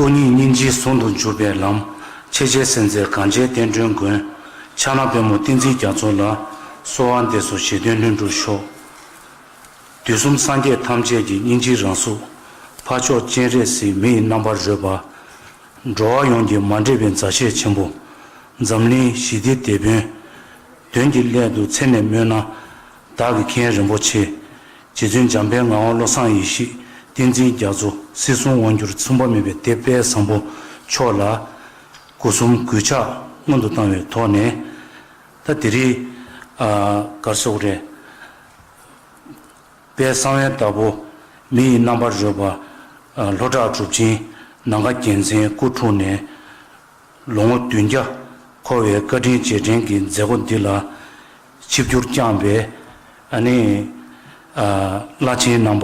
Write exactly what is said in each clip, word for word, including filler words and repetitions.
སྟོང་ཉིད་སྙིང་རྗེའི་ཟུང་དུ་འཇུག་པའི་ལམ། ཆེ་ཆེ་སེམས་རྩེ་གངས་ཅན་བསྟན་སྒྲོན་མགོན། ཕྱག་ན་པདྨོ་བསྟན་འཛིན་རྒྱ་མཚོ་ལ། གསོལ་བ་འདེབས་སོ་བཞེད་དོན་ལྷུན་གྲུབ་ཤོག། དུས་གསུམ་སངས་རྒྱས་ཐམས་ཅད་ཀྱི་སྙིང་རྗེའི་རང་གཟུགས། འཕགས་མཆོག་སྤྱན་རས་གཟིགས་མི་ཡི་རྣམ་པར་རོལ་པ། འགྲོ་བ་ཡོངས་ཀྱི་མ་འདྲེས་པའི་མཛའ་བཤེས་ཆེན་པོ། འཛམ་གླིང་ཞི་བདེའི་དེད་དཔོན། དོན་གྱི་སླད་དུ་ཚེ་ནས་སྨོན་ན། བདག་གི་མཁྱེན་རིན་པོ་ཆེ། རྗེ་བཙུན་འཇམ་དཔལ་ངག་དབང་བློ་བཟང་ཡེ་ཤེས། བསྟན་འཛིན་རྒྱ་མཚོ། སྲིད་གསུམ་དབང་སྒྱུར་མཚུངས་པ་མེད་པའི་གཏེར་དཔལ་བཟང་པོ་མཆོག་ལ། སྒོ་གསུམ་གུས་ཕྱག་སྔོན་དུ་བཏང་བའི་ཐོག་ནས། ད་དེ་རིང་། ཨ། ག་རེ་ཟེར་དགོས་རེད། དཔལ་གསང་བའི་བདག་པོ། མི་ཡི་རྣམ་པར་རོལ་པ། ཨ། ལྷོ་བྲག་གྲུབ་ཆེན་ནམ་མཁའ་རྒྱལ་མཚན་སྐུ་འཁྲུངས་ནས། ལོ་ངོ་བདུན་བརྒྱ་འཁོར་བའི་བཀའ་དྲིན་རྗེས་དྲན་གྱི་མཛད་སྒོ་འདི་ལ། ཆིབས་བསྒྱུར་བསྐྱངས་པའི། ཨ་ནི། ཨ། བླ་ཆེན་རྣམ་པ།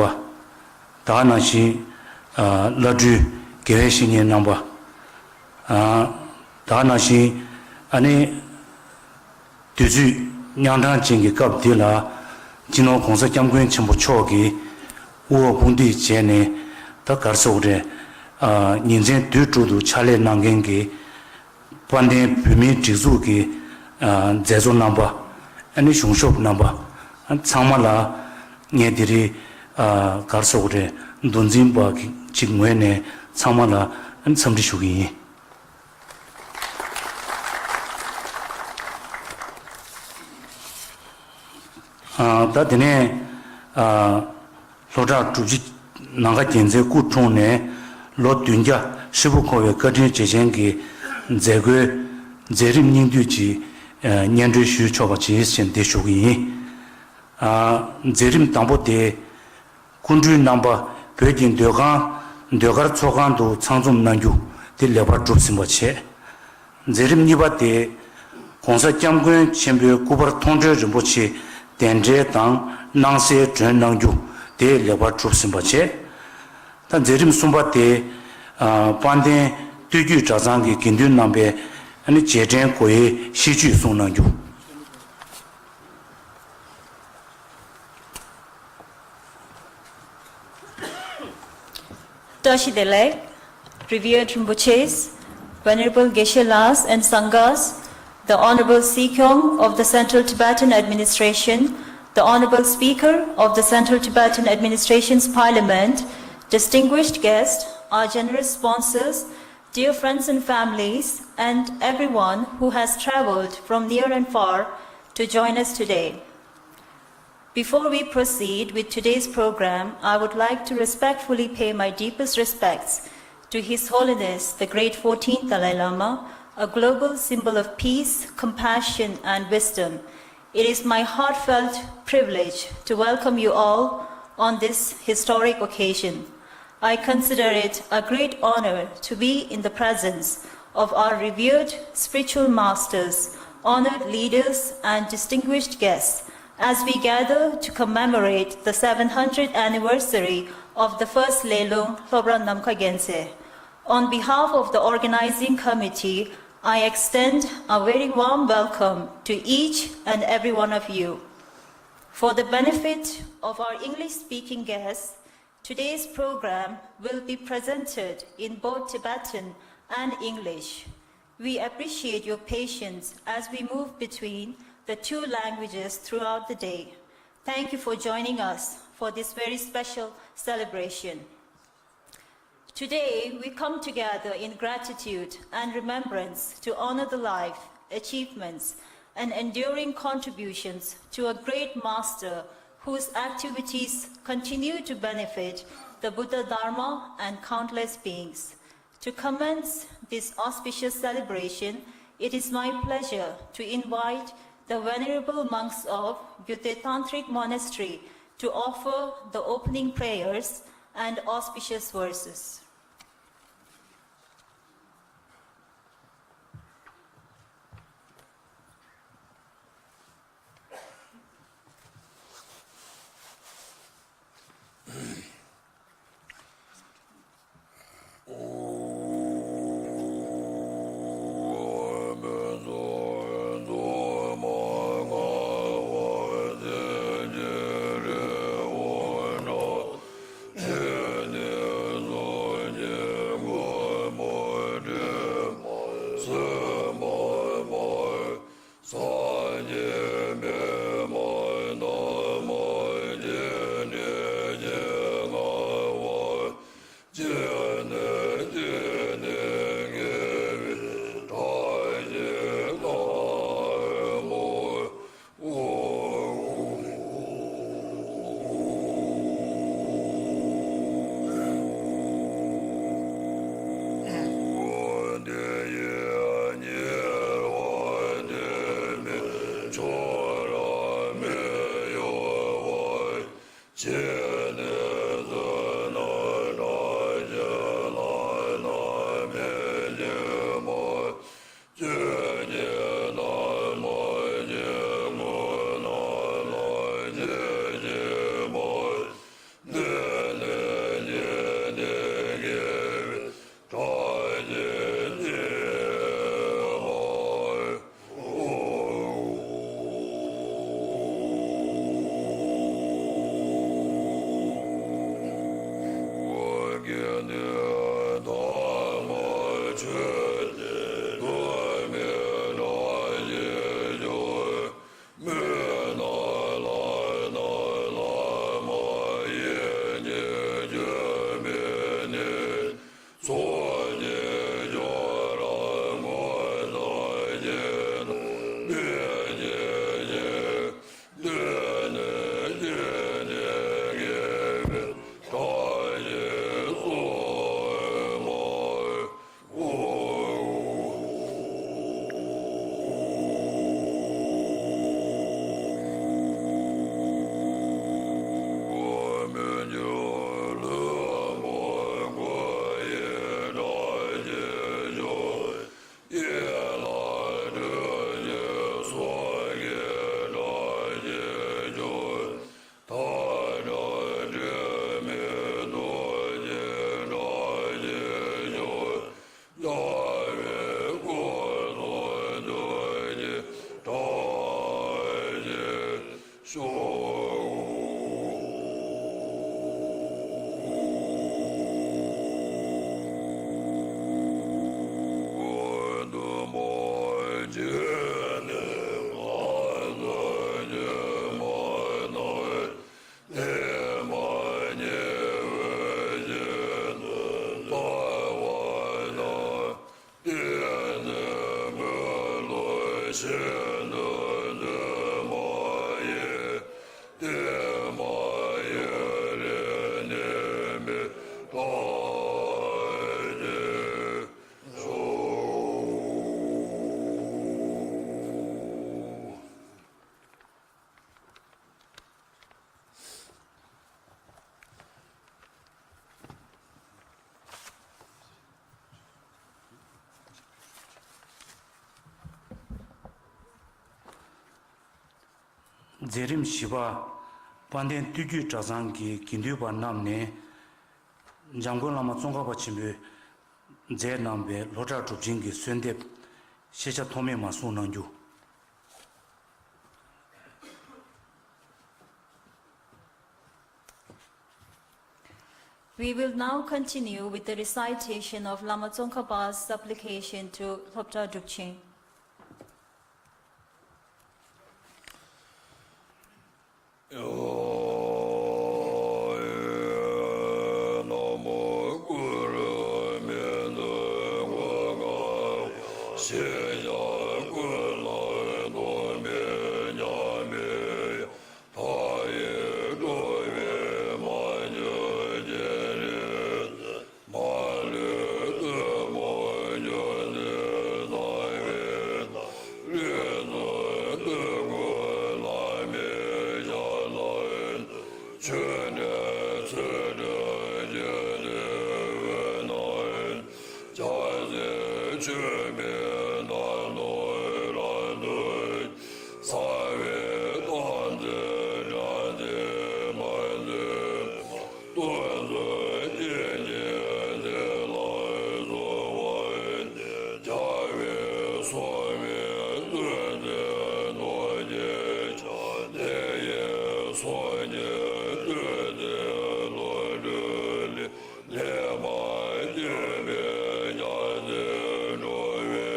ད་ག་ནང་བཞིན། ཨ། བླ་སྤྲུལ་དགེ་བའི་བཤེས་གཉེན་རྣམ་པ། ཨ། ད་ག་ནང་བཞིན། ཨ་ནི། དུས་ཚོད་ཉག་ཕྲ་ཅན་གྱི་སྐབས་འདི་ལ། སྤྱི་ནོར་༸གོང་ས་༸སྐྱབས་མགོན་ཆེན་པོ་མཆོག་གིས་དབུ་འོག་དཔུང་སྡེ་བྱས་ནས། ད་ག་རེ་ཟེར་དགོས་རེད། ཨ། ཉིན་མཚན་དུས་དྲུག་ཏུ་ཕྱག་ལས་གནང་མཁན་གྱི་དཔལ་ལྡན་བོད་མིའི་སྒྲིག་འཛུགས་ཀྱི། ཨ། མཛད་གཙོ་རྣམ་པ། ཨ་ནི་གཞུང་ཞབས་རྣམ་པ། ཨ། ཚང་མ་ལ་ངས་དེ་རིང་། ཨ། ག་རེ་ཟེར་དགོས་རེད། མདོ་འཛིན་པ་གི་ཅིག་ངོས་ནས་ཚང་མ་ལ། ཨ། འཚམས་འདྲི་ཞུ་གི་ཡིན། ཨ། ད་དེ་ནས། ཨ། ལྷོ་བྲག་གྲུབ་ཆེན་ནམ་མཁའ་རྒྱལ་མཚན་སྐུ་འཁྲུངས་ནས་ལོ་བདུན་བརྒྱ་ཧྲིལ་པོ་འཁོར་བའི་བཀའ་དྲིན་རྗེས་དྲན་གྱི་མཛད་སྒོའི་མཛད་རིམ་སྙིང་བསྡུས་ཀྱི། ཨ། སྙན་སྒྲོན་ཞུས་ཆོག་པ་བྱས་ཞེས་འདི་ཞུ་གི་ཡིན། ཨ། མཛད་རིམ་དང་པོ་དེ། སྐུ་མགྲོན་རྣམ་པ་བོད་ཀྱི་ཟློས་གར་ཚོགས་ཁང་དུ་ཚང་འཛོམས་གནང་རྒྱུ་དེ་ལེགས་པར་གྲུབ་ཟིན་པ་བྱས། མཛད་རིམ་གཉིས་པ་དེ། ༸གོང་ས་༸སྐྱབས་མགོན་ཆེན་པོའི་སྐུ་པར་མཐོང་གྲོལ་རིན་པོ་ཆེ་གདན་འདྲེན་དང་སྣང་གསལ་སྒྲོན་གནང་རྒྱུ་དེ་ལེགས་པར་གྲུབ་ཟིན་པ་བྱས། ད་མཛད་རིམ་གསུམ་པ་དེ། ཨ། དཔལ་ལྡན་སྟོད་རྒྱུད་གྲྭ་ཚང་གི་དགེ་འདུན་རྣམ་པས། ཨ་ནི། རྗེས་དྲན་སྒོ་དབྱེའི་ཤིས་བརྗོད་གསུང་གནང་རྒྱུ། བཀྲ་ཤིས་བདེ་ལེགས། Revered Rinpoches, Venerable Geshe-las and Sanghas, the Honorable Sikyong of the Central Tibetan Administration, the Honorable Speaker of the Central Tibetan Administration's Parliament, distinguished guests, our generous sponsors, dear friends and families, and everyone who has traveled from near and far to join us today. Before we proceed with today's program, I would like to respectfully pay my deepest respects to His Holiness the Great fourteenth Dalai Lama, a global symbol of peace, compassion, and wisdom. It is my heartfelt privilege to welcome you all on this historic occasion. I consider it a great honor to be in the presence of our revered spiritual masters, honored leaders, and distinguished guests as we gather to commemorate the seven hundredth anniversary of the first Lelung Lhobra Namkha Gyaltse. On behalf of the organizing committee, I extend a very warm welcome to each and every one of you. For the benefit of our English-speaking guests, today's program will be presented in both Tibetan and English. We appreciate your patience as we move between the two languages throughout the day. Thank you for joining us for this very special celebration. Today, we come together in gratitude and remembrance to honor the life, achievements, and enduring contributions to a great master whose activities continue to benefit the Buddha Dharma and countless beings. To commence this auspicious celebration, it is my pleasure to invite the venerable monks of Gyaltse Tantric Monastery to offer the opening prayers and auspicious verses. སངས་རྒྱས་པདྨ་འདབ་མ་བརྒྱད་ནས་བརྒྱན་ན་བ། སྤྱན་ནས་སྤྱན་ནས་དགེ་བའི་བཀྲ་ཤིས་སྣང་མོ། དེ་ཡི་ཉེ་བར་གནས་མིན་ཆོས་ར་མི་གཡོ་བ། སྤྱན་ནས་གཟིགས་ན་བཀྲ་ཤིས་ལྷ་ནང་མི་བརྗེད་པ། སྤྱན་གྱི་ནམ་མཁའ་སྤྱན་མངོན་ནམ་མཁའ་སྤྱན་གྱི་མ། གནས་ནས་སྤྱན་ནས་དགེ་བའི་བཀྲ་ཤིས་ནི་མ། དགེ་འདུན་དམ་པ་ཆོས་ཀྱི་དོན་མི་འདྲ་ཞིག་འབྱུང་། མི་སྣང་ལྷ་སྣང་ལྷ་མ་ཡིན་གྱི་སྐྱོན་མེད་ནི། ཚོགས་ཀྱི་སྦྱོར་ར་མངོན་སངས་རྒྱས་མི་སྐྱེ་ཞིང་། གནས་ནས་སྐྱེས་ནས་དགེ་བའི་བཀྲ་ཤིས་སོ་མ། ཤོག། མཛད་རིམ་བཞི་པ། དཔལ་ལྡན་སྟོད་རྒྱུད་གྲྭ་ཚང་གི་དགེ་འདུན་པ་རྣམས་ནས། འཇམ་མགོན་བླ་མ་ཙོང་ཁ་པ་ཆེན་པོས་མཛད་གནང་བའི་ལྷོ་བྲག་སྒྲུབ་ཆེན་གྱི་གསོལ་འདེབས་ཤེས་བྱ་ཐོགས་མེད་མ་གསུང་གནང་རྒྱུ། We will now continue with the recitation of Lama Tsongkhapa's supplication to Lhobda Drupchen. མ་ལུས་བདུད་མོ་འགྱུར་ནས་སངས་རྒྱས་ལུས་རྩལ་སྟོབས་ཀུན་ལ་མི་བྱ་ལ། ཆོས་འབྲེལ་ཚུལ་ཁྲིམས་རྒྱུད་སྡེ་དབུས་ན། སྐྱབས་སེམས་ཆོས་མིན་དང་ནོར་ལ་འདུད། རྩ་བའི་དམ་ཚིག་དགྲ་འདིས་མ་འཛིན་པ། སྟོན་ཚུལ་རྐྱེན་གྱིས་འདི་ལ་གཟུང་བ། རྒྱལ་བའི་སྲོག་མེད་བདུད་རྩི་གནོད་བྱེད་ཀྱང་། དེ་ཡི་སྲོག་བསྐྱེད་བདུད་རྩིའི་བློ་གྲོས་ལས། ལེགས་པར་བསྐྱེད་པའི་སྐྱབས་སེམས་འགྲོ་བའི་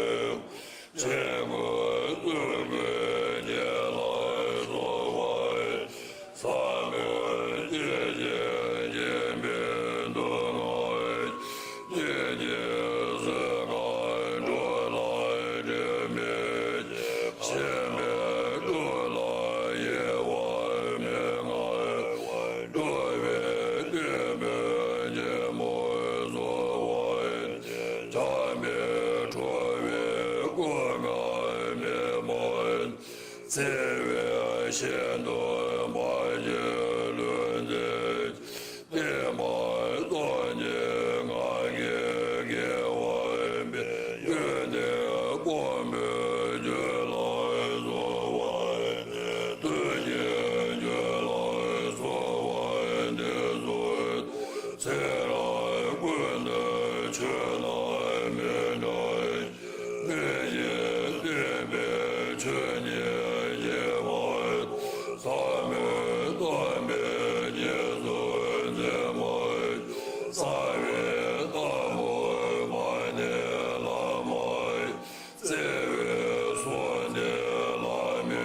བརྩེ་བའི་ཞལ་དུ་མ་བྱོན་ལུས་འཛིན་ཅིང་། བསྟན་པ་རྩ་བརྒྱད་ངང་གིས་བསྐལ་བར་སྤེལ། ཡོན་ཏན་གོང་བུའི་རྒྱུད་ལ་གསོལ་བ་འདེབས། དུས་ཀྱི་རྒྱུད་ལ་གསོལ་བ་འདེབས་སོ། ཚེ་རབས་ཀུན་ཏུ་ཆོས་རྣམས་མི་འབྲལ་ཞིང་། མི་ཤེས་བསྟན་པའི་ཆོས་ཉིད་རྒྱས་པར། ཟབ་མོའི་གཏམ་དཔེ་རྗེས་སུ་འཛིན་པར་ཤོག། རྩ་བའི་བདག་པོ་དཔལ་ལྡན་བླ་མ། བརྩེ་བའི་གསུང་རྟེན་བླ་མའི་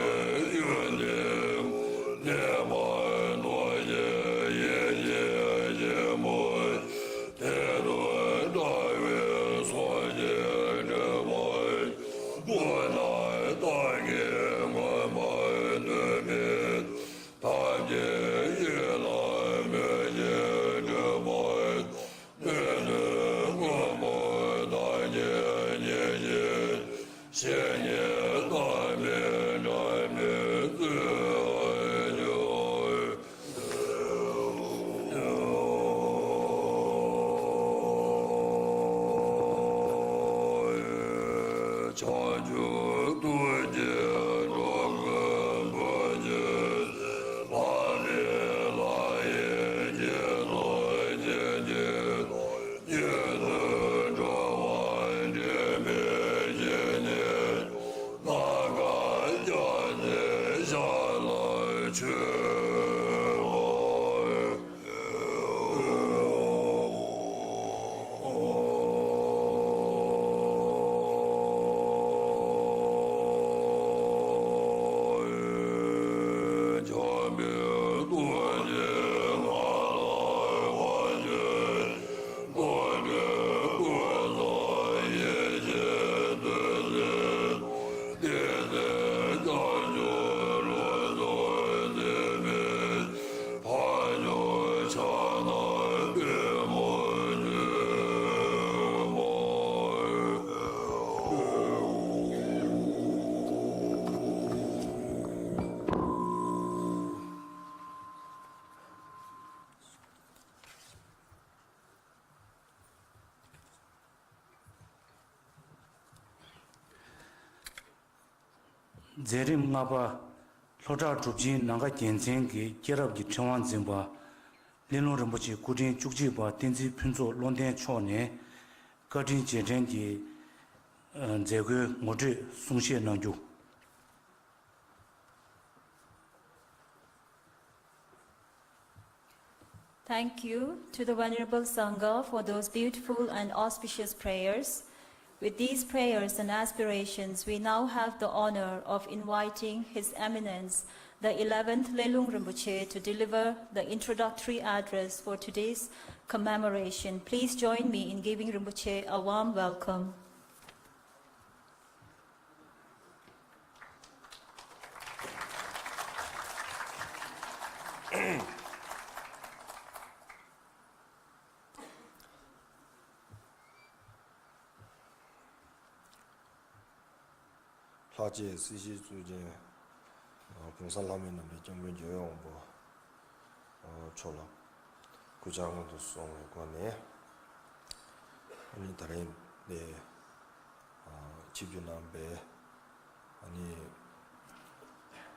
ཡོན་ཏན་ངོ་། བསྟན་པ་རྡོ་རྗེ་ཡེ་ཤེས་ཆེན་པོ། དེ་དང་འདྲ་བའི་སངས་རྒྱས་འདྲེན་པར་ཤོག། སྐུ་དང་བདག་གི་མངོན་པར་བསྟོད་པའི། ཐབས་མཁས་ཡིད་ལ་མོས་ཤིང་སྤྲུལ་པ། སྣོད་དུ་མངོན་པར་བདག་ཉིད་བརྙེས་ཤིང་། བཤེས་གཉེན་རྣམ་སྨིན་འབྲལ་མེད་སྩོལ་བར་ཤོག། བྱང་ཆུབ་ཐུགས་ཀྱི་འགྲོ་ཀུན་བུ་འཇོམས་ལྷ་མིའི་ལྷ་ཡི་རྒྱལ་སྲས་བྱེད་ཅིང་། ཉན་ཐོས་གྲུབ་པ་འདྲེན་པའི་བཤེས་གཉེན། ནམ་མཁའ་རྒྱ་མཚོའི་ཞབས་ལ་མཆོད་པར། མཛད་རིམ་ལྔ་པ། ལྷོ་བྲག་གྲུབ་ཆེན་ནམ་མཁའ་རྒྱལ་མཚན་གྱི་སྐྱེས་རབས་ཀྱི་ཕྲེང་བ་འཛིན་པ། སླེ་ལུང་རིན་པོ་ཆེ་སྐུ་ཕྲེང་བཅུ་གཅིག་པ་བསྟན་འཛིན་ཕུན་ཚོགས་བློ་ལྡན་མཆོག་ནས། བཀའ་དྲིན་རྗེས་དྲན་གྱི་མཛད་སྒོའི་ངོ་སྤྲོད་གསུང་བཤད་གནང་རྒྱུ། Thank you to the Venerable Sangha for those beautiful and auspicious prayers. With these prayers and aspirations, we now have the honor of inviting His Eminence, the eleventh Lelung Rinpoche, to deliver the introductory address for today's commemoration. Please join me in giving Rinpoche a warm welcome. ལྷག་བཅས་སྲིད་ཞིའི་གཙུག་རྒྱན། གོང་ས་ལྷ་མིའི་རྣམ་པའི་སྐྱབས་མགོན་རྒྱལ་བའི་དབང་པོ་མཆོག་ལ་སྐུ་བཅར་སྔོན་དུ་སོང་བའི་སྒོ་ནས། ཨ་ནི་ད་རིང་འདིར་ཆིབས་བསྒྱུར་གནང་བའི་ཨ་ནི་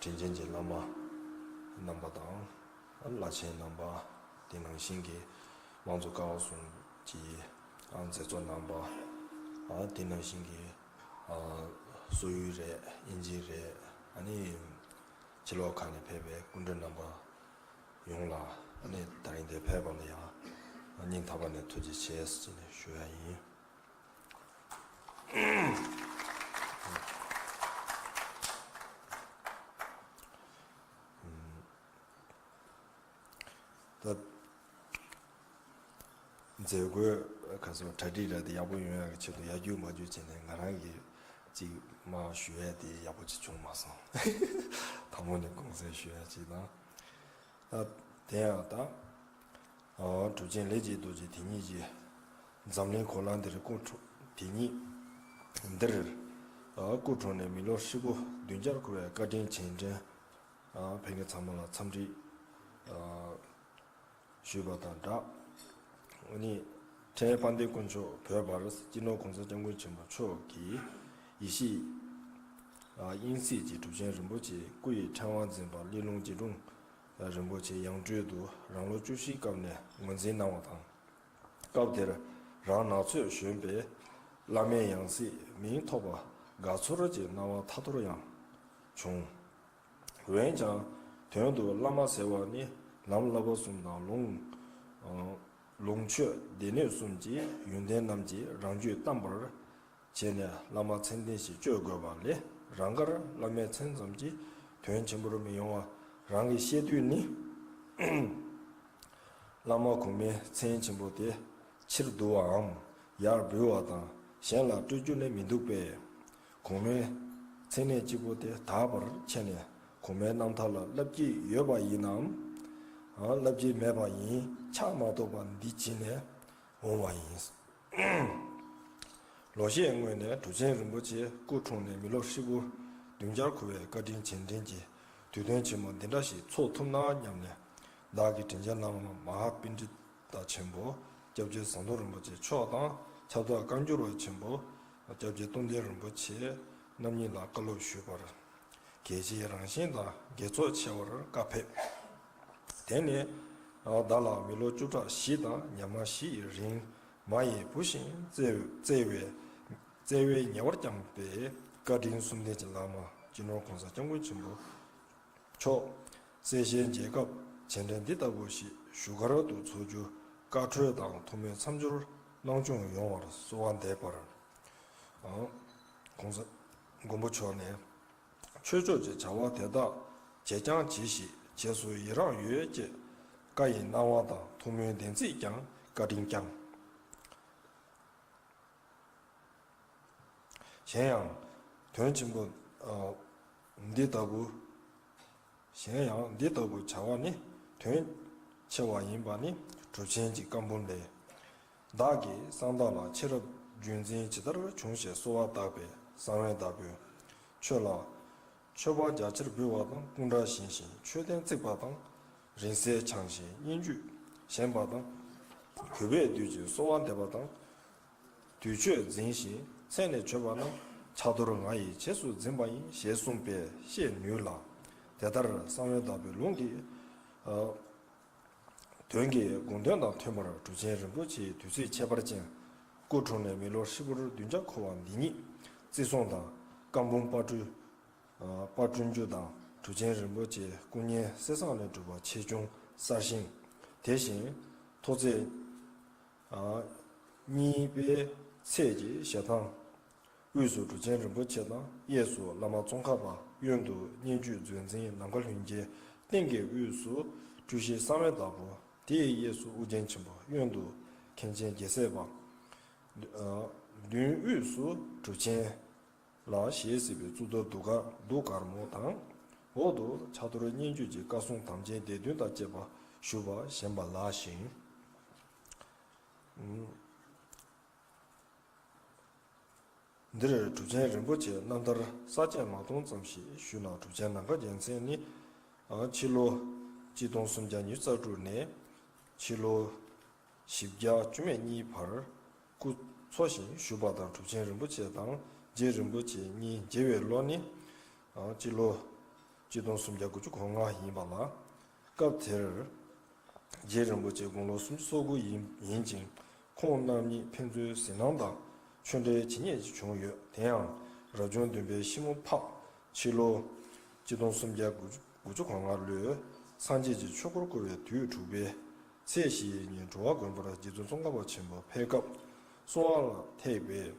དྲིན་ཅན་གྱི་བླ་མ་རྣམ་པ་དང་། བླ་ཆེན་རྣམ་པ། དེ་ནང་བཞིན་གྱི་དམངས་གཙོ་ཀ་བ་གསུམ་གྱི་མཛད་གཙོ་རྣམ་པ། དེ་ནང་བཞིན་གྱི་སོག་ཡུལ་རེད། དབྱིན་ཇི་རེད། ཨ་ནི་ཕྱི་ལོགས་ཁག་ནས་ཕེབས་པའི་སྐུ་མགྲོན་རྣམ་པ་ཡོངས་ལ་ཨ་ནི་ད་རིང་འདིར་ཕེབས་པ་ལ་ཡང་སྙིང་ཐག་པ་ནས་ཐུགས་རྗེ་ཆེ་ཟེར་ནས་ཞུ་ཡ་ཡིན། ད་མཛད་སྒོའི་ག་ཚོད་གྲ་སྒྲིག་ར་དེ་ཡག་པོ་ཡོང་ཡག་གི་ཆེད་དུ་ཡར་རྒྱུག་མར་རྒྱུག་བྱས་ནས་ང་རང་གིས་ཅིག་མར་ཞུ་ཡ་དེ་ཡག་པོ་ཅིག་བྱུང་མ་སོང་། དང་པོ་ནས་དགོངས་སེལ་ཞུ་ཡ་ཅིག་དང་། ད་དེ་ཡང་ད། གྲུབ་ཆེན་ལས་ཀྱི་རྡོ་རྗེ་དེ་ཉིད་ཀྱིས་འཛམ་གླིང་གོ་ལ་འདིར་སྐུ་འཁྲུངས་དེ་ཉིད་འདིར་ སྐུ་འཁྲུངས་ནས་མི་ལོ་ཧྲིལ་པོ་བདུན་བརྒྱར་འཁོར་བའི་བཀའ་དྲིན་རྗེས་དྲན། ཨ། ཕ་གི་ཚང་མ་ལ་འཚམས་འདྲི་ཨ་ཞུས་པ་དང་སྦྲགས། ཨ་ནི་ཕྲན་དཔལ་ལྡན་དཀོན་མཆོག་བོད་པར་སྤྱི་ནོར་༸གོང་ས་༸སྐྱབས་མགོན་ཆེན་པོ་མཆོག་གིས་ཡེ་ཤེས་ཨ་དབྱིངས་གསལ་གྱི་གྲུབ་ཆེན་རིན་པོ་ཆེ་སྐུ་ཡི་ཕྲེང་བ་འཛིན་པ་གླེ་ལུང་སྐྱིད་གྲོང་རིན་པོ་ཆེ་ཡང་སྤྲུལ་དུ་རང་ལོ་བཅུ་བཞིའི་སྐབས་ནས་ངོས་འཛིན་གནང་བ་དང་། སྐབས་དེར་རང་ནག་ཚོས་བཞོན་པའི་བླ་མའི་ཡང་སྲིད་མིང་ཐོབ་པ་དགའ་ཚོར་གྱི་སྣང་བ་ཐ་ཐོར་ཡང་བྱུང་། འོན་ཀྱང་དོན་དུ་བླ་མ་ཟེར་བ་ནི་ལམ་བསླབ་པ་གསུམ་དང་ལུང་ལུང་ཆོས་སྡེ་སྣོད་གསུམ་གྱི་ཡོན་ཏན་རྣམས་ཀྱིས་རང་རྒྱུད་གཏམས་པར་བྱས་ནས་བླ་མ་མཚན་ལྡན་ཞིག་བཅོས་དགོས་པ་ལས། རང་དགར་བླ་མའི་མཚན་ཙམ་གྱིས་དོན་ཆེན་པོར་མི་ཡོང་བ་རང་གིས་ཤེས་དུས་ནི། བླ་མ་གོང་མའི་མཚན་ཆེན་པོ་དེ་ཕྱིར་བསྡུ་བའམ་ཡར་འབུལ་བ་དང་གཞན་ལ་སྤྲོད་རྒྱུ་ནི་མི་འདུག་པས། གོང་མའི་མཚན་གནས་གཅིག་པོ་དེ་དག་པར་ཁྱེར་ནས་གོང་མའི་རྣམ་ཐར་ལ་བསླབ་ཀྱི་ཡོད་པ་ཡིན་ནམ། ཨ། བསླབ་ཀྱི་མེད་པ་ཡིན་ཆགས་མ་གཏོགས་པ་འདི་བྱིན་ནས་འོང་བ་ཡིན། ལོ་ཤས་སྔོན་ནས་གྲུབ་ཆེན་རིན་པོ་ཆེ་སྐུ་འཁྲུངས་ནས་མི་ལོ་ཧྲིལ་པོ་བདུན་བརྒྱར་འཁོར་བའི་བཀའ་དྲིན་རྗེས་དྲན་གྱི་དུས་སྟོན་ཆེན་མོ་འདི་འདྲ་ཞིག་འཚོགས་ཐུབ་ན་སྙམ་ནས། བདག་གིས་དྲིན་ཅན་བླ་མ་མ་ཧཱ་པཎྜི་ཏ་ཆེན་པོ་སྐྱབས་རྗེ་ཟམ་གདོང་རིན་པོ་ཆེ་མཆོག་དང་། ཁྱབ་བདག་བཀའ་འགྱུར་བ་ཆེན་པོ་སྐྱབས་རྗེ་རྟོགས་ལྡན་རིན་པོ་ཆེ་རྣམ་གཉིས་ལ་བཀའ་སློབ་ཞུས་པར། དགེ་ཆེའི་རང་བཞིན་དང་དགེ་ཚོགས་ཆེ་བར་བཀའ་ཕེབས། དེ་ནས་བདག་ལ་མི་ལོ་བཅུ་ཕྲག་བཞི་དང་ཉི་མ་བཞི་ཡི་རིང་མ་ཡི་བུ་བཞིན་བརྩེ་བའི་བརྩེ་བའི་ཉེ་བར་བསྐྱངས་པའི་བཀའ་དྲིན་གསུམ་ལྡན་གྱི་བླ་མ་སྤྱི་ནོར་༸གོང་ས་༸སྐྱབས་མགོན་ཆེན་པོ་མཆོག་སྲས་གཞན་མཇལ་སྐབས་རྗེས་དྲན་འདི་ལྟ་བུ་ཞིག་བཞུགས་སྒར་དུ་འཚོགས་རྒྱུ་བཀའ་འཁྲོལ་དང་ཐུགས་སྨོན་མཚམས་སྦྱོར་གནང་སྐྱོང་ཡོང་བར་གསོལ་བ་འདེབས་པར། ༸གོང་ས་མགོན་པོ་མཆོག་ནས། ཆོས་ཕྱོགས་ཀྱི་བྱ་བ་དེ་དག་བྱེད་ཀྱང་གྱིས་ཤིག་རྗེས་སུ་ཡི་རང་ཡོད་ཅེས་བཀའ་ཡི་གནང་བ་དང་ཐུགས་སྨོན་བདེན་ཚིག་ཀྱང་བཀའ་དྲིན་བསྐྱངས། གཞན་ཡང་དོན་ཆེན་པོ་འདི་ལྟ་བུ། གཞན་ཡང་འདི་ལྟ་བུ་བྱ་བ་ནི་དོན་ཆེ་བ་ཡིན་པ་ནི་གྲུབ་ཆེན་གྱི་བཀའ་འབུམ་ལས། བདག་གིས་གསང་བདག་ལ་ཚེ་རབས་རྒྱུན་འཛིན་ཇི་ལྟར་བྱུང་ཞེས་གསོལ་བ་བཏབ་པས་གསང་བའི་བདག་པོས་ཁྱོད་ལ་མཆོད་པ་རྒྱ་ཆེར་འབུལ་བ་དང་སྐུ་འདྲ་བཞེངས་ཤིང་མཆོད་རྟེན་བརྩིགས་པ་དང་། རིང་བསྲེལ་འཆང་ཞིང་སྙན་བརྒྱུད་བཞེངས་པ་དང་། གུས་པས་བདུད་ཀྱི་གསོལ་བ་འདེབས་པ་དང་། དུས་མཆོད་འཛིན་ཞིང་མཚན་ནས་མཆོད་པ་རྣམས་ཕྱག་རྡོར་ང་ཡི་རྗེས་སུ་འཛིན་པ་ཡིན་ཞེས་གསུངས་པས་ཤེས་ནུས་ལ། དེ་ལྟར་གསང་བའི་བདག་པོའི་ལུང་གི་དོན་གྱི་དགོངས་དོན་དང་མཐུན་པར་གྲུབ་ཆེན་རིན་པོ་ཆེའི་དུས་ཚིགས་ཁྱད་པར་ཅན་སྐུ་འཁྲུངས་ནས་མི་ལོ་ཧྲིལ་པོར་བདུན་བརྒྱ་འཁོར་བ་འདི་ཉིད་བརྩི་སྲུང་དང་བཀའ་འབུམ་པར་སྐྲུན། པར་སྐྲུན་རྒྱུ་དང་གྲུབ་ཆེན་རིན་པོ་ཆེའི་སྐུ་བརྙན་གསེར་ཟངས་ལས་གྲུབ་པ་ཆེ་ཆུང་གསར་བཞེངས། དེ་བཞིན་མཐོ་ཚད་གཉིས་པའི་ཚད་ཀྱི་ཞལ་ཐང་། དབུས་སུ་གྲུབ་ཆེན་རིན་པོ་ཆེ་དང་གཡས་སུ་བླ་མ་ཙོང་ཁ་པ། གཡོན་དུ་སྙན་བརྒྱུད་མཛོད་འཛིན་ནམ་མཁའ་ལྷུན་རྒྱལ། སྟེང་གི་དབུས་སུ་སྤྲུལ་གཞི་གསང་བའི་བདག་པོ། དེའི་གཡས་སུ་ཨོ་རྒྱན་ཆེན་པོ། གཡོན་དུ་མཁན་ཆེན་རྒྱལ་སྲས་པ། མདུན་དབུས་སུ་གྲུབ་ཆེན་ལ་ཞལ་གཟིགས་པའི་གཙུག་ཏོར་གདུགས་དཀར་གདུགས་དཀར་མོ་དང་། འོག་ཏུ་ཕྱག་རྡོར་སྙན་བརྒྱུད་ཀྱི་བཀའ་སྲུང་དམ་ཅན་སྡེ་བདུན་དང་བཅས་པ་བཞུགས་པ་བཞེངས་པ་ལགས་ཤིང་། འདིར་གྲུབ་ཆེན་རིན་པོ་ཆེའི་རྣམ་ཐར་ས་བཅད་མ་སྟོང་ཙམ་ཞིག་ཞུས་ན། གྲུབ་ཆེན་ནམ་མཁའ་རྒྱལ་མཚན་ནི་ཕྱི་ལོ་གཅིག་སྟོང་སུམ་བརྒྱ་ཉི་ཤུ་རྩ་དྲུག་ནས་ཕྱི་ལོ་བཞི་བརྒྱ་བཅུ་མེད་གཉིས་བར་སྐུ་འཚོ་ཞིང་བཞུགས་པ་དང་། གྲུབ་ཆེན་རིན་པོ་ཆེ་དང་རྗེ་རིན་པོ་ཆེ་གཉིས་མཇལ་བའི་ལོ་ནི་སྤྱི་ལོ་གཅིག་སྟོང་སུམ་བརྒྱ་དགུ་བཅུ་གོ་ལྔ་ཡིན་པ་ལ། སྐབས་དེར་རྗེ་རིན་པོ་ཆེ་དགུང་ལོ་སུམ་ཅུ་སོ་དགུ་ཡིན་ཡིན་ཅིང་། ཁོང་རྣམ་གཉིས་ཕན་ཚུན་གཟིགས་སྣང་དང་ཆོས་འབྲེལ་ཇི་སྙེད་ཅིག་བྱུང་ཡོད། དེ་ཡང་རབ་བྱུང་བདུན་པའི་ཤིང་མོ་ཕག་ཕྱི་ལོ་གཅིག་སྟོང་སུམ་བརྒྱ་དགུ་བཅུ་གོ་ལྔ་ལོའི་སངས་རྒྱས་ཀྱི་ཆོས་འཁོར་བསྐོར་བའི་དུས་དྲུག་པའི་ཚེས་བཞིའི་ཉིན་གྲོ་བ་དགོན་པར་རྗེ་བཙུན་ཙོང་ཁ་པ་ཆེན་པོ་ཕེབས་སྐབས་གསོལ་བ་ལ་ཐེགས་པས།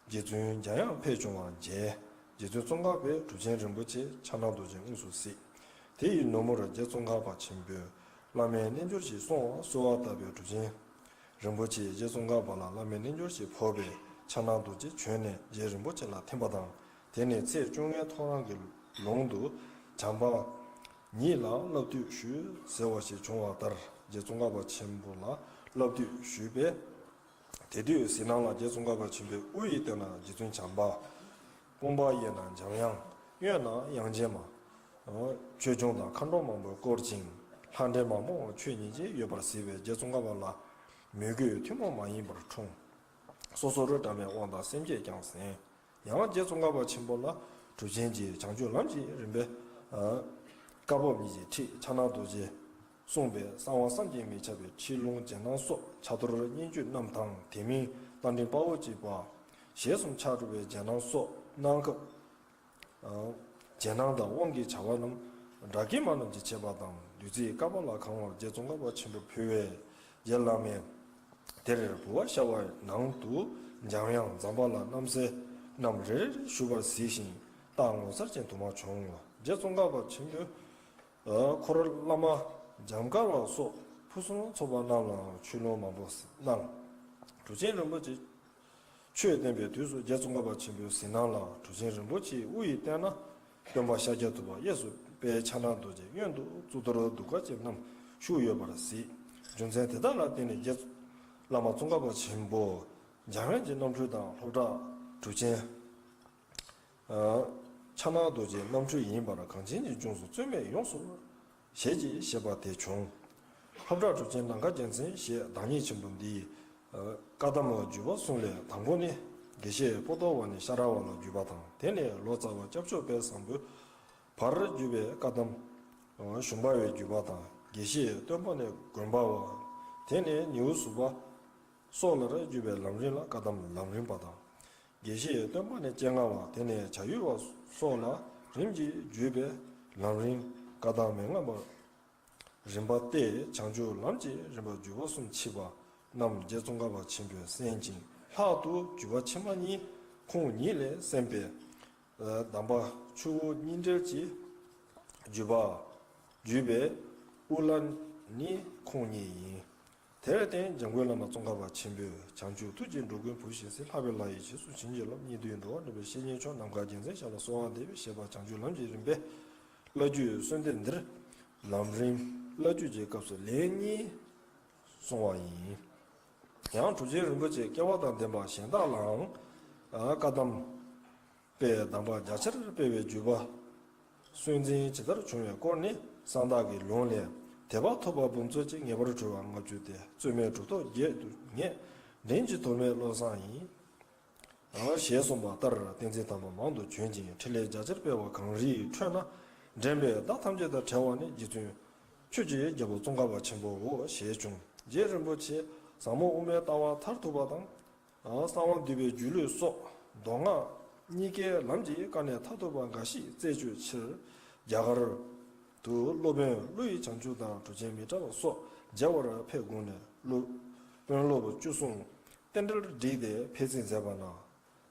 རྗེ་བཙུན་འཇམ་དབྱངས་ཕེབས་བྱུང་བ་མཇལ། རྗེ་བཙུན་ཙོང་ཁ་པས་གྲུབ་ཆེན་རིན་པོ་ཆེ་ཕྱག་ན་རྡོ་རྗེ་དངོས་སུ་གཟིགས། དེ་ཡི་ནུབ་མོར་རྗེ་ཙོང་ཁ་པ་ཆེན་པོས་བླ་མའི་རྣལ་འབྱོར་ཞིག་གསུང་བར་གསོལ་བ་བཏབ་པས། གྲུབ་ཆེན་རིན་པོ་ཆེས་རྗེ་ཙོང་ཁ་པ་ལ་བླ་མའི་རྣལ་འབྱོར་ཞིག་ཕོག་པས། ཕྱག་ན་རྡོ་རྗེ་བྱོན་ནས་རྗེ་རིན་པོ་ཆེ་ལ་ཐིམ་པ་དང་། དེ་ནས་ཚེས་བཅོ་ལྔའི་ཐོ་རངས་ཀྱི་ལུང་དུ་བྱམས་པ་ཉིད་ལ་བསླབ་བཏུས་ཞུས་ཟེར་བ་ཞིག་བྱུང་བ་ལྟར་རྗེ་ཙོང་ཁ་པ་ཆེན་པོ་ལ་བསླབ་བཏུས་ཞུས་པས། དེ་དུས་གཟིགས་སྣང་ལ་རྗེ་ཙོང་ཁ་པ་ཆེན་པོའི་དབུ་ཡི་སྟེང་ན་རྗེ་བཙུན་བྱམས་པ་ དཔུང་པ་གཡས་ན་འཇམ་དབྱངས། གཡོན་ན་དབྱངས་ཅན་མ། ཆོས་སྐྱོང་དང་མཁའ་འགྲོ་མང་པོས་བསྐོར་ཅིང་། ལྷ་འདྲེ་མང་པོའང་ཆོས་ཉན་གྱིན་ཡོད་པར་གཟིགས་པས་རྗེ་ཙོང་ཁ་པ་ལ་མོས་གུས་ཐུན་མོང་མ་ཡིན་པར་འཁྲུངས། སོ་སོར་བཀྲ་མའི་དབང་དང་སེམས་བསྐྱེད་ཀྱང་གསན། ཡང་རྗེ་ཙོང་ཁ་པ་ཆེན་པོ་ལ་གྲུབ་ཆེན་གྱིས་བྱང་ཆུབ་ལམ་གྱི་རིམ་པའི་བཀའ་བབས་ཉིད་ཀྱི་ཁྲིད་ཕྱག་ན་རྡོ་རྗེ་གསུངས་པས། གསང་བ་བསམ་གྱིས་མི་ཁྱབ་པའི་ཁྲིད་ལུང་རྗེས་གནང་སོགས། ཕྱག་རྡོར་སྙན་བརྒྱུད་རྣམས་དང་། དེ་མིན་རྟ་མགྲིན་དཔའ་བོ་གཅིག་པ་ཞེས་གསུམ་ཕྱག་དྲུག་པའི་རྗེས་གནང་སོགས་གནང་སྐབས། རྗེས་གནང་དང་དབང་གི་བྱ་བ་རྣམས་སྒྲ་སྐྱེས་མ་རྣམས་ཀྱིས་བྱེད་པ་དང་། བདུད་རྩིའི་བསྐལ་པ་ལ་གང་བར་རྗེ་ཙོང་ཁ་པ་ཆེན་པོས་ཕུལ་བས། རྗེ་བླ་མས་དེར་ཕུར་པ་ཤར་བའི་ནང་དུ་འཇམ་དབྱངས་ཛམ་བྷ་ལ་རྣམ་སྲས་རྣམས་རེ་རེར་བཞུགས་པར་གཟིགས་ཤིང་། རྟགས་ངོ་མཚར་ཅན་དུ་མ་བྱུང་། རྗེ་ཙོང་ཁ་པ་ཆེན་པོས་འཁོར་བླ་མ་འཇམ་དཀར་བ་སོགས་ཕུན་སུམ་ཚོགས་པ་རྣམས་ལའང་ཆོས་ལུང་མང་པོ་གནང་། གྲུབ་ཆེན་རིན་པོ་ཆེ་ཆོས་བསྟན་པའི་དུས་སུ་རྗེ་ཙོང་ཁ་པ་ཆེན་པོའི་གཟིགས་སྣང་ལ་གྲུབ་ཆེན་རིན་པོ་ཆེའི་དབུ་ཡི་སྟེང་ན་སྟོན་པ་ཤཱཀྱ་ཐུབ་པ་གཡས་སུ་དཔལ་ཕྱག་ན་རྡོ་རྗེ། གཡོན་དུ་གཙུག་ཏོར་གདུགས་དཀར་ཅན་རྣམས་བཞུགས་ཡོད་པར་གཟིགས། རྒྱུ་མཚན་དེ་དག་ལ་བརྟེན་ནས་རྗེ་བླ་མ་ཙོང་ཁ་པ་ཆེན་པོ་འཇམ་དབྱངས་ཀྱི་རྣམ་འཕྲུལ་དང་སློབ་གྲྭ་གྲུབ་ཆེན་ཕྱག་ན་རྡོ་རྗེའི་རྣམ་འཕྲུལ་ཡིན་པར་གངས་ཅན་གྱི་ལྗོངས་སུ་རྩོད་མེད་ཡོངས་སུ་ཞལ་གྱིས་བཞེས་པ་དེ་བྱུང་། སློབ་གྲྭ་གྲུབ་ཆེན་ནམ་མཁའ་རྒྱལ་མཚན་ཞེས་བདག་ཉིད་ཆེན་པོ་འདིའི་བཀའ་གདམས་བརྒྱུད་པ་གསུམ་ལས་དང་པོ་ནི་དགེ་བཤེས་པོ་ཏོ་བ་ནས་ཤ་ར་བ་ལ་བརྒྱུད་པ་དང་། དེ་ནས་ལོ་ཙཱ་བ་སྐྱབས་མཆོག་དཔལ་བཟང་པོའི་བར་བརྒྱུད་པའི་བཀའ་གདམས་ཞུམ་པ་བས་བརྒྱུད་པ་དང་། དགེ་བཤེས་སྟོན་པ་ནས་དགོན་པ་བ། དེ་ནས་ནེའུ་ཟུར་པ་སོགས་ལ་བརྒྱུད་པའི་ལམ་རིམ་ལ་བཀའ་གདམས་ལམ་རིམ་པ་དང་། དགེ་བཤེས་སྟོན་པ་ནས་སྤྱན་སྔ་བ། དེ་ནས་བྱ་ཡུལ་བ་སོགས་ལ་རིམ་གྱིས་བརྒྱུད་པའི་ལམ་རིམ་བཀའ་གདམས་མན་ངག་པ་རིམ་པ་སྟེ། བྱང་ཆུབ་ལམ་གྱི་རིམ་པ་བརྒྱུད་པ་གསུམ་མཆིས་པ་རྣམས་རྗེ་ཙོང་ཁ་པ་ཆེན་པོས་གསན་ཅིང་། ལྷག་ཏུ་བརྒྱུད་པ་ཕྱི་མ་གཉིས་ཁོང་ཉིད་ལས་གསན་པས། གདམས་པ་ཆུ་བོ་གཉིས་འབྲེལ་གྱི་བརྒྱུད་པ་བརྒྱུད་པའི་དབུ་བླ་ནི་ཁོང་ཉིད་ཡིན། དེར་བརྟེན་འཇམ་མགོན་བླ་མ་ཙོང་ཁ་པ་ཆེན་པོས་བྱང་ཆུབ་ཐུགས་ཀྱི་འགྲོ་ཀུན་བུ་བཞིན་སྲིད། ལྷག་པའི་ལྷ་ཡི་རྗེས་སུ་བྱིན་གྱིས་རློབས། གཉིས་འདུས་འགྲོ་བ་འདྲེན་པའི་བཤེས་གཉེན་མཆོག་ནམ་མཁའ་རྒྱལ་མཚན་ཞབས་ལ་གསོལ་བ་འདེབས། ཞེས་པ་བྱང་ཆུབ་ལམ་གྱི་རིམ་པའི་བླ་བརྒྱུད་གསོལ་འདེབས་འདིར་ལམ་རིམ་བླ་བརྒྱུད་ཀྱི་སྐབས་སུ་ལན་གཉིས་གསུངས་པ་ཡིན། ཡང་གྲུབ་ཆེན་རིན་པོ་ཆེ་སྐལ་བ་དང་ལྡན་པ་གཞན་དག་ལའང་བཀའ་གདམས་པའི་གདམས་པ་རྒྱ་ཆེར་སྤེལ་བའི་བརྒྱུད་པ་སུན་འབྱིན་ཇི་ལྟར་བྱུང་བའི་སྐོར་ནི། གསང་བདག་གི་ལུང་ལས། དད་པ་ཐོབ་པ་འབུམ་ཚོ་གཅིག་ངེས་པར་གྲོལ་བ་ལྔ་བཅུ་སྟེ། རྩོད་མེད་གྲུབ་ཐོབ་བརྒྱད་དུ་ངེས། འདྲེན་གྱི་དོ་མེད་བློ་བཟང་ཡིན། ཞེས་གསུངས་པ་ལྟར་བསྟན་འཛིན་དམ་པ་མང་དུ་བྱོན་ཅིང་ཕྲིན་ལས་རྒྱ་ཆེར་སྤེལ་བ་གངས་རིའི་ཁྲོད་ན་འདྲེན་པའི་བདག་ཐམས་ཅད་དང་བྲལ་བ་ནི་རྗེ་བཙུན་ཆོས་ཀྱི་རྒྱལ་པོ་ཙོང་ཁ་པ་ཆེན་པོའོ་ཞེས་བྱུང་། རྗེ་རིན་པོ་ཆེ་ཟབ་མོ་དབུ་མའི་ལྟ་བ་མཐར་ཐུག་པ་དང་། གསང་བ་འདུས་པའི་སྒྱུ་ལུས་སོགས་མདོ་སྔགས་གཉིས་ཀའི་ལམ་གྱི་དཀའ་གནད་མཐར་ཐུག་པ་འགའ་ཞིག་རྩད་གཅོད་ཕྱིར་རྒྱ་གར་དུ་སློབ་དཔོན་ཀླུ་ཡི་བྱང་ཆུབ་དང་གྲུབ་ཆེན་མི་ཏྲ་བ་སོགས་མཇལ་བར་ཕེབས་དགོངས་ནས། སློབ་དཔོན་སློབ་བཅུ་གསུམ་རྟེན་འབྲེལ་བསྒྲིགས་ཏེ་ཕེབས་གཟིགས་མཛད་པ་ན།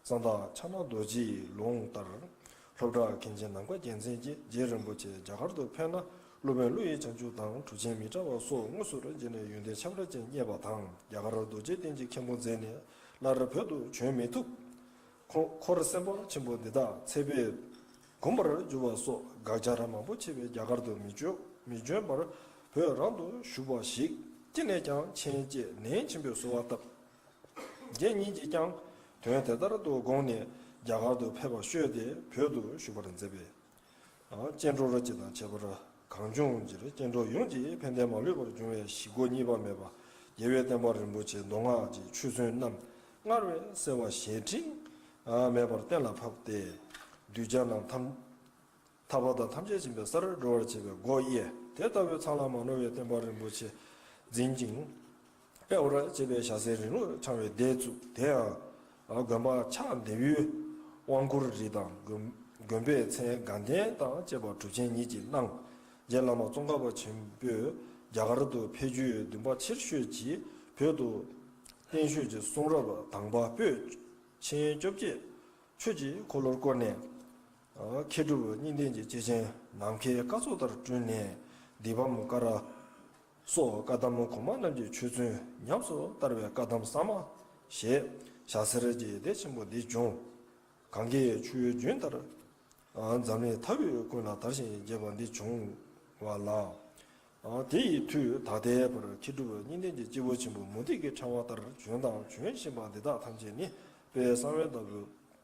གསང་བདག་ཕྱག་ན་རྡོ་རྗེའི་ལུང་ལྟར། སློབ་གྲྭ་མཁན་ཆེན་ནམ་མཁའ་རྒྱལ་མཚན་གྱིས་རྗེ་རིན་པོ་ཆེ་རྒྱ་གར་དུ་ཕེབས་ན་སློབ་དཔོན་ཀླུ་ཡི་བྱང་ཆུབ་དང་གྲུབ་ཆེན་མི་ཏྲ་བ་སོགས་དངོས་སུ་མཇལ་ནས་ཡོན་ཏན་ཁྱབ་བརྡལ་ཅན་བརྙེས་པ་དང་། རྒྱ་གར་རྡོ་རྗེ་གདན་གྱི་མཁན་པོ་མཛད་ནས་སླར་བོད་དུ་བྱོན་མི་ཐུབ། ཁོ་འཁོར་སེམས་དཔའ་ཆེན་པོ་འདི་དག་ཚེ་འཕོས་འགུམ་པར་གྱུར་པ་སོགས་དགག་བྱ་ར་མང་པོ་ཆེ་བས་རྒྱ་གར་དུ་མི་བྱོན་མི་བྱོན་པར་བོད་རང་དུ་བཞུགས་པ་ཞིག་ཅི་ནས་ཀྱང་མཁྱེན་ཅེས་ནན་ཆེན་པོས་གསོལ་བ་བཏབ། རྗེ་ཉིད་ཀྱིས་ཀྱང་དོན་དེ་ལྟར་དུ་དགོངས་ནས་རྒྱ་གར་དུ་ཕེབས་པར་བཤོལ་ཏེ་བོད་དུ་བཞུགས་པར་མཛད་པས། སྐྱེ་འགྲོ་རིགས་ཀྱི་དང་ཁྱད་པར་གང་བྱུང་གིར་སྐྱེ་འགྲོ་ཡོངས་ཀྱི་ཕན་བདེ་མ་ལུས་པར་འབྱུང་བའི་གཞི་སྒོ་གཉིས་པ་མེད་པ་རྒྱལ་བའི་བསྟན་པ་རིན་པོ་ཆེ་མདོ་སྔགས་ཀྱི་ཆོས་ཚུལ་རྣམས་སྔར་བས་གསལ་བ་ཞལ་ཕྲེང་མེད་པར་གཏན་ལ་ཕབ་སྟེ། གདུལ་བྱ་རྣམས་ཐམས་ཐར་པ་དང་ཐམས་ཅད་མཁྱེན་པའི་སར་འགྲོ་བར་བྱེད་པའི་སྒོ་དབྱེ། དེ་ལྟ་བུའི་ཚང་ལ་མ་ནོར་བའི་བསྟན་པ་རིན་པོ་ཆེ་འཛིན་ཅིང་སྤེལ་བར་བྱེད་པའི་ཞྭ་སེར་རིང་ལུགས་འཆང་བའི་སྡེ་བཙུགས། དེ་ཡང་དགོན་པ་ཕྱག་འདེབས་ཡུལ་དབང་བསྐུར་རིས་དང་དགོན་དགོན་པའི་མཚན་དགའ་ལྡན་དང་བཅས་པ་གྲུབ་ཆེན་ཉིད་ཀྱིས་གནང་། རྗེ་བླ་མ་ཙོང་ཁ་པ་ཆེན་པོས་རྒྱ་གར་དུ་ཕེབས་རྒྱུའི་འདུན་པ་ཕྱིར་བཤོལ་གྱིས་བོད་དུ་བསྟན་བཅོས་ཀྱི་གསུང་རབ་དང་པ་པོད་ཆེན་བཅོ་བརྒྱད་ཆོས་ཀྱི་འཁོར་ལོར་བསྐོར་ནས། མཁས་གྲུབ་གཉིས་ལྡན་གྱི་སྐྱེས་ཆེན་ནམ་མཁའི་སྐར་ཚོགས་ལྟར་སྤྲུལ་ནས། སྡིག་སྤམ་དཀར་སོགས་བཀའ་གདམས་གོང་མ་རྣམས་ཀྱི་ཆོས་ཚུལ་ཉམས་སུ་བསྟར་བའི་བཀའ་གདམས་གསར་མ་ཞེས་ཞྭ་སེར་གྱི་སྡེ་ཆེན་པོ་འདི་བྱུང་། གངས་ཀྱི་ཆུ་བོའི་རྒྱུན་ལྟར་འཛམ་གླིང་མཐའ་དབུས་ཀུན་ལ་དར་ཞིང་རྒྱས་པ་འདི་བྱུང་བ་ལ། དེ་ཡི་མཐུས་ད་ལྟའི་བར་མཁས་གྲུབ་གཉིས་ལྡན་གྱི་སྐྱེས་བུ་ཆེན་པོ་མུ་ཏིག་གི་ཕྲེང་བ་ལྟར་བྱོན་དང་བྱོན་བཞིན་པ་འདི་དག་ཐམས་ཅད་ནི་དཔལ་གསང་བའི་བདག་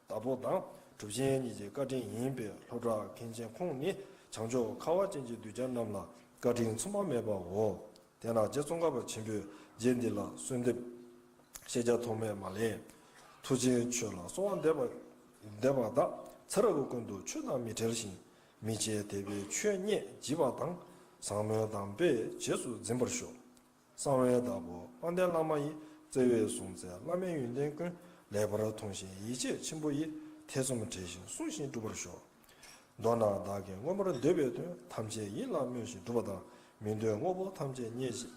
པོ་བདག་པོ་དང་ གྲུབ་ཆེན་ཉིད་ཀྱི་བཀའ་དྲིན་ཡིན་པས། སློབ་གྲྭ་མཁན་ཆེན་ཁོང་ནི་བྱང་ཕྱོགས་ཁ་བ་ཅན་གྱི་གདུལ་བྱ་རྣམས་ལ་བཀའ་དྲིན་མཚུངས་པ་མེད་པའོ། དེས་ན་རྗེ་ཙོང་ཁ་པ་ཆེན་པོས་རྗེ་འདི་ལ་གསོལ་འདེབས། ཤེས་བྱ་ཐོགས་མེད་མ་ལེན། མཐུ་ཆེན་ཆོས་ལ་གསོལ་བ་འདེབས་པ་འདེབས་པ་དག་ཚེ་རབས་ཀུན་ཏུ་ཆོས་དང་མི་འབྲལ་ཞིང་། མི་ཕྱེད་དད་པས་ཆོས་བརྙེས་བགྱིས་པ་དང་། བཟང་མོའི་གདམས་པས་རྗེས་སུ་འཛིན་པར་ཤོག་གསང་བའི་བདག་པོ་དཔལ་ལྡན་བླ་མ་ཡི། བརྩེ་བས་བཟུང་བཙལ་བླ་མའི་ཡོན་ཏན་ཀུན། ལེགས་པར་མཐོང་ཞིང་ཡིད་ཆེས་ཆེན་པོ་ཡིས། ཐེ་ཚོམ་བྲལ་ཞིང་བསྲུང་ཞིང་བསྒྲུབ་པར་ཤོག་མདོར་ན་བདག་གིས་མངོན་པར་འདོད་པའི་དོན། ཐམས་ཅད་ཡིད་ལ་སྨོན་ཞིང་བསྒྲུབ་པ་དང་། མི་འདོད་དངོས་པོ་ཐམས་ཅད་རྙེད་བཞིན་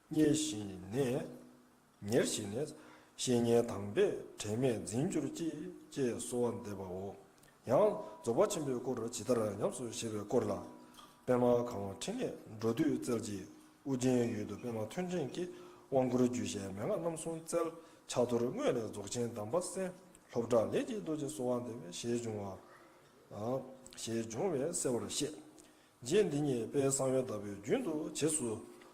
རྙེད་བཞིན་ནས། ཉེར་བཞི་ནས། བཤེས་གཉེན་དམ་པས་དྲན་མེད་འཛིན་གྱུར་ཅིག་ཅེས་གསོལ་བ་འདེབས་པའོ། ཡང་རྫོགས་པ་ཆེན་པོའི་སྐོར་ཇི་ལྟར་ཉམས་སུ་བཞེས་པའི་སྐོར་ལ། པདྨ་གང་བ་འཕྲིན་ལས་འགྲོ་དུས་རྩལ་གྱིས། ཨོ་རྒྱན་ཡུལ་དུ་པདྨ་ཐོད་ཕྲེང་གིས། དབང་བསྐུར་རྒྱུད་བཤད་མན་ངག་རྣམ་གསུམ་སྩལ། ཕྱག་རྡོར་དངོས་ལས་རྫོགས་ཆེན་གདམས་པ་གསན། སློབ་གྲྭ་ལས་ཀྱི་རྡོ་རྗེ་གསོལ་བ་འདེབས། ཞེས་འབྱུང་བ། ཞེས་འབྱུང་བས་གསལ་བར་བཤད། རྗེ་འདི་ཉིད་དཔལ་གསང་བའི་བདག་པོས་རྒྱུན་དུ་རྗེས་སུ་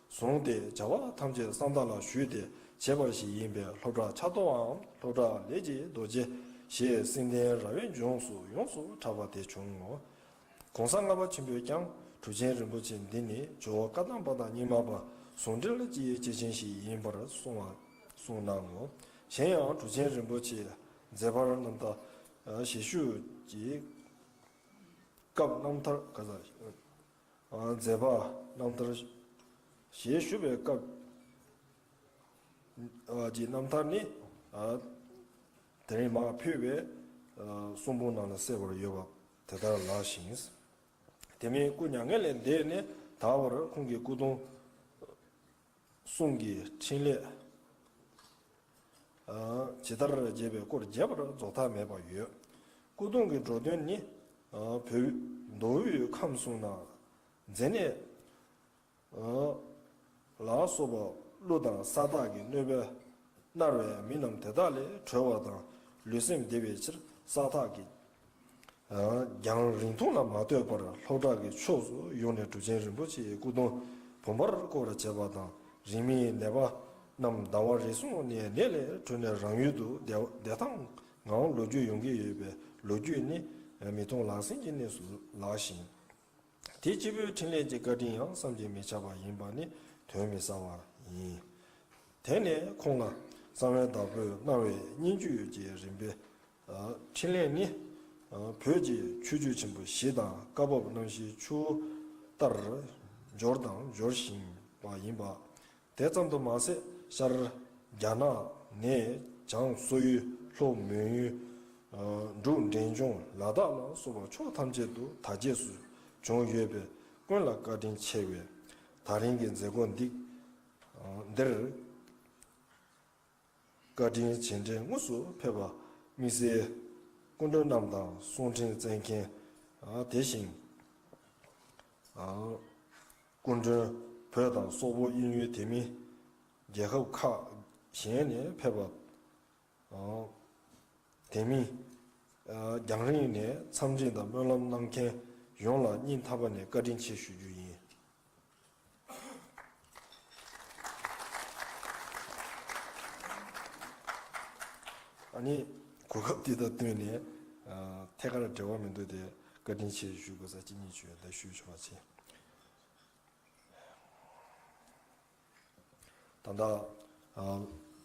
བཟུང་སྟེ། བྱ་བ་ཐམས་ཅད་བསམ་དག་ལ་ཞུས་ཏེ་བྱས་པ་ཞིག་ཡིན་པས། སློབ་གྲྭ་ཆགས་ཐོའམ་སློབ་གྲྭ་ལས་ཀྱི་རྡོ་རྗེ་ཞེས་སེང་ལྡེང་ར་བས་ལྗོངས་སུ་ཡོངས་སུ་གྲགས་པ་དེ་བྱུང་ངོ་། ༸གོང་ས་ལྔ་པ་ཆེན་པོས་ཀྱང་གྲུབ་ཆེན་རིན་པོ་ཆེ་འདི་ནི་ཇོ་བོ་བཀའ་གདམས་པ་དང་རྙིང་མ་པ་ཟུང་འབྲེལ་གྱི་སྐྱེས་ཆེན་ཞིག་ཡིན་པར་གསུངས་པ་གསུངས་གནང་ངོ་། གཞན་ཡང་གྲུབ་ཆེན་རིན་པོ་ཆེ་མཛད་པར་རྣམ་ཐར་ཞེས་ཞུ་ཅིག་སྐབས་རྣམ་ཐར་ག་ས། མཛད་པ་རྣམ་ཐར་ཞེས་ཞུ་བའི་སྐབས་ཀྱི་རྣམ་ཐར་ནི། དེ་རིང་མར་ཕུལ་བའི་གསུང་འབུམ་ནང་ལ་གསལ་བར་ཡོད་པ་དེ་ལྟར་ལགས་ཤིང་། དེ་མིན་སྐུ་མྱ་ངན་ལས་འདས་ནས་ད་བར་ཁོང་གི་སྐུ་གདུང་གསུང་གི་འཕྲིན་ལས་ཇི་ལྟར་རྒྱས་པའི་སྐོར་རྒྱས་པར་རྫོགས་མཐའ་མེད་པ་ཡོད། སྐུ་གདུང་གི་འགྲོ་དོན་ནི། བོད་མདོ་དབུས་ཁམས་གསུམ་ན་མཛེ་ནད་ལ་སོགས་པ་ཀླུ་དང་ས་བདག་གི་གནོད་པས་མནར་བའི་མི་རྣམས་དེ་དག་ལས་གྲོལ་བ་དང་ལུས་སེམས་བདེ་བའི་ཕྱིར་ས་ཐག་གི་རྒྱང་རིང་ཐུང་ལ་མ་ལྟོས་པར་ལྷོ་བྲག་གི་ཕྱོགས་སུ་ཡོང་ནས་གྲུབ་ཆེན་རིན་པོ་ཆེའི་སྐུ་གདུང་བུམ་པར་བརྐོ་བར་བྱེད་པ་དང་། རིང་མིན་ནད་པ་རྣམས་ཟླ་བ་རེ་ཟུང་ནས་ནད་ལས་གྲོལ་ནས་རང་ཡུལ་དུ་བདེ་བདེ་ཐང་ངང་ལོག་རྒྱུ་ཡོང་གི་ཡོད་པས། ལོ་རྒྱུས་ནི་མི་མཐོང་ལག་ཟིན་གྱི་གནས་སུ་ལགས་ཤིང་། དེ་སྤྱི་བོའི་འཕྲིན་ལས་ཀྱི་བཀའ་དྲིན་ཡང་བསམ་གྱིས་མི་ཁྱབ་པ་ཡིན་པ་ནི་དོན་མི་གསལ་བ་ཡིན། དེ་ནས་ཁོང་ལ་གསང་བའི་བདག་པོས་གནང་བའི་སྙན་བརྒྱུད་ཀྱི་རིམ་པའི་འཕྲིན་ལས་ནི། བོད་ཀྱི་ཆོས་བརྒྱུད་ཆེན་པོ་བཞི་དང་བཀའ་བབས་རྣམ་བཞིའི་ཆུ་བོ་ལྟར་འབྱོར་དང་འབྱོར་བཞིན་པ་ཡིན་པ། དེ་ཙམ་དུ་མ་ཟད། ཤར་རྒྱ་ནག་ནས་བྱང་སོག་ཡུལ། ལྷོ་མོན་ཡུལ། འབྲུག་འབྲས་ལྗོངས་ལ་དྭགས་ལ་སོགས་པ་ཕྱོགས་ཐམས་ཅད་དུ་དར་རྒྱས་སུ་བྱུང་ཡོད་པས། ཀུན་ལ་བཀའ་དྲིན་ཆེ་བས། ད་རིང་གི་མཛད་སྒོ་འདི་འདིར་བཀའ་དྲིན་རྗེས་དྲན་དངོས་སུ་ཕེབས་པ་དམིགས་བསལ་སྐུ་མགྲོན་རྣམས་དང་གསུང་འཕྲིན་བསྩལ་མཁན། དེ་བཞིན་སྐུ་མགྲོན་བོད་དང་སོག་པོ་དབྱིན་ཡུལ། དེ་མིན་རྒྱལ་ཁབ་ཁག་གཞན་ནས་ཕེབས་པ། དེ་མིན་རྒྱང་རིང་ནས་འཚམས་འདྲི་དང་སྨོན་ལམ་གནང་མཁན་ཡོངས་ལ་སྙིང་ཐག་པ་ནས་བཀའ་དྲིན་ཆེ་ཞུ་རྒྱུ་ཡིན། ཨ་ནི་གོ་སྐབས་འདི་དང་བསྟུན་ནས་ཐད་ཀར་འབྲེལ་བ་མི་འདུག་སྟེ། བཀའ་དྲིན་ཆེ་ཞུ་དགོས་ས་གཅིག་གཉིས་ཅིག་ཡོད། ད་ཞུས་ཆོག་པ་བྱས། ད་ལྟ་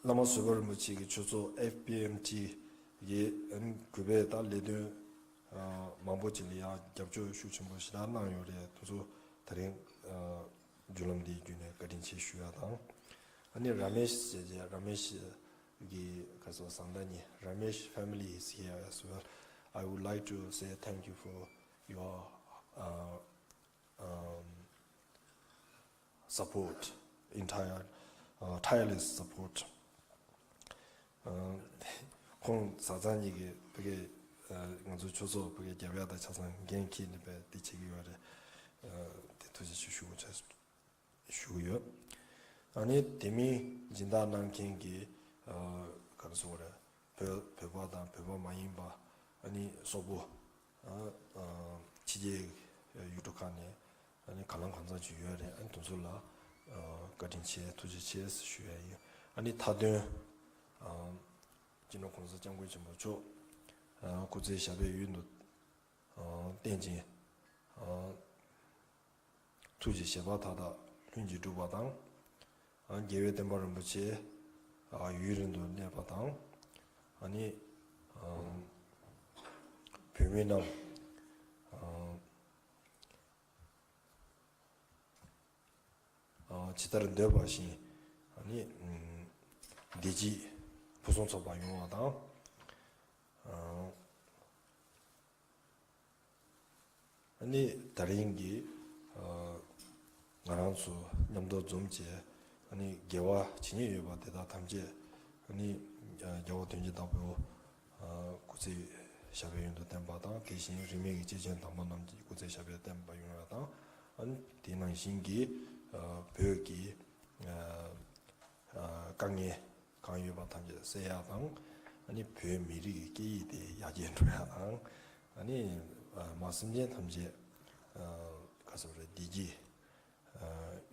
བླ་མ་བཟོད་པ་རིན་པོ་ཆེ་གི་ཆོས་ཚོགས་ཨེཕ་པི་ཨེམ་ཊི་གི་གུས་པས་ད་ལས་དོན་མང་པོ་ཅིག་ལ་ཡང་རྒྱབ་སྐྱོར་ཤུགས་ཆེན་པོ་ཞེ་དྲག་གནང་ཡོད་རེད། དེ་ཚོ་ད་རིང་བརྒྱུད་ལམ་འདིའི་བརྒྱུད་ནས་བཀའ་དྲིན་ཆེ་ཞུ་ཡ་དང་། ཨ་ནི་ར་མེཤ་ཟེར་རྗེས། ར་མེཤ་གི་ག་ཚོད་བཟང་ད་ཉི། Ramesh family is here as well. I would like to say thank you for your uh, um, support, entire uh, tireless support. ཁོང་བཟའ་ཚང་གཉིས་ཀྱིས་ཕ་གི་ང་ཚོའི་ཆོས་ཚོགས་ཕ་གི་རྒྱབ་ཡ་དང་ཆ་ཚང་འགན་འཁྱེར་ནས་དཔེ་འདི་བྱེད་ཀྱི་ཡོད་རེད། དེ་ཐུགས་རྗེ་ཆེ་ཞུ་དགོས་ཆགས་ཞུ་གི་ཡོད། ཨ་ནི་དེ་མིན་སྦྱིན་བདག་གནང་མཁན་གྱི་ག་རེ་ཟེར་དགོས་རེད། བོད་བོད་པ་དང་བོད་པ་མ་ཡིན་པ། ཨ་ནི་སོག་པོ། ཕྱི་རྒྱལ་ཡུལ་གྲུ་ཁག་ནས་ཨ་ནི་གང་ལ་གང་འཚམ་ཅིག་ཡོད་རེད། ཨ་ནི་དེ་ཚོ་ལ་བཀའ་དྲིན་ཆེ་ཐུགས་རྗེ་ཆེ་ཞུ་ཡ་ཡིན། ཨ་ནི་མཐའ་དོན་སྤྱི་ནོར་༸གོང་ས་༸སྐྱབས་མགོན་ཆེན་པོ་མཆོག་ ཨ་སྐུ་ཚེ་ཞབས་པད་ཡུན་དུ་ཨ་བརྟན་ཅིང་། ཨ་ཐུགས་ཀྱི་བཞེད་པ་མཐའ་དག་ལྷུན་གྱིས་གྲུབ་པ་དང་། ཨ་རྒྱལ་བའི་བསྟན་པ་རིན་པོ་ཆེ་ཨ་ཡུན་རིང་དུ་གནས་པ་དང་། ཨ་ནི་ཨ་བོད་མི་རྣམས་ཨ་ཨ་ཇི་ལྟར་འདོད་པ་བཞིན་ཨ་ནི་ཨ་བདེ་སྐྱིད་ཕུན་སུམ་ཚོགས་པ་ཡོང་བ་དང་། ཨ་ཨ་ནི་དེ་རིང་གི་ཨ་ང་རང་ཚོ་མཉམ་དུ་འཛོམས་བྱས་ཨ་ནི་དགེ་བ་བྱེད་མཁན་ཡོད་པ་དེ་དག་ཐམས་ཅད་ཨ་ནི་ཨ་རྒྱལ་བ་དོན་གྱི་བདག་པོ་ཨ་སྐུ་ཚེ་ཞབས་པད་ཡུན་དུ་བརྟན་པ་དང་། དེ་བཞིན་རིས་མེད་ཀྱི་སྐྱེས་ཆེན་དམ་པ་རྣམས་ཀྱི་སྐུ་ཚེ་ཞབས་པད་བརྟན་པ་ཡོང་བ་དང་། ཨ་ནི་དེ་ནང་བཞིན་གྱི་ཨ་བོད་ཀྱི་ཨ་ཨ་དཀའ་ངལ་གང་ཡོད་པ་ཐམས་ཅད་སེལ་ཡག་དང་། ཨ་ནི་བོད་མི་རིགས་ཀྱི་སྐད་ཡིག་དེ་ཡར་རྒྱས་འགྲོ་ཡག་དང་། ཨ་ནི་ཨ་མ་སེམས་ཅན་ཐམས་ཅད་ཨ་ག་ཟེར་བ་རེད། བདེ་སྐྱིད་ཨ་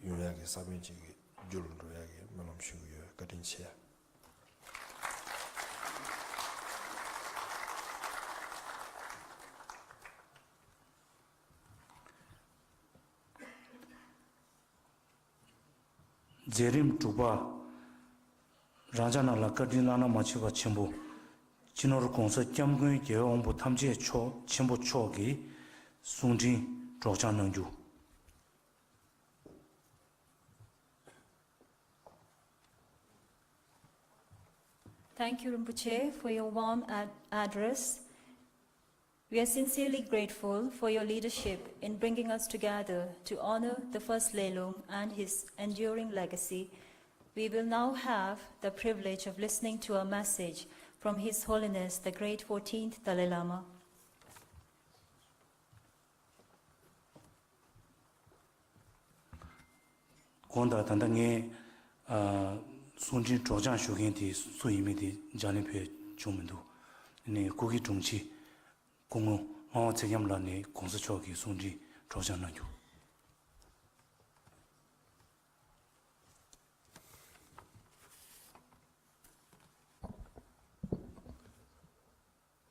ཡོང་ཡག་གི་ས་བོན་ཅིག་གི་རྒྱུ་རུ་འགྲོ་ཡག་གི་སྨོན་ལམ་ཞུ་གི་ཡོད། བཀའ་དྲིན་ཆེ། མཛད་རིམ་དྲུག་པ། རང་ཅག་རྣམས་ལ་བཀའ་དྲིན་བླ་ན་མ་མཆིས་པ་ཆེན་པོ་སྤྱི་ནོར་༸གོང་ས་༸སྐྱབས་མགོན་རྒྱལ་བའི་དབང་པོ་ཐམས་ཅད་མཆོག་ཆེན་པོ་མཆོག་གིས་གསུང་འཕྲིན་སྒྲོག་སྦྱང་གནང་རྒྱུ། Thank you, Rinpoche, for your warm ad- address. We are sincerely grateful for your leadership in bringing us together to honor the First Lelung and his enduring legacy. We will now have the privilege of listening to a message from His Holiness the Great Fourteenth Dalai Lama. དགོངས་དག་ད་ལྟ་ངས་ཨ་གསུང་འཕྲིན་སྒྲོག་སྦྱང་ཞུ་མཁན་དེ་སུ་ཡིན་མིན་དེ་ལྗགས་ལན་ཕུལ་བྱུང་མི་འདུག་ནས་སྐུ་སྒེར་དྲུང་ཆེ་སྐུ་ངོ་ངག་དབང་ཚེ་རྒྱམ་ལགས་ནས་༸གོང་ས་མཆོག་གི་གསུང་འཕྲིན་སྒྲོག་སྦྱང་གནང་རྒྱུ།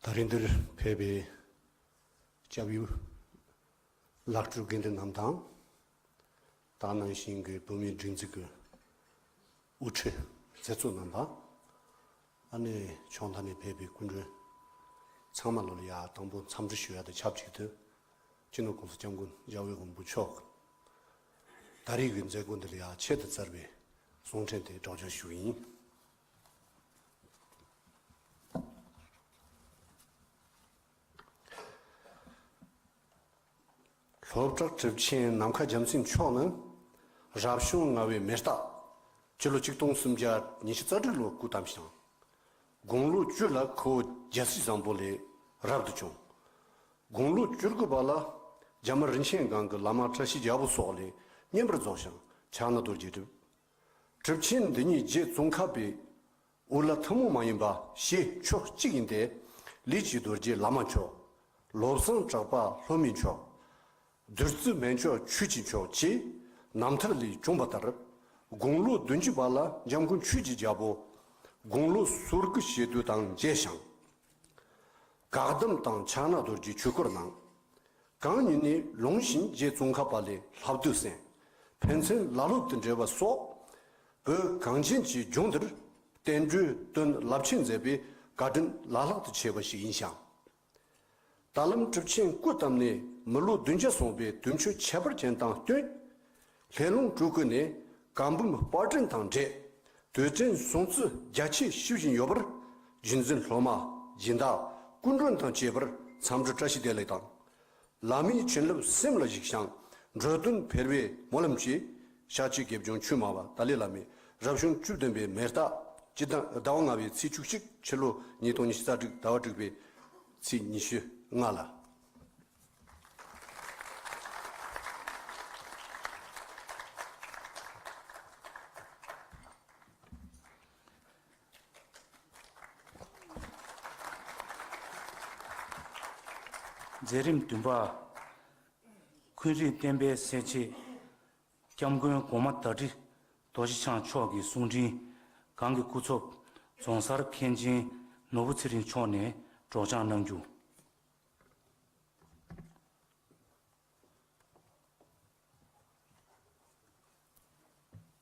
ད་རིང་འདིར་ཕེབས་པའི་སྐྱབས་ཡུལ་ལག་སྤྲོད་དགེ་འདུན་རྣམས་དང་། ད་ནང་བཞིན་གྱི་བོད་མིའི་སྒྲིག་འཛུགས་ཀྱི་དབུ་ཁྲིད་མཛད་གཙོ་རྣམ་པ། ཨ་ནེ་ཕྱོགས་མཐའ་ནས་ཕེབས་པའི་སྐུ་མགྲོན་ཚང་མ་ལ་ཡ་དང་པོ་འཚམས་འདྲི་ཞུ་ཡ་དང་ཆབས་ཅིག་ཏུ། སྤྱི་ནོར་༸གོང་ས་༸སྐྱབས་མགོན་རྒྱལ་བའི་དབང་པོ་མཆོག་ད་རེས་ཀྱི་མཛད་སྒོ་འདི་ལ་ཡ་ཆེད་དུ་བཅར་བའི་གསུང་འཕྲིན་དེ་སྒྲོག་སྦྱང་ཞུ་ཡིན། ལྷོ་བྲག་གྲུབ་ཆེན་ནམ་མཁའ་རྒྱལ་མཚན་མཆོག་ནི་རབ་བྱུང་ལྔ་བའི་མེ་རྟ་སྤྱི་ལོ་ཆིག་སྟོང་སུམ་བརྒྱ་ཉི་ཤུ་རྩ་དྲུག་ལོར་སྐུ་བལྟམས་ཤིང་། དགུང་ལོ་བཅུ་ལ་ཁོ་བོ་རྒྱལ་སྲས་བཟང་པོ་ལས་རབ་ཏུ་བྱུང་། དགུང་ལོ་བཅུ་དགུ་པ་ལ་རྒྱ་མི་རིན་ཆེན་སྒང་གི་བླ་མ་བཀྲ་ཤིས་རྒྱལ་པོ་སོགས་ལས་བསྙེན་པར་རྫོགས་ཤིང་ཕྱག་ན་རྡོ་རྗེ་བསྒྲུབས། གྲུབ་ཆེན་འདི་ཉིད་རྗེ་ཙོང་ཁ་པའི་འོ་ལ་ཐུན་མོང་མ་ཡིན་པ་ཞེས་ཆོས་གཅིག་ཡིན་ཏེ། ལས་ཀྱི་རྡོ་རྗེ་བླ་མ་མཆོག་བློ་བཟང་གྲགས་པ་ལྷོ་མི་མཆོག་བདུད་རྩི་སྨན་མཆོག་ཆོས་ཀྱི་མཆོག་བཅས་རྣམ་ཐར་ལས་བྱུང་བ་ལྟར། དགུང་ལོ་བདུན་ཅུ་པ་ལ་འཇམ་མགོན་ཆོས་ཀྱི་རྒྱལ་པོ་དགུང་ལོ་སོ་དགུ་བཞེས་དུས་དང་མཇལ་ཞིང་། བཀའ་གདམས་དང་ཕྱག་ན་རྡོ་རྗེའི་ཆོས་སྐོར་གནང་། གང་ཉིད་ནས་ལུང་བཞིན་རྗེ་ཙོང་ཁ་པ་ལས་བསླབ་བཏུས་གསན། ཕན་ཚུན་བླ་སློབ་ཏུ་འབྲེལ་བ་སོགས་བོད་གངས་ཅན་གྱི་ལྗོངས་འདིར་བསྟན་འགྲོའི་དོན་རླབས་ཆེན་མཛད་པའི་བཀའ་དྲིན་བླ་ལྷག་ཏུ་ཆེ་བ་ཞིག་ཡིན་ཞིང་། ད་ལམ་གྲུབ་ཆེན་སྐུ་བལྟམས་ནས་མི་ལོ་བདུན་བརྒྱ་སོང་བའི་དུས་མཆོད་ཁྱད་པར་ཅན་དང་བསྟུན། ལྷས་ལུང་སྤྲུལ་སྐུ་ནས་བཀའ་འབུམ་པར་སྐྲུན་དང་འབྲེལ་དུས་དྲན་སྲུང་བརྩི་རྒྱ་ཆེ་ཞུ་བཞིན་ཡོད་པར། རྒྱུན་འཛིན་སློབ་མ་སྦྱིན་བདག་སྐུ་མགྲོན་དང་བཅས་པར་འཚམས་འདྲི་བཀྲ་ཤིས་བདེ་ལེགས་དང་། བླ་མའི་བྱིན་རླབས་སེམས་ལ་ཞུགས་ཤིང་འགྲོ་དོན་འཕེལ་བའི་སྨོན་ལམ་གྱིས། ཤཱཀྱའི་དགེ་སྦྱོང་ཆོས་སྨྲ་བ་ཏཱ་ལའི་བླ་མའི་རབ་བྱུང་བཅུ་བདུན་པའི་མེ་རྟ་སྤྱི་ཟླ་ཟླ་བ་ལྔ་པའི་ཚེས་བཅུ་གཅིག་ཕྱི་ལོ་ཉིས་སྟོང་ཉི་ཤུ་རྩ་དྲུག་ཟླ་བ་དྲུག་པའི་ཚེས་ཉི་ཤུ་ལྔ་ལ། མཛད་རིམ་བདུན་པ། འཁོན་རིགས་བསྟན་པའི་སྲས་བཅས་སྐྱབས་མགོན་གོང་མ་ཟླ་སྒྲིལ་རྡོ་རྗེ་འཆང་མཆོག་གི་གསུང་འཕྲིན། གང་གི་སྐུ་ཚབ་རྫོང་སར་མཁན་ཆེན་ནོར་བུ་ཚེ་རིང་མཆོག་ནས་ སྒྲོག་སྦྱང་གནང་རྒྱུ།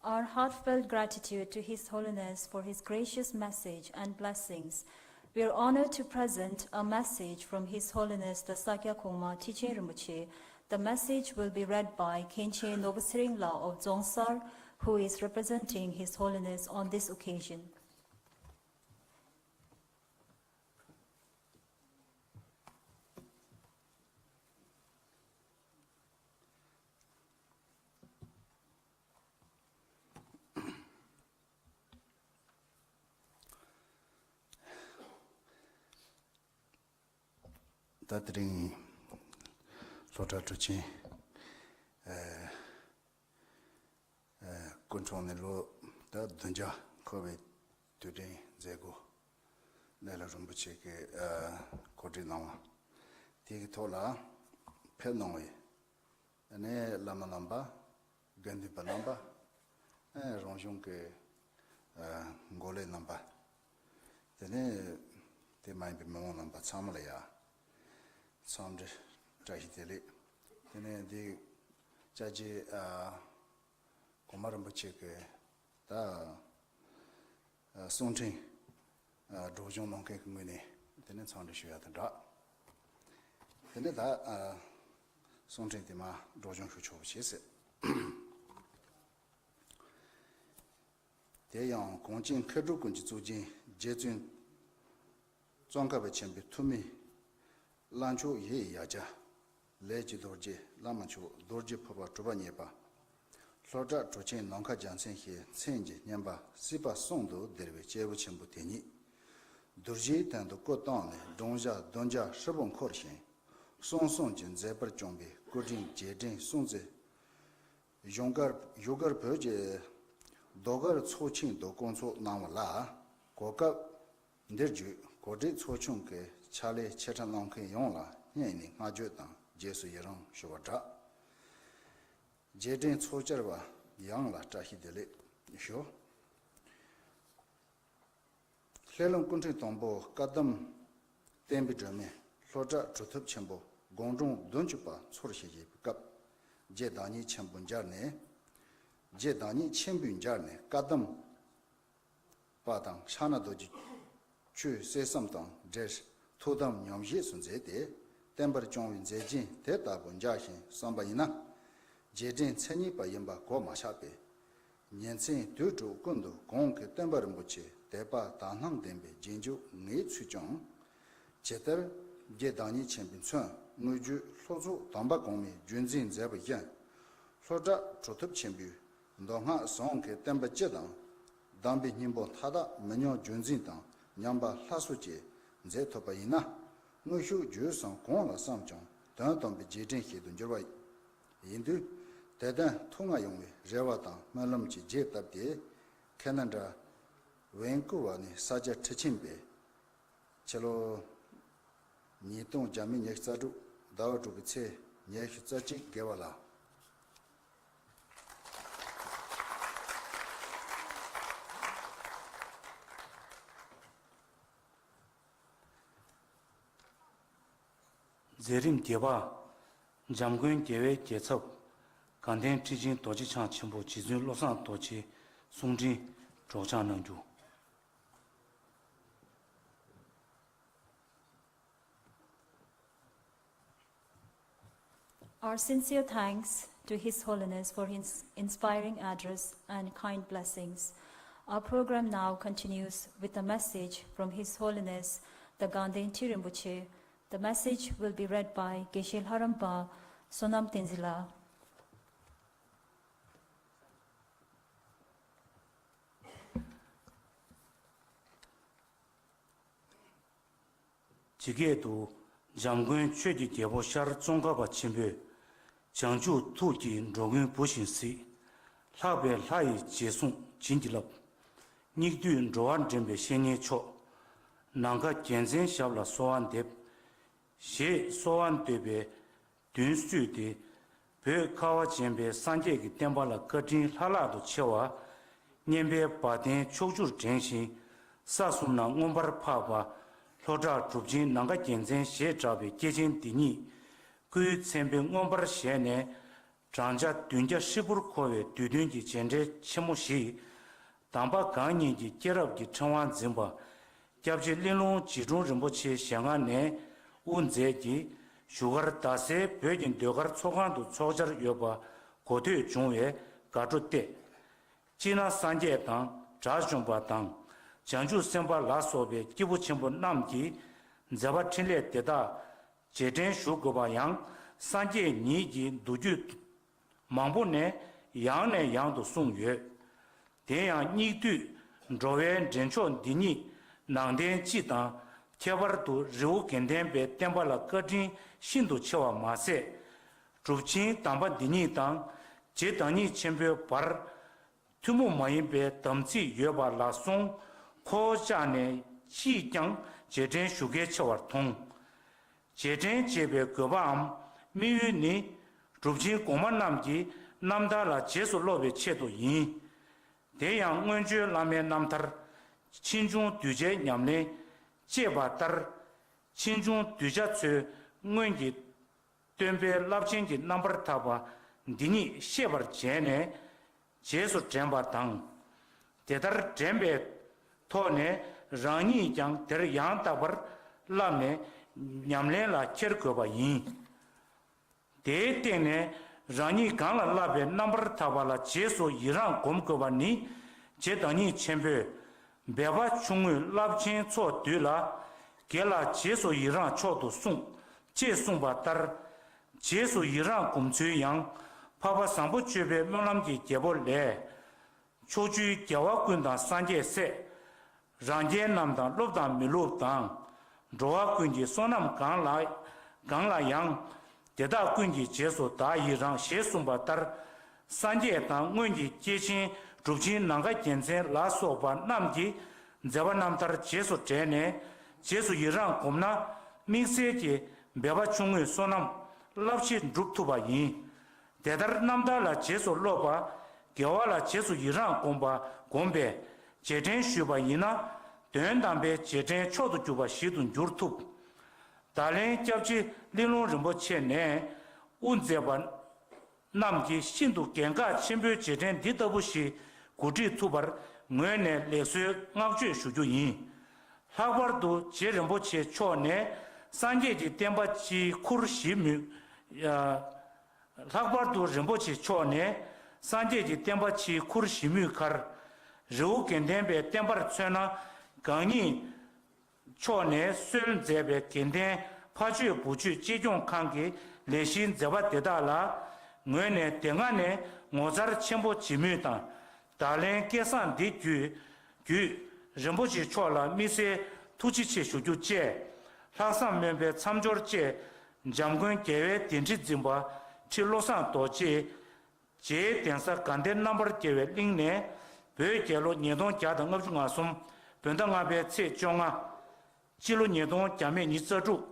Our heartfelt gratitude to His Holiness for his gracious message and blessings. We are honored to present a message from His Holiness the Sakya Khongma Teaching Rinpoche. The message will be read by Khenche Nobu Tsering La of Dzongsar, who is representing His Holiness on this occasion. ད་དེ་རིང་སློབ་གྲྭ་གྲུ་ཆེན་ཨ་ཨ་སྐུ་འཁྲུངས་ནས་ལོ་ད་བདུན་བརྒྱ་འཁོར་བའི་དུས་དྲན་མཛད་སྒོ་གནས་ལ་རིན་པོ་ཆེ་གིས་ཨ་གོ་སྒྲིག་གནང་བ་དེ་གི་ཐོག་ལ་ཕེབས་གནང་བའི་ཨ་ནི་བླ་མ་རྣམ་པ། དགེ་འདུན་པ་རྣམ་པ། ཨ་རང་གཞུང་གི་ཨ་འགོ་ལས་རྣམ་པ། དེ་ནས་དེ་མ་ཡིན་པའི་མི་མང་རྣམ་པ་ཚང་མ་ལ་ཡ་འཚམས་འདྲི་བཀྲ་ཤིས་བདེ་ལེགས། དེ་ནས་འདི་ཅ་ཅེ་ཨ་གོང་མ་རིན་པོ་ཆེ་གི་ད་ཨ་གསུང་འཕྲིན་ཨ་སྒྲོག་སྦྱང་གནང་མཁན་གྱི་ངོས་ནས་དེ་ནས་འཚམས་འདྲི་ཞུ་ཡ་དང་སྦྲགས། དེ་ནས་ད་ཨ་གསུང་འཕྲིན་དེ་མ་སྒྲོག་སྦྱང་ཞུ་ཆོག་པ་བྱེད་ཟེར། དེ་ཡང་གངས་ཅན་མཁས་གྲུབ་ཀུན་གྱི་གཙུག་རྒྱན་རྗེ་བཙུན་ཙོང་ཁ་པ་ཆེན་པོའི་ཐུགས་སྨོན་བླ་མཆོག་ཡེ་ཡི་ཡ་གྱལ་ལས་ཀྱི་རྡོ་རྗེ་བླ་མ་མཆོག་རྡོ་རྗེ་ཕུར་པ་གྲུ་པ་བརྙེས་པ། ལྷོ་བྲག་གྲུ་ཆེན་ནམ་མཁའ་རྒྱལ་མཚན་ཞེས་མཚན་གྱི་སྙན་པ་སྲིད་པ་གསུམ་དུ་བརྡལ་བའི་སྐྱེས་བུ་ཆེན་པོ་དེ་ཉིད། རྡོ་རྗེའི་སྟེང་དུ་སྐུ་བལྟམས་ནས་བགྲང་བྱ་བདུན་བརྒྱ་ཧྲིལ་པོ་འཁོར་ཞིང་། གསང་གསུམ་གྱི་མཛད་པར་བཅོམ་པའི་སྐུ་ཕྲེང་རྗེས་དྲན་སྲུང་བརྩི། བཞུགས་སྒར་བཞུགས་སྒར་བོད་ཀྱི་ཟློས་གར་ཚོགས་ཆེན་དུ་བསྐོང་ཚོགས་གནང་བ་ལ་གོ་སྐབས་འདིར་བརྒྱུད་གོ་སྒྲིག་ཚོགས་ཆུང་གི་ཕྱག་ལས་ཆེ་ཕྲ་གནང་མཁན་ཡོངས་ལ་སྙིང་ནས་བསྔགས་བརྗོད་དང་རྗེས་སུ་ཡི་རང་ཞུ་བར་སྦྲགས། རྗེས་དྲན་ཚོགས་བཅར་བ་ཡོངས་ལ་བཀྲ་ཤིས་བདེ་ལེགས་ཞུ། ལྷ་ལུང་སྐུ་ཕྲེང་དང་པོ་བཀའ་གདམས་བསྟན་པའི་སྒྲོན་མེ་ལྷོ་བྲག་གྲུབ་ཐོབ་ཆེན་པོ་དགུང་གྲངས་བདུན་ཅུ་པ་འཚོལ་ཞིང་གཞེས་པའི་སྐབས། རྗེ་བདག་ཉིད་ཆེན་པོ་མཇལ་ནས། རྗེ་བདག་ཉིད་ཆེན་པོས་མཇལ་ནས་བཀའ་གདམས་པ་དང་ཕྱག་ན་རྡོ་རྗེ་ཆོས་གསན་བསམ་དང་འབྲེལ་ཐུགས་དམ་ཉམས་བཞེས་སུ་མཛད་དེ། བསྟན་པར་བྱུང་བའི་མཛད་རྗེས་དེ་ལྟ་བུ་མཇལ་ཞིང་བསམ་པ་ཡིན་ན། རྗེས་དྲན་མཚན་ཉིད་པ་ཡིན་པ་གོ་མ་ཆག་པས། ཉིན་མཚན་དུས་དྲུག་ཀུན་ཏུ་གོང་གི་བསྟན་པ་རིན་པོ་ཆེ་དད་པ་དག་སྣང་ལྡན་པའི་རྗེས་འཇུག་ངེས་ཚུལ་ཀྱང་། ཇི་ལྟར་རྗེ་བདག་ཉིད་ཆེན་པོས་མཚོན་དངོས་བརྒྱུད་ལྷོ་ཕྱོགས་དམ་པ་གོང་མས་རྒྱུན་འཛིན་མཛད་པ་བཞིན། ལྷོ་བྲག་གྲུབ་ཐོབ་ཆེན་པོས་མདོ་སྔགས་ཟུང་གི་བསྟན་པ་སྤྱི་དང་། གདམས་པའི་སྙིང་པོ་མཐའ་དག་མི་ཉམས་རྒྱུན་འཛིན་དང་ཉམས་པ་སླར་གསོ་བཅས་མཛད་ཐུབ་པ་ཡིན་ན། དངོས་ཤུགས་བརྒྱུད་གསུམ་གང་ལ་བསམ་ཀྱང་དོན་དམ་པའི་རྗེས་དྲན་ཞིག་ཏུ་འགྱུར་བ་ཡིན་དུས། དད་ལྡན་ཐུགས་མངའ་ཡོང་བའི་རེ་བ་དང་སྨོན་ལམ་གྱི་རྒྱས་བཏབ་སྟེ། ཁེ་ན་ཌ་ཝན་ཀུ་ཝར་ནས་ས་སྐྱ་ཁྲི་ཆེན་པས་ཕྱི་ལོ་ཉིས་སྟོང་ཉི་ཤུ་རྩ་དྲུག་ཟླ་བ་དྲུག་པའི་ཚེས་ཉི་ཤུ་རྩ་གཅིག་དགེ་བ་ལ། མཛད་རིམ་བརྒྱད་པ། འཇམ་མགོན་རྒྱལ་བའི་རྒྱལ་ཚབ་དགའ་ལྡན་ཁྲི་ཆེན་རྡོ་རྗེ་འཆང་ཆེན་པོ་རྗེ་བཙུན་བློ་བཟང་རྡོ་རྗེའི་གསུང་འཕྲིན་སྒྲོག་སྦྱང་གནང་རྒྱུ། Our sincere thanks to His Holiness for his inspiring address and kind blessings. Our program now continues with a message from His Holiness the Ganden Tri Rinpoche. The message will be read by Geshe Lharampa Sonam Tenzin La. ཇི་སྐད་དུ། འཇམ་མགོན་ཆོས་ཀྱི་རྒྱལ་པོ་ཤར་ཙོང་ཁ་པ་ཆེན་པོས། བྱང་ཆུབ་ཐུགས་ཀྱིས་འགྲོ་ཀུན་བུ་བཞིན་གཟིགས། ལྷག་པའི་ལྷ་ཡི་རྗེས་བཟུང་བྱིན་གྱིས་བརླབས། སྙིགས་དུས་འགྲོ་བ་འདྲེན་པའི་བཤེས་གཉེན་མཆོག་ནམ་མཁའ་རྒྱལ་མཚན་ཞབས་ལ་གསོལ་བ་འདེབས། ཞེས་གསོལ་བ་འདེབས་པའི་མདུན་བསུས་ཏེ། བོད་ཁ་བ་ཅན་པའི་སངས་རྒྱས་ཀྱི་བསྟན་པ་ལ་བཀའ་དྲིན་ལྷག་ལྷག་ཏུ་ཆེ་བ། སྙན་པའི་བ་དན་ཕྱོགས་བཅུར་སྒྲེང་ཞིང་། ས་གསུམ་ན་མངོན་པར་འཕགས་པ། ལྷོ་བྲག་གྲུབ་ཆེན་ནམ་མཁའ་རྒྱལ་མཚན་ཞེས་གྲགས་པའི་སྐྱེས་ཆེན་འདི་ཉིད་སྐུའི་མཚན་དཔེ་མངོན་པར་བཞད་ནས། བགྲང་བྱ་བདུན་བརྒྱ་ཧྲིལ་པོར་འཁོར་བའི་དུས་སྟོན་གྱི་མཇལ་འཕྲད་ཆེན་མོ་ཞིག་དམ་པ་གང་ཉིད་ཀྱི་སྐྱེས་རབས་ཀྱི་ཕྲེང་བ་འཛིན་པ། སྐྱབས་རྗེ་གླིང་ལུང་འཇིགས་དྲུང་རིན་པོ་ཆེའི་ཞལ་སྔ་ནས་དབུ་མཛད་ཀྱིས་བཞུགས་སྒར་རྡ་སའི་བོད་ཀྱི་ཟློས་གར་ཚོགས་ཁང་དུ་འཚོགས་འཆར་ཡོད་པ་གོ་ཐོས་བྱུང་བས་དགའ་སྤྲོ་སྟེ། སྤྱིར་ན་སངས་རྒྱས་དང་དགྲ་བཅོམ་པ་དང་བྱང་ཆུབ་སེམས་དཔའ་ལ་སོགས་པའི་སྐྱེས་བུ་ཆེན་པོ་རྣམས་ཀྱི་མཛད་པ་འཕྲིན་ལས་དེ་དག་རྗེས་དྲན་ཞུ་དགོས་པ་ཡང་སངས་རྒྱས་ཉིད་ཀྱི་མདོ་རྒྱུད་མང་པོ་ནས་ཡང་ནས་ཡང་དུ་གསུངས་ཡོད། དེ་ཡང་སྙིགས་དུས་འགྲོ་བའི་འདྲེན་མཆོག་འདི་ཉིད་ནང་རྟེན་སྤྱི་དང་ཁྱད་པར་དུ་རི་བོ་དགེ་ལྡན་པའི་བསྟན་པ་ལ་བཀའ་དྲིན་ཤིན་ཏུ་ཆེ་བ་མ་ཟད། གྲུབ་ཆེན་དམ་པ་འདི་ཉིད་དང་རྗེ་བདག་ཉིད་ཆེན་པོའི་བར་ཐུན་མོང་མ་ཡིན་པའི་དམ་ཚིག་ཡོད་པ་ལ་སོགས་ཁོ་བོ་ཅག་ནས་ཅིས་ཀྱང་རྗེས་དྲན་ཞུ་གལ་ཆེ་བར་མཐོང་། རྗེས་དྲན་བྱེད་པའི་དགོས་པའམ་དམིགས་ཡུལ་ནི་གྲུབ་ཆེན་གོང་མ་རྣམས་ཀྱི་རྣམ་ཐར་ལ་རྗེས་སུ་སློབ་པའི་ཆེད་དུ་ཡིན། དེ་ཡང་སྔོན་བྱོན་བླ་མའི་རྣམ་ཐར་ཕྱིས་འབྱུང་གདུལ་བྱའི་ཉམས་ལེན་ཅེས་པ་ལྟར་ཕྱིས་འབྱུང་གདུལ་བྱ་ཚོས་སྔོན་གྱི་སྟོན་པའི་རླབས་ཆེན་གྱི་རྣམ་པར་ཐར་པ་འདི་ཉིད་ཤེས་པར་བྱས་ནས་རྗེས་སུ་དྲན་པ་དང་། དེ་ལྟར་དྲན་པའི་ཐོག་ནས་རང་ཉིད་ཀྱང་དེར་ཡང་དག་པར་བསླབས་ནས་ཉམས་ལེན་ལ་འཁྱེར་དགོས་པ་ཡིན། དེའི་སྟེང་ནས་རང་ཉིད་གང་ལ་བསླབས་པའི་རྣམ་པར་ཐར་པ་ལ་རྗེས་སུ་ཡི་རང་སྒོམ་དགོས་པ་ནི་རྗེ་བདག་ཉིད་ཆེན་པོས། སྦལ་པ་ཆུང་ངུས་རླབས་ཆེན་ཚོགས་བསྡུས་ལ། དགེ་ལ་རྗེས་སུ་ཡི་རང་མཆོག་ཏུ་གསུངས། ཅེས་གསུངས་པ་ལྟར། རྗེས་སུ་ཡི་རང་སྒོམ་ཚུལ་ཡང་། འཕགས་པ་བཟང་པོ་སྤྱོད་པའི་སྨོན་ལམ་གྱི་རྒྱལ་པོ་ལས། ཕྱོགས་བཅུའི་རྒྱལ་བ་ཀུན་དང་སངས་རྒྱས་སྲས། རང་རྒྱལ་རྣམས་དང་སློབ་དང་མི་སློབ་དང་། འགྲོ་བ་ཀུན་གྱི་བསོད་ནམས་གང་ལ་གང་ལ་ཡང་། དེ་དག་ཀུན་གྱི་རྗེས་སུ་བདག་ཡི་རང་ཞེས་གསུངས་པ་ལྟར། སངས་རྒྱས་དང་སྔོན་གྱི་སྐྱེས་ཆེན་གྲུབ་ཆེན་ནམ་མཁའ་རྒྱལ་མཚན་ལ་སོགས་པ་རྣམས་ཀྱི་མཛད་པ་རྣམ་ཐར་རྗེས་སུ་དྲན་ནས་རྗེས་སུ་ཡི་རང་སྒོམ་ན་དམིགས་བསལ་གྱི་སྦལ་པ་ཆུང་ངུས་བསོད་ནམས་རླབས་ཆེན་འགྲུབ་ཐུབ་པ་ཡིན། དེ་ལྟར་རྣམ་ཐར་ལ་རྗེས་སུ་སློབ་པ། དགེ་བ་ལ་རྗེས་སུ་ཡི་རང་སྒོམ་པ་སྒོམ་པས་རྗེས་དྲན་ཞུས་པ་ཡིན་ན། དོན་དམ་པའི་རྗེས་དྲན་མཆོག་ཏུ་གྱུར་པ་ཞིག་ཏུ་འགྱུར་ཐུབ། ད་ལན་སྐྱབས་རྗེ་གླིང་ལུང་རིན་པོ་ཆེ་ནས་དབུ་མཛད་པ་རྣམས་ཀྱིས་ཤིན་ཏུ་གལ་འགངས་ཆེན་པོའི་རྗེས་དྲན་འདི་ལྟ་བུ་ཞིག་གོ་སྒྲིག་ཐུབ་པར་ངོས་ནས་ལེགས་གསོའི་བསྔགས་བརྗོད་ཞུ་རྒྱུ་ཡིན། ལྷག་པར་དུ་རྗེ་རིན་པོ་ཆེ་མཆོག་ནས་སངས་རྒྱས་ཀྱི་བསྟན་པ་སྤྱིའི་ཁུར་བཞེས་མུས། ལྷག་པར་དུ་རིན་པོ་ཆེ་མཆོག་ནས་སངས་རྒྱས་ཀྱི་བསྟན་པ་སྤྱིའི་ཁུར་བཞེས་མུས་ཁར། རི་བོ་དགེ་ལྡན་པའི་བསྟན་པར་མཚོན་ན་གང་ཉིད་མཆོག་ནས་གསོལ་མཛད་པའི་དགེ་ལྡན་ཕ་ཆོས་བུ་ཆོས་གཅེས་སྐྱོང་ཁང་གི་ལས་གཞིའི་མཛད་པ་དེ་དག་ལ་ངོས་ནས་དེ་སྔ་ནས་ངོ་མཚར་ཆེན་པོ་བྱེད་མུས་དང་། ད་ལན་སྐལ་བཟང་འདི་བརྒྱུད། བརྒྱུད། རིན་པོ་ཆེ་མཆོག་ལ་དམིགས་བསལ་ཐུགས་རྗེ་ཆེ་ཞུ་རྒྱུ་བཅས། ལྷག་བསམ་སྨོན་པའི་མཚམས་སྦྱོར་བཅས། འཇམ་མགོན་རྒྱལ་བའི་གདན་ཁྲི་འཛིན་པ། ཁྲི་བློ་བཟང་རྡོ་རྗེ། རྗེའི་གདན་ས་དགའ་ལྡན་རྣམ་པར་རྒྱལ་བའི་གླིང་ནས་བོད་རྒྱལ་ལོ་ཉིས་སྟོང་བརྒྱ་དང་ལྔ་བཅུ་ང་གསུམ་བོད་ཟླ་ལྔ་པའི་ཚེས་བཅོ་ལྔ། སྤྱི་ལོ་ཉིས་སྟོང་བརྒྱ་མེད་ཉི་ཤུ་རྩ་དྲུག་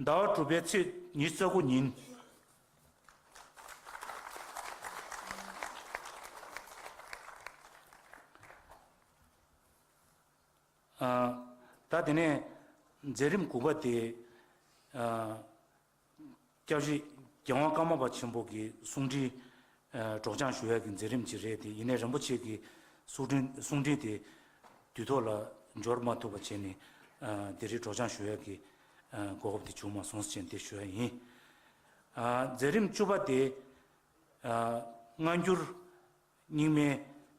ཟླ་བ་དྲུག་པའི་ཚེས་ཉི་ཤུ་རྩ་དགུ་ཉིན། ཨ། ད་དེ་ནས་མཛད་རིམ་དགུ་པ་དེ། ཨ། སྐྱབས་རྗེ་རྒྱལ་དབང་ཀརྨ་པ་ཆེན་པོ་གི་གསུང་འཕྲིན། ཨ། སྒྲོག་སྦྱང་ཞུ་ཡག་གི་མཛད་རིམ་ཅིག་རེད་དེ། ཡིན་ནའི་རིན་པོ་ཆེ་གི་གསུང་འཕྲིན་གསུང་འཕྲིན་དེ་དུས་ཐོག་ལ་འབྱོར་མ་ཐུབ་པ་བྱས་ནས། ཨ། དེ་རིང་སྒྲོག་སྦྱང་ཞུ་ཡག་གི། ཨ། གོ་སྐབས་དེ་བྱུང་མ་སོང་ཟེར་ནས་དེ་ཞུ་ཡག་ཡིན། ཨ། མཛད་རིམ་བཅུ་པ་དེ། ཨ། སྔ་འགྱུར་རྙིང་མའི་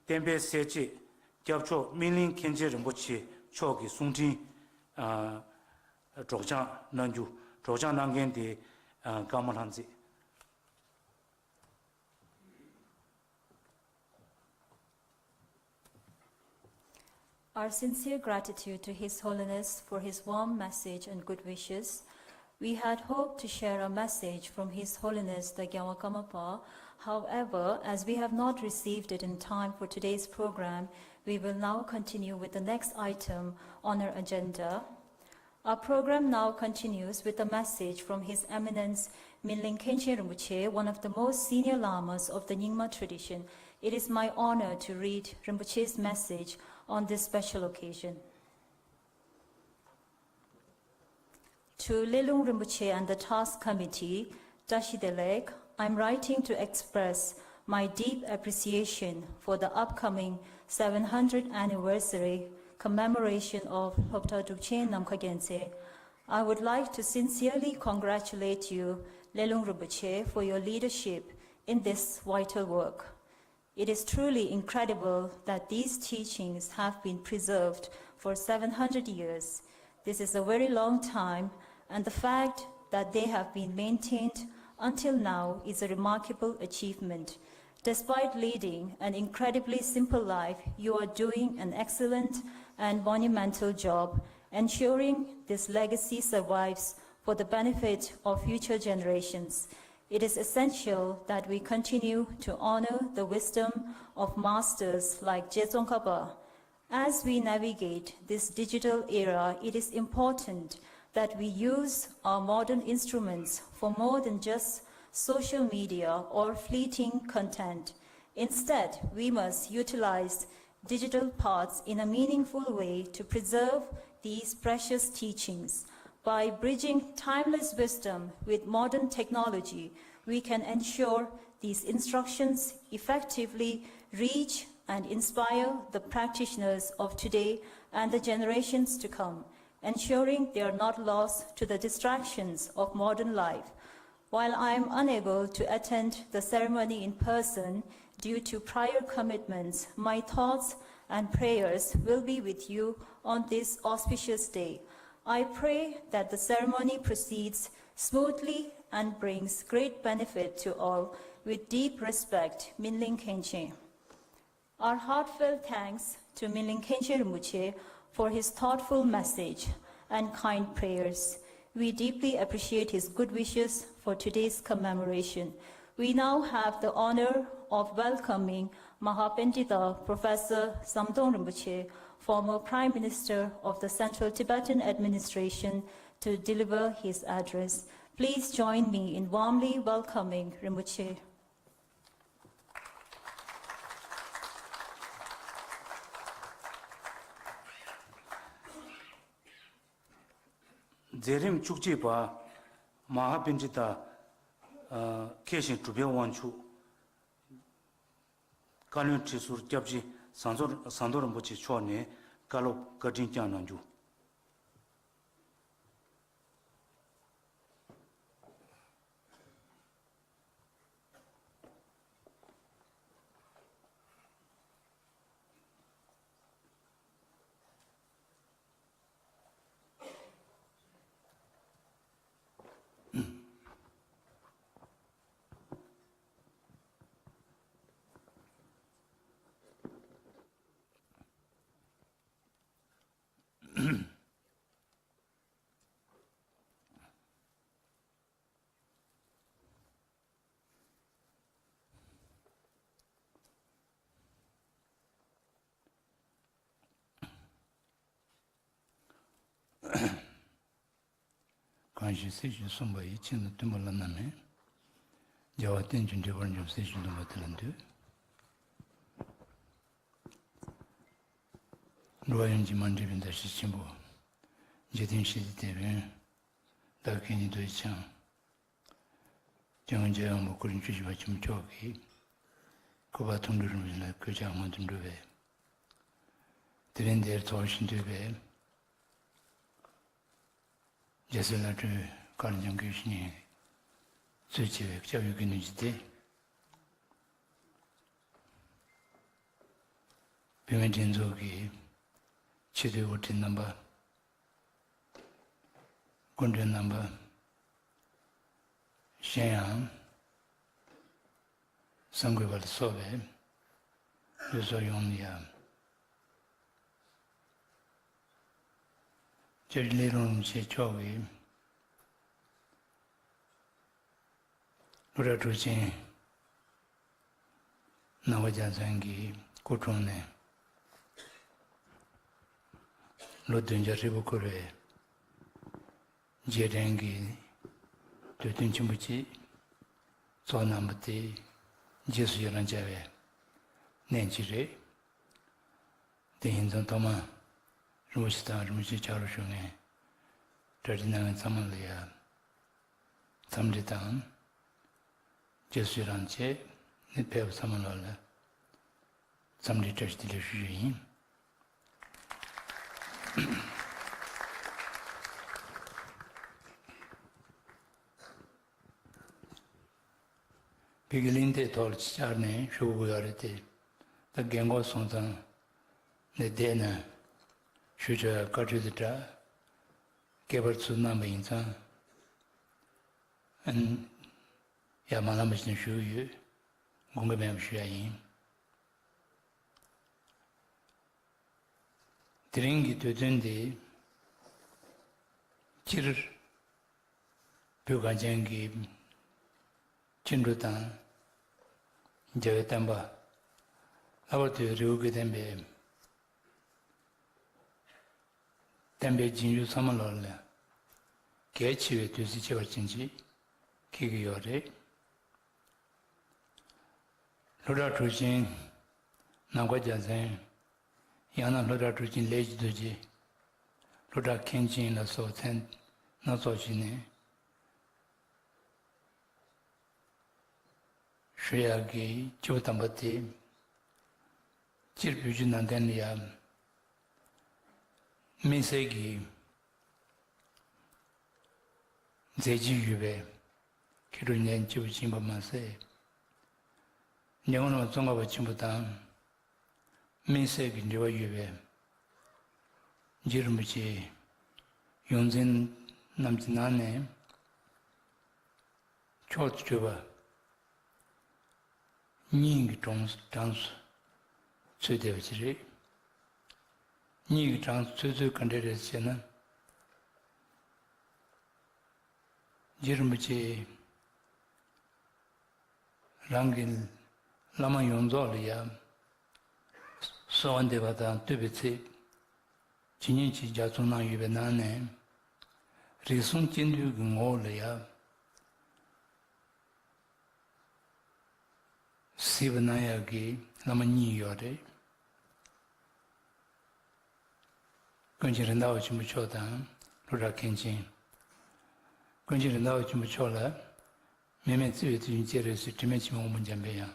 བསྟན་པའི་གསལ་བྱེད་སྐྱབས་མཆོག་སྨིན་གླིང་མཁན་ཆེན་རིན་པོ་ཆེ་མཆོག་གི་གསུང་འཕྲིན། ཨ། སྒྲོག་སྦྱང་གནང་རྒྱུ། སྒྲོག་སྦྱང་གནང་མཁན་དེ། ཨ། ཀརྨ་ལྷ་མཛེས། Our sincere gratitude to His Holiness for his warm message and good wishes. We had hoped to share a message from His Holiness the Gyalwar Karmapa. However, as we have not received it in time for today's program, we will now continue with the next item on our agenda. Our program now continues with a message from His Eminence Minling Khenchen Rinpoche, one of the most senior lamas of the Nyingma tradition. It is my honor to read Rinpoche's message on this special occasion. To Lelung Rinpoche and the Task Committee, Tashi Delek, I'm writing to express my deep appreciation for the upcoming seven hundredth anniversary commemoration of Lhobta Drupchen Namkha Gyaltse. I would like to sincerely congratulate you, Lelung Rinpoche, for your leadership in this vital work. It is truly incredible that these teachings have been preserved for seven hundred years. This is a very long time, and the fact that they have been maintained until now is a remarkable achievement. Despite leading an incredibly simple life, you are doing an excellent and monumental job ensuring this legacy survives for the benefit of future generations. It is essential that we continue to honor the wisdom of masters like Gyaltsong Khapa. As we navigate this digital era, it is important that we use our modern instruments for more than just social media or fleeting content. Instead, we must utilize digital paths in a meaningful way to preserve these precious teachings. By bridging timeless wisdom with modern technology, we can ensure these instructions effectively reach and inspire the practitioners of today and the generations to come, ensuring they are not lost to the distractions of modern life. While I am unable to attend the ceremony in person due to prior commitments, my thoughts and prayers will be with you on this auspicious day. I pray that the ceremony proceeds smoothly and brings great benefit to all. With deep respect, Minling Khenchen. Our heartfelt thanks to Minling Khenchen Rinpoche for his thoughtful message and kind prayers. We deeply appreciate his good wishes for today's commemoration. We now have the honor of welcoming Mahapandita Professor Samdong Rinpoche, former Prime Minister of the Central Tibetan Administration, to deliver his address. Please join me in warmly welcoming Rinpoche. མཛད་རིམ་བཅུ་གཅིག་པ། མ་ཧཱ་པཎྜི་ཏ། ཨ། མཁས་ཤིང་གྲུབ་པའི་དབང་ཕྱུག་བཀའ་བློན་ཁྲི་ཟུར་སྐྱབས་རྗེ་ཟམ་གདོང་ཟམ་གདོང་རིན་པོ་ཆེ་མཆོག་ནས་བཀའ་སློབ་བཀའ་དྲིན་བསྐྱངས་གནང་རྒྱུ། གང་ཞིག་སྲིད་ཞིའི་གསུངས་པ་ཡི། ཕྱིས་ན་སྟོན་པ་བླ་ན་མེད། རྒྱལ་བ་བསྟན་ཅིང་འདྲིས་པར་འབྱུང་། སྲིད་ཞིའི་སྡོམ་པ་དེ་ལ་འདུད། འགྲོ་བ་ཡོངས་ཀྱི་མ་འདྲིས་པའི་མདའ་བཞི་ཆེན་པོ། འཇིག་རྟེན་ཞི་བདེའི་དེད་དཔོན། བདག་གི་ཉིད་དུ་ཡི་ཆང་། སྐྱབས་མགོན་རྒྱལ་བའི་དབང་པོ་སྐུ་རིམ་བཅུ་བཞི་པ་ཆེན་པོ་མཆོག་གིས། སྐུ་པར་ཐུང་འབྲིང་རིམ་བཞིན་ལ་གུས་ཕྱག་སྔོན་དུ་འགྲོ་བས། དེ་རིང་འདིར་ཐོགས་བཞིན་འདུས་པའི། རྒྱལ་སྲས་བླ་སྤྲུལ་བཀའ་བློན་ལྗང་གུའི་བཤེས་གཉེན་གཙོས་བྱས་པའི་སྐྱབས་ཡུལ་དགེ་འདུན་གྱི་སྡེ། བུད་མེད་འགྲན་ཚོགས་ཀྱི་ཆེས་མཐོའི་དབུ་ཁྲིད་རྣམ་པ། སྐུ་མགྲོན་རྣམ་པ། གཞན་ཡང་གསར་འགོད་པ་ལ་སོགས་པའི་ལུས་སྲོག་ཡོངས་ལ་ཡང་། སྐྱབས་རྗེ་ལས་རུང་རིན་པོ་ཆེ་མཆོག་གིས་སློབ་གྲྭ་དྲུག་ཅན་ནང་པ་རྒྱལ་མཚན་གྱི་སྐུ་འཁྲུངས་ནས་ལོ་བདུན་བརྒྱ་ཧྲིལ་པོ་འཁོར་བའི་རྗེས་དྲན་གྱི་དུས་སྟོན་ཆེན་པོ་ཅིག་ཚོགས་གནང་བ་དེ་རྗེས་སུ་ཡི་རང་བྱ་བའི་གནས་ཅིག་རེད། དེ་ཡིན་ཙང་ཐོག་མར་རིན་པོ་ཆེ་དང་རིན་པོ་ཆེའི་ཕྱག་རོགས་ཞུ་མཁན་ གྲ་སྒྲིག་གནང་མཁན་ཚང་མ་ལ་ཡ་འཚམས་འདྲི་དང་རྒྱ་སུ་རང་བཅས་ནི་ཕེབས་ཚང་མ་ལ་ལ་འཚམས་འདྲི་བཀྲ་ཤིས་བདེ་ལེགས་ཞུ་རྒྱུ་ཡིན། བོད་ཀྱི་གླེང་སྟེགས་ཐོག་ལ་བཅར་ནས་ཞུ་དགོས་ཡོད་རེད་དེ། ད་རྒན་གོག་སོང་ཙང་ནས་བསྡད་ན་ཞུ་ཆོག་ཡ་བཀའ་འཁྲོལ་དེ་འདྲ་སྐད་པར་ཚུར་གནང་པ་ཡིན་ཙང་ཨན་ཡ་མ་ལམ་པ་ཞིག་ནས་ཞུ་གི་ཡོད། དགོངས་འགལ་མེད་པ་ཞུ་ཡ་ཡིན། དེ་རིང་གི་དུས་སྟོན་འདི་སྤྱིར་བོད་གངས་ཅན་གྱི་སྤྱི་འགྲོ་དང་རྒྱལ་བའི་བསྟན་པ། ལྷག་པར་དུ་རི་བོ་དགེ་ལྡན་པའི་བསྟན་པའི་རྗེས་འཇུག་ཚང་མ་ལོག་ལ་གལ་ཆེ་བའི་དུས་ཚིགས་ཆེ་བ་ཅན་ཅིག་འཁེལ་གྱི་ཡོད་རེད། ལྷོ་བྲག་གྲུབ་ཆེན་ནམ་མཁའ་རྒྱལ་མཚན། ཡང་ན་ལྷོ་བྲག་གྲུབ་ཆེན་ལས་ཀྱི་རྡོ་རྗེ། ལྷོ་བྲག་མཁན་ཆེན་ལ་སོགས་མཚན་སྣ་ཚོགས་ཤིག་ནས་ཞུ་ཡག་གི་སྤྱི་བོ་དམ་པ་དེ། སྤྱིར་བོད་བརྒྱུད་ནང་བསྟན་ལ་ཡང་དམིགས་བསལ་གྱི་མཛད་རྗེས་ཡོད་པའི་མཁས་གྲུབ་གཉེན་སྐྱེས་པ་ཅིག་ཡིན་པ་མ་ཟད། ཉེ་སྔོན་ལ་ཙོང་ཁ་པ་ཆེན་པོ་དང་དམིགས་བསལ་གྱི་འབྲེལ་བ་ཡོད་པའི་རྗེ་རིན་པོ་ཆེའི་ཡོངས་འཛིན་རྣམས་ཀྱི་ནང་ནས་མཆོག་ཏུ་གྱུར་པ། གཉིས་ཀྱི་གྲངས་གྲངས་སུ་ཚུད་བསྡད་པ་ཅིག་རེད། གཉིས་ཀྱི་གྲངས་སུ་ཚུད་ཚུལ་ག་འདྲ་རེད་ཟེར་ན། རྗེ་རིན་པོ་ཆེ་རང་གི་བླ་མ་ཡོངས་རྫོགས་ལ་ཡང་གསོལ་བ་འདེབས་པ་དང་བསྟོད་པའི་ཚིག་ཇི་སྙེད་ཅིག་ལྗགས་རྩོམ་གནང་ཡོད་པའི་ནང་ནས། རིགས་གསུམ་སྤྱི་འདུས་ཀྱི་ངོ་བོ་ལ་ཡང་། གཟིགས་པ་གནང་ཡག་གི་བླ་མ་གཉིས་ཡོད་རེད། ཀུན་མཁྱེན་རེད་མདའ་བ་ཆེན་པོ་མཆོག་དང་ལྷོ་བྲག་མཁན་ཆེན། ཀུན་མཁྱེན་རེད་མདའ་བ་ཆེན་པོ་མཆོག་ལ། མི་མེད་བརྩེ་བའི་ཚུལ་བཞིན་སྤྱན་རས་གཟིགས། དྲི་མེད་མཆིལ་མའི་དབང་པོ་འཇམ་པའི་དབྱངས།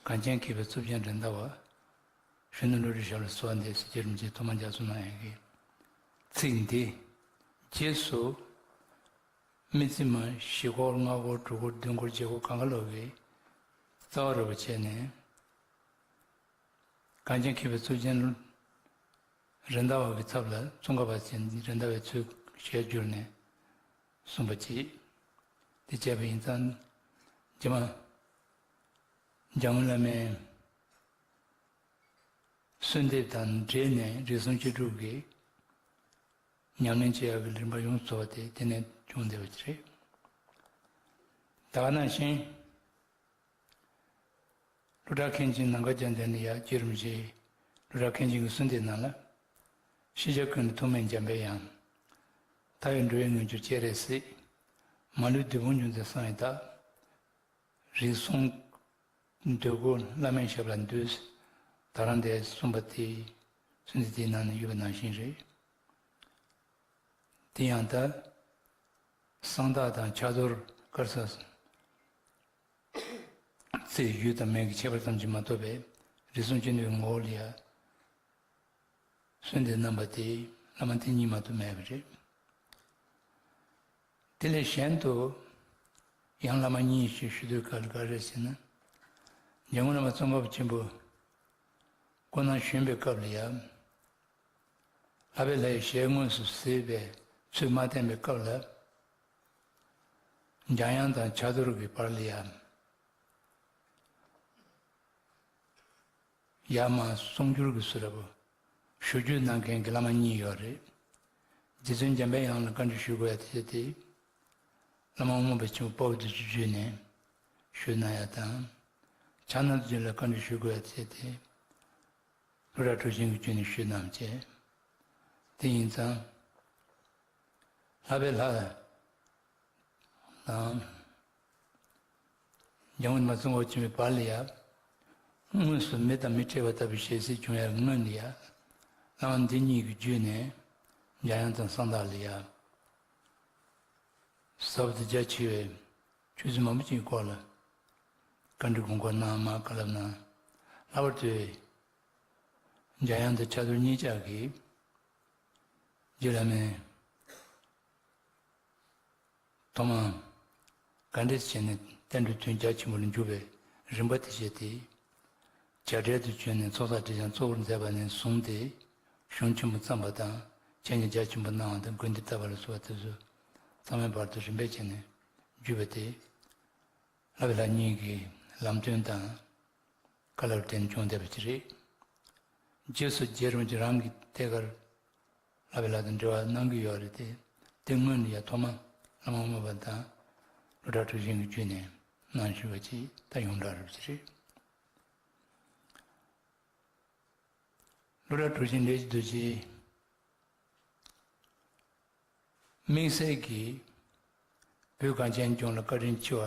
གངས་ཅན་མཁས་པའི་གཙུག་རྒྱན་རེད་མདའ་བ། གཞོན་ནུ་བློ་གྲོས་ཞབས་ལ་གསོལ་བ་འདེབས་ཟེར་རྗེ་རིན་པོ་ཆེས་ཐོག་མར་ལྗགས་རྩོམ་གནང་ཡག་གི་ཚིག་འདི། རྗེས་སུ། མི་ཚེ་མ་བཞི་སྐོར་ལྔ་སྐོར་དྲུག་སྐོར་བདུན་སྐོར་བརྒྱད་སྐོར་གང་ག་ལོག་གི་རྩ་བ་རུ་བ་བྱས་ནས། གངས་ཅན་མཁས་པའི་གཙུག་རྒྱན་རེད་མདའ་བ་གི་ཚབ་ལ་ཙོང་ཁ་པ་ཆེན་རེད་མདའ་བའི་ཚུལ་ཞལ་བསྒྱུར་ནས་གསུངས་པ་ཅིག་དེ་བྱས་པ་ཡིན་ཙང་། རྗེ་མ་འཇམ་མགོན་བླ་མའི་གསོལ་འདེབས་དང་འབྲེལ་ནས་རིགས་གསུམ་སྤྱི་འགྲོ་གི་ཉམས་ལེན་བྱེད་ཡག་གི་རིམ་པ་ཡོངས་རྫོགས་པ་དེ་དེ་ནས་བྱུང་བསྡད་པ་ཅིག་རེད། ད་ག་ནང་བཞིན། ལྷོ་བྲག་མཁན་ཆེན་ནམ་མཁའ་རྒྱལ་མཚན་ནས་ཡར་རྗེ་རིན་པོ་ཆེས་ལྷོ་བྲག་མཁན་ཆེན་གྱི་གསོལ་འདེབས་ནང་ལ། ཤེས་བྱ་ཀུན་ལས་ཐོགས་མེད་འཇམ་པའི་དབྱངས། མཐའ་ཡས་འགྲོ་བའི་ངེས་འབྱུང་སྤྱན་རས་གཟིགས། མ་ལུས་བདུད་དཔུང་འཇོམས་མཛད་གསང་བའི་བདག། རིགས་གསུམ་འདོད་དགུ་བླ་མའི་ཞབས་ལ་འདུད། ད་རང་དེ་གསུངས་པ་དེ་གསོལ་འདེབས་དེའི་ནང་ན་ཡོད་པ་ནང་བཞིན་རེད། དེ་ཡང་ད་གསང་བདག་དང་ཕྱག་རྡོར་དཀར་གསལ་རྩེ་ཡུལ་དང་མིང་གི་ཁྱད་པར་ཙམ་གྱིས་མ་གཏོགས་པའི་རིགས་གསུམ་སྤྱི་འདུས་ངོ་བོ་ལ་ཡ་གསོལ་འདེབས་གནང་པ་དེ་བླ་མ་དེ་གཉིས་མ་གཏོགས་མེད་པ་རེད། དེ་ལས་གཞན་དུ་ཡང་བླ་མ་གཉིས་ཞེས་ཞུ་དུས་ག་ལ་ག་རེ་ཟེར་ན། ཉེ་སྔོན་བླ་མ་ཙོང་ཁ་པ་ཆེན་པོ་སྐུ་ན་གཞོན་པའི་སྐབས་ལ་ཡང་། ལྷག་པའི་ལྷ་ཡི་ཞལ་དངོས་སུ་གཟིགས་པའི་ཚུལ་མ་བསྟན་པའི་སྐབས་ལ། འཇམ་དབྱངས་དང་ཕྱག་རྡོར་གྱི་བར་ལ་ཡང་། ཡར་མར་གསུང་སྒྱུར་གྱི་ཚུལ་འདྲ་པོ་ཞུ་སྒྱུར་གནང་མཁན་གྱི་བླ་མ་གཉིས་ཡོད་རེད། རྗེ་བཙུན་འཇམ་པའི་དབྱངས་ལ་བཀའ་འདྲི་ཞུ་དགོས་ཡ་དེ་དེ། བླ་མ་རྔོག་པ་ཆེན་པོ་དཔའ་བོ་རྡོ་རྗེ་བརྒྱུད་ནས་ཞུས་གནང་ཡ་དང་། ཕྱག་ན་རྡོ་རྗེ་ལ་བཀའ་འདྲི་ཞུ་དགོས་ཡ་དེ་དེ། ལྷོ་བྲག་གྲུབ་ཆེན་གྱི་བརྒྱུད་ནས་ཞུས་གནང་བྱས། དེ་ཡིན་ཙང་། ལྷག་པའི་ལྷ་དང་། འཇམ་མགོན་བླ་མ་ཙོང་ཁ་པ་ཆེན་པོའི་བར་ལ་ཡ། དངོས་སུ་མི་དང་མི་འཕྲད་པ་ལྟ་བུའི་ཞལ་གཟིགས་བྱུང་ཡ་སྔོན་ལ་ཡ། བླ་མ་འདི་གཉིས་ཀྱི་བརྒྱུད་ནས་འཇམ་དབྱངས་དང་གསང་བདག་ལ་ཡ། ཟབ་ཏུ་རྒྱ་ཆེ་བའི་ཆོས་ཚུལ་མང་པོ་ཅིག་གི་སྐོར་ལ་བཀའ་འདྲི་དགོངས་སྐོར་གནང་མ་བཀའ་སློབ་གནང་། ལྷག་པར་དུ་འཇམ་དབྱངས་དང་ཕྱག་རྡོར་གཉིས་ཆ་གིས་རྗེ་བླ་མའི་ཐོག་མར་ག་འདྲས་བྱས་ནས་བསྟན་འགྲོའི་དོན་རྒྱ་ཆེན་པོ་ལ་འཇུག་པའི་རིམ་པ་དེ་བཤད་དེ། བྱ་བྲལ་དུ་བྱོན་ནས་ཚོགས་བསགས་སྒྲིབ་སྦྱང་གཙོ་བོར་མཛད་པ་ནས་བཟུང་སྟེ། གཞུང་ཆེན་པོ་བརྩམས་པ་དང་འཆད་ཉན་རྒྱ་ཆེན་པོ་གནང་བ་དང་དགོན་སྡེ་བཏབ་པ་ལ་སོགས་པ་དེ་ཚོ་ཚང་མའི་བར་དུ་རིམ་པས་བྱས་ནས་བརྒྱུད་པ་དེ། བསླབ་པའི་ལྷ་གཉིས་ཀྱི་ལམ་སྟོན་དང་བཀའ་སློབ་དེ་ནས་བྱུང་བསྡད་པ་ཅིག་རེད། རྗེས་སུ་རྗེ་རིན་པོ་ཆེ་རང་གིས་ཐད་ཀར་བསླབ་པའི་ལྷ་དང་འབྲེལ་བ་གནང་གི་ཡོད་རེད་དེ། དེ་སྔོན་ལ་ཡང་ཐོག་མ་བླ་མ་རྨོངས་པ་དང་བློ་གྲགས་གྲུབ་ཆེན་གྱིས་བརྒྱུད་ནས་གནང་བཞིན་པ་ཅིག་ད་ཡོངས་གྲགས་རེད་པ་ཅིག་རེད། བློ་གྲགས་གྲུབ་ཆེན་ལས་ཀྱི་རྡོ་རྗེ། དམིགས་བསལ་གྱིས་བོད་གངས་ཅན་ལྗོངས་ལ་བཀའ་དྲིན་ཆེ་བ་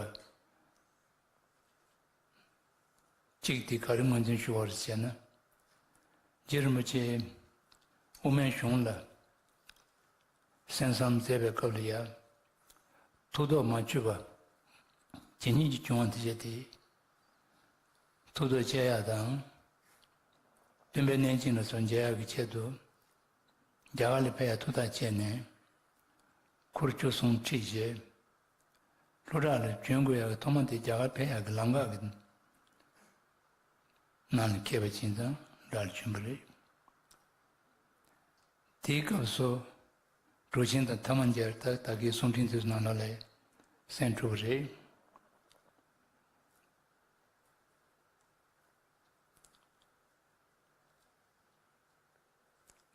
གཅིག་དེ་ག་རེ་ངོས་འཛིན་ཞུ་བ་རེད་ཟེར་ན། རྗེ་རིན་པོ་ཆེ་དབུ་མའི་གཞུང་ལ་གསན་བསམ་མཛད་པའི་སྐབས་ལ་ཡང་ཐུགས་ཐོག་མ་ཆུད་པ་ཇི་སྙེད་ཅིག་བྱུང་བ་དེ་བྱས་ཏེ། ཐུགས་ཐོག་བཅད་ཡག་དང་། སྟོན་པའི་གནས་ཆེན་ལ་སོགས་མཇལ་ཡག་གི་ཆེད་དུ། རྒྱ་གར་ལ་ཕེབས་ཡག་ཐུགས་ཐག་བཅད་ནས། འཁོར་བཅུ་གསུམ་ཁྲིད་རྗེས། ལྷོ་བྲག་ལ་བྱོན་དགོས་ཡག་གི་ཐོག་མ་དེ་རྒྱ་གར་ཕེབས་ཡག་གི་ལམ་ཁ་གི་ནང་ལ་འཁེལ་བ་ཅིག་དང་བྲག་ལ་བྱོན་པ་རེད། དེའི་སྐབས་སུ་གྲུབ་ཆེན་དང་ཐ་མ་མཇལ་ད་ད་གའི་གསུང་འཕྲིན་དེ་ཚོ་ནང་ལོགས་ལ་གསན་ཐུབ་པ་རེད།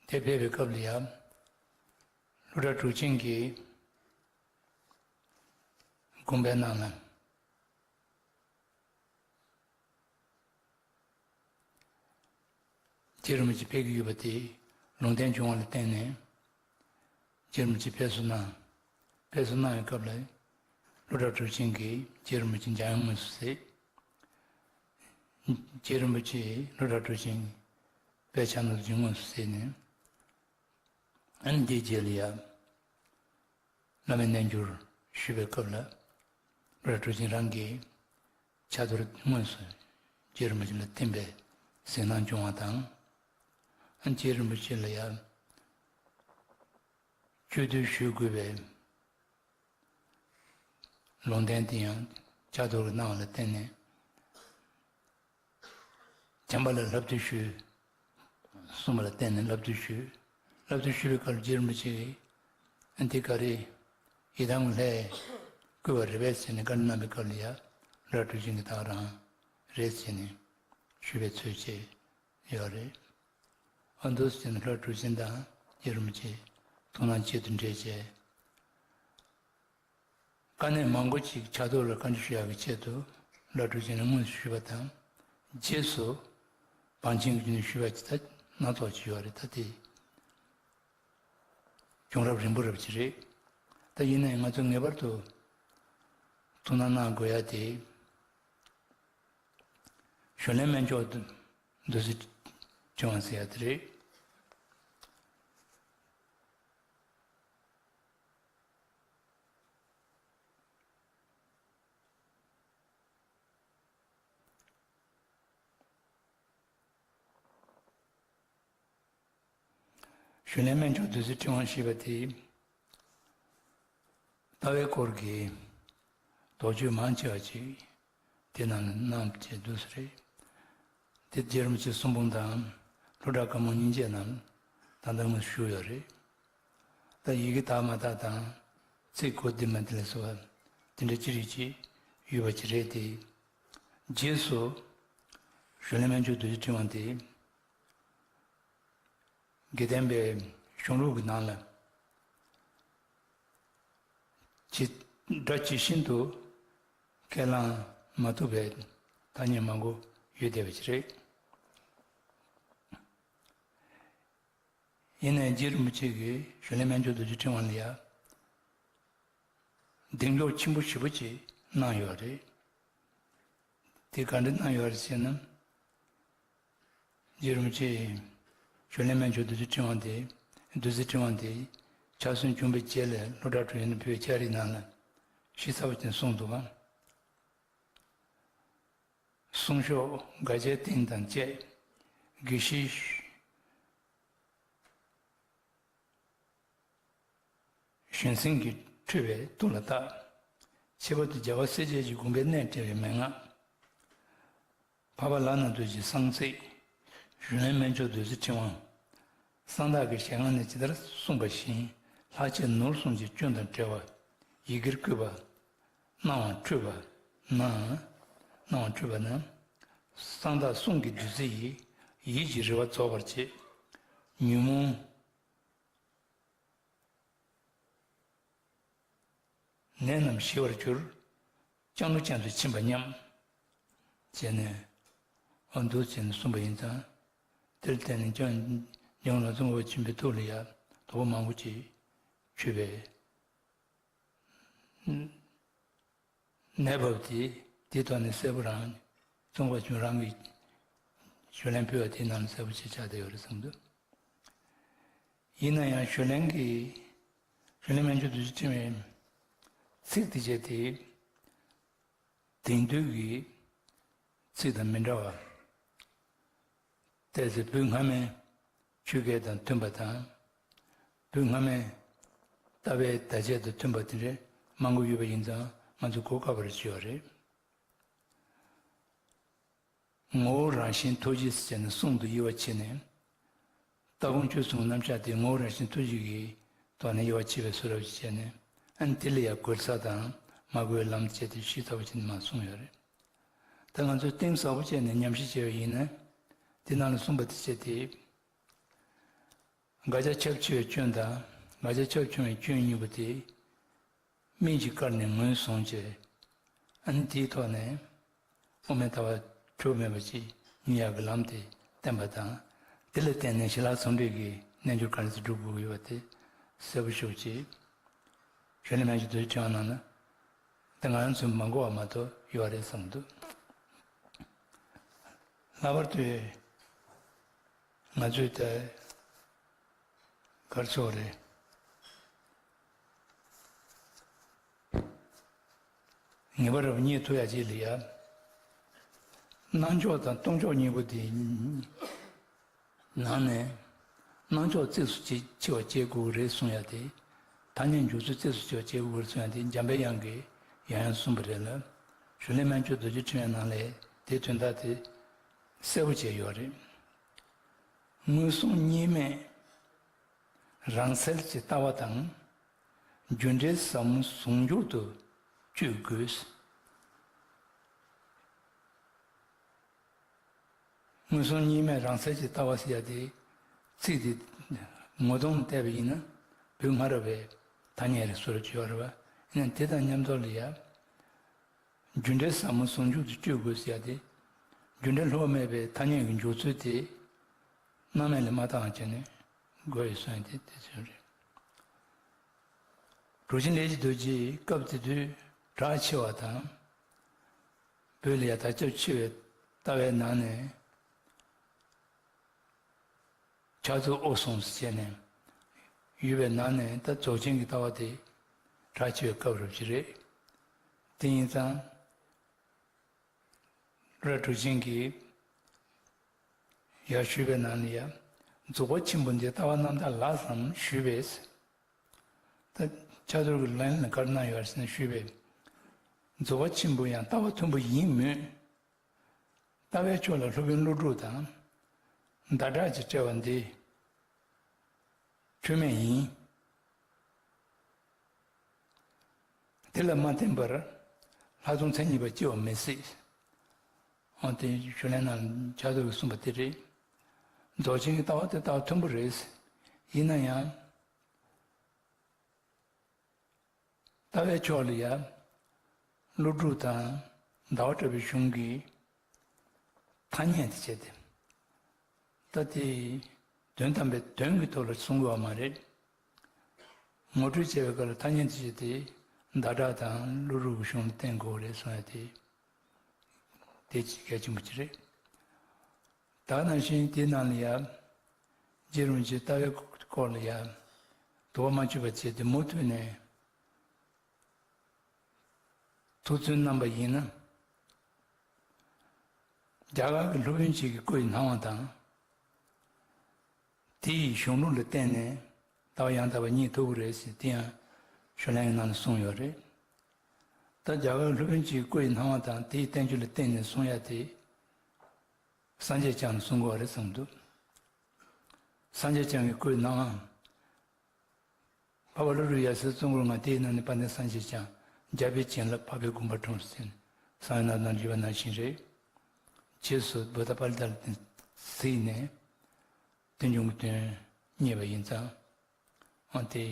དེ་ཕེབས་པའི་སྐབས་ལ་ཡང་། ལྷོ་བྲག་གྲུབ་ཆེན་གྱིས་དགོངས་པའི་ནང་ལ། རྗེ་རིན་པོ་ཆེ་ཕེབས་ཀྱི་ཡོད་པ་དེ་ལུང་བསྟན་བྱུང་བ་ལ་བརྟེན་ནས། རྗེ་རིན་པོ་ཆེ་ཕེབས་བསུ་གནང་། ཕེབས་བསུ་གནང་བའི་སྐབས་ལ། ལྷོ་བྲག་གྲུབ་ཆེན་གྱིས་རྗེ་རིན་པོ་ཆེ་འཇམ་དབྱངས་དངོས་སུ་གཟིགས། རྗེ་རིན་པོ་ཆེས་ལྷོ་བྲག་གྲུབ་ཆེན་དཔལ་ཕྱག་ན་རྡོ་རྗེ་དངོས་སུ་གཟིགས་ནས། ཨ་ནི་དེའི་རྗེས་ལ་ཡང་། བླ་མའི་རྣལ་འབྱོར་ཞུས་པའི་སྐབས་ལ། ལྷོ་བྲག་གྲུབ་ཆེན་རང་གིས་ཕྱག་རྡོར་དངོས་སུ་རྗེ་རིན་པོ་ཆེ་ལ་བསྟན་པའི་གཟིགས་སྣང་བྱུང་བ་དང་། ཨ་ནི་རྗེ་རིན་པོ་ཆེ་ལ་ཡང་། གཅིག་བསྡུས་ཞུ་དགོས་པའི་ལུང་བསྟན་དེ་ཡང་ཕྱག་རྡོར་གྱིས་གནང་བ་ལ་བརྟེན་ནས། བྱམས་པ་ལ་བསླབ་བཏུས་ཞུས། གསུངས་པ་ལ་བརྟེན་ནས་བསླབ་བཏུས་ཞུས། བསླབ་བཏུས་ཞུས་པའི་སྐབས་ལ་རྗེ་རིན་པོ་ཆེ་གིས། ཨ་འདི་ག་རེ། ཡི་དམ་ལྷས་བསྐུལ་བ་རེད་པས་ཟེར་ནས་བཀའ་འདྲི་གནང་བའི་སྐབས་ལ་ཡང་། ལྷོ་བྲག་གྲུབ་ཆེན་གྱིས་ད་ག་རང་རེད་ཟེར་ནས་ཞུས་པའི་ཚུལ་བཅས་ཡོད་རེད། ཨ་འདུག་ཟེར་ནས་ལྷོ་བྲག་གྲུབ་ཆེན་དང་རྗེ་རིན་པོ་ཆེ་ཐུགས་སྣང་གཅིག་ཏུ་འདྲེས་བྱས། དཀའ་གནད་མང་པོ་ཅིག་ཕྱག་རྡོར་ལ་བཀའ་འདྲི་ཞུ་ཡག་གི་ཆེད་དུ་ལྷོ་བྲག་གྲུབ་ཆེན་ལ་དངོས་སུ་ཞུས་པ་དང་། རྗེས་སུ་བང་ཆེན་གྱི་ནས་ཞུས་པ་ཅིག་ད་སྣ་ཚོགས་ཅིག་ཡོད་རེད། ད་དེ་བྱུང་རབས་རིང་པོ་རབ་ཅིག་རེད། ད་ཡིན་ནའི་ང་ཚོ་ངེས་པར་དུ་ཐུགས་སྣང་གནང་དགོས་ཡ་དེ། གཞོན་ལས་སྨན་མཆོག་བདུད་རྩི་ཕྲེང་བ་ཟེར་ཡ་དེ་རེད། གཞོན་ལས་སྨན་མཆོག་བདུད་རྩི་ཕྲེང་བ་ཞེས་པ་དེ། ལྟ་བའི་སྐོར་གྱི་དོགས་གཅོད་མང་ཆེ་བ་ཅིག་དེ་ནང་ནས་གནང་བྱས་འདུག་ས་རེད། དེ་རྗེ་རིན་པོ་ཆེ་གསུང་འབུམ་དང་ལྷོ་བྲག་བཀའ་མོལ་སྙིང་རྗེ་རྣམས་ད་ལྟ་དངོས་སུ་བཞུགས་ཡོད་རེད། ད་ཡི་གེ་དག་མ་དག་དང་ཚིག་གོ་བདེ་མ་བདེ་ལ་སོགས་པ་དེ་འདྲ་ཅི་རིགས་ཅིག་ཡོད་པ་ཅིག་རེད་དེ། རྗེས་སུ་གཞོན་ལས་སྨན་མཆོག་བདུད་རྩི་ཕྲེང་བ་དེ། དགེ་ལྡན་པའི་གཞུང་ལུགས་ཀྱི་ནང་ལ་ཇི་སྒྲ་ཇི་བཞིན་དུ་ཁས་བླངས་མ་ཐུབ་པའི་ཐ་སྙད་མང་པོ་ཡོད་བསྡད་པ་ཞིག་རེད། ཡིན་ནའི་རྗེ་རིན་པོ་ཆེ་གིས་གཞོན་ལས་སྨན་མཆོག་བདུད་རྩི་ཕྲེང་བ་ལ་ཡང་གདེང་འཇོག་ཆེན་པོ་ཞེ་པོ་ཅིག་གནང་ཡོད་རེད། དེ་ག་འདྲ་གནང་ཡོད་རེད་ཟེར་ན། རྗེ་རིན་པོ་ཆེས་གཞོན་ལས་སྨན་མཆོག་བདུད་རྩི་ཕྲེང་བ་དེ། བདུད་རྩི་ཕྲེང་བ་དེ་ཕྱག་སོན་བྱུང་བའི་རྗེས་ལ་ལྷོ་བྲག་དྲུང་ཡིག་ནས་བོད་ཀྱི་ལྕགས་རིགས་ནང་ལ་ ཞེས་ཚ་བ་ཅན་གསུངས་འདུག་གམ། གསུང་ཤོག་སྒ་ཆས་སྟེང་དང་བཅས་དགེ་བཤེས་གཞན་སེམས་ཀྱི་འཁྲུལ་བའི་དུག་ལ་བཏགས། ཁྱད་པར་དུ་རྒྱལ་བ་སྲས་བཅས་ཀྱི་དགོངས་པའི་གནད་བཀྲལ་བའི་མན་ངག། འཕགས་པ་ལག་ན་རྡོ་རྗེའི་གསང་ཚིག། གཞུང་ལས་སྨན་མཆོག་བདུད་རྩིའི་ཕྲེང་བ། གསང་བདག་གི་ཞལ་སྔ་ནས་ཇི་ལྟར་གསུངས་པ་བཞིན་ལྷག་བཅས་ནོར་གསུམ་གྱི་སྐྱོན་དང་བྲལ་བ། ཡི་གེར་བཀོད་པ། སྣང་བ་འཁྲུལ་པ་ན། སྣང་བ་འཁྲུལ་པ་ན། གསང་བདག་གསུང་གི་བདུད་རྩི་ཡིས་ཡིད་ཀྱི་རེ་བ་རྫོགས་པར་བྱེད། ཉོན་མོངས་ནད་རྣམས་ཞི་བར་འགྱུར། ལྕང་ལོ་ཅན་དུ་ཕྱིན་པ་སྙམ། བྱས་ནས། ཨ་འདུག་བྱས་ནས་གསུངས་པ་ཡིན་ཙང་། དེར་བརྟེན་ནས་ཀྱང་ཉོན་ལ་ཙོང་ཁ་པ་ཆེན་པོའི་ཐུགས་ལ་ཡང་དོགས་པ་མང་པོ་ཅིག་ཆུད་པས། ནད་བབས་དེ་དེའི་ཐོག་ནས་གསལ་པོ་རང་ཙོང་ཁ་པ་ཆེན་པོ་རང་གིས་ཞུ་ལན་ཕུལ་བ་དེའི་ནང་ལ་གསལ་པོ་ཅིག་ཆགས་བསྡད་ཡོད་རེད་བསམ་འདུག། ཡིན་ན་ཡང་ཞུ་ལན་གྱི་ཞུ་ལན་སྨན་མཆོག་བདུད་རྩིའི་ཕྲེང་བའི་ཚིག་དེ་བྱས་ཏེ། དེང་དུས་ཀྱི་ཚིག་དང་མི་འདྲ་བ། ཏོག་ཙམ་བོད་སྔ་མའི་ཆོས་སྐད་དང་མཐུན་པ་དང་། བོད་སྔ་མའི་ལྟ་བའི་བརྡ་ཆད་དང་མཐུན་པ་དེ་འདྲ་མང་པོ་ཡོད་པ་ཡིན་ཙང་ང་ཚོས་གོ་སྐབས་རེ་ཞུས་པ་རེད། ངོ་བོ་རང་བཞིན་ཐུགས་རྗེ་ཟེར་ནས་གསུང་དུ་དབྱེ་བ་ཕྱེ་ནས། ལྟ་སྒོམ་སྤྱོད་གསུམ་རྣམ་གཞག་དེ་ངོ་བོ་རང་བཞིན་ཐུགས་རྗེ་གི་ཐོག་ནས་དབྱེ་བ་ཕྱེ་བའི་བཟོ་འདྲ་ཞིག་བྱས་ནས། ཨ་ནི་དེ་ལ་ཡང་གོལ་ས་དང་མ་གོལ་བའི་ལམ་བྱས་ཏེ་ཞིབ་ཚགས་པོ་བྱས་ནས་མར་གསུངས་ཡོད་རེད། ད་ང་ཚོས་གཏིང་ཟབ་པོ་བྱས་ནས་ཉམས་ཞིབ་བྱས་པ་ཡིན་ན། དེ་ནང་ལ་གསུངས་པ་དེ་བྱས་ཏེ། དགག་བྱ་ཁྱབ་ཆེ་བའི་སྐྱོན་དང་དགག་བྱ་ཁྱབ་ཆུང་བའི་སྐྱོན་གཉིས་པོ་དེ། སྨན་གྱིས་བཀར་ནས་ངོས་བཟུང་བྱས། ཨ་ནི་དེའི་ཐོག་ནས་དབུ་མའི་ལྟ་བ་འཁྲུལ་མེད་པ་ཅིག་རྙེད་ཡག་གི་ལམ་དེ་བསྟན་པ་དང་། དེ་ལ་བརྟེན་ནས་ཞི་ལྷག་ཚོགས་འདུས་ཀྱི་རྣལ་འབྱོར་ག་འདྲ་སེ་སྒྲུབ་དགོས་ཀྱི་ཡོད་པ་དེ་གསལ་པོ་ཤོད་ཅིག། གཞོན་ནུ་སྨན་གྱི་དུས་ཕྲེང་བ་ནང་ན་དེ་ང་རང་ཚོས་མ་གོ་བ་མ་གཏོགས་ཡོད་རེད་བསམ་འདུག། ལྷག་པར་དུ་ང་ཚོས་ད། གར་སོགས་རེད། ངེས་པར་རྙེད་ཐུབ་ཡ་ཅིག་ལ་ཡ། སྣང་ཕྱོགས་དང་སྟོང་ཕྱོགས་གཉིས་པོ་དེ་ནང་ནས། སྣང་ཕྱོགས་རྩིས་སུ་ཆེ་བ་བྱེད་དགོས་ཀྱི་རེད་གསུང་ཡ་དེ། ཐ་སྙད་འཇོག་ཚུལ་རྩིས་སུ་ཆེ་བ་བྱེད་དགོས་ཀྱི་རེད་གསུང་ཡ་དེ་འཇམ་པའི་དབྱངས་ཀྱིས་ཡང་ཡང་གསུངས་པ་རེད་ལ། གཞུང་ལས་སྨན་མཆོག་རྡོ་རྗེ་ཕྲེང་བའི་ནང་ལས་དེའི་དོན་དག་དེ་གསལ་པོ་བྱས་ཡོད་རེད། མངོན་སུམ་གཉིས་མེད་རང་གསལ་གྱི་ལྟ་བ་དང་། རྒྱུ་འབྲས་ཟབ་མོ་ཟུང་འཇུག་ཏུ་བཅོས་དགོས། མངོན་སུམ་གཉིས་མེད་རང་གསལ་གྱི་ལྟ་བ་ཟེར་ཡ་དེ། ཚིག་དེ་ངོ་གདོང་བལྟས་པ་ཡིན་ན་བོད་སྔ་རབས་པའི་ཐ་སྙད་རེད་བཟོ་འདྲ་ཅིག་ཡོད་རེད་པ། ཡིན་ན་དེ་དང་མཉམ་དུ་ལ་ཡ། རྒྱུ་འབྲས་ཟབ་མོ་ཟུང་འཇུག་ཏུ་བཅོས་དགོས་ཟེར་ཡ་དེ། རྒྱུ་འབྲས་ལྷོག་མེད་པའི་ཐ་སྙད་ཀྱི་འཇོག་ཚུལ་དེ། སྣང་མེད་ལ་མ་བཏང་བྱས་ནས་དགོས་ཡོད་གསུངས་ཡ་དེ་དེ་ཚོ་རེད། གྲུབ་ཆེན་ལས་ཀྱི་རྡོ་རྗེས་སྐབས་དེ་དུས་གྲགས་ཆེ་བ་དང་། བོད་ལ་ཡ་དར་ཁྱབ་ཆེ་བའི་ལྟ་བའི་ནང་ནས། ཕྱག་རྫོགས་འོད་སྲུང་ཟེར་བྱས་ནས་ཡོད་པའི་ནང་ནས་ད་རྫོགས་ཆེན་གྱི་ལྟ་བ་དེ་གྲགས་ཆེ་བའི་སྐབས་རབ་ཅིག་རེད། དེ་ཡིན་ཙང་། སློབ་གྲྭ་དྲུག་ཅན་གྱིས་ཡར་ཞུས་པའི་ནང་ནས་ཡང་རྫོགས་པ་ཆེན་པོ་འདི་ལྟ་བ་རྣམ་དག་ལགས་སམ་ཞུས་པས། ད་ཕྱག་རྡོར་གྱི་ལན་ལ་བཀར་གནང་ཡོད་ཟེར་ནས་ཞུས་པས། རྫོགས་པ་ཆེན་པོ་ཡང་ལྟ་བ་མཐུན་པོ་ཡིན་མོད། ལྟ་བའི་ཕྱོགས་ལ་སློབ་དཔོན་ཀླུ་སྒྲུབ་དང་ཟླ་གྲགས་ཀྱིས་བཀྲལ་བ་འདི་འཁྲུལ་མེད་ཡིན། དེ་ལ་མ་བརྟེན་པར་ལྷག་མཐོང་མཚན་ཉིད་པ་སྐྱེ་བ་མི་སྲིད། འོན་ཏེ་ཞུ་ལན་ནང་ཕྱག་རྡོར་གྱིས་གསུངས་པ་དེ་རེད། རྫོགས་ཆེན་གྱི་ལྟ་བ་དེ་ལྟ་བ་མཐུན་པོ་རེད། ཡིན་ན་ཡང་། ལྟ་བའི་ཕྱོགས་ལ་ཡ། ཀླུ་སྒྲུབ་དང་ཟླ་བ་གྲགས་པའི་གཞུང་གི་ཐ་སྙད་དེ་བྱས་ཏེ། ད་དེ་དོན་དམ་པའི་དོན་གྱི་ཐོག་ལ་གསུང་དགོས་པ་མ་རེད། ངོ་སྤྲོད་བྱས་པའི་སྐབས་ལ་ཐ་སྙད་དེ་བྱས་ཏེ་ཟླ་གྲགས་དང་ཀླུ་སྒྲུབ་ཀྱི་གཞུང་ལ་བརྟེན་དགོས་རེད་གསུང་ཡ་དེ། དེ་གལ་ཆེན་པོ་ཅིག་རེད། ད་ནང་བཞིན་དེའི་ནང་ལ་ཡ། རྗེ་རིན་པོ་ཆེའི་ལྟ་བའི་སྐོར་ལ་ཡ། དོགས་པ་མ་ཆོད་པ་བྱས་ཏེ་མུ་མཐུད་ནས། ཐུགས་བརྩོན་གནང་པ་ཡིན་ན། རྒྱ་གར་གྱི་སློབ་དཔོན་ཅིག་གི་སྐུ་ཡི་སྣང་བ་དང་། དེ་ཡི་གཞུང་ལུགས་ལ་བརྟེན་ནས་ལྟ་བ་ཡང་དག་པ་རྙེད་ཐུབ་ཀྱི་རེད་ཟེར་དེ་ཡང་ཞུ་ལན་གྱི་ནང་ལ་གསུངས་ཡོད་རེད། ད་རྒྱ་གར་གྱི་སློབ་དཔོན་ཅིག་གི་སྐུ་ཡི་སྣང་བ་དང་དེ་ཡི་བསྟན་བཅོས་ལ་བརྟེན་ནས་གསུང་ཡ་དེ། སངས་རྒྱས་བསྐྱངས་ནས་གསུང་དགོས་པ་རེད་བསམ་འདུག་སངས་རྒྱས་བསྐྱངས་ཀྱི་སྐུའི་སྣང་བ། འཕགས་པ་ཀླུ་སྒྲུབ་ཡབ་སྲས་གཙོ་འཁོར་ལྔ། དེའི་ནང་ནས་དཔལ་ལྡན་སངས་རྒྱས་བསྐྱངས། རྒྱལ་པོའི་བྱིན་རླབས་འཕགས་པའི་དགོངས་པ་འཁྲུངས་ཟེར་གསུངས་ཡོད་ན་ནང་ཡོད་པ་ནང་བཞིན་རེད། རྗེས་སུ་བུདྡྷ་པཱ་ལི་ཏ་ལ་གཟིགས་ནས་རྟེན་འབྱུང་གི་དོན་རྙེད་པ་ཡིན་ཙང་། འོན་ཏེ།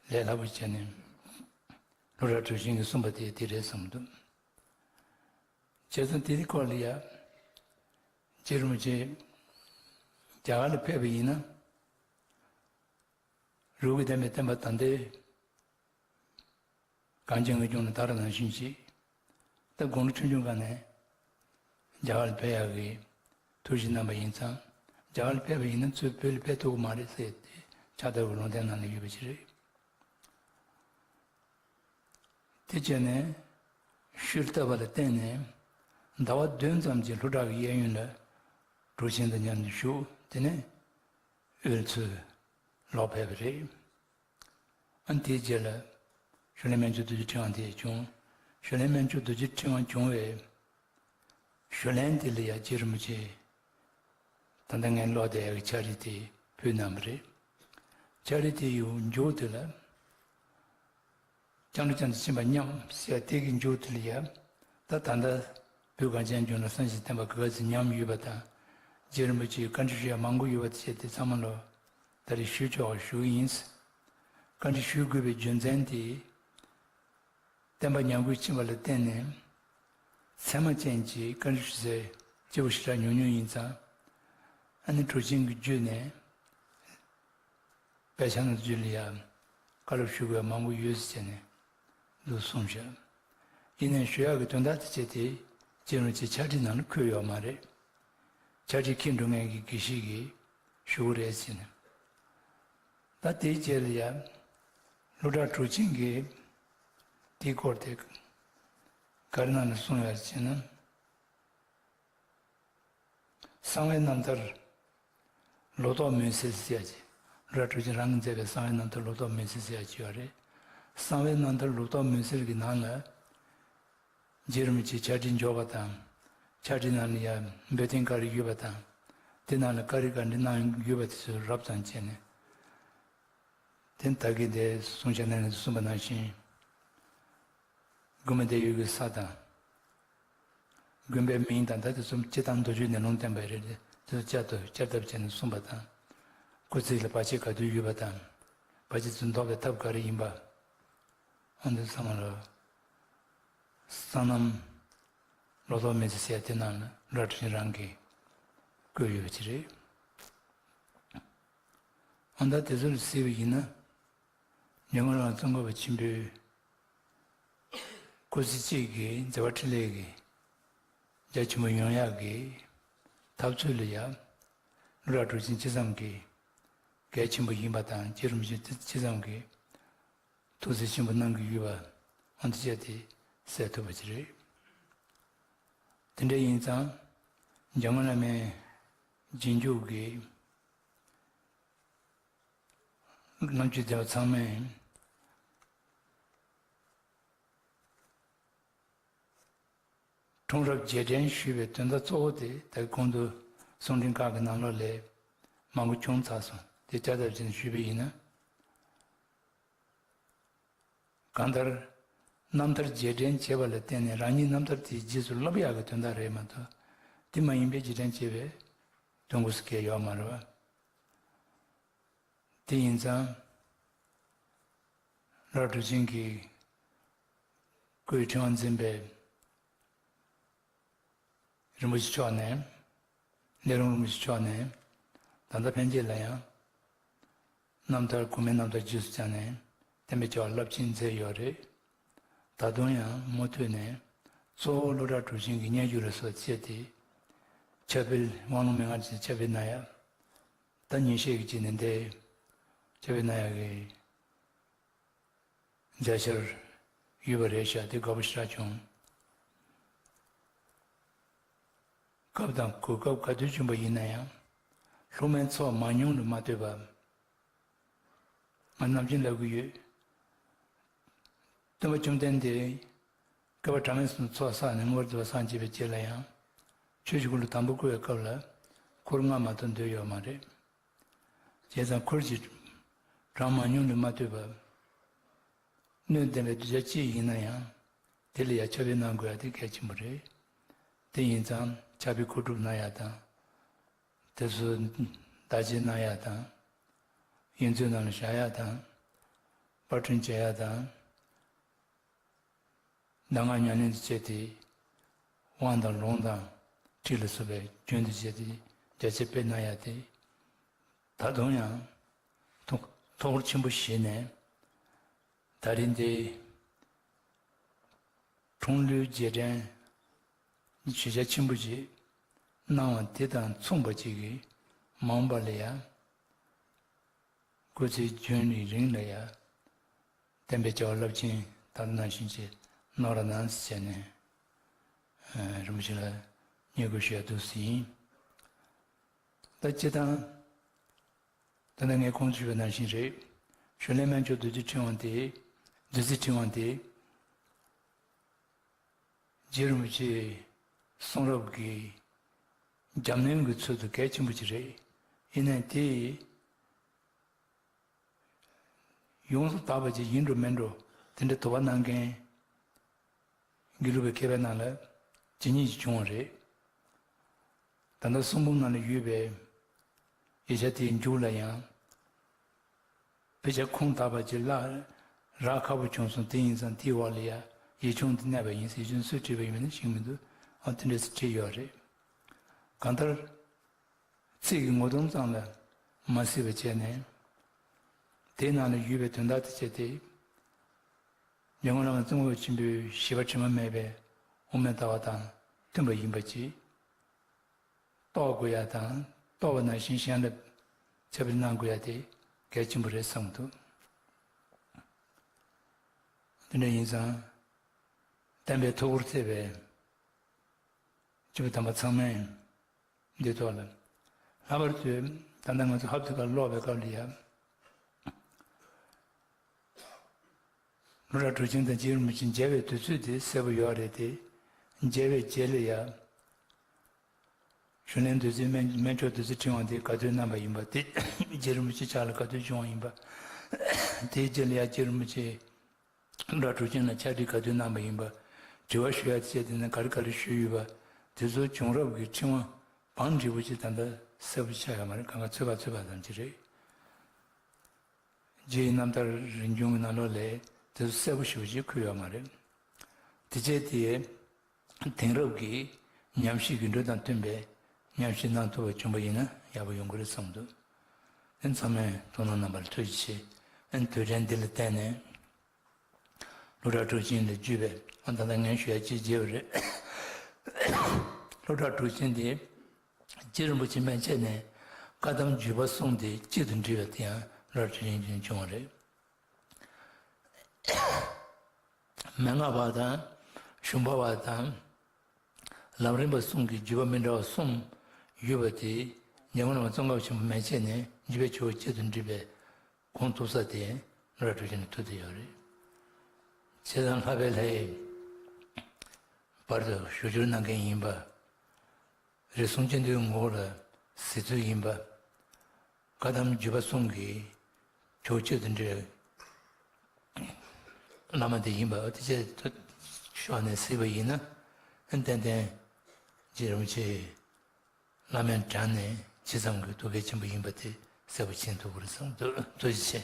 ལས་སླ་པོ་བྱས་ནས་ཀླུ་སྒྲུབ་གྲུབ་ཆེན་གྱིས་གསུངས་པ་དེ་དེ་རེད་བསམ་འདུག་བྱས་ཙང་དེའི་སྐོར་ལ་ཡ། རྗེ་རིན་པོ་ཆེ་རྒྱ་གར་ལ་ཕེབས་པ་ཡིན་ན། རིགས་ཀྱི་བསྟན་པའི་བསྟན་པ་དང་དེ། གངས་ཅན་གྱི་ལྗོངས་ལ་དར་ནང་བཞིན་ཞིག་ད་དགུང་ལོ་ཆུང་ཆུང་སྒང་ནས་རྒྱ་གར་ལ་ཕེབས་ཡག་གི་ཐུགས་བཞེད་གནང་པ་ཡིན་ཙང་། རྒྱ་གར་ལ་ཕེབས་པ་ཡིན་ན་ཚུར་བོད་ལ་ཕེབས་ཐུབ་ཀྱི་མ་རེད་ཟེར་ཏེ་ཕྱག་བཏབ་པའི་ལུང་བསྟན་གནང་ནས་ཡོད་པ་ཞིག་རེད། དེ་བྱས་ནས་ཤུལ་བཏབ་པ་ལ་བརྟེན་ནས་ཟླ་བ་བདུན་ཙམ་གྱི་ལྷུ་བྲག་གི་གཡས་གཡོན་ལ་གྲུབ་ཆེན་དང་མཉམ་དུ་བཞུགས། དེ་ནས་འོལ་ཚོད་ལོག་ཕེབས་པ་རེད། ཨ་ནི་དེའི་རྗེས་ལ་ཞུ་ལན་སྨན་མཆོག་རྡོ་རྗེ་ཕྲེང་བ་དེ་བྱུང་། ཞུ་ལན་སྨན་མཆོག་རྡོ་རྗེ་ཕྲེང་བ་བྱུང་བས། ཞུ་ལན་དེ་ལ་ཡང་རྗེ་རིན་པོ་ཆེས་ད་ལྟ་ངས་ཀློག་བསྡད་ཡག་གི་ཕྱག་བྲིས་དེ་ཕུལ་གནང་བ་རེད། ཕྱག་བྲིས་དེ་ཡི་མཇུག་དེ་ལ། སྐྱབས་འགྲོ་བསྐྱངས་ཏེ་ཕྱིན་པ་སྙམ་ཟེར་དེ་གི་མཇུག་དེ་ལ་ཡང་། ད་ད་ལྟ་བོད་གངས་ཅན་ལྗོངས་ལ་སངས་རྒྱས་བསྟན་པ་ག་ཚོད་ཉམས་ཡོད་པ་དང་། རྗེ་རིན་པོ་ཆེས་བཀའ་འདྲི་ཞུ་ཡག་མང་པོ་ཡོད་པ་དེ་བྱས་དེ་ཚང་མ་ལོ་ད་རེས་ཞུ་ཆོག་པ་ཞུ་གི་ཡིན། བཀའ་འདྲི་ཞུ་དགོས་པའི་རྒྱུ་མཚན་དེ། བསྟན་པ་ཉམས་རྒུད་ཕྱིན་པ་ལ་བརྟེན་ནས་ཚད་མ་ཅན་གྱི་བཀའ་འདྲི་ཞུ་སའི་སྐྱེ་བོ་ཞེ་དྲག་ཉུང་ཉུང་ཡིན་ཙང་། ཨ་ནི་གྲུབ་ཆེན་གྱི་བརྒྱུད་ནས་དཔེ་ཆ་ནང་བརྒྱུད་ལ་ཡང་བཀའ་སློབ་ཞུ་དགོས་མང་པོ་ཡོད་ཟེར་བྱས་ནས་འདུག་གསུངས་བཞག་ཡིན་ནའི་ཞུ་ཡག་གི་དོན་དག་དེ་བྱས་ཏེ་རྗེ་རིན་པོ་ཆེའི་ཕྱག་བྲིས་ནང་ལ་འཁོད་ཡོད་མ་རེད། ཕྱག་བྲིས་འཁྱེར་འགྲོ་མཁན་གྱི་དགེ་བཤེས་ཀྱིས་ཞུ་གི་རེད་ཟེར་ནས། ད་དེའི་རྗེས་ལ་ཡང་ཀླུ་སྒྲུབ་གྲུབ་ཆེན་གྱིས་དེའི་སྐོར་དེ་ག་རེ་ནང་ལ་གསུངས་ཡོད་ཟེར་ན། གསང་བའི་རྣམ་ཐར་ལོ་ཏོག་མུན་སེལ་ཟེར་ཡ་ཅིག་ཀླུ་སྒྲུབ་གྲུབ་ཆེན་རང་གིས་མཛད་པའི་གསང་བའི་རྣམ་ཐར་ལོ་ཏོག་མུན་སེལ་ཟེར་ཡ་ཅིག་ཡོད་རེད། གསང་བའི་རྣམ་ཐར་ལོ་ཏོག་མུན་སེལ་གྱི་ནང་ལ། རྗེ་རིན་པོ་ཆེའི་ཕྱག་བྲིས་འབྱོར་བ་དང་། ཕྱག་བྲིས་ནང་ལ་ཡང་འབོལ་གཏན་ག་རེ་ཡོད་པ་དང་། དེ་ནང་ལ་བཀའ་རེ་ག་འདྲ་གནང་ཡོད་པ་དེ་ཚོ་རབ་ཙམ་བྱས་ནས། དེ་ད་གིན་དེ་གསུང་བཤད་གནང་ནས་གསུངས་པ་ནང་བཞིན། དགོན་པ་དེ་ཡོད་ཀྱི་ས་དང་། དགོན་པའི་མིང་དང་ད་དེ་ཚོ་སྤྱིར་བཏང་མདོ་རྒྱུད་ནས་ལུང་བསྟན་པ་རེད། དེ་ཚོ་བསྐྱར་དུ་བསྐྱར་ལྡབ་བྱས་ནས་གསུངས་པ་དང་། སྐུ་ཚེ་ལ་བར་ཆད་ག་དུས་ཡོད་པ་དང་། བར་ཆད་དེ་ཚོ་ཟློག་པའི་ཐབས་ག་རེ་ཡིན་པ། ཨ་འདི་ཚང་མ་ལ། གསང་རྣམ་ལོ་ཏོག་མུན་སེལ་ཟེར་ཡ་དེ་ནང་ལ་ཀླུ་སྒྲུབ་གྲུབ་ཆེན་རང་གིས་བཀོད་ཡོད་པ་ཅིག་རེད། ཨ་ད་དེ་ཚོ་ལ་གཟིགས་པ་ཡིན་ན། ཉམས་མྱོང་རང་ཙོང་ཁ་པ་ཆེན་པོའི་སྐུ་ཚེ་གཅིག་གི་མཛད་པ་འཕྲིན་ལས་ཀྱི་རྒྱ་ཆེན་པོ་ཡོང་ཡག་གི་ཐབས་ཚུལ་ལ་ཡང་ཀླུ་སྒྲུབ་གྲུབ་ཆེན་ཅི་ཙམ་གྱི་གལ་ཆེན་པོ་ཡིན་པ་དང་། རྗེ་རིན་པོ་ཆེ་ཅི་ཙམ་གྱི་ཐུགས་བརྩེ་ཆེན་པོ་གནང་གི་ཡོད་པ་ཨ་འདི་བྱས་ཏེ་གསལ་ཐུབ་པ་ཅིག་རེད། དེ་འདྲ་ཡིན་ཙང་འཇམ་མགོན་བླ་མའི་རྗེས་འཇུག་གི་རྣམ་དཔྱོད་ལྡན་པ་ཚང་མས་འཁྲུངས་རབས་རྗེས་དྲན་ཞུས་པའི་དོན་དག་གཙོ་བོ་དེ་ད་གོང་དུ་གསུང་འཕྲིན་ཁག་གི་ནང་ལོགས་ལས་མང་པོ་བྱུང་ཚར་སོང་། དེ་བསྐྱར་ལྡབ་བྱས་ནས་ཞུས་པ་ཡིན་ན། གང་ལྟར། རྣམ་ཐར་རྗེས་དྲན་བྱས་པ་ལ་བརྟེན་ནས་རང་ཉིད་རྣམ་ཐར་དེའི་རྗེས་སུ་བསླབ་ཡག་གི་དོན་དག་རེད་མ་གཏོགས། དེ་མ་ཡིན་པའི་རྗེས་དྲན་བྱས་པའི་དོན་དངོས་སུ་གལ་ཡོད་མ་རེད་བ། དེ་ཡིན་ཙང་། ཀླུ་སྒྲུབ་གྲུབ་ཆེན་གྱི་སྐུའི་ཕྲེང་བ་འཛིན་པའི་རིན་པོ་ཆེ་མཆོག་ནས། སླེ་རུང་རིན་པོ་ཆེ་མཆོག་ནས་ད་ལྟ་ཕན་ཆད་ལ་ཡང་རྣམ་ཐར་གོང་མའི་རྣམ་ཐར་རྗེས་སུ་བརྐྱངས་ནས་བསྟན་པའི་བྱ་བ་རླབས་ཆེན་མཛད་ཡོད་རེད། ད་དུང་ཡང་མུ་མཐུད་ནས་གཙོ་བོ་ཀླུ་སྒྲུབ་གྲུབ་ཆེན་གྱི་སྙན་ཞུ་ལ་སོགས་བྱས་ཏེ། ཁྱབ་སྤེལ་དབང་ལུང་མན་ངག་ཅན་ཁྱབ་སྤེལ་གནང་ཡ། ད་ཉིན་ཤས་ཀྱི་རྗེས་ནས་འདི་ཁྱབ་སྤེལ་གནང་ཡ་གི་མཛད་འཆར་ ཡོད་པ་རེད་ཤག་དེ་དགའ་པོ་ཞེ་དྲག་བྱུང་། སྐབས་དང་གོ་སྐབས་ག་དུས་བྱུང་བ་ཡིན་ན་ཡང་། སློབ་མའི་ཚོགས་མང་ཉུང་ལ་མ་ལྟོས་པར། ང་ནམ་རྒྱུན་ལབ་ཀྱི་ཡོད། སྟོན་པ་བཅོམ་ལྡན་འདས་བསྐལ་པ་གྲངས་མེད་གསུམ་ཚོགས་བསགས་ནས་མངོན་པར་རྫོགས་པར་སངས་རྒྱས་པའི་རྗེས་ལ་ཡང་། ཆོས་ཀྱི་འཁོར་ལོ་དང་པོ་བསྐོར་བའི་སྐབས་ལ་འཁོར་ལྔ་མ་གཏོགས་འདུས་ཡོད་མ་རེད། བྱས་ཙང་འཁོར་གྱི་གྲངས་མང་ཉུང་ལ་མ་ལྟོས་པར། སྣོད་ལྡན་པའི་གདུལ་བྱ་གཅིག་ཡིན་ན་ཡང་། དེ་ལ་ཡང་ཕྱག་དཔེ་གནང་དགོས་ཡ་དེ་གལ་ཆེན་པོ་རེད། དེ་ཡིན་ཙང་ཕྱག་དཔེ་མཁོ་སྒྲུབ་གནང་ཡ་དང་། དེ་ཚོ་བདག་གཅེས་གནང་ཡ་དང་། གཡུལ་འཛིན་ནང་ལ་བཞག་ཡ་དང་། པར་སྐྲུན་བྱེད་ཡ་དང་། གདམས་ངག་ཉམས་ལེན་དུ་བྱས་ཏེ། དབང་དང་ལུང་དང་ཁྲིད་ལ་སོགས་པའི་རྒྱུན་དུ་བྱས་ཏེ་རྒྱ་ཆེར་སྤེལ་གནང་ཡ་དེ། ད་དུང་ཡང་ཐུགས་ཐུགས་ཁུར་ཆེན་པོ་བཞེས་ནས། ད་རིང་འདི་འཁྲུངས་ལོའི་རྗེས་དྲན་ཞུ་བྱ་ཆེན་པོ་ཞིག་གནང་བ་དེ་དང་མཚུངས་པ་ཅིག་གིས་མ་འོངས་པ་ལ་ཡང་། སྐུ་ཚེ་རྒྱུན་རིང་རིང་ལ་ཡང་བསྟན་པའི་བྱ་བ་རླབས་ཆེན་དེ་ནང་བཞིན་གྱི་གནང་རོགས་གནང་ཟེར་ནས། ཨ། རིན་པོ་ཆེ་ལ་བསྙེན་བཀུར་ཞུ་ཡ་འདུག་ཟེར་ཡིན། ད་སྤྱིར་བཏང་། ད་ནི་ངས་གོང་དུ་ཞུས་པ་ནང་བཞིན་རེད། ཞུ་ལན་སྨན་མཆོག་བདུད་རྩིའི་ཕྲེང་བ་དེ། བདུད་རྩིའི་ཕྲེང་བ་དེ། རྗེ་རིན་པོ་ཆེའི་གསུང་རབ་ཀྱི་རྒྱབ་སྣོན་གྱི་ཚུལ་དུ་གལ་ཆེན་པོ་ཅིག་རེད། ཡིན་ནའི་དེ་ཡོངས་སུ་དག་པ་ཅིག་ཡིན་འགྲོ་མིན་འགྲོ་དེ་འདྲ་དོ་སྣང་གནང་མཁན་དགེ་ལུགས་པའི་མཁས་པའི་ནང་ལ་ཇི་སྙེད་ཅིག་བྱུང་བ་རེད། ད་ལྟ་གསུང་འབུམ་ནང་ལ་ཡོད་པའི་ཡིག་ཆ་དེའི་མཇུག་ལ་ཡང་། དཔེ་ཆ་ཁུངས་དག་པ་ཅིག་བརླག་རག་ཁག་པོ་བྱུང་སོང་། དེ་ཡིན་ཙང་དེའི་འོག་ལ་ཡ་ཡིག་ཆུང་དེ་གནས་པ་ཡིན། ཡིག་ཆུང་སུས་བྲིས་པ་ཡིན་མིན་ཤེས་མི་འདུག་ཨ། དེ་འདྲས་བྲིས་ཡོད་རེད། གང་ལྟར། ཚིག་གི་ངོ་གདོང་ཙམ་ལ་མ་གཟིགས་པ་བྱས་ནས། དེའི་ནང་ལ་ཡོད་པའི་དོན་དག་དེ་བྱས་ཏེ། ཉེ་སྔོན་བླ་མ་ཙོང་ཁ་པ་ཆེན་པོའི་བཞི་པ་དྲི་མ་མེད་པའི་དབུ་མའི་ལྟ་བ་དང་མཐུན་པ་ཡིན་པ་ཅིག་རྟོགས་དགོས་ཡ་དང་། རྟོགས་པ་ནང་བཞིན་གཞན་ལ་ཁྱབ་སྤེལ་གནང་དགོས་ཡ་དེ་གལ་ཆེན་པོ་རེད་བསམ་འདུག་དེ་འདྲ་ཡིན་ཙང་། བསྟན་པའི་ཐུགས་ཁུར་བརྩེ་བའི་སྐྱེས་བུ་དམ་པ་ཚང་མས་འདི་ཐོག་ལ། ལྷག་པར་དུ་ད་ལྟ་ང་ཚོ་ཧབ་ཏེ་ཁ་ཀློག་པའི་སྐབས་ལ་ཡ། ལྷོ་བྲག་གྲུབ་ཆེན་དང་རྗེ་རིན་པོ་ཆེ་མཇལ་བའི་དུས་ཚོད་དེ་གསལ་པོ་ཡོད་རེད་དེ། མཇལ་བའི་རྗེས་ལ་ཡ། ཞུ་ལན་བདུད་རྩི་སྨན་སྨན་མཆོག་བདུད་རྩི་ཕྲེང་བ་དེ་ག་དུས་གནང་བ་ཡིན་པ། དེ་རྗེ་རིན་པོ་ཆེ་ཕྱག་ལ་ག་དུས་བྱུང་བ་ཡིན་པ། དེའི་རྗེས་ལ་ཡ་རྗེ་རིན་པོ་ཆེ་ལྷོ་བྲག་གྲུབ་ཆེན་ལ་ཕྱག་བྲིས་ག་དུས་གནང་བ་ཡིན་པ། དྲི་བ་ཞུ་ཡ་དེ་བྱས་དེ་ནས་ག་རེ་ག་རེ་ཞུས་ཡོད་པ། དེ་ཚོ་བྱུང་རབས་ཀྱི་ཕྲེང་བ་བང་སྒྲིག་པོ་ཅིག་ད་ལྟ་གསལ་པོ་ཆགས་ཡོད་མ་རེད། གང་ག་ཚོད་པ་ཚོད་པ་ཙམ་ཅིག་རེད། རྗེ་ཡི་རྣམ་ཐར་རིམ་བྱུང་གི་ནང་ལོགས་ལ་དེ་ཚོ་གསལ་པོ་ཞེ་པོ་ཅིག་འཁོད་ཡོད་མ་རེད། དེ་བྱས་དེ་དེང་རབས་ཀྱི་ཉམས་ཞིབ་ཀྱི་འགྲོས་དང་མཐུན་པའི་ཉམས་ཞིབ་གནང་ཐུབ་པ་བྱུང་བ་ཡིན་ན་ཡག་པོ་ཡོང་གི་རེད་བསམ་འདུག་ཨན། ཚང་མས་ཐུགས་སྣང་གནང་བར་ཐུགས་རྗེ་ཆེ། ཨན། དུས་དྲན་འདི་ལ་བརྟེན་ནས་ལྷོ་བྲག་གྲུབ་ཆེན་ལ་བརྒྱུད་པའི། ཨ། ད་ལྟ་ངས་ཞུ་ཡ་གཅིག་བརྗེད་པ་རེད། ལྷོ་བྲག་གྲུབ་ཆེན་དེ་རྗེ་རིན་པོ་ཆེ་མན་ཆད་ནས་བཀའ་གདམས་བརྒྱུད་པ་གསུམ་དེ་གཅིག་ཏུ་འདྲེས་པ་དེ་ཡང་ལྷོ་བྲག་གྲུབ་ཆེན་བྱུང་བ་རེད། མན་ངག་པ་དང་། ཞུམ་པ་པ་དང་། ལམ་རིམ་པ་གསུམ་གྱི་བརྒྱུད་པ་མི་འདྲ་བ་གསུམ་ཡོད་པ་དེ། ཉེ་སྔོན་བླ་མ་ཙོང་ཁ་པ་ཆེན་པོ་མན་ཆད་ནས་བརྒྱུད་པའི་ཇོ་བོ་གཅིག་ཏུ་འདྲེས་པའི་ཁུངས་ཐུབ་ས་དེ་ལྷོ་བྲག་གྲུབ་ཆེན་ནས་ཐུབ་བསྡད་ཡོད་རེད། བྱས་ཙང་ལྷག་པའི་ལྷའི་བར་དུ་ཞུ་སྦྱོར་གནང་མཁན་ཡིན་པ། རིགས་གསུམ་སྤྱི་མདོའི་ངོ་བོ་ལ་གཟིགས་ཚུལ་ཡིན་པ། བཀའ་གདམས་བརྒྱུད་པ་གསུམ་གྱི་ཇོ་བོ་གཅིག་ཏུ་འདྲེས་བླ་མ་དེ་ཡིན་པ་དེ་ཕྱོགས་ནས་གཟིགས་པ་ཡིན་ན། ཏན་ཏན་རྗེ་རིན་པོ་ཆེ་བླ་མའི་གྲས་ནས་ཇི་ཙམ་གྱི་ཐུགས་གལ་ཆེན་པོ་ཡིན་པ་དེ་གསལ་པོ་མཁྱེན་ཐུབ་ཀྱི་རེད་བསམ་འདུག་ཐུགས་རྗེ་ཆེ།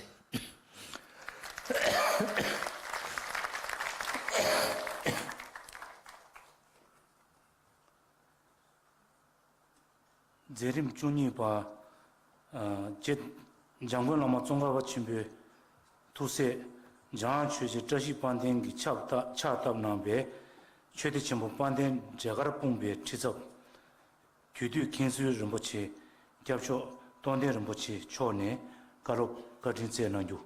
མཛད་རིམ་བཅུ་གཉིས་པ། ཨ། རྗེ་འཇམ་མགོན་བླ་མ་ཙོང་ཁ་པ་ཆེན་པོའི་ཐུགས་སྲས་འཇམ་དབྱངས་ཆོས་རྗེ་བཀྲ་ཤིས་དཔལ་ལྡན་གྱིས་ཕྱག་བཏབ་ཕྱག་བཏབ་གནང་བའི་ཆོས་སྡེ་ཆེན་པོ་དཔལ་ལྡན་འབྲས་དཀར་སྤུངས་པའི་ཁྲི་ཚབ། རྒྱུད་སྟོད་མཁན་ཟུར་རིན་པོ་ཆེ་སྐྱབས་མཆོག་རྟོགས་ལྡན་རིན་པོ་ཆེ་མཆོག་ནས་བཀའ་སློབ་བཀའ་དྲིན་སྩལ་གནང་རྒྱུ།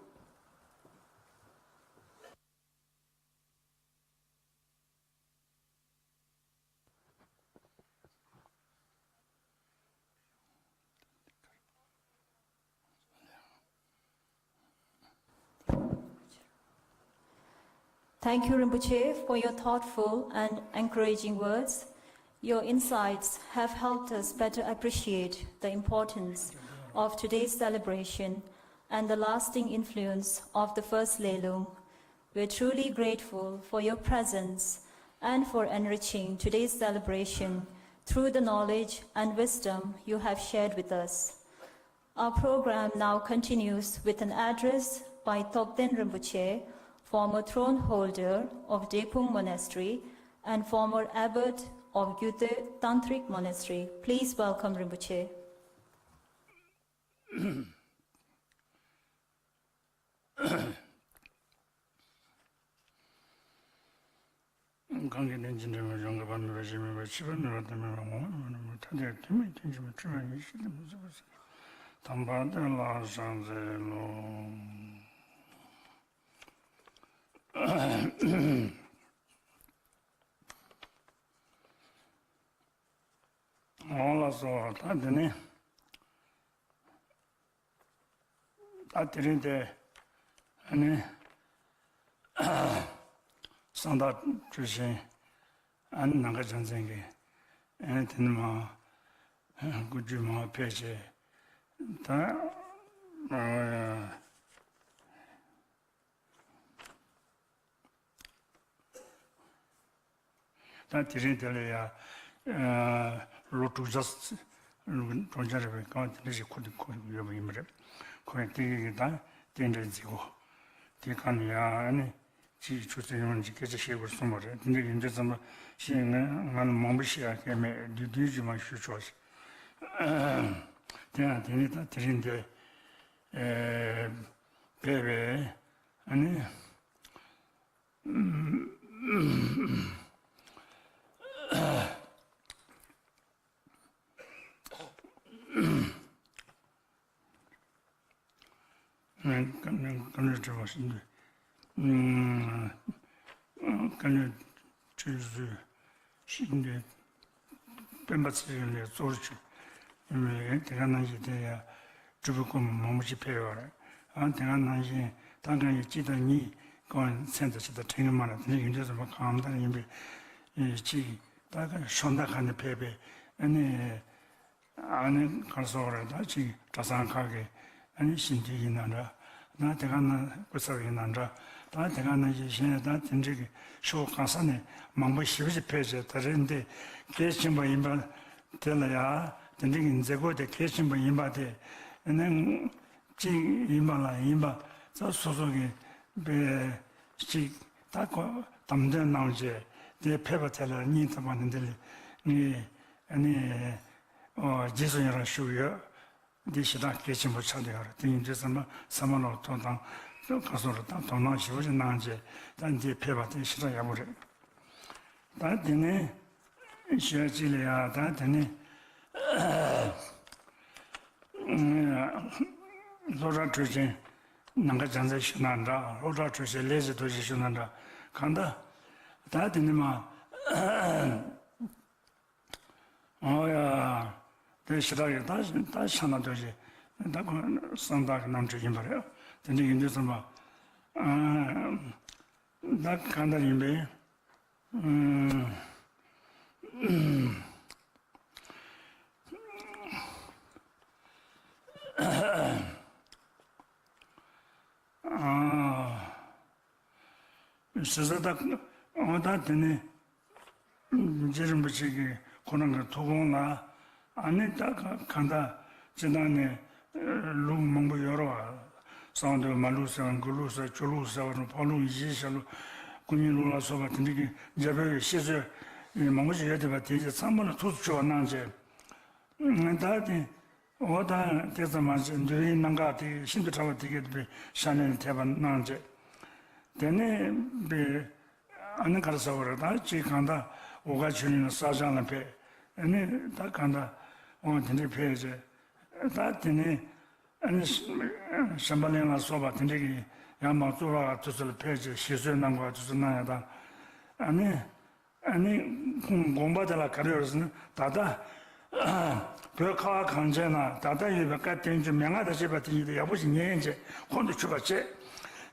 Thank you, Rinpoche, for your thoughtful and encouraging words. Your insights have helped us better appreciate the importance of today's celebration and the lasting influence of the First Leilung. We're truly grateful for your presence and for enriching today's celebration through the knowledge and wisdom you have shared with us. Our program now continues with an address by Topten Rinpoche, former throne holder of Drepung Monastery and former abbot of Gyuto Tantric Monastery. Please welcome Rinpoche. གང་གིས་ནི་འཇིག་རྟེན་པའི་གཞུང་གི་བར་མེད་པ་ཞིག་མེད་པ་ཕྱི་བ་མེད་པ་དོན་མེད་པ་ངོ་བོ་མེད་པ་ཐ་དད་དོན་མེད་དོན་གཅིག་པ་འཁྲུལ་པ་ཉིད་ཤེས་དེ་མི་ཚུགས་པ་ཟེར། དམ་པ་དེ་ལ་ཕྱག་འཚལ་ལོ། འོ་ལགས་སོ། ད་དེ་ནས། ད་དེ་རིང་དེ་ཨ་ནི་གསང་བདག་ཁྲུས་ཆེན་ཨ་ནི་ནམ་མཁའ་རྒྱལ་མཚན་གྱིས་ཨ་ནི་དེ་ནི་མ་དགུ་བཅུ་མ་ཕལ་ཆེར་ད། ད་དེ་རིང་དེ་ལ་ཡ་ལོ་དྲུག་བརྒྱ་དྲུག་བརྒྱ་རེད་པས། གང་དེ་འདྲ་ཞིག་འཁོར་དུ་འཁོར་ཡོད་པ་ཡིན་པ་རེད། ཁོ་ཡང་དེ་གི་ད་རྟེན་འབྲེལ་མཛད་སྒོ་དེ་གང་ནས་ཡང་ནི་ཅིའི་ཆུ་ཚོད་ཡོང་གི་སྐད་ཆ་བཤད་དགོས་གསུངས་པ་རེད། དེ་འདྲ་ཡིན་དུས་ཙམ་པ་ཞིག་ང་ང་ལ་མང་པོ་བཤད་ཡ་གལ་མེད། བསྡུས་བསྡུས་ཀྱིས་མ་ཞུ་ཆོག་ཞིག་དེ་ཡང་དེ་ནི་ད་དེ་རིང་འདི་ཕེབས་པའི་ཨ་ནི། བཀའ་བཀའ་བློན་ཁྲི་པ་ཞིག་འདུག་བཀའ་བློན་ཁྲི་ཟུར་ཞིག་འདུག་སྤེན་པ་ཚེ་རིང་ལགས་གཙོ་བོར་བྱས་ཡིན་པས། དེ་ག་ནང་བཞིན་དེ་ཡང་སྤྲུལ་སྐུ་སྐུ་མི་མང་པོ་ཞིག་ཕེབས་ཡོད་རེད། ཨ་དེ་ག་ནང་བཞིན་ད་གང་ཡིན་གཅིག་དང་གཉིས་ཀྱི་མཚན་དང་ཅི་དང་དྲན་གྱི་མ་རེད། དེ་འདྲ་ཡིན་དུས་ཙམ་པ་གང་ལྟར་ཡིན་པའི་གཅིག་ད་ག་ཤོ་མདའ་ཁ་ནས་ཕེབས་པའི་ཨ་ནི། ཨ་ནི་ག་རེ་ཟེར་དགོས་རེད། ད་ཅིག་གྲྭ་ཚང་ཁག་གི་ཨ་ནི་ཞིང་དུས་ཡིན་ན་འདྲ། ད་དེ་ག་ནང་སྐུ་ཚབ་ཡིན་ན་འདྲ། ད་དེ་ག་ནང་བཞིན་གཞན་ད་དེ་འདྲ་གི་ཕྱོགས་གང་ས་ནས་མང་པོ་ཞེ་པོ་ཅིག་ཕེབས་བྱས། ད་རེས་འདི་གལ་ཆེན་པོ་ཡིན་པ་དེ་ལ་ཡ། དེ་འདྲ་གི་མཛད་སྒོ་དེ་གལ་ཆེན་པོ་ཡིན་པ་དེ་ཨ་ནི་གཅིག་ཡིན་པ་ལ་ཡིན་པ་ད་སོ་སོ་གི་པའི་ཅིག་ད་ཁོ་དམ་དོན་གནང་བྱས་དེ་ཕེབས་པ་དེ་ལ་སྙིང་ཐག་པ་ནས་འདི་ལ་ངས་ཨ་ནི་རྗེས་སུ་ཡི་རང་ཞུ་གི་ཡོད། འདི་ཞེ་དྲག་གལ་ཆེན་པོ་ཆགས་བསྡད་ཡོད་རེད། དེ་ཡིན་དུས་ཙམ་པ་ཚང་མ་ལ་ཐུགས་དང་ག་སོང་རེད། ད་དོ་སྣང་ཞེ་པོ་ཅིག་གནང་བྱས་ད་འདི་ཕེབས་པ་དེ་ཞེ་དྲག་ཡག་པོ་རེད། ད་དེ་ནས་ཞུ་ཡ་གཅིག་ལ་ཡ། ད་དེ་ནས་སློབ་གྲྭ་ཁྲུས་ཆེན་ནམ་མཁའ་རྒྱལ་མཚན་ཞུ་ན་འདྲ། སློབ་གྲྭ་ཁྲུས་ཆེན་ལས་ཀྱི་རྡོ་རྗེ་ཞུ་ན་འདྲ། གང་ལྟར་ད་དེ་ནས་མ། ཨོ་ཡ། དེ་ཞེ་དྲག་གི་ད་ད་ཤ་ན་དོ་ཞེ་ད་ཁོ་གསང་བདག་གི་རྣམ་འཕྲུལ་ཡིན་པ་རེད། དེ་འདྲ་ཡིན་དུས་ཙམ་པ། ཨ་ད་གང་ལྟར་ཡིན་པས། ཨ་ཨ་ཟེར་ས་ད་ཨོ་ད་དེ་ནས། རྗེ་རིན་པོ་ཆེ་གི་ཁོ་རང་གི་ཐུགས་དགོངས་ལ། ཨ་ནི་ད་ག་གང་ལྟར་སྤྱིར་བཏང་ནས་ལུགས་མང་པོ་ཡོད་རེད་བ། གསང་འདུས་མ་ལུགས་ཟེར་བ། མགོན་ལུགས་ཟེར་བ། ཆོས་ལུགས་ཟེར་བ་དང་། འཕགས་ལུགས་ཡེ་ཤེས་ལུགས། སྐུ་ཉིད་ལུགས་ལ་སོགས་པ་དེ་འདྲ་གི་རྒྱ་བོད་ཀྱི་བཤད་སྲོལ་མང་པོ་ཞིག་ཡོད་བསྡད་པ་དེ་ཚང་མ་ལ་ཐུགས་སུ་ཆུད་པ་གནང་བྱས། ད་དེ། འོ་ད་དེ་ཙམ་མ་ཟད་འདུལ་བའི་རྣམ་གྲངས་དེ་ཤིན་ཏུ་ཕྲ་བ་དེ་གའི་པའི་ཤ་ནས་འཐད་པ་གནང་བྱས། དེ་ནས་པའི་ཨ་ནི་ག་རེ་ཟེར་བ་རེད། ད་ཅིག་གང་ལྟར་འོ་སྐོལ་ཆོས་གླིང་ལ་བསགས་སྦྱང་ལ་ཕེབས། ཨ་ནི་ད་གང་ལྟར་འོ་དེ་འདྲའི་ཕེབས་བྱས། ད་དེ་ནས་ཨ་ནི་ཤམ་བྷ་ལ་ལ་སོགས་པ་དེ་འདྲའི་གི་ཡང་མ་གཙུག་ལག་དུས་ཚོད་ལ་ཕེབས་བྱས་ཞལ་གསོལ་གནང་དགོས་པ་དུས་ཚོད་གནང་ཡ་དང་། ཨ་ནི། ཨ་ནི་ཁོང་དགོངས་པ་དེ་ལ་ག་རེ་ཡོད་ཟེར་ན། ད་ལྟ་བོད་ཁ་བ་གངས་ཅན་ན་ད་ལྟ་ཡོད་པའི་བཀའ་བསྟན་བཅོས་མན་ངག་དང་བཅས་པ་དེ་ཉིད་དུ་ཡག་པོ་ཞིག་ཉན་བྱས་ཁོང་དུ་ཆུད་པ་བྱས།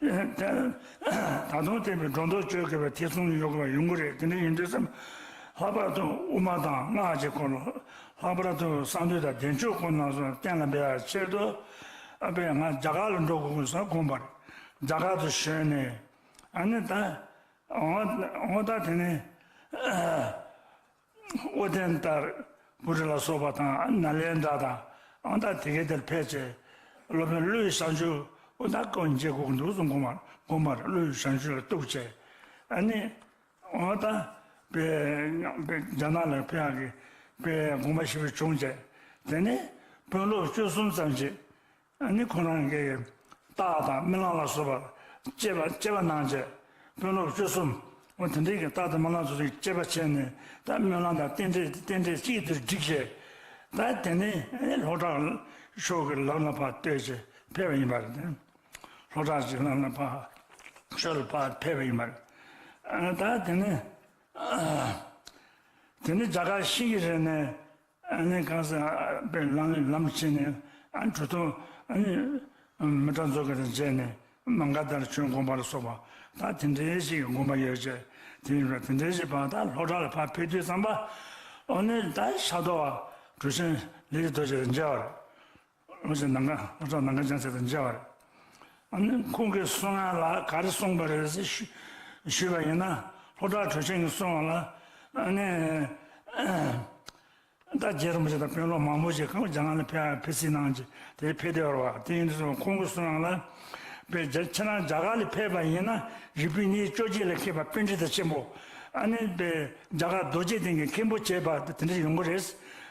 ད་དུང་བསྟན་པའི་སྒྲོ་འདོགས་གཅོད་དགོས་པའི་ཐེ་ཚོམ་ཡོད་དགོས་པ་ཡོང་གི་རེད། དེ་འདྲ་ཡིན་དུས་ཙམ། ལྷག་པར་དུ་དབུ་མ་དང་སྔགས་ཀྱི་སྐོར་ལ། ལྷག་པར་དུ་གསང་འདུས་དང་བདེ་མཆོག་སྐོར་རྣམས་སོགས་གཏན་ལ་འབེབས་པའི་ཆེད་དུ། ཨ་པས་ང་རྒྱ་གར་ལ་འགྲོ་དགོས་ཀྱི་ཡོད་ཟེར་དགོངས་པ་རེད། རྒྱ་གར་དུ་བྱོན་ནས། ཨ་ནི་ད། འོ་འོ་ད་དེ་ནས། ཨོ་དན་ཏར་པུ་རི་ལ་སོགས་པ་དང་ནཱ་ལེནྡྲ་དང་། ཨང་ད་དེ་གའི་དེར་ཕེབས་བྱས། སློབ་དཔོན་ཀླུ་ཡི་བྱང་ཆུབ་འོ་ད་ཀོ་མཇལ་དགོས་འདུག་གསུངས། དགོངས་པ་དགོངས་པ་རེད། ཀླུ་ཡི་བྱང་ཆུབ་ལ་གཏུགས་བྱས། ཨ་ནི་འོ་ད་པའི་པའི་རྒྱ་ནག་ལ་ཕེབས་ཡག་གི་པའི་དགོངས་པ་ཞེ་པོ་བྱུང་བྱས། དེ་ནས་དཔོན་སློབ་བཅུ་གསུམ་ཙམ་ཅིག་ཨ་ནི་ཁོ་རང་གིས་རྟགས་དང་སྨོན་ལམ་ལ་སོགས་པ་དཔྱད་པ་དཔྱད་པ་གནང་བྱས། དཔོན་སློབ་བཅུ་གསུམ། འོ་དེ་འདྲའི་གི་རྟགས་དང་སྨོན་ལམ་སོགས་ཀྱི་དཔྱད་པ་བྱས་ནས། ད་སྨོན་ལམ་དང་རྟེན་འབྲེལ་རྟེན་འབྲེལ་གཅིག་ཏུ་བསྒྲིགས་བྱས། ད་དེ་ནས་ཨ་ནི་ལྷོ་བྲག་ཕྱོགས་ཀྱི་ལམ་ལ་ཕར་བསྟོད་བྱས་ཕེབས་པ་ཡིན་པ་རེད། ལྷོ་བྲག་གི་ལམ་ལ་ཕར་ཕྱོགས་ལ་ཕར་ཕེབས་པ་ཡིན་པ་རེད། ད་དེ་ནས་དེ་ནས་རྒྱ་གར་ཤིང་གི་རི་ནས། ཨ་ནི་གང་ཟེར་པའི་ལམ་ལམ་ཕྱིན་ནས། ཨ་གྲུ་ཐོག་ཨ་ནི་མི་ཏྲ་མཛོ་གི་དང་མཇལ་ནས་མ་ག་དྷར་བྱོན་དགོངས་པ་ལ་སོགས་པ། ད་དེ་འདྲའི་ཞིག་གི་དགོངས་པ་ཡོད་ཅེས། དེ་ཡིན་པ་དེ་འདྲའི་ཞིག་པ་ད་ལྷོ་བྲག་ལ་ཕར་ཕེབས་དུས་ཙམ་པ། ཨ་ནི་ད་ཤར་རྡོ་བ་གྲུབ་ཆེན་ལས་ཀྱི་རྡོ་རྗེ་དང་མཇལ་བ་རེད། ལྷོ་བྲག་ནམ་མཁའ་ལྷོ་བྲག་ནམ་མཁའ་རྒྱལ་མཚན་དང་མཇལ་བ་རེད། ཨ་ནི་ཁོང་གིས་གསུང་ཡག་ལ་ག་རེ་གསུངས་པ་རེད་ཟེར་ཞུ་ཞུས་པ་ཡིན་ན། ལྷོ་བྲག་གྲུབ་ཆེན་གྱིས་གསུངས་པ་ལ། ཨ་ནི་ད་རྗེ་རིན་པོ་ཆེ་དང་དཔོན་སློབ་མང་པོ་ཞིག་གང་རྒྱ་གར་ལ་ཕེབས་ཕེབས་རྩིས་གནང་བྱས་དེ་ཕེབས་བསྡད་པ་རེད་བ། དེ་ཡིན་དུས་ཁོང་གིས་གསུང་ཡག་ལ། པའི་རྒྱ་ཁྱེད་རང་རྒྱ་གར་ལ་ཕེབས་པ་ཡིན་ན་རིག་པའི་གནས་བཅོ་བརྒྱད་ལ་མཁས་པ་པཎྜི་ཏ་ཆེན་པོ། ཨ་ནི་པའི་རྒྱ་གར་རྡོ་རྗེ་གདན་གྱི་མཁན་པོ་བྱས་པ་དེ་འདྲ་ཡོང་གི་རེད།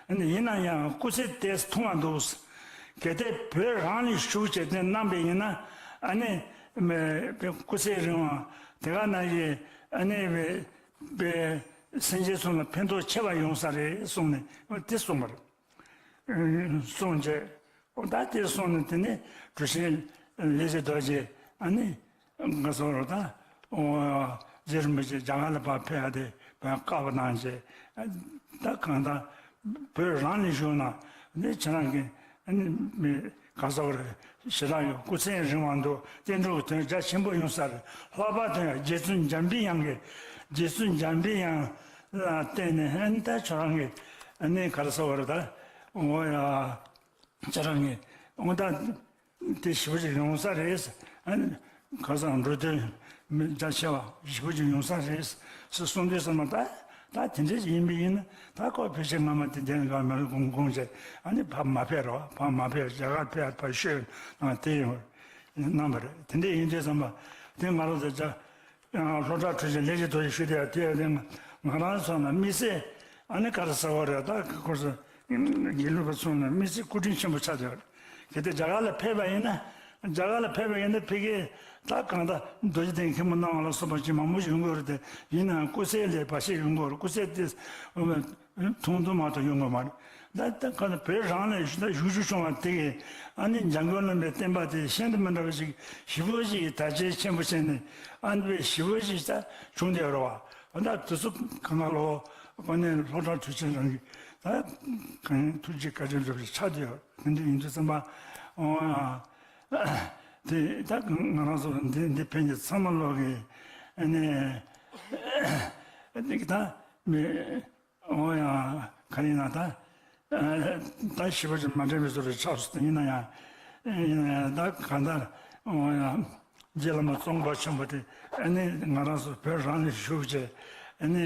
ཨ་ནི་ཡིན་ན་ཡང་སྐུ་ཚེ་དེ་ཐུང་བ་འདུག། གལ་ཏེ་བོད་རང་ལ་བཞུགས་བྱས་དེ་གནང་པ་ཡིན་ན། ཨ་ནི་མི་སྐུ་ཚེ་རིང་བ་དེ་ག་ནང་བཞིན། ཨ་ནི་པའི་པའི་སེམས་ཅན་ཚོ་ལ་ཕན་ཐོགས་ཆེ་བ་ཡོང་ས་རེད་གསུངས་ནས་དེ་གསུངས་པ་རེད། གསུངས་བྱས། ཨོ་ད་དེ་གསུངས་ནས་དེ་ནས་གྲུབ་ཆེན་ལས་ཀྱི་རྡོ་རྗེ་ཨ་ནི་ག་སོགས་རོ་ད། ཨོ་རྗེ་རིན་པོ་ཆེ་རྒྱ་གར་ལ་ཕར་ཕེབས་ཡག་དེ་ཕར་བཀའ་གནང་བྱས། ད་གང་ལྟར་བོད་རང་ལ་བཞུགས་ན་ནི་ཁྱེད་རང་གི་ཨ་ནི་མི་ག་སོགས་རེད། ཞེ་དྲག་ཡོད། སྐུ་ཚེ་རིང་བ་འདུག། བསྟན་འགྲོའི་དོན་རྒྱ་ཆེན་པོ་ཡོང་ས་རེད། ལྷག་པར་དུ་ཡང་རྗེ་བཙུན་འཇམ་པའི་དབྱངས་ཀྱི་རྗེ་བཙུན་འཇམ་པའི་དབྱངས་ལ་བརྟེན་ནས་ཨ་ནི་ད་ཁྱེད་རང་གི་ཨ་ནི་ག་རེ་ཟེར་བ་རེད་ད། འོ་ཡ། ཁྱེད་རང་གི་འོ་ད་དེ་ཞེ་པོ་ཅིག་ཡོང་ས་རེད། ཨ་ནི་ཁ་སང་འགྲོ་དོན་མི་རྒྱ་ཆེ་བ་ཞེ་པོ་ཅིག་ཡོང་ས་རེད་ཟེར་གསུངས་དུས་ཙམ་པ། ད་ད་དེ་འདྲ་ཞིག་ཡིན་པ་ཡིན་ན་ད་ཁོ་ཕལ་ཆེར་སྔ་མ་དེ་འདྲ་ག་མེད་དགོངས་དགོངས་བྱས། ཨ་ནི་ཕར་མ་ཕེབས་རོགས། ཕར་མ་ཕེབས། རྒྱ་གར་ཕེབས་ཕར་ཤོད་ནང་དེ་ཡོང་གནང་བ་རེད། དེ་འདྲ་ཡིན་དུས་ཙམ་པ་དེ་ང་རང་ཚོ་རྒྱ། ཡང་ལྷོ་བྲག་གྲུབ་ཆེན་ལས་ཀྱི་རྡོ་རྗེ་ཞུ་དེ་ཡང་དེ་ཡང་དེ་ང་རང་ཚོ་ན་དམིགས་བསལ་ཨ་ནི་ག་རེ་ཟེར་བ་རེད། ད་ཁོ་ཚོ་དགེ་ལུགས་པ་ཚོ་ན་དམིགས་བསལ་སྐུ་དྲིན་ཆེན་པོ་ཆགས་བསྡད་པ་རེད། གལ་ཏེ་རྒྱ་གར་ལ་ཕེབས་པ་ཡིན་ན། རྒྱ་གར་ལ་ཕེབས་པ་ཡིན་ན་ཕ་གིར་ད་གང་ལྟར་རྡོ་རྗེ་གདན་མཁན་པོ་གནང་བ་ལ་སོགས་པ་ཅིག་མང་པོ་ཞིག་ཡོང་གི་ཡོད་རེད་དེ། ཡིན་ནའང་སྐུ་ཚེ་ལ་བར་ཆད་ཡོང་གི་ཡོད་རེད། སྐུ་ཚེ་དེ་ཐུང་ཐུང་མ་གཏོགས་ཡོང་གི་མ་རེད། ད་ལྟ་ག་ན་བོད་རང་ལ་ད་བཞུགས་བཞུགས་བྱུང་བ་དེ་གིས་ཨ་ནི་འཇམ་མགོན་བླ་མའི་བསྟན་པ་དེ་ཤིན་ཏུ་མི་འདྲ་བ་ཞིག་ཞེ་པོ་ཞིག་གིས་དར་རྒྱས་ཆེན་པོ་བྱས་ནས། ཨ་ནི་བས་ཞེ་པོ་ཞིག་ད་བྱུང་བསྡད་ཡོད་རེད་བ། ད་དེ་ཚོ་གང་ག་ལོ་ཨ་ནི་ལྷོ་བྲག་གྲུབ་ཆེན་རང་གི་ད་གང་ཐུགས་རྗེ་བཀའ་དྲིན་འདྲ་བ་ཞིག་ཆགས་བསྡད་ཡོད། དེ་འདྲ་ཡིན་དུས་ཙམ་པ། འོ་ཡ། དེ་ད་ང་རང་ཚོ་འདི་འདི་ཕན་གྱི་ཚང་མ་ལོག་གི་ཨ་ནི་འདི་གི་ད་མི། འོ་ཡ། ག་ཡིན་ན་ད། ད་ཞིབ་པ་ཅིག་མ་དྲན་པའི་བཟོ་འདྲ་ཆགས་སོང་། ཡིན་ན་ཡང་། ཡིན་ན་ཡང་ད་གང་ལྟར། འོ་ཡ། རྗེ་བླ་མ་ཙོང་ཁ་པ་ཆེན་པོ་དེ་ཨ་ནི་ང་རང་ཚོ་བོད་རང་ལ་བཞུགས་བྱས་ཨ་ནི།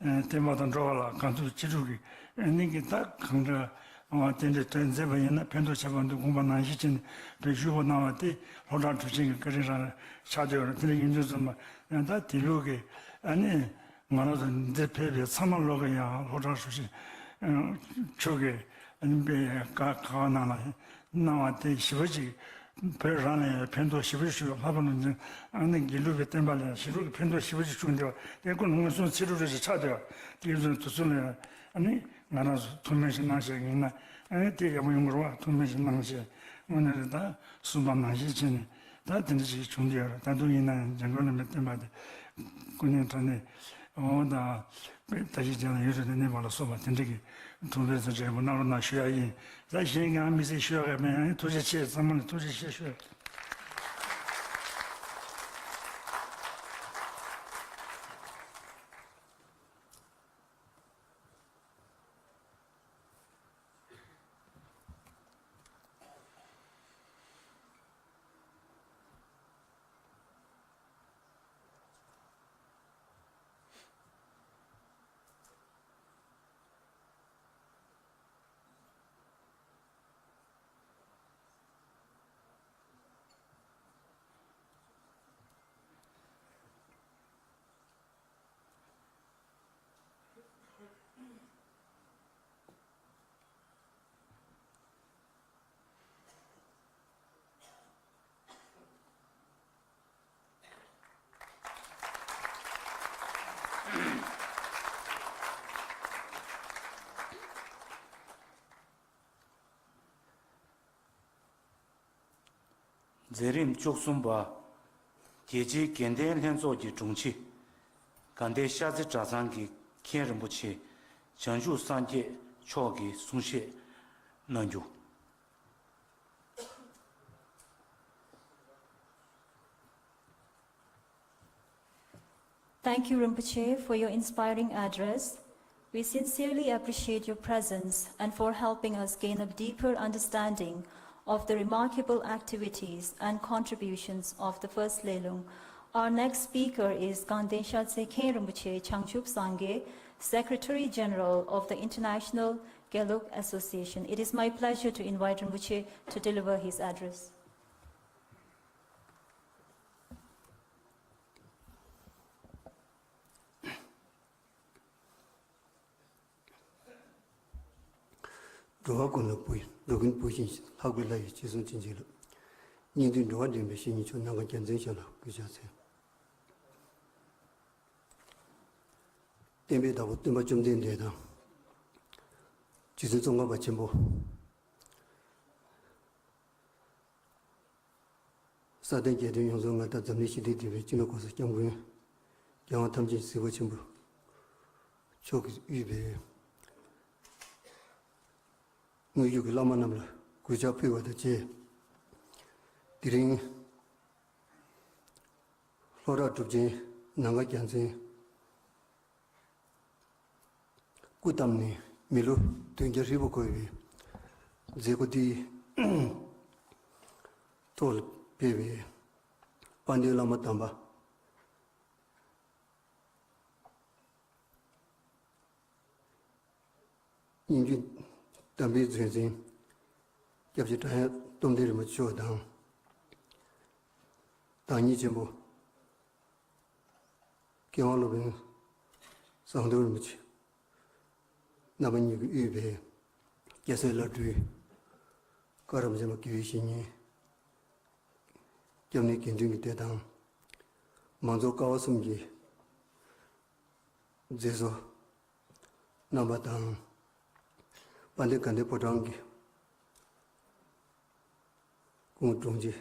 བསྟན་པ་དང་འགྲོ་བ་ལ་གང་ཐུབ་ཅི་ཐུབ་ཀྱིས་ཨ་ནི་གི་ད་གང་འདྲ་དེ་འདྲའི་དོན་མཛད་པ་ཡིན་ན་ཕན་ཐོགས་ཆེ་བ་འདུག་དགོངས་པ་ནང་བཞིན་བྱས་ནས་བོད་བཞུགས་པ་གནང་བ་དེ་ལྷོ་བྲག་གྲུབ་ཆེན་གྱི་བཀའ་དྲིན་རང་ཆགས་བསྡད་ཡོད་རེད། དེ་འདྲ་ཡིན་དུས་ཙམ་པ་ཡང་ད་དེ་ལུགས་ཀྱི་ཨ་ནི། ང་རང་ཚོ་འདིར་ཕེབས་པའི་ཚང་མ་ལོག་གི་ཡང་ལྷོ་བྲག་གྲུབ་ཆེན་མཆོག་གིས་དཔེ་བཀའ་བཀའ་གནང་ལ་གནང་བ་དེ་ཞེ་པོ་ཅིག་བོད་རང་ལ་ཡང་ཕན་ཐོགས་ཞེ་པོ་ཞིག་ལྷག་པར་དུ་ཨ་ནི་དགེ་ལུགས་པའི་བསྟན་པ་ལ་ཡང་ཞེ་པོ་ཅིག་ཕན་ཐོགས་ཞེ་པོ་ཅིག་བྱུང་བསྡད་པ་དེ་ཀུན་མངོན་སུམ་ཚིག་གྲུབ་རེ་ཞིག་ཆགས་བསྡད་པ་དེ་ཚོ་དུས་ཚོད་ལ་ཡང་ཨ་ནི་ང་རང་ཚོ་ཐུགས་སྨོན་ཞིག་གནང་བྱས་ཡིན་ན་ཨ་ནི་དེ་ཡག་པོ་ཡོང་གི་རེད་བ། ཐུགས་སྨོན་ཞིག་གནང་བྱས་དངོས་གནས་རེད། ད་གསུངས་པ་ནང་བཞིན་བྱས་ནས། ད་དེ་འདྲ་ཞིག་བྱུང་བསྡད་ཡོད་རེད། ད་དུང་ཡིན་ན་ཡང་འཇམ་མགོན་བླ་མའི་བསྟན་པ་དེ་ཀུན་ནས་དྲངས་ནས་འོ་ད་དཔེ་ད་ཞིག་ཀྱང་ཡོད་རེད། དེ་ནས་མ་ལ་སོགས་པ་དེ་འདྲ་གི་ཐུགས་ཕན་གསོས་འབྲས་བུ་གནང་རོགས་གནང་ཞུ་ཡ་ཡིན། ད་གཞན་ཡང་མི་ཚེ་ཞུ་ཡ་ག་མེད། ཡང་ཐུགས་རྗེ་ཆེ། ཚང་མ་ལ་ཐུགས་རྗེ་ཆེ་ཞུ་ཡ། མཛད་རིམ་བཅུ་གསུམ་པ། རྒྱལ་སྤྱིའི་དགེ་ལྡན་ལྷན་ཚོགས་ཀྱི་དྲུང་ཆེ། དགའ་ལྡན་ཤར་རྩེ་གྲྭ་ཚང་གི་མཁན་རིན་པོ་ཆེ་བྱང་ཆུབ་སངས་རྒྱས་མཆོག་གིས་གསུང་བཤད་གནང་རྒྱུ། Thank you, Rinpoche, for your inspiring address. We sincerely appreciate your presence and for helping us gain a deeper understanding of the remarkable activities and contributions of the First Lelung. Our next speaker is Ganden Shatse Khen Rinpoche Changchup Sangye, Secretary General of the International Gelug Association. It is my pleasure to invite Rinpoche to deliver his address. འགྲོ་བ་ཀུན་ལ་བུ་འགྲོ་ཀུན་བུ་བཞིན་ལྷག་པའི་ལྷ་ཡི་རྗེས་སུ་བྱིན་གྱིས་རློབས། སྙིགས་དུས་འགྲོ་བ་འདྲེན་པའི་བཤེས་གཉེན་མཆོག་ནམ་མཁའ་རྒྱལ་མཚན་ཞབས་ལ་གུས་ཕྱག་འཚལ། བསྟན་པའི་བདག་པོ་སྟོན་པ་བཅོམ་ལྡན་འདས་དང་། རྗེ་བཙུན་ཙོང་ཁ་པ་ཆེན་པོ། ས་སྟེང་རྒྱལ་བསྟན་ཡོངས་རྫོགས་མངའ་བདག་འཛམ་གླིང་ཞི་བདེའི་དེད་དཔོན་སྤྱི་ནོར་གོང་ས་སྐྱབས་མགོན། རྒྱལ་དབང་ཐམས་ཅད་གཟིགས་པ་ཆེན་པོ་མཆོག་གིས་དབུས་པའི་དངོས་བརྒྱུད་ཀྱི་བླ་མ་རྣམས་ལ་གུས་ཕྱག་ཕུལ་བ་དང་བཅས། དེ་རིང་ལྷོ་བྲག་གྲུབ་ཆེན་ནམ་མཁའ་རྒྱལ་མཚན་སྐུ་བལྟམས་ནས་མི་ལོ་བདུན་བརྒྱ་ཧྲིལ་པོ་འཁོར་བའི་མཛད་སྒོ་འདིའི་ཐོག་ལ་ཕེབས་པའི་དཔལ་ལྡན་བླ་མ་དམ་པ། སྙན་བརྒྱུད་དམ་པའི་མཛོད་འཛིན་སྐྱབས་རྗེ་བྲག་གཡབ་སྟོབས་ལྡན་རིན་པོ་ཆེ་མཆོག་དང་། བདག་ཉིད་ཆེན་པོ་མཁས་དབང་སློབ་དཔོན་ཟམ་གདོང་རིན་པོ་ཆེ་རྣམ་པ་གཉིས་ཀྱིས་དབུས་པའི་སྐྱ་སེར་བླ་སྤྲུལ། བཀའ་རབ་འབྱམས་པ་དགེ་བའི་བཤེས་གཉེན། སྐྱབས་གནས་དགེ་འདུན་གྱི་སྡེ་དང་། མང་གཙོ་ཀ་བ་གསུམ་གྱི་མཛད་གཙོ་རྣམ་པ་དང་། དཔལ་ལྡན་དགའ་ལྡན་ཕོ་བྲང་གི་སྐུ་ངོ་དྲུང་ཆེ་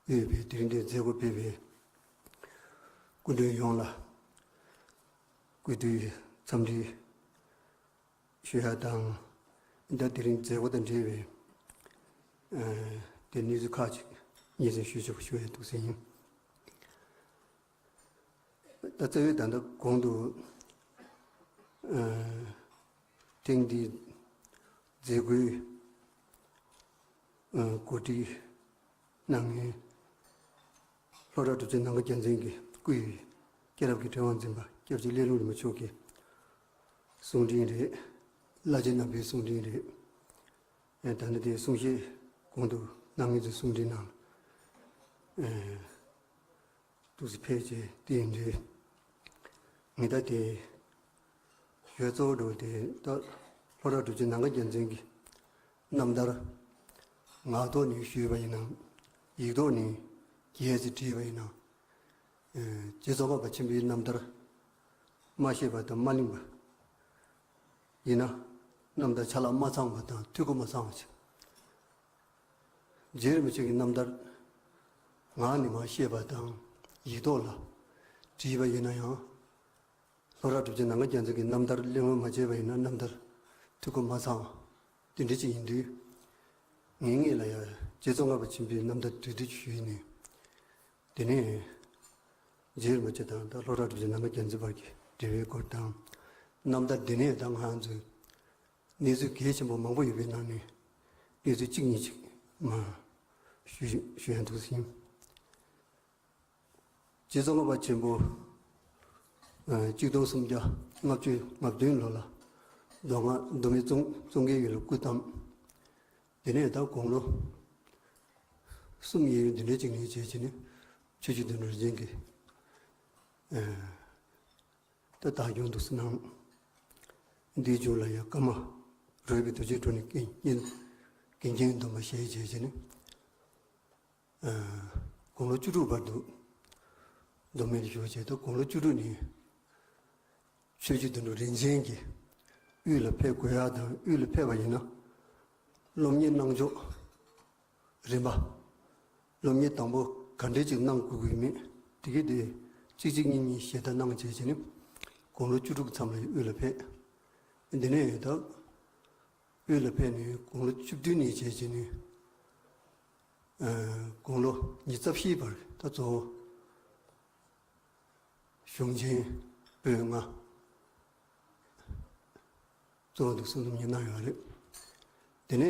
དབུས་པའི་དེ་རིང་འདིར་མཛད་སྒོ་ཕེབས་པའི་སྐུ་མགྲོན་ཡོངས་ལ་སྐུ་དུས་འཚམས་འདྲི་ཞུ་ཡ་དང་། ད་དེ་རིང་མཛད་སྒོ་དང་འབྲེལ་བའི་ཨ་དེ་གནས་ཚུལ་ཁག་ཅིག་སྙན་སེང་ཞུ་ཆོག་པ་ཞུ་ཡ་འདུག་ཟེར་ཡིན། ད་རྩ་བའི་ད་ལྟ་གོང་དུ་ཨ་ཐེངས་འདིའི་མཛད་སྒོའི་ཨ་གོ་སྒྲིག་གནང་མཁན་ལྷོ་བྲག་གྲུབ་ཆེན་ནམ་མཁའ་རྒྱལ་མཚན་གྱི་སྐུའི་སྐྱེས་རབས་ཀྱི་དྲན་དབང་འཛིན་པ་སྐྱབས་རྗེ་ལས་རླུང་རིན་པོ་མཆོག་གི་གསུང་འཕྲིན་རེད། བླ་ཆེན་རྣམ་པའི་གསུང་འཕྲིན་རེད། ཨེ་ད་ནི་དེའི་གསུང་བཤད་གོང་དུ་གནང་མཁན་ཚོའི་གསུང་འཕྲིན་ནང་ཨེ་ཏོག་ཙམ་ཕལ་ཆེར་དེ་ཡིན་དུས། ངས་ད་དེ་ཞུ་གཙོ་བོ་འགྲོ་དེ་ད་ལྷོ་བྲག་གྲུབ་ཆེན་ནམ་མཁའ་རྒྱལ་མཚན་གྱི་རྣམ་ཐར་ངག་ཐོག་ནས་ཞུས་པ་ཡིན་ནམ་ཡིག་ཐོག་ནས་རྒྱས་ཙམ་བྲིས་པ་ཡིན་ནམ། རྗེ་ཙོང་ཁ་པ་ཆེན་པོའི་རྣམ་ཐར་མ་ཤེས་པ་དང་མ་གླེང་བ་ཡིན་ན། རྣམ་ཐར་ཆ་ལག་མ་ཚང་བ་དང་འཐུས་སྒོ་མ་ཚང་བ་བྱས། རྗེ་རིན་པོ་ཆེ་གི་རྣམ་ཐར་ངག་ནས་མར་ཤེས་པ་དང་ཡིག་ཐོག་ལ་བྲིས་པ་ཡིན་ན་ཡང་། ལྷོ་བྲག་གྲུབ་ཆེན་ནམ་མཁའ་རྒྱལ་མཚན་གྱི་རྣམ་ཐར་གླེང་བ་མ་བྱས་པ་ཡིན་ན་རྣམ་ཐར་འཐུས་སྒོ་མ་ཚང་བ་དེ་འདྲ་ཅིག་ཡིན་དུས། ངེད་ལ་ཡང་རྗེ་ཙོང་ཁ་པ་ཆེན་པོའི་རྣམ་ཐར་བསྡུས་བསྡུས་ཞུས་ནས། དེ་ནས་རྗེ་རིན་པོ་ཆེ་དང་ད་ལྷོ་བྲག་གྲུབ་ཆེན་ནམ་མཁའ་རྒྱལ་མཚན་བར་གྱི་འབྲེལ་བའི་སྐོར་དང་། རྣམ་ཐར་འདི་ནས་ད་ང་ཚོས་གནས་ཚུལ་གལ་ཆེན་པོ་མང་པོ་ཡོད་པའི་ནང་ནས་གནས་ཚུལ་གཅིག་གཉིས་ཅིག་མ་ཞུ་ཞུ་ཡ་འདུག་ཟིན། རྗེ་ཙོང་ཁ་པ་ཆེན་པོ་གཅིག་སྟོང་སུམ་བརྒྱ་ལྔ་བཅུ་ང་བདུན་ལོ་ལ་མདོ་སྔགས་མདོ་སྨད་ཙོང་ཙོང་ཁའི་ཡུལ་ལ་སྐུ་བལྟམས། དེ་ནས་ད་དགུང་ལོ་གསུམ་ཡས་ཡོད་འདི་འདྲ་ཅིག་ནས་བྱས་བྱས་ནས་ཆོས་རྗེ་དོན་གྲུབ་རིན་ཆེན་གྱིས་ད་བདག་སྐྱོང་འདུག་སེ་གནང་། འདིའི་མཇུག་ལ་ཡང་ཀརྨ་རོལ་པའི་རྡོ་རྗེ་དྲུང་ནས་ཀུན་མཁྱེན་ཀུན་མཁྱེན་སྡོམ་པ་བཞེས་བྱས་བྱས་ནས་དགུང་ལོ་བཅུ་དྲུག་བར་དུ་མདོ་སྨད་དུ་བཞུགས་བྱས་ད་དགུང་ལོ་བཅུ་དྲུག་ནས། ཆོས་རྗེ་དོན་གྲུབ་རིན་ཆེན་གྱི་དབུས་ལ་ཕེབས་དགོས་ཡ་དང་དབུས་ལ་ཕེབས་པ་ཡིན་ན་སློབ་གཉེར་གནང་ཕྱོགས་རིམ་པ་ སློབ་གཉེར་དང་པོ་ག་འདྲས་ཅིག་གནང་དགོས་ཀྱི་ཡོད་མེད་དེ་གས་དེ་གཅིག་གཅིག་གཉིས་གཉིས་ཞལ་ལྟ་གནང་བྱས་བྱས་ནས་དགུང་ལོ་བཅུ་དྲུག་ཙམ་ལ་དབུས་ལ་ཕེབས། དེ་ནས་ད་དབུས་ལ་ཕེབས་ནས་དགུང་ལོ་བཅུ་བདུན་ནས་བྱས་བྱས་ནས་དགུང་ལོ་ཉི་ཤུ་རྩ་བཞིའི་བར་ད་གཙོ་བོ་གཞུང་ཆེན་པོད་ལྔ། གཙོ་བོ་འདུག་སེ་སློབ་གཉེར་གནང་ཡོད་རེད། དེ་ནས་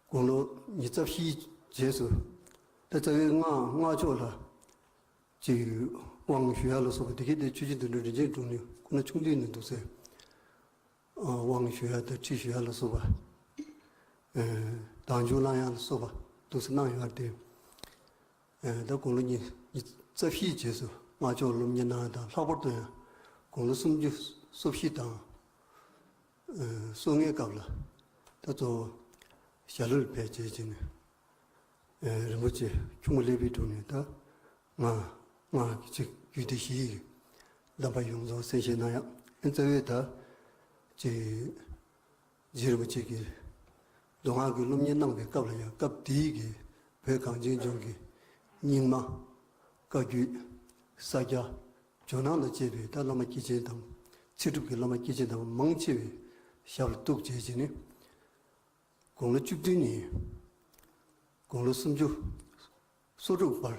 དགུང་ལོ་ཉི་ཤུ་རྩ་བཞིའི་རྗེས་སུ་ད་རྩ་བའི་སྔགས་སྔགས་ཕྱོགས་ལ་ཅིག་དབང་ཞུ་ཡ་ལ་སོགས་པ་དེ་གས་དེ་ཆོས་རྗེ་དོན་གྲུབ་རིན་ཆེན་དྲུང་ནས་ཁོ་ན་ཆུང་དུས་ནས་འདུག་སེ། དབང་ཞུ་ཡ་དང་ཁྲིད་ཞུ་ཡ་ལ་སོགས་པ། བདག་འཇུག་བླང་ཡ་ལ་སོགས་པ་འདུག་སེ་གནང་ཡོད་རེད་དེ། ད་དགུང་ལོ་ཉི་ཉི་ཤུ་རྩ་བཞིའི་རྗེས་སུ་སྔགས་ཕྱོགས་སློབ་གཉེར་གནང་ཡ་དང་ལྷག་པར་དུ་ཡང་དགུང་ལོ་སུམ་ཅུ་སོ་བཞི་དང་སོ་ལྔའི་སྐབས་ལ་ད་གཙོ་བོ་ཞྭ་ལུ་ལ་ཕེབས་བྱས་བྱས་ནས། རིན་པོ་ཆེ་ཁྱུང་པོ་ཀླད་པའི་དྲུང་ནས་ད་ང་ང་གི་ཅིག་རྒྱུད་སྡེ་བཞི་ཡི་གདམས་པ་ཡོངས་རྫོགས་གསན་བཞེས་གནང་ཡག་ཨེ་རྩ་བའི་ད་ཅིག་རྗེ་རིན་པོ་ཆེ་གིས་མདོ་སྔགས་ཀྱི་སློབ་གཉེར་གནང་བའི་སྐབས་ལ་ཡང་སྐབས་དེའི་གི་བོད་གངས་ཅན་ལྗོངས་ཀྱི་རྙིང་མ་བཀའ་བརྒྱུད་ས་སྐྱ་ཇོ་ནང་དང་བཅས་པའི་ད་བླ་མ་སྐྱེས་ཆེན་དང་ཚེ་སྒྲུབ་ཀྱི་བླ་མ་སྐྱེས་ཆེན་དང་མང་ཆེ་བའི་ཞབས་ལ་གཏུགས་བྱས་བྱས་ནས། དགུང་ལོ་བཅུ་བདུན་ནས་དགུང་ལོ་སུམ་ཅུ་སོ་དྲུག་བར་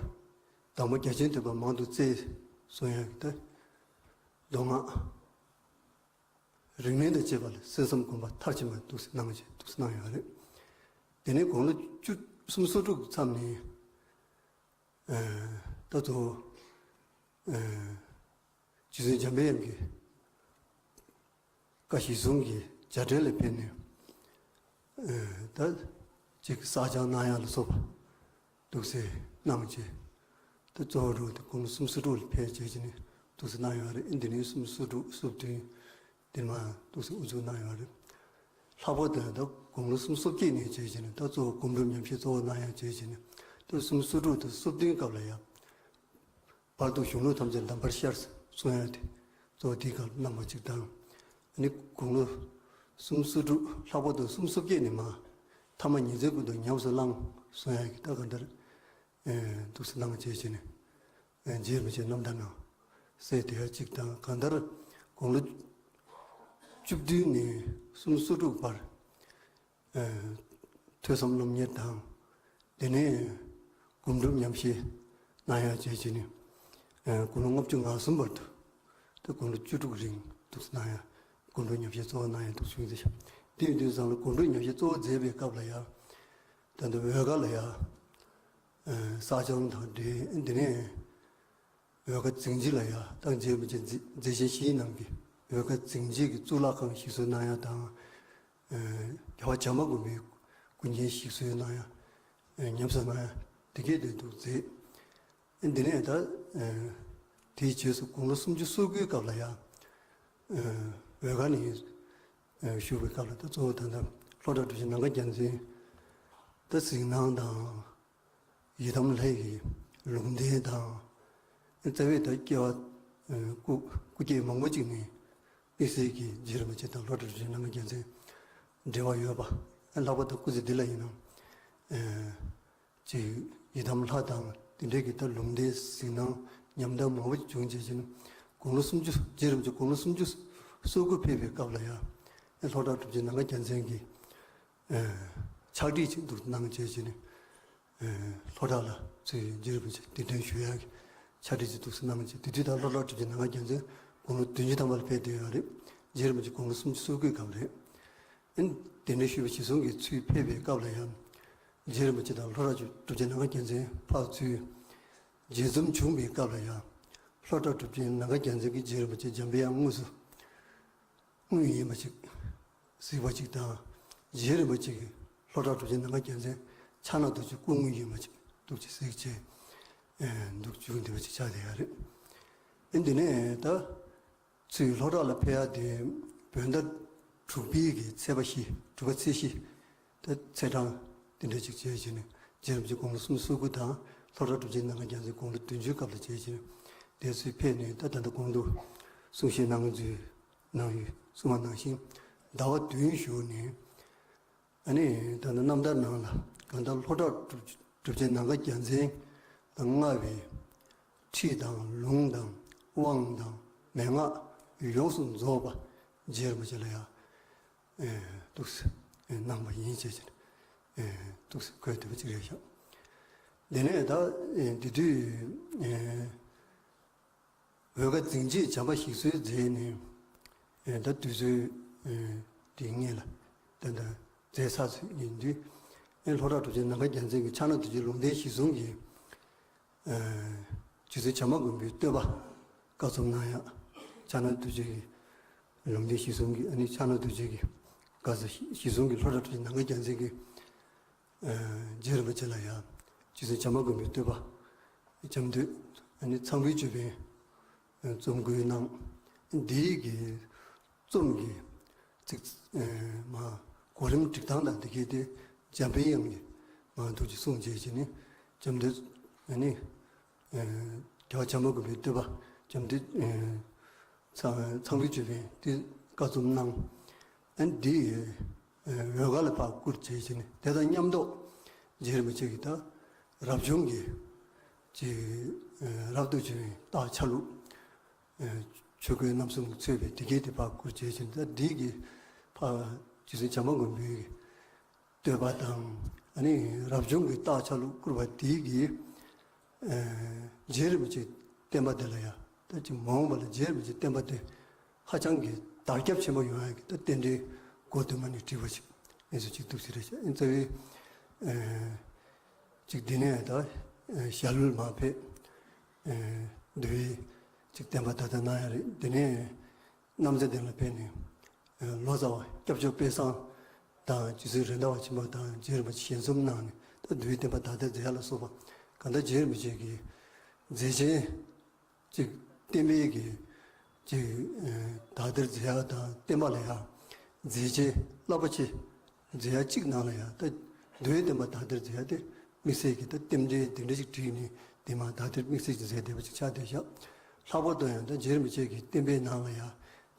དང་པོ་རྒྱ་ཆེན་ཐོས་པ་མང་དུ་བཙལ་གསུང་ཡག་གི་ད་མདོ་སྔགས་རིག་གནས་དང་བཅས་པ་ལ་གསན་བསམ་སྒོམ་པ་མཐར་ཕྱིན་པ་འདུག་སེ་གནང་བྱས་འདུག་སེ་གནང་ཡོད་རེད། དེ་ནས་དགུང་ལོ་བཅུ་གསུམ་སོ་དྲུག་མཚམས་ནས་ད་གཙོ་བོ་རྗེ་བཙུན་འཇམ་པའི་དབྱངས་ཀྱི་བཀའ་གཞིར་བཟུང་གི་མཇལ་འཕྲད་ལ་ཕེབས་ནས། ད་ཅིག་བསགས་སྦྱང་གནང་ཡག་ལ་སོགས་པ་འདུག་སེ་གནང་བྱས། ད་གཙོ་བོ་རུ་དེ་དགུང་ལོ་སུམ་ཅུ་སོ་དྲུག་ལ་ཕེབས་བྱས་བྱས་ནས་འདུག་སེ་གནང་ཡོད་རེད། འདི་ནས་སུམ་ཅུ་སོ་དྲུག་སོ་བདུན་དེ་མ་འདུག་སེ་དབུ་འཛུགས་གནང་ཡོད་རེད། ལྷག་པར་དུ་ད་དགུང་ལོ་སུམ་ཅུ་སོ་བརྒྱད་ནས་བྱས་བྱས་ནས་ད་གཙོ་བོ་སྒོམ་སྒྲུབ་ཉམས་བཞེས་གཙོ་བོ་གནང་ཡག་བྱས་བྱས་ནས་ད་སུམ་ཅུ་སོ་དྲུག་དང་སོ་བདུན་སྐབས་ལ་ཡང་བར་དུ་གཞུང་ལུགས་ཐམས་ཅད་ལམ་བར་ཤར་གསུང་ཡག་དེ་གཙོ་བོ་དེའི་སྐབས་གནང་བ་གཅིག་དང་། ཨ་ནི་དགུང་ལོ་སུམ་ཅུ་སོ་དྲུག་ལྷག་པར་དུ་སུམ་ཅུ་སོ་བརྒྱད་ནས་མར་ཐ་མ་ཉི་ཚེ་ཀུན་ཏུ་ཉམས་སུ་བླང་གསུང་ཡག་གི་ད་གང་ལྟར་འདུག་སེ་གནང་བྱས་བྱས་ནས་རྗེ་རིན་པོ་ཆེ་རྣམ་ཐར་ནང་གསལ་དེ་ཡང་གཅིག་དང་། གང་ལྟར་དགུང་ལོ་བཅུ་བདུན་ནས་སུམ་ཅུ་སོ་དྲུག་བར་ཐོས་བསམ་སློབ་གཉེར་དང་། དེ་ནས་སྒོམ་སྒྲུབ་ཉམས་བཞེས་གནང་ཡག་བྱས་བྱས་ནས་དགུང་ལོ་ལྔ་བཅུ་ང་གསུམ་བར་དུ་ད་དགུང་ལོ་བཅུ་དྲུག་རིང་འདུག་སེ་གནང་ཡག་སྒོམ་སྒྲུབ་ཉམས་བཞེས་གཙོ་བོ་གནང་ཡག་འདུག་བྱུང་ཟེར་ཤག་དེ་ཡིན་དུས་ཙང་ལ་སྒོམ་སྒྲུབ་ཉམས་བཞེས་གཙོ་བོ་མཛད་པའི་སྐབས་ལ་ཡང་ད་ལྟ་འོལ་ཁ་ལ་ཡང་བསགས་སྦྱང་དང་འབྲེལ། འདི་ནས་འོལ་ཁ་འཛིན་བྱེད་ལ་ཡང་ད་རྗེ་རིན་པོ་ཆེ་མཛད་མཛད་ཆེན་བཞིའི་ནང་གི་འོལ་ཁ་འཛིན་བྱེད་ཀྱི་གཙུག་ལག་ཁང་ཞིག་གསོ་གནང་ཡག་དང་། རྒྱལ་བ་བྱམས་པ་མགོན་པོའི་སྐུ་བརྙན་ཞིག་གསོ་གནང་ཡག་ཉམས་གསོ་གནང་ཡག་དེ་གས་དེ་འདུག་མཛད། འདི་ནས་ད་དེའི་རྗེས་སུ་དགུང་ལོ་སུམ་ཅུ་སོ་དགུའི་སྐབས་ལ་ཡང་འོལ་ཁ་ནས་བཞུགས་པའི་སྐབས་ལ་ད་གཙོ་བོ་ད་ལྟ་ལྷོ་བྲག་གྲུབ་ཆེན་ནམ་མཁའ་རྒྱལ་མཚན་ད་གཟིགས་སྣང་དང་། ཡི་དམ་ལྷ་ཡི་ལུང་བསྟན་དང་། རྩ་བའི་ད་སྐྱེ་བ་སྐུ་སྐུ་སྐྱེ་མང་པོ་ཅིག་ནས་དམིགས་བསལ་གྱི་རྗེ་རིན་པོ་ཆེ་དང་ལྷོ་བྲག་གྲུབ་ཆེན་ནམ་མཁའ་རྒྱལ་མཚན་འབྲེལ་བ་ཡོད་པ། ལྷག་པར་དུ་སྐུ་ཚེ་འདི་ལ་ཡིན་ན་ཅིག་ཡི་དམ་ལྷ་དང་དེ་འདྲའི་གི་ད་ལུང་བསྟན་གཟིགས་སྣང་ཉམས་ལྡན་མང་པོ་ཅིག་བྱུང་བྱས་ཕྱིན། དགུང་ལོ་སུམ་ཅུ་རྗེ་རིན་པོ་ཆེ་དགུང་ལོ་སུམ་ཅུ་སོ་དགུ་ཕེབས་པའི་སྐབས་ལ་ཡང་ལྷོ་བྲག་གྲུབ་ཆེན་ནམ་མཁའ་རྒྱལ་མཚན་གྱི་ཕྱག་བྲིས་ཅིག་འདུག་གནང་བྱས་བྱས་ནས། ལྷོ་བྲག་ལ་ཚུར་རྗེ་རིན་པོ་ཆེ་གདན་འདྲེན་ཞུ་ཡག་གི་ཕྱག་བྲིས་ཅིག་འདུག་གནང་བྱས། དེ་དུས་ད་ལྷོ་བྲག་གྲུབ་ཆེན་ནམ་མཁའ་རྒྱལ་མཚན་དགུང་ལོ་བདུན་ཅུ་ཐམ་པ་ལ་ཕེབས་བསྡད་ཡོད་རེད། རྗེ་རིན་པོ་ཆེ་དགུང་ལོ་སུམ་ཅུ་སོ་དགུའི་སྐབས་རེད། ཨིན་གདན་འདྲེན་ཞུས་པ་གཞིར་བཟུང་གིས་ཚུར་ཕེབས་པའི་སྐབས་ལ་ཡང་། རྗེ་རིན་པོ་ཆེ་དང་ལྷོ་བྲག་གྲུབ་ཆེན་ནམ་མཁའ་རྒྱལ་མཚན་ཕར་ཚུར་མཇལ་འཛོམས་བྱུང་བའི་སྐབས་ལ་ཡང་། ལྷོ་བྲག་གྲུབ་ཆེན་ནམ་མཁའ་རྒྱལ་མཚན་གྱིས་རྗེ་རིན་པོ་ཆེ་འཇམ་པའི་དབྱངས་དངོས་སུ་དངོས་ཡིན་པ་ཅིག་གཟིགས་པ་ཅིག་དང་། རྗེ་རིན་པོ་ཆེ་གིས་ལྷོ་བྲག་གྲུབ་ཆེན་ནམ་མཁའ་རྒྱལ་མཚན་ཕྱག་ན་རྡོ་རྗེ་སྐུ་དངོས་ཡིན་པ་ཅིག་འདུག་ཅིག་གཟིགས་བྱས། འདུག་བྱུང་བསྡད་པ་ཅིག་ཆགས་བསྡད་ཡོད་རེད། ཨེ་འདི་ནས་ད། ཚུར་ལྷོ་བྲག་ལ་ཕེབས་ཡག་དེ་བོད་ཟླ་དྲུག་པའི་གི་ཚེས་པ་བཞི་དྲུག་པ་ཚེས་བཞི་ད་ཚེས་གྲངས་དེ་འདྲ་ཅིག་བྱས་བྱས་ནས་རྗེ་རིན་པོ་ཆེ་དགུང་ལོ་སུམ་ཅུ་སོ་དགུ་དང་ལྷོ་བྲག་གྲུབ་ཆེན་ནམ་མཁའ་རྒྱལ་མཚན་དགུང་ལོ་བདུན་ཅུའི་སྐབས་ལ་བྱས་བྱས་ནས་དེ་ཚུར་ཕེབས་ནས་ད་ད་ལྟ་གོང་དུ་གསུང་བཤད་གནང་ཚུལ་གནང་ཡོད་གསུངས་པ་ནང་བཞིན་ཟླ་བ་བདུན་བཞུགས་ནས། ཨ་ནི་ད་ལྟ་རྣམ་ཐར་ནང་ལ་གང་ལྟར་ལྷོ་བྲག་གྲུབ་གྲུབ་ཆེན་ནམ་མཁའ་རྒྱལ་མཚན་དང་མངའ་བའི་ཁྲིད་དང་ལུང་དང་དབང་དང་མན་ངག་ཡོངས་སུ་རྫོགས་པ་རྗེ་རིན་པོ་ཆེ་ལ་ཡང་ཨེ་ཐུགས་སུ་ཨེ་གནང་བ་ཡིན་ཞེས་བྱས་ནས་ཨེ་ཐུགས་སུ་འཁོད་བསྡད་པ་ཅིག་རེད་ཤག་དེ་ནས་ད་ཨེ་འདི་དུས་ཨེ་འོལ་ཁ་འཛིན་བྱེད་བྱམས་པ་ཞིག་གསོའི་རྫས་ནི་ཨེ་ད་དུས་ཚོད་ཨེ་དེ་སྔས་ལ་ད་ད་རྫས་ཚར་ཚོད་ཡིན་དུས་ཨེ་ལྷོ་བྲག་གྲུབ་ཆེན་ནམ་མཁའ་རྒྱལ་མཚན་གྱི་ཕྱག་ན་རྡོ་རྗེ་ལུང་བསྟན་གཞི་བཟུང་གི་རྗེ་བཙུན་བྱམས་པ་མགོན་པོའི་བསྟོད་པ་བཀའ་རྩོམ་གནང་ཡག་ཕྱག་ན་རྡོ་རྗེ་གི་ལུང་བསྟན་གཞི་བཟུང་གི་ཨ་ནི་ཕྱག་ན་རྡོ་རྗེ་གི་བཀའ་རྩ་གཞི་བཟུང་གི་ལྷོ་བྲག་གྲུབ་ཆེན་ནམ་མཁའ་རྒྱལ་མཚན་གྱི་རྗེ་རིན་པོ་ཆེ་ལ་ཡང་རྗེ་བཙུན་བྱམས་པ་མགོན་པོའི་བསྟོད་པ་བྱམས་བསྟོད་ཨ་ནི་ཚངས་པའི་ཅོད་པན་རྩོམ་བསྐུར་གནང་འདིའི་གི་རྩོམ་གྱི་ཚིག་ཨེ་མ་གོ་རིམ་སྒྲིག་སྟངས་དང་དེ་གའི་དེ་འཇམ་པའི་དབྱངས་ཀྱིས་མ་ཐུགས་ཀྱི་གསུང་བྱས་བྱས་ནས་འཇམ་དུས་ཨ་ནི་ཨེ་རྒྱལ་བ་བྱམས་པ་མགོན་པོའི་བསྟོད་པ་འཇམ་དུས་ཨེ་ཚང་ཚང་པའི་ཅོད་པན་དེ་བཀའ་རྩོམ་གནང་ཨ་ནི་འདི་ཨེ་འོལ་ཁ་ལ་ཕར་བསྐུར་བྱས་བྱས་ནས་དེ་དང་མཉམ་དུ་རྗེ་རིན་པོ་ཆེ་གིས་ད་རབ་བྱུང་གི་ཅིག་ཨེ་རབ་ཏུ་བྱུང་བའི་རྟགས་ཆ་ལུགས། ཆོས་གོས་རྣམ་གསུམ་གྱིས་མཚོན་པའི་དེ་གའི་དེ་ཕར་བསྐུར་བྱས་ཤིང་ད་འདི་གི་ཕར་རྗེ་བཙུན་བྱམས་པ་མགོན་པོའི་བསྟོད་པ་དང་ཨ་ནི་རབ་བྱུང་གི་རྟགས་ཆ་ལུགས་བསྐུར་བ་དེ་གིས་རྗེ་རིན་པོ་ཆེའི་བསྟན་པ་དེ་ལ་ཡང་ད་ཅིག་མ་འོངས་པ་ལ་རྗེ་རིན་པོ་ཆེའི་བསྟན་པ་དེ་ཧ་ཅང་གི་དར་ཁྱབ་ཆེན་པོ་ཡོང་ཡག་གི་ད་རྟེན་འབྲེལ་འགོ་དུ་མ་ནས་བསྒྲིགས་པ་ཞིག་ཨེ་ཚོ་ཅིག་འདུག་ཟེར་རེད་ཤག་ཨེ་རྩ་བའི་ཅིག་འདི་ནས་ད་ཞྭ་ལུ་མར་ཕེབས། འདུལ་བའི་ཅིག་བསྟན་པ་དར་དར་གནང་ཡ་རེད། དེ་ནས་རྣམ་རྩེ་གདན་ལ་ཕེབས་ནས་ལོ་ཙཱ་བ་སྐྱབས་མཆོག་དཔལ་བཟང་དང་རྗེ་བཙུན་རེད་མདའ་བ་ཆེན་པོ་དང་རྗེ་རིན་པོ་ཆེ་ཞལ་འཛོམས་གནང་ནས་ད་འདུལ་བའི་བསྟན་པ་དར་དར་མཛད་ཡ་ལ་སོགས་པ་གང་ལྟར་རྗེ་རིན་པོ་ཆེ་གི་མཛད་ཆེན་ཅིག་བསྟན་པའི་གི་ཅིག་དར་དར་མཛད་ཡ་དང་བསྟན་པ་ལ་ཡ་མཛད་ཆེན་རླབས་པོ་ཆེ་མཛད་ཡ་གཅིག་ནང་ལ་ཡ་ད་འདུལ་བའི་བསྟན་པ་དར་དར་མཛད་ཡ་དེ་དམིགས་བསལ་གྱི་ད་རྟེན་འབྲེལ་འདི་འདྲ་ཞིག་བསྒྲིགས་ནས་དེ་མ་དར་དར་དམིགས་བསལ་གྱི་མཛད་བསྡད་པ་ཅིག་ཆགས་བསྡད་ཤག་ལྷག་པར་དུ་ཡང་ད་རྗེ་རིན་པོ་ཆེ་གི་བསྟན་པའི་ནང་ལ་ཡ་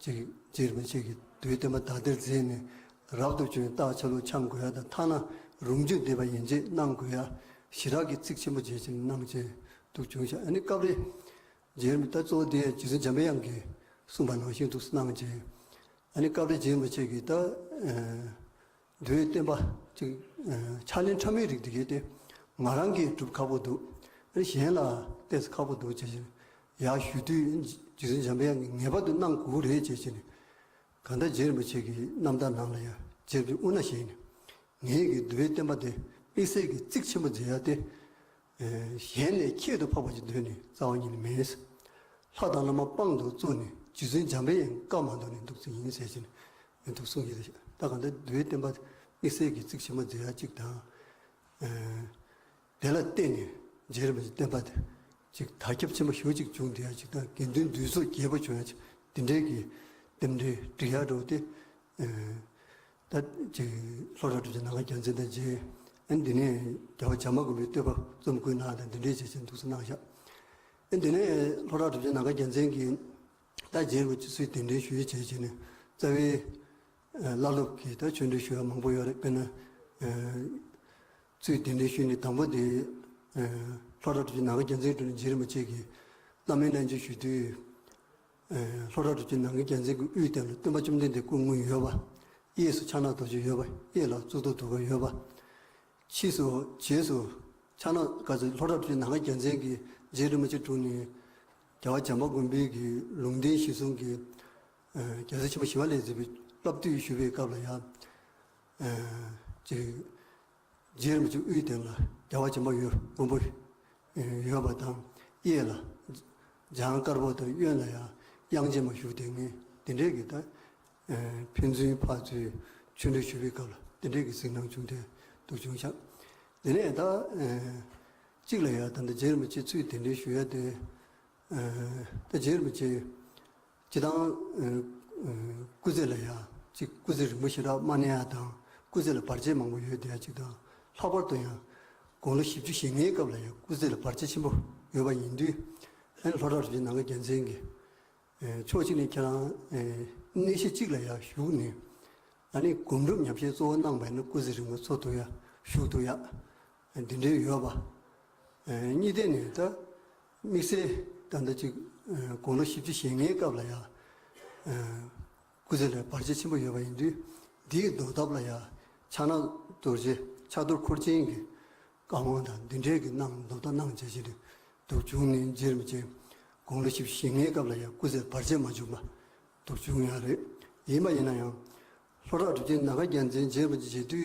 ཅིག་རྗེ་རིན་པོ་ཆེ་གི་འདུལ་བའི་བསྟན་པ་དར་དར་མཛད་ནས་རབ་ཏུ་བྱུང་བའི་རྟགས་ཆ་ལུགས་འཆང་དགོས་ཡ་དང་ཐ་ན་རུང་འཇུག་བསྡེབས་པ་ཡན་ཆད་གནང་དགོས་ཡ་ཞེ་དྲག་གི་ཚིག་ཆེན་པོ་བརྗོད་བཞིན་གནང་བྱས་འདུག་བྱུང་ཤག་ཨ་ནི་སྐབས་རེ་རྗེ་རིན་པོ་ད་གཙོ་བོ་དེ་རྗེ་བཙུན་འཇམ་པའི་དབྱངས་ཀྱིས་གསུངས་པ་ནང་བཞིན་འདུག་གནང་བྱས། ཨ་ནི་སྐབས་རེ་རྗེ་རིན་པོ་ཆེ་གིས་ད་འདུལ་བའི་བསྟན་པ་ཅིག་ཕྱག་ལེན་ཕྲ་མོའི་རིགས་དེ་གས་དེ་ང་རང་གིས་སྒྲུབ་ཁག་པོ་འདུག་ཨ་ནི་གཞན་ལ་ཏོག་ཙམ་ཁག་པོ་འདུག་བྱས་བྱས་ཡར་ཞུ་དུས་རྗེ་བཙུན་འཇམ་པའི་དབྱངས་ཀྱིས་ངེས་པར་དུ་གནང་དགོས་རེད་བྱས་བྱས་ནས་གང་ལྟར་རྗེ་རིན་པོ་ཆེ་གི་རྣམ་ཐར་ནང་ལ་ཡང་རྗེ་རིན་པོ་ཆེ་དབུ་མནའ་བཞེས་ནས་ངེད་ཀྱི་འདུལ་བའི་བསྟན་པ་དེ་དམིགས་བསལ་གྱི་གཙིགས་ཆེན་པོ་མཛད་ཡ་དེ། གཞན་ལས་ཁྱད་དུ་འཕགས་པ་ཅིག་འདོད་ནས་རྩ་བ་ཉིད་ནས་མེད། ལྷ་དང་ལྷ་མ་དཔང་དུ་བཙུགས་ནས་རྗེ་བཙུན་འཇམ་པའི་དབྱངས་བཀའ་མ་འདུག་ནས་འདུག་ཚུལ་ཡིན་ཟེར་བཞིན་འདུག་གསུངས་ཡོད། ད་གང་ལྟར་འདུལ་བའི་བསྟན་པ་དམིགས་བསལ་གྱི་གཙིགས་ཆེན་པོ་མཛད་ཡ་གཅིག་དང་། དེ་ལ་བརྟེན་ནས་རྗེ་རིན་པོ་ཆེའི་བསྟན་པ་དེ་ཅིག་དར་ཁྱབ་ཆེན་པོ་ཞེ་པོ་ཅིག་བྱུང་བསྡད་ཡ་གཅིག་དང་དགེ་འདུན་འདུས་ཚོགས་རྒྱས་པོ་བྱུང་ཡ་གཅིག་དེ་འདྲའི་གི་རྟེན་འབྲེལ་འགྲིག་ཡ་འགྲོ་སྟེ། ད་ཅིག་ལྷོ་བྲག་གྲུབ་ཆེན་ནམ་མཁའ་རྒྱལ་མཚན་དང་མཇལ། ཨ་ནི་འདི་ནས་རྒྱལ་བ་བྱམས་པ་མགོན་པོའི་བསྟོད་པ་རྩོམ་བསྐུར་གནང་དང་འདི་འདྲའི་བྱས་བྱས་འདུག་སེ་གནང་ཤག་ཨ་ནི་འདི་ནས་ལྷོ་བྲག་གྲུབ་ཆེན་ནམ་མཁའ་རྒྱལ་མཚན་གྱིས་ད་རྗེ་རིན་པོ་ཆེ་ཚུལ་གདན་འདྲེན་ཞུ་ཡས་བྱས་བྱས་ནས་རྩ་བའི་བླ་སློབ་ཀྱིས་ད་ཆོས་འབྲེལ་ཞུ་ཡ་མང་པོ་ཡོད་རེད། དཔེར་ན་ཚུལ་གདན་འདྲེན་ཞུས་ནས་དང་པོ་དེ་ལྷོ་བྲག་གྲུབ་ཆེན་ནམ་མཁའ་རྒྱལ་མཚན་དྲུང་ནས་རྗེ་རིན་པོ་ཆེ་གིས་བླ་མའི་རྣལ་འབྱོར་ཞུ་དུས། ལྷོ་བྲག་གྲུབ་ཆེན་ནམ་མཁའ་རྒྱལ་མཚན་གྱི་དབུའི་སྟེང་ལ་སྟོན་པ་བཅོམ་ལྡན་འདས་སྐུ་དངོས་ཡོད་པ། གཡས་སུ་ཕྱག་ན་རྡོ་རྗེ་ཡོད་པ། གཡས་ལ་གཙུག་ཏོར་དུད་ཁ་ཡོད་པ། ཕྱིས་སུ་རྗེས་སུ་ཕྱག་ན་ག་ཚོད་ལྷོ་བྲག་གྲུབ་ཆེན་ནམ་མཁའ་རྒྱལ་མཚན་གྱིས་རྗེ་རིན་པོ་ཆེ་དྲུང་ནས་རྒྱལ་བ་བྱམས་པ་མགོན་པོའི་གི་ལུང་བསྟན་གཞི་བཟུང་གི་རྒྱལ་སྲས་ཆེན་པོ་ཞི་བ་ལྷས་མཛད་པའི་བསླབ་བཏུས་ཞུ་བའི་སྐབས་ལ་ཡང་ཅིག་རྗེ་རིན་པོ་ཆེ་དབུའི་སྟེང་ལ་རྒྱལ་བ་བྱམས་པ་ཡོད་མགོན་པོ་ཡོད་པ་དང་གཡས་ལ་འཇང་དཀར་པོ་དང་གཡོན་ལ་ཡང་དབྱངས་ཅན་མ་བཞུགས་བསྡད་མཁན་དེ་འདྲས་ཀྱི་ད་ཕན་ཚུན་ཕར་ཚུར་ཆོས་འབྲེལ་ཞུ་བའི་སྐབས་ལ་དེ་འདྲས་ཀྱི་གཟིགས་སྣང་བྱུང་སྟེ་འདུག་བྱུང་ཤག་དེ་ནས་ད་གཅིག་ལ་ཡང་ད་ལྟ་རྗེ་རིན་པོ་ཆེ་ཚུལ་གདན་འདྲེན་ཞུ་ཡ་དེ། ད་རྗེ་རིན་པོ་ཆེ་སྤྱི་བཏང་སྐུ་ཚེ་ལ་ཡང་ཅིག་སྐུ་ཚེ་རིང་པོ་ཞེ་དྲག་མ་གནས་ཡ་དང་སྐུ་ཚེ་ལ་བར་ཆད་མང་པོ་ཡོད་བསྡད་ཡ་ཅིག་དང་ལྷག་པར་དུ་ཡང་དགུང་ལོ་བཞི་བཅུ་ཞེ་ལྔའི་སྐབས་ལ་ཡང་སྐུ་ཚེ་ལ་བར་ཆད་ཆེན་པོ་ཡོད་པ་ཡིན་དུས་ཨ་ནི་ལྷོ་བྲག་གྲུབ་ཆེན་ནམ་མཁའ་རྒྱལ་མཚན་གྱིས་ཕྱོགས་གཅིག་ནས་ཁྱེད་རང་གནས་གཞི་གཅིག་ལ་ཡང་བཞུགས་ནས་ ད་ནི་སྒོམ་སྒྲུབ་ཉམས་བཞེས་གཙོ་བོ་གནང་བ་ཡིན་ན་སྐུ་ཚེ་རིང་པོ་འཚོ་ཐུབ་ཡ། བཞུགས་ཐུབ་ཡ། འདི་འདྲའི་ཡོད་པ། གཉིས་ལྡན་ནས་ད་དམིགས་བསལ་ད་ལྟ་ཅིག་དགུང་ལོ་བཞི་བཅུ་ཞེ་ལྔའི་སྐབས་ལ་ཡ། སྐུ་ཚེ་ལ་བར་ཆད་ཆེན་པོ་ཡོད་པ་ཡིན་དུས། འདིའི་བཟློག་ཐབས་ལ་ཡ། ཕྱག་ན་རྡོ་རྗེ་ཕྱག་རྡོར་འཁོར་ཅན་གྱི་བཀའ་དབང་དང་འདི་འདྲའི་གི་གནང་བཟློག་ཐབས་གནང་བྱས་བྱས་ཏེ་འདུག་བྱུང་ནས། རྗེ་རིན་པོ་ཆེ་དགུང་ལོ་བཞི་བཅུ་ཞེ་ལྔའི་སྐབས་ལ་ཡ་སྐུ་ཚེ་བར་ཆད་མ་བྱུང་བ་འདུག་བྱུང་ཡོད་རེད། ཡིན་པ་ཡིན་ན་ཡང་། ལྷོ་བྲག་གྲུབ་ཆེན་ནམ་མཁའ་རྒྱལ་མཚན་རྗེ་རིན་པོ་ཆེ་མཇལ་དུས་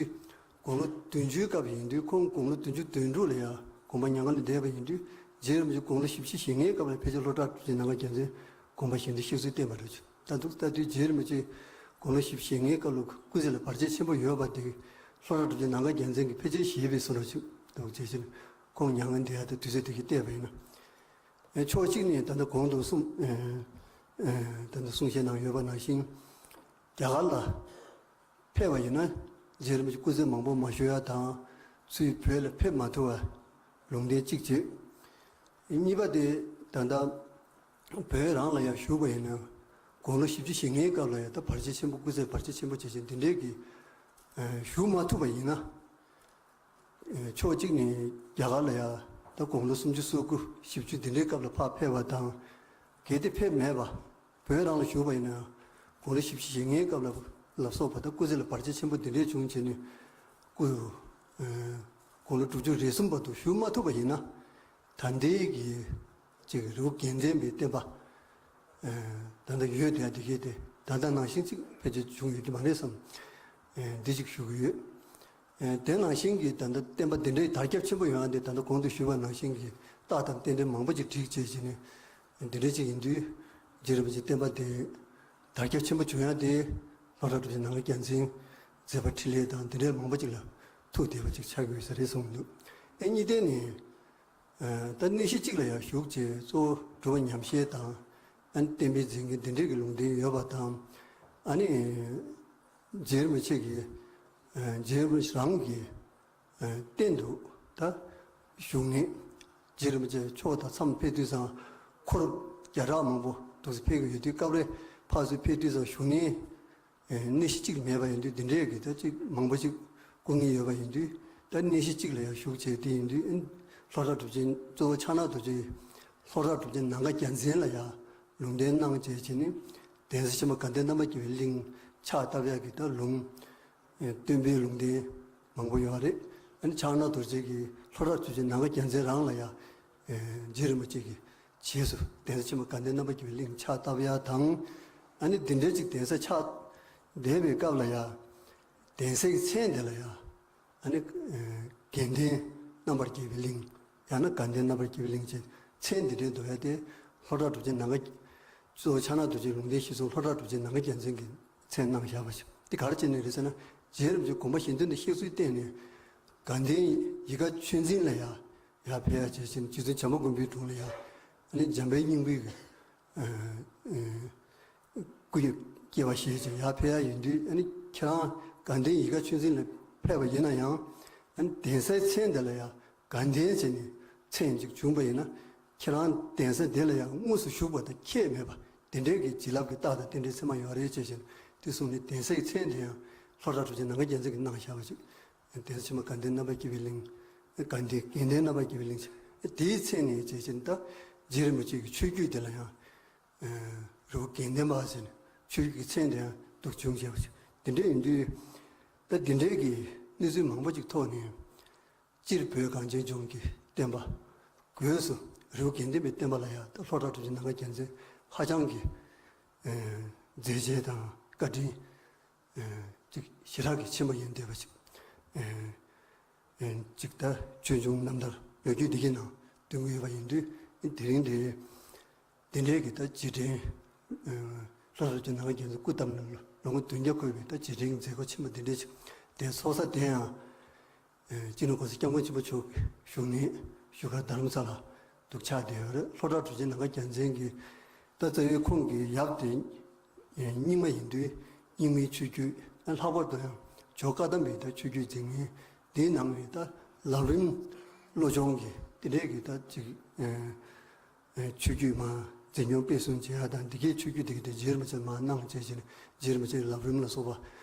དགུང་ལོ་བདུན་ཅུའི་སྐབས་ཡིན་དུས། ཁོང་དགུང་ལོ་བདུན་ཅུ་དོན་དྲུག་ལ་ཡ་དགོངས་པ་མྱ་ངན་ལས་འདས་པ་ཡིན་དུས། རྗེ་རིན་པོ་ཆེ་དགུང་ལོ་བཞི་བཅུ་ཞེ་ལྔའི་སྐབས་ལ་ཕལ་ཆེར་ལྷོ་བྲག་གྲུབ་ཆེན་ནམ་མཁའ་རྒྱལ་མཚན་དགོངས་པ་ཞེ་འདི་གཤེགས་གསོལ་བསྟན་པ་རེད། ད་འདུག་ལྟ་དུས་རྗེ་རིན་པོ་ཆེ་དགུང་ལོ་བཞི་བཅུ་ཞེ་ལྔའི་སྐབས་ལ་སྐུ་ཚེ་ལ་བར་ཆད་ཆེན་པོ་ཡོད་པ་དེ་ལྷོ་བྲག་གྲུབ་ཆེན་ནམ་མཁའ་རྒྱལ་མཚན་གྱིས་ཕལ་ཆེར་ཞེད་པའི་བཟོ་འདྲ་ཅིག་འདུག་བྱས་ཕྱིར་ཁོང་མྱ་ངན་འདས་ཡ་དེ་དུས་ཚོད་དེ་གིས་བལྟས་པ་ཡིན་ན། ཕྱོགས་གཅིག་ནས་ད་ལྟ་གོང་དུ་གསུང་ད་ལྟ་གསུང་བཤད་གནང་ཡོད་པ་ནང་བཞིན། རྒྱ་གར་ལ་ཕེབས་པ་ཡིན་ན། རྗེ་རིན་པོ་ཆེ་སྐུ་ཚེ་མང་པོ་མ་བཞུགས་ཡ་དང་། ཚུར་བོད་ལ་ཕེབས་མ་ཐུབ་པ་ལུང་བསྟན་གཅིག་བྱས། གཉིས་པ་དེ་ད་ལྟ་བོད་རང་ལ་ཡང་བཞུགས་པ་ཡིན་ན། དགུང་ལོ་བཞི་བཅུ་ཞེ་ལྔའི་སྐབས་ལ་ཡང་ད་བར་ཆད་ཆེན་པོ། སྐུ་ཚེ་བར་ཆད་ཆེན་པོ་བྱས་ཤིང་འདི་འདྲའི་གི་བཞུགས་མ་ཐུབ་པ་ཡིན་ན། ཕྱོགས་གཅིག་ནས་རྒྱ་གར་ལ་ཡ་ད་དགུང་ལོ་སུམ་ཅུ་སོ་དགུ་བཞི་བཅུ་འདི་འདྲའི་སྐབས་ལ་ཕར་ཕེབས་པ་དང་། གལ་ཏེ་ཕེབས་མེད་པ། བོད་རང་ལ་བཞུགས་པ་ཡིན་ན། དགུང་ལོ་བཞི་བཅུ་ཞེ་ལྔའི་སྐབས་ལ་ལ་སོགས་པ་ད་སྐུ་ཚེ་ལ་བར་ཆད་ཆེན་པོ་འདི་འདྲའི་བྱུང་བྱས་ནས། སྐུ་དགུང་ལོ་དྲུག་ཅུ་རེ་གསུམ་བར་དུ་བཞུགས་མ་ཐུབ་པ་ཡིན་ན། ད་ལྟའི་གི་ཅིག་རི་བོ་དགེ་ལྡན་པའི་བསྟན་པ་ད་ལྟ་ཡོད་དེ་དེ་གས་དེ་ད་ལྟ་ནང་བཞིན་ཅིག་ཕལ་ཆེར་བྱུང་ཡོད་ཀྱི་མ་རེད་བསམ། འདི་ཅིག་ཞུ་གི་ཡོད། དེ་ནང་བཞིན་གྱི་ད་ལྟ་བསྟན་པ་འདི་འདྲའི་དར་ཁྱབ་ཆེན་པོ་ཡོང་ཡ་དེ་ད་ལྟ་གོང་དུ་ཞུས་པ་ནང་བཞིན་གྱི་རྟགས་དང་རྟེན་འབྲེལ་མང་པོ་ཅིག་བསྒྲིགས་བྱས་བྱས་ནས་འདི་འདྲ་ཅིག་ཡིན་དུས། རྗེ་རིན་པོ་ཆེ་བསྟན་པ་དེ་དར་ཁྱབ་ཆེན་པོ་བྱུང་ཡ་དེ་ལྷོ་བྲག་གྲུབ་ཆེན་ནམ་མཁའ་རྒྱལ་མཚན་མཛད་པ་འཕྲིན་ལས་དང་འདི་འདྲའི་མང་པོ་ཅིག་ལ་ཐུག་བསྡད་པ་ཅིག་ཆགས་ཀྱི་ཡོད་ས་རེད་གསུངས་འདུག་ཨེ་གཉིས་ལྡན་ནས། ད་གནས་གཞི་གཅིག་ལ་ཡང་བཞུགས་བྱས་གཙོ་བོ་སྒྲུབ་པ་ཉམས་བཞེས་དང་། ཨ་ནི་བསྟན་པའི་མཛད་འགན་འདི་འདྲའི་གི་ལུང་བསྟན་ཡོད་པ་དང་། ཨ་ནི་རྗེ་རིན་པོ་ཆེ་གིས་རྗེ་རིན་པོ་ཆེ་རང་གི་རྟེན་དུ་ད་བཞུགས་གནས། རྗེ་རིན་པོ་ཆེ་ཕྱོགས་དང་མཚམས་ཕེབས་དུས་ཙང་འཁོར་བརྒྱ་ཕྲག་མང་པོ་འདུག་སེ་ཕེབས་ཀྱི་ཡོད་དུས། སྐབས་རེ་ཕར་ཚུར་ཕེབས་དུས་ཙང་བཞུགས་གནས། གནས་གཞི་གཅིག་མེད་པ་ཡིན་དུས། འདི་འདྲའི་གི་ད་ཅིག་མང་པོ་ཅིག་སྐུ་ངལ་ཡོད་པ་ཡིན་དུས། ད་གནས་གཞི་གཅིག་ལ་ཡང་བཞུགས་བྱས་དེ་ཡིན་དུས། ལྷོ་བྲག་གྲུབ་ཆེན་གཙོ་བོ་ཕྱག་ན་རྡོ་རྗེ། ལྷོ་བྲག་གྲུབ་ཆེན་ནམ་མཁའ་རྒྱལ་མཚན་ལ་ཡང་ལུང་བསྟན་གནང་བྱས་བྱས་ནས། གདན་ས་ཆེན་པོ་དགའ་ལྡན་རྣམ་པར་རྒྱལ་བའི་གླིང་ཕྱག་བཏབ་ཡག་གི་ད་ལུང་། སྟོན་པའི་ལུང་བསྟན་མང་པོ་ཡོད་རེད། ཨ་ནི་ཕྱག་ན་རྡོ་རྗེ་གིས་ལྷོ་བྲག་གྲུབ་ཆེན་ནམ་མཁའ་རྒྱལ་མཚན་རང་ལ་ཡང་རྗེ་རིན་པོ་ཆེ་གི་རྗེས་སུ་གདན་ས་ཆེན་པོ་དགའ་ལྡན་རྣམ་པར་རྒྱལ་བའི་གླིང་ཕྱག་བཏབ་ཡ་དང་། ཨ་ནི་འདི་འདྲའི་ཅིག་གདན་ས་ཕྱག་འདས་པའི་སྐབས་ལ་ཡ། གདན་སའི་མཚན་དེ་ལ་ཡ། ཨ་ནི་དགེ་ལྡན་རྣམ་པར་རྒྱལ་བའི་གླིང་། ཡང་ན་དགའ་ལྡན་རྣམ་པར་རྒྱལ་བའི་གླིང་ཅེས་མཚན་འདི་འདྲའི་འདོགས་ཡ་དེ། ལྷོ་བྲག་གྲུབ་ཆེན་ནམ་མཁའ། གཙོ་བོ་ཕྱག་ན་རྡོ་རྗེའི་ལུང་བསྟན་གཞིར་བཟུང་ལྷོ་བྲག་གྲུབ་ཆེན་ནམ་མཁའ་རྒྱལ་མཚན་གྱི་མཚན་གནང་བཞག་པ་ཞིག་དེ་ག་རེ་བྱས་ནས་རེད་ཟེར་ན། རྗེ་རིན་པོ་ཆེ་དགོངས་པ་གཞན་དོན་དུ་གཤེགས་ཚུལ་བརྟེན་ནས། དགའ་ལྡན་ཡིད་དགའ་ཆོས་འཛིན་ལ་ཡ། ཡར་ཕེབས་ཡ་བྱས་ཤིང་། རྗེ་བཙུན་བྱམས་པ་མགོན་པོའི་དྲུང་ལ་ཡ། ཨ་ནི་འཇམ་དཔལ་སྙིང་པོའི་སྐུ་སྐྱེ་བ་བཞེས་ཤིང་ཡར་ཕེབས་ཡ་ཡིན་དུས། ཨ་ནི་ཁྱེད་རང་དགའ་ལྡན་ཡིད་དགའ་ཆོས་འཛིན་ལ་ཕེབས་པ་ཡིན་ན་ཡང་། ཨ་ནི་གདན་སའི་མཚན་དེ་ལ་ཡ་དགའ་ལྡན་ཟེར་ནས་མཚན་ཅིག་བྱུང་པ་ཡིན་ན། ཁྱེད་རང་གདན་ས་དེ་ལ་ཡང་དངོས་སུ་བཞུགས་པ་དང་ཁྱད་མེད་པ། དེ་འདྲའི་གི་བྱིན་རླབས་ཀྱི་རྟགས་དང་རྟེན་འབྲེལ་ཚད་མ་ཡོད་རེད་ཅེས་བཤད། དེ་གསུངས་ནས་གདན་སའི་མཚན་དེ་ཡང་ལྷོ་བྲག་གྲུབ་ཆེན་ནམ་མཁའ་རྒྱལ་མཚན་གྱིས་གནང་བཞག་པ་ཅིག་གདན་ས་ཆེན་པོ་དགའ་ལྡན་རྣམ་པར་རྒྱལ་བའི་གླིང་། དགའ་ལྡན་དགེ་ལྡན་རྣམ་པར་རྒྱལ་བའི་གླིང་། དེའི་མཚན་ནས་བྱས་ཤིང་། ད་རྗེ་རིན་པོ་ཆེ་གི་ཆོས་བརྒྱུད་དེ་ལ་ཡང་རི་བོ་དགེ་ལྡན་པ་ཟེར་ནས་ཆོས་བརྒྱུད་ཀྱི་མཚན་དེ་ཡང་འདུག་བྱུང་བྱས་པ་ཅིག་དེ་འདྲ་ཡིན་དུས། ད་འདི་འདྲའི་གི་གནས་ཚུལ་མང་པོ་ཅིག་ཐོག་ནས། སྤྱིར་བོད་གངས་ཅན་ལྗོངས་ཀྱི་བསྟན་པ། སྒོས་སུ་རི་བོ་དགེ་ལྡན་པའི་བསྟན་པ་ལ་ཡང་ད་ལྷོ་བྲག་གྲུབ་ཆེན་ནམ་མཁའ་རྒྱལ་མཚན་ཧ་ཅང་གི་མཛད་རྗེས་དང་བཀའ་དྲིན་ཅིག་ཞེ་དྲག་གི་ཆེན་པོ་ཡིན་བསྡད་པ་ཅིག་ཅིག་ད་ཆོས་འབྱུང་རྣམ་ཐར་ལོ་རྒྱུས་འདི་གའི་ནང་འདོན་གྱི་ཡོད་པ་ཡིན་དུས། དེ་རིང་འདི་དེ་འདྲའི་གི་ད་རྗེས་དྲན། ལྷོ་བྲག་གྲུབ་ཆེན་ནམ་མཁའ་རྒྱལ་མཚན་སྐུ་བལྟམས་ནས་ལོ་ངོ་བདུན་བརྒྱ་འཁོར་བའི་ད་རྗེས་དྲན་གྱི་མཛད་སྒོ་ཆེན་པོ་འདི་འདྲ་ཅིག་དེ་ཚོགས་ས་དེ་ཡང་། སྤྱི་ནོར་༸གོང་ས་༸སྐྱབས་མགོན་ཆེན་པོ་མཆོག་གི་བཞུགས་གནས་བཞུགས་སྒར་རྡ་རམ་ས་ལ་འདུག་ཆགས་བསྡད་ཡོད་རེད། ལྷོ་བྲག་གྲུབ་ཆེན་ནམ་མཁའ་རྒྱལ་མཚན་གྱི་ད་རྩ་བའི་ཁོང་གི་ཡབ་དེ་རྙིང་མ་ཡིན་དུས། རྙིང་མའི་ཆོས་བརྒྱུད། ལྷག་པར་དུ་ཡང་ཇོ་བཀའ་གདམས་པའི་ད་ཆོས་བརྒྱུད་འཛིན་མཁན་དེའི་ནང་ནས་ད་ལམ་རིམ་བློ་སྦྱོང་གི་དེ་འདྲའི་གི་ད་ཅིག་ཆོས་བརྒྱུད་མར་འཛིན་སྐྱོང་སྤེལ་གསུམ་བྱེད་ཡ་དང་། འདི་གའི་ཆོས་བརྒྱུད་འདི་ག་དེ་རྗེ་རིན་པོ་ཆེ་མར་གནང་བྱས་བྱས་ནས། རྗེ་རིན་པོ་ཆེའི་ལམ་རིམ་ལ་སོགས་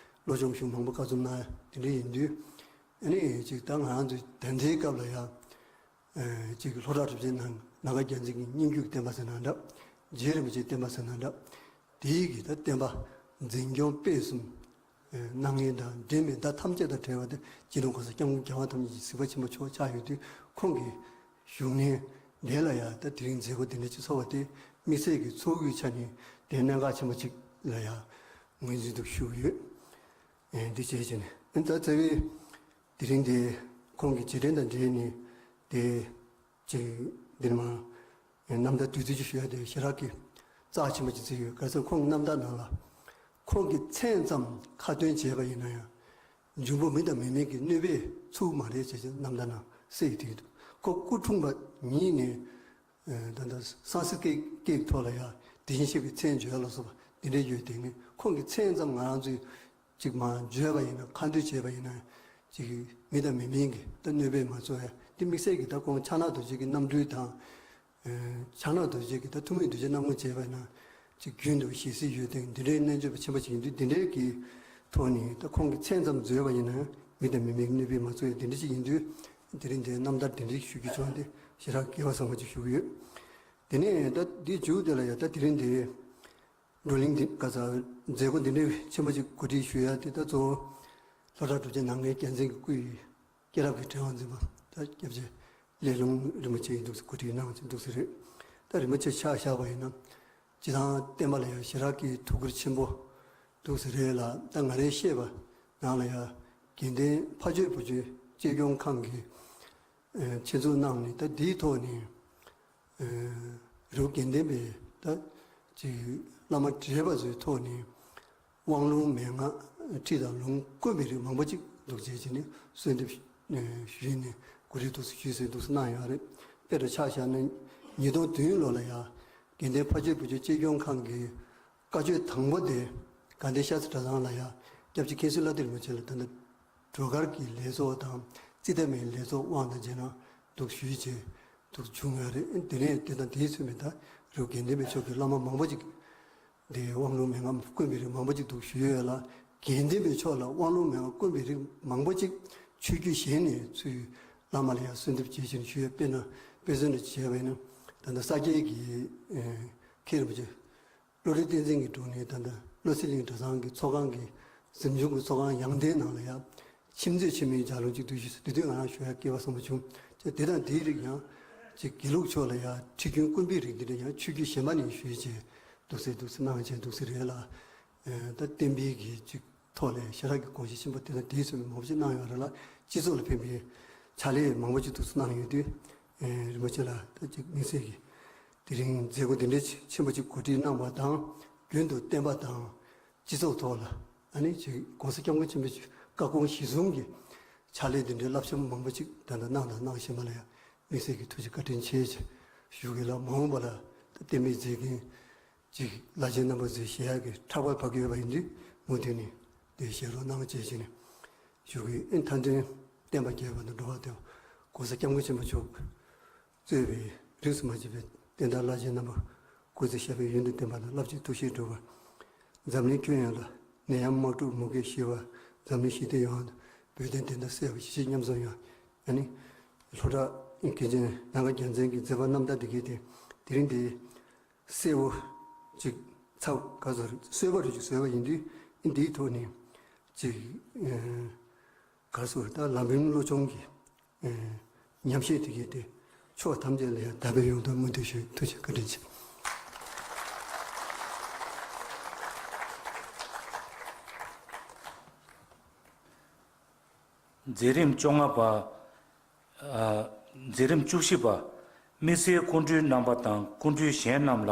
པ་ སློབ་སྦྱོང་ཞུ་མང་པོ་བཀའ་ཚོམ་གནང་དེ་འདྲ་ཡིན་དུས། ཨ་ནི་ཅིག་ད་ང་རང་ཚོའི་ད་ལྟའི་སྐབས་ལ་ཡང་། ཨེ་ཅིག་ལྷོ་བྲག་གྲུབ་ཆེན་ནང་ནམ་མཁའ་རྒྱལ་མཚན་གྱི་སྙན་བརྒྱུད་ཀྱི་བསྟན་པ་ཟེར་ན་འདྲ། རྗེ་རིན་པོ་ཆེའི་བསྟན་པ་ཟེར་ན་འདྲ། དེའི་གི་ད་བསྟན་པ་འཛིན་སྐྱོང་སྤེལ་གསུམ་གནང་མཁན་དང་འབྲེལ་བའི་ད་ཐམས་ཅད་དང་བྲལ་བ་དེ་སྤྱི་ནོར་༸གོང་ས་༸སྐྱབས་མགོན་རྒྱལ་བ་ཐམས་ཅད་ཀྱི་གཟིགས་པ་ཆེན་པོ་མཆོག་ཆགས་ཡོད་དུས། ཁོང་གི་བཞུགས་གནས་དེ་ལ་ཡང་ད་དེ་རིང་མཛད་སྒོ་དེ་འདྲ་ཅིག་ཚོགས་པ་དེ་དམིགས་བསལ་གྱི་ཚོགས་དབུས་ཆ་ནས་དེ་གནད་འགག་ཆེན་པོ་ཅིག་ལ་ཡང་ངོས་འཛིན་དུ་ཞུ་གི་ཡོད། ཨེ་འདི་བྱས་བྱས་ནས་ཨེ་ད་རྩ་བའི་དེ་རིང་དེ་ཁོང་གི་རྗེས་དྲན་དང་འབྲེལ་ནས་དེ་ཅིག་འདིར་མ་རྣམ་ཐར་བདུད་རྩི་ཅིག་ཞུ་ཡ་དེ་ཞེ་དྲག་གི་རྩ་ཆེན་པོ་ཅིག་བརྩི་ཡོད། ག་རེ་ཟེར་ཁོང་གི་རྣམ་ཐར་ནང་ལ་ཁོང་གི་མཚན་ཙམ་ཁ་ཏོན་བྱས་པ་ཡིན་ན་ཡང་འབྱུང་པོ་མི་དང་མི་མིན་གྱི་གནོད་པས་ཚུགས་མ་རེད་ཅེས་རྣམ་ཐར་ནང་གསལ་ཡོད་དེ། ཁོ་སྐུ་འཁྲུངས་པ་ཉིད་ནས་ད་ལྟ་སཾ་སྐྲྀཏ་སྐད་ཀྱི་ཐོག་ལ་ཡང་དེ་བཞིན་གཤེགས་པའི་མཚན་བརྗོད་ལ་སོགས་པ་འདི་འདྲ་ཡོད་དེ། ངས་ཁོང་གི་མཚན་ཙམ་ང་རང་ཚོས་ཅིག་མ་བརྗོད་པ་ཡིན་ན། ཁ་འདོན་བྱས་པ་ཡིན་ན་ཅིག་མི་དང་མི་མིན་གྱི་ད་གནོད་པས་མ་ཚུགས་ཡ་དེ་དམིགས་བསལ་གྱི་ད་ཁོང་ཕྱག་ན་རྡོ་རྗེ་གི་རྣམ་སྤྲུལ་དང་། ཕྱག་ན་རྡོ་རྗེ་གི་ད་ཐུགས་སྨོན་རྡོ་རྗེ་རྣམ་ངོ་བྱས་པ་ཡིན་ན་ཅིག་རྒྱུན་དུ་ཞལ་གཟིགས་ཡོད་དེ། འདི་འདྲའི་རྣལ་འབྱོར་པ་ཆེན་པོ་ཅིག་ཡིན་དུས། འདི་འདྲའི་གི་ཐོག་ནས་ད་ཁོང་གི་མཚན་ཙམ་བརྗོད་པ་ཡིན་ན་མི་དང་མི་མིན་གྱི་གནོད་པས་མ་ཚུགས་ཡ་དེ་འདྲ་ཅིག་ཡིན་དུས། དེ་རིང་དེ་རྣམ་ཐར་དེ་འདྲ་ཞུ་རྒྱུ་བྱུང་སྟེ་ཞེ་དྲག་སྐལ་བ་བཟང་པོ་ཅིག་ཞུ་གི་ཡོད། དེ་ནས་ད་འདི་མཇུག་དེ་ལ་ཡང་ད་དེ་རིང་འདི་བགྲོ་གླེང་འདི་ག་ས་མཛད་སྒོ་འདི་འདྲའི་ཆེན་པོ་ཅིག་གོ་སྒྲིག་ཞུ་ཡ་དེ་ད་གཙོ་བོ་ལྷོ་བྲག་གྲུབ་ཆེན་ནམ་མཁའི་རྒྱལ་མཚན་གྱི་སྐུའི་སྐྱེས་རབས་ཀྱི་གྲས་དབང་འཛིན་པ་ད་སྐྱབས་རྗེ་ལས་རླུང་རིན་པོ་ཆེ་ཡིན་འདུག་ཟེར། གོ་སྒྲིག་གནང་ཟིན་འདུག་ཟེར་རེད། ད་རིན་པོ་ཆེ་ཆ་བཞག་པ་ཡིན་ན་སྤྱིར་བཏང་བསྟན་པ་ལ་ཡང་ཞེ་དྲག་གི་ཐུགས་ཁུར་ཆེན་པོ་འདུག་ཟེར་རེད་ལ། ད་ང་རའི་ཤེས་པ་ནང་ལ་ཡང་དགེ་ལྡན་ཕ་ཆོས་བུ་ཆོས་གཅེས་སྐྱོང་ཁང་གི་ཆེད་འཛུགས་གནང་ནས། ད་འདིའི་ཐོག་ནས་རི་བོ་དགེ་ལྡན་པའི་ད་ཅིག་བླ་མ་བགྲེས་པ་ཚོའི་ཐོག་ནས་དབང་ལུང་མན་ངག་ཁྲིད་དང་ལུང་དཀོན་པའི་རིགས་མང་པོ་ཅིག་འདུག་བྱས་བྱས་ནས་གསོལ་འདེབས་ཞུས་ནས་གོ་སྒྲིག་འདུག་ཞུས་ཟིན་འདུག་གནང་ཡོད་རེད། དཔེར་དུ་ཆ་བཞག་ན་ཉིས་སྟོང་བདུན་ལོ་ལ་ཡང་དགེ་ལྡན་ཕ་ཆོས་བུ་ཆོས་གཅེས་སྐྱོང་ཁང་གི་བཀའ་ཆོས་དང་པོ་དེ་དགའ་ལྡན་ཤར་རྩེ་གྲྭ་ཚང་ལ་ཡང་སྐྱབས་རྗེ་མཁན་ཟུར་བླ་བདེ་རིན་པོ་ཆེ་ལ་ད་ལྟ་སྒྲོལ་དཀར་གྱི་ལས་ཚོགས་དང་ཙིཏྟ་མའི་ལས་ཚོགས་དབང་དང་རྗེས་གནང་འདུག་ཞུས་བྱས་འདུག་བྱུང་ཡོད་རེད། དེ་ནས་དེ་དང་དེའི་ཚུན་མིན་ད་རི་བོ་དགེ་ལྡན་པའི་ཕྱོགས་ཀྱི་བླ་མ་མང་པོ་ཅིག་དེ་དབང་ལུང་མན་ངག་དཀོན་པའི་རིགས་མང་པོ་ཅིག་འདུག་ཞུས་ཡོད་ལ། དགེ་ལྡན་པའི་ཕྱོགས་ལ་དབང་ལུང་མན་ངག་དཀོན་པའི་རིགས་མང་པོ་ཅིག་ཆོས་བརྒྱུད་གཞན་ནས་ཚུར་བླ་མ་ལ་ཡང་གསོལ་འདེབས་བྱེད་བཞིན་ཞུས་ཡོད། དཔེར་ན་དཔེ་མཚོན་དུ་བྱས་པ་ཡིན་ན་ད་ལྟ་ས་སྐྱའི་གི་མཁན་རིན་པོ་ཆེ་བློ་གྲོས་བསྟན་འཛིན་གྱི་དྲུང་ནས་ད་ལྟ་བློ་གསལ་གླིང་གྲྭ་ཚང་གི་ཚོགས་ཁང་གི་གཟིམ་ཆུང་གི་ཚོགས་ཁང་ཡང་སྟེང་ནང་ལ་ཡང་མཆིམས་མཛོད་ཆེན་མོའི་ལྗགས་ལུང་གཅིག་བསྡུས་ཞུས་སོང་། དེ་དུས་ང་རང་ཞུ་ཡ་སྐལ་བ་བཟང་པོ་བྱུང་། ཅེས་དེ་དང་དེའི་རིགས་ཡང་ཅིག་དགེ་ལུགས་ཕྱོགས་ལ་ཡང་ཁྲིད་རྒྱུན་དཀོན་པའི་རིགས་འདི་འདྲ་ཡང་ཆོས་བརྒྱུད་གཞན་པ་ནས་ཞུས་བྱས་འདུག་སེ་འདུག་སེ་གནང་བྱས་འདུག་སེ་རེད་ལ། ད་བསྟན་པའི་གི་ཅིག་ཐོག་ལ་ཞེ་དྲག་གི་དགོངས་བཞེས་ཆེན་པོ་དེ་དང་དེའི་ཚོད་མང་པོ་ཞིག་གནང་ཡོད་རེད་ལ། སྤྱི་ཚོགས་ལ་ཕན་པའི་ཕྱག་ལས་མང་པོ་ཞིག་འདུག་སེ་གནང་ཡོད་དུས། རིན་པོ་ཆེ་ལ་ད་ཅིག་དམིགས་བསལ་གྱི་དེ་རིང་མཛད་སྒོ་འདི་འདྲའི་ཆེན་པོ་ཅིག་གོ་སྒྲིག་གནང་བ་དང་། རྒྱུན་དུ་བསྟན་པ་དང་སྤྱི་ཚོགས་ཐོག་ལ་ཨ་ནི་ཅིག་༸གོང་ས་༸སྐྱབས་མགོན་ཆེན་པོའི་བཀའ་དགོངས་གཞིར་བཟུང་གི་ཕྱག་ལས་འདི་འདྲའི་རླབས་ཆེན་མང་པོ་ཅིག་ད་ལྟ་གནང་དང་གནང་བཞིན་པ་ལ་ཡང་དམིགས་བསལ་གྱི་ཐུགས་རྗེ་བཀའ་དྲིན་ཆེ་ཞེས་ཞུ་གི་ལ། མ་འོངས་པ་ལ་ད་བསྟན་པའི་མཛེས་རྒྱན་ཅིག་བླ་ཆེན་རྣམ་པ་ཚོས་བཞེས་ཡག་གི་ཕྲག་པར་བབས་ཀྱི་ཡོད་པ་ཡིན་དུས། མུ་མཐུད་ནས་དེ་བཞེས་རོགས་གནང་བྱས་བྱས་ནས་ཞུ་གི་ཡིན། མཐའ་དོན་བསྟན་པ་རྒྱས་པ་དང་འགྲོ་བ་བདེ་བ། ༸གོང་ས་༸སྐྱབས་མགོན་ཆེན་པོ་མཆོག་གཙོས་པའི་རིས་སུ་མ་ཆད་པའི་བསྟན་བདག་བླ་ཆེན་རྣམ་པ་སྐུ་ཚེ་ཞབས་པད་ཡུན་དུ་བརྟན་པ་དང་། རླབས་ཆེན་ཐུགས་བཞེད་འགྲུབ་པ། འཛམ་གླིང་ཁྱོན་ཡོངས་ལ་ནད་ཡམས་དམག་འཁྲུག་མུ་གེ་ཞི་བ། འཛམ་གླིང་ཞི་བདེ་ཡོང་བ་དང་། བོད་དོན་བདེན་མཐའ་གསལ་བ། གཞིས་བྱེས་མཉམ་འཛོམས་ཡོང་བ། ཨ་ནི་ལྷོ་བྲག་མཁན་ཆེན་ནམ་མཁའ་རྒྱལ་མཚན་གྱི་མཛད་པ་རྣམ་ཐར་འདི་གའི་སྟེང་དེ་རིང་འདི་གསལ་བོ་ཅིག་ཚགས་ག་ཚོད་རེད། གསོལ་བ་རེ་ཅིག་གསོལ་བ་ཡིན་དུས། འདིའི་ཐོག་ནས་ཅིག་ག་ཚོད་ད་ལམ་རིམ་བློ་སྦྱོང་གི་ཉམས་བཞེས་དེ་གའི་སྟེང་ཕྱོགས་ཐམས་ཅད་ལ་ཡང་དར་སྤེལ་ཡོང་ཐབས་སྨོན་འདུན་ཞུ། ཐུགས་རྗེ་བཀའ་དྲིན་ཆེ། མཛད་རིམ་བཅོ་ལྔ་པ། མཛད་རིམ་བཅུ་བཞི་པ། དམིགས་བསལ་སྐུ་མགྲོན་རྣམ་པ་དང་སྐུ་མགྲོན་གཞན་རྣམས་ལ་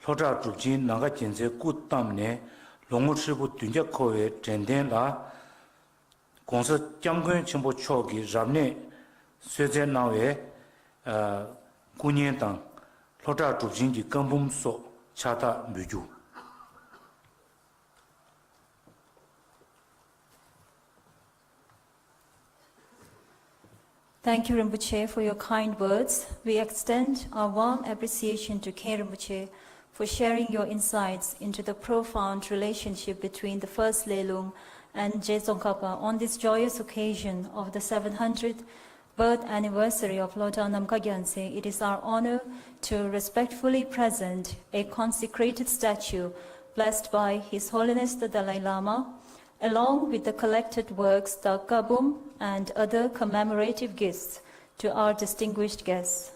ལྷོ་བྲག་གྲུབ་ཆེན་ནམ་མཁའ་རྒྱལ་མཚན་སྐུ་བལྟམས་ནས་ལོ་ངོ་ཧྲིལ་པོ་བདུན་བརྒྱ་འཁོར་བའི་དྲན་རྟེན་ལ་༸གོང་ས་༸སྐྱབས་མགོན་ཆེན་པོ་མཆོག་གིས་རབ་གནས་གསོལ་སྩལ་གནང་བའི་སྐུ་བརྙན་དང་ལྷོ་བྲག་གྲུབ་ཆེན་གྱི་བཀའ་འབུམ་སོགས་ཕྱག་རྟགས་འབུལ་རྒྱུ། Thank you, Rinpoche, for your kind words. We extend our warm appreciation to Khen Rinpoche for sharing your insights into the profound relationship between the First Lelung and Je Tsongkhapa, on this joyous occasion of the seven hundredth birth anniversary of Lhotha Namkha Gyaltse, it is our honor to respectfully present a consecrated statue blessed by His Holiness the Dalai Lama, along with the collected works, the Kabum, and other commemorative gifts to our distinguished guests.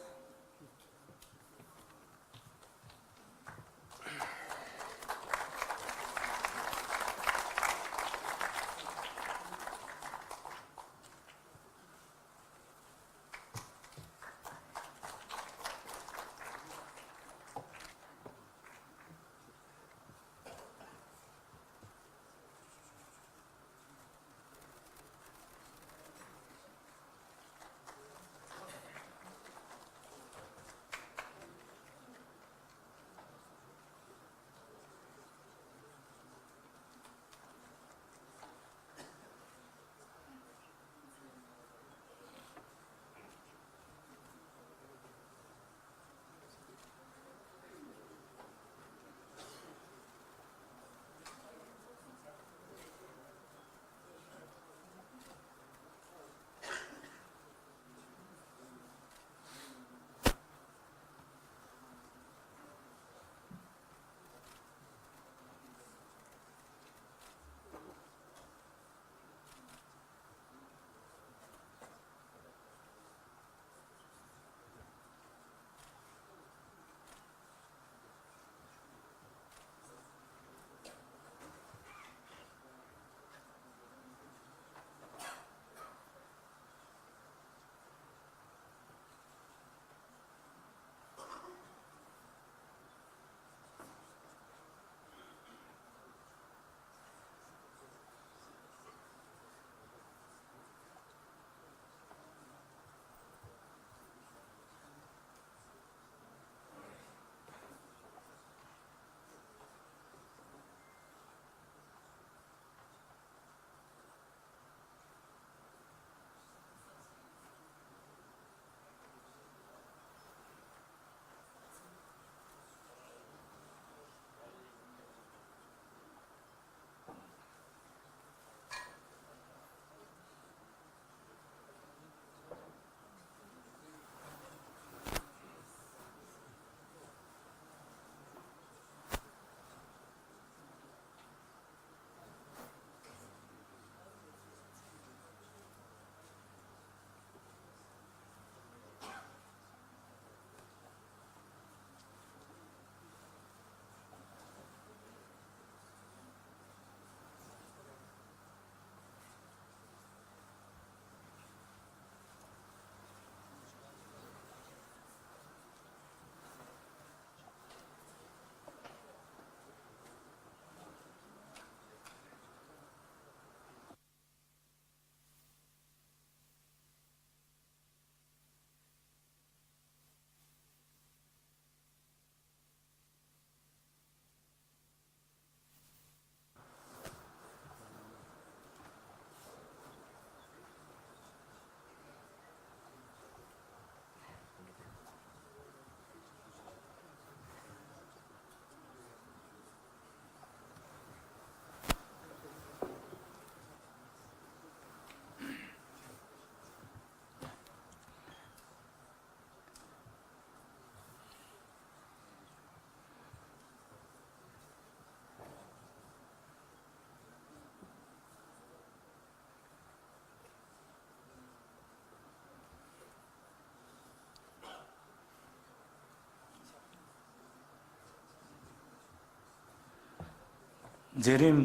མཛད་རིམ་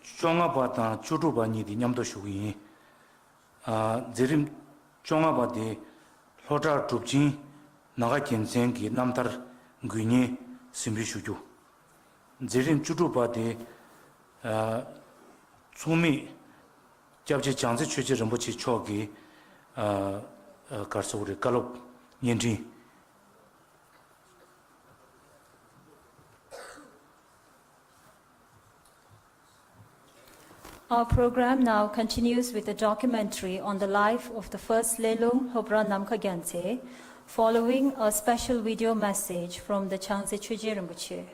བཅོ་ལྔ་པ་དང་བཅུ་དྲུག་པ་གཉིས་དེ་མཉམ་དུ་ཞུ་གི་ཡིན། ཨ། མཛད་རིམ་བཅོ་ལྔ་པ་དེ་ལྷོ་བྲག་གྲུབ་ཆེན་ནམ་མཁའ་རྒྱལ་མཚན་གྱི་རྣམ་ཐར་འགུལ་བརྙན་གཟིགས་འབུལ་ཞུ་རྒྱུ། མཛད་རིམ་བཅུ་དྲུག་པ་དེ། ཨ། མཚུངས་མེད་སྐྱབས་རྗེ་བྱང་རྩེ་ཆོས་རྗེ་རིན་པོ་ཆེ་མཆོག་གི། ཨ། ཨ། ག་རེ་ཟེར་དགོས་རེད། བཀའ་སློབ་བརྙན་འཕྲིན། Our program now continues with a documentary on the life of the first Lelung Lhobra Namkha Gyaltse, following a special video message from the Changze Choje Rinpoche.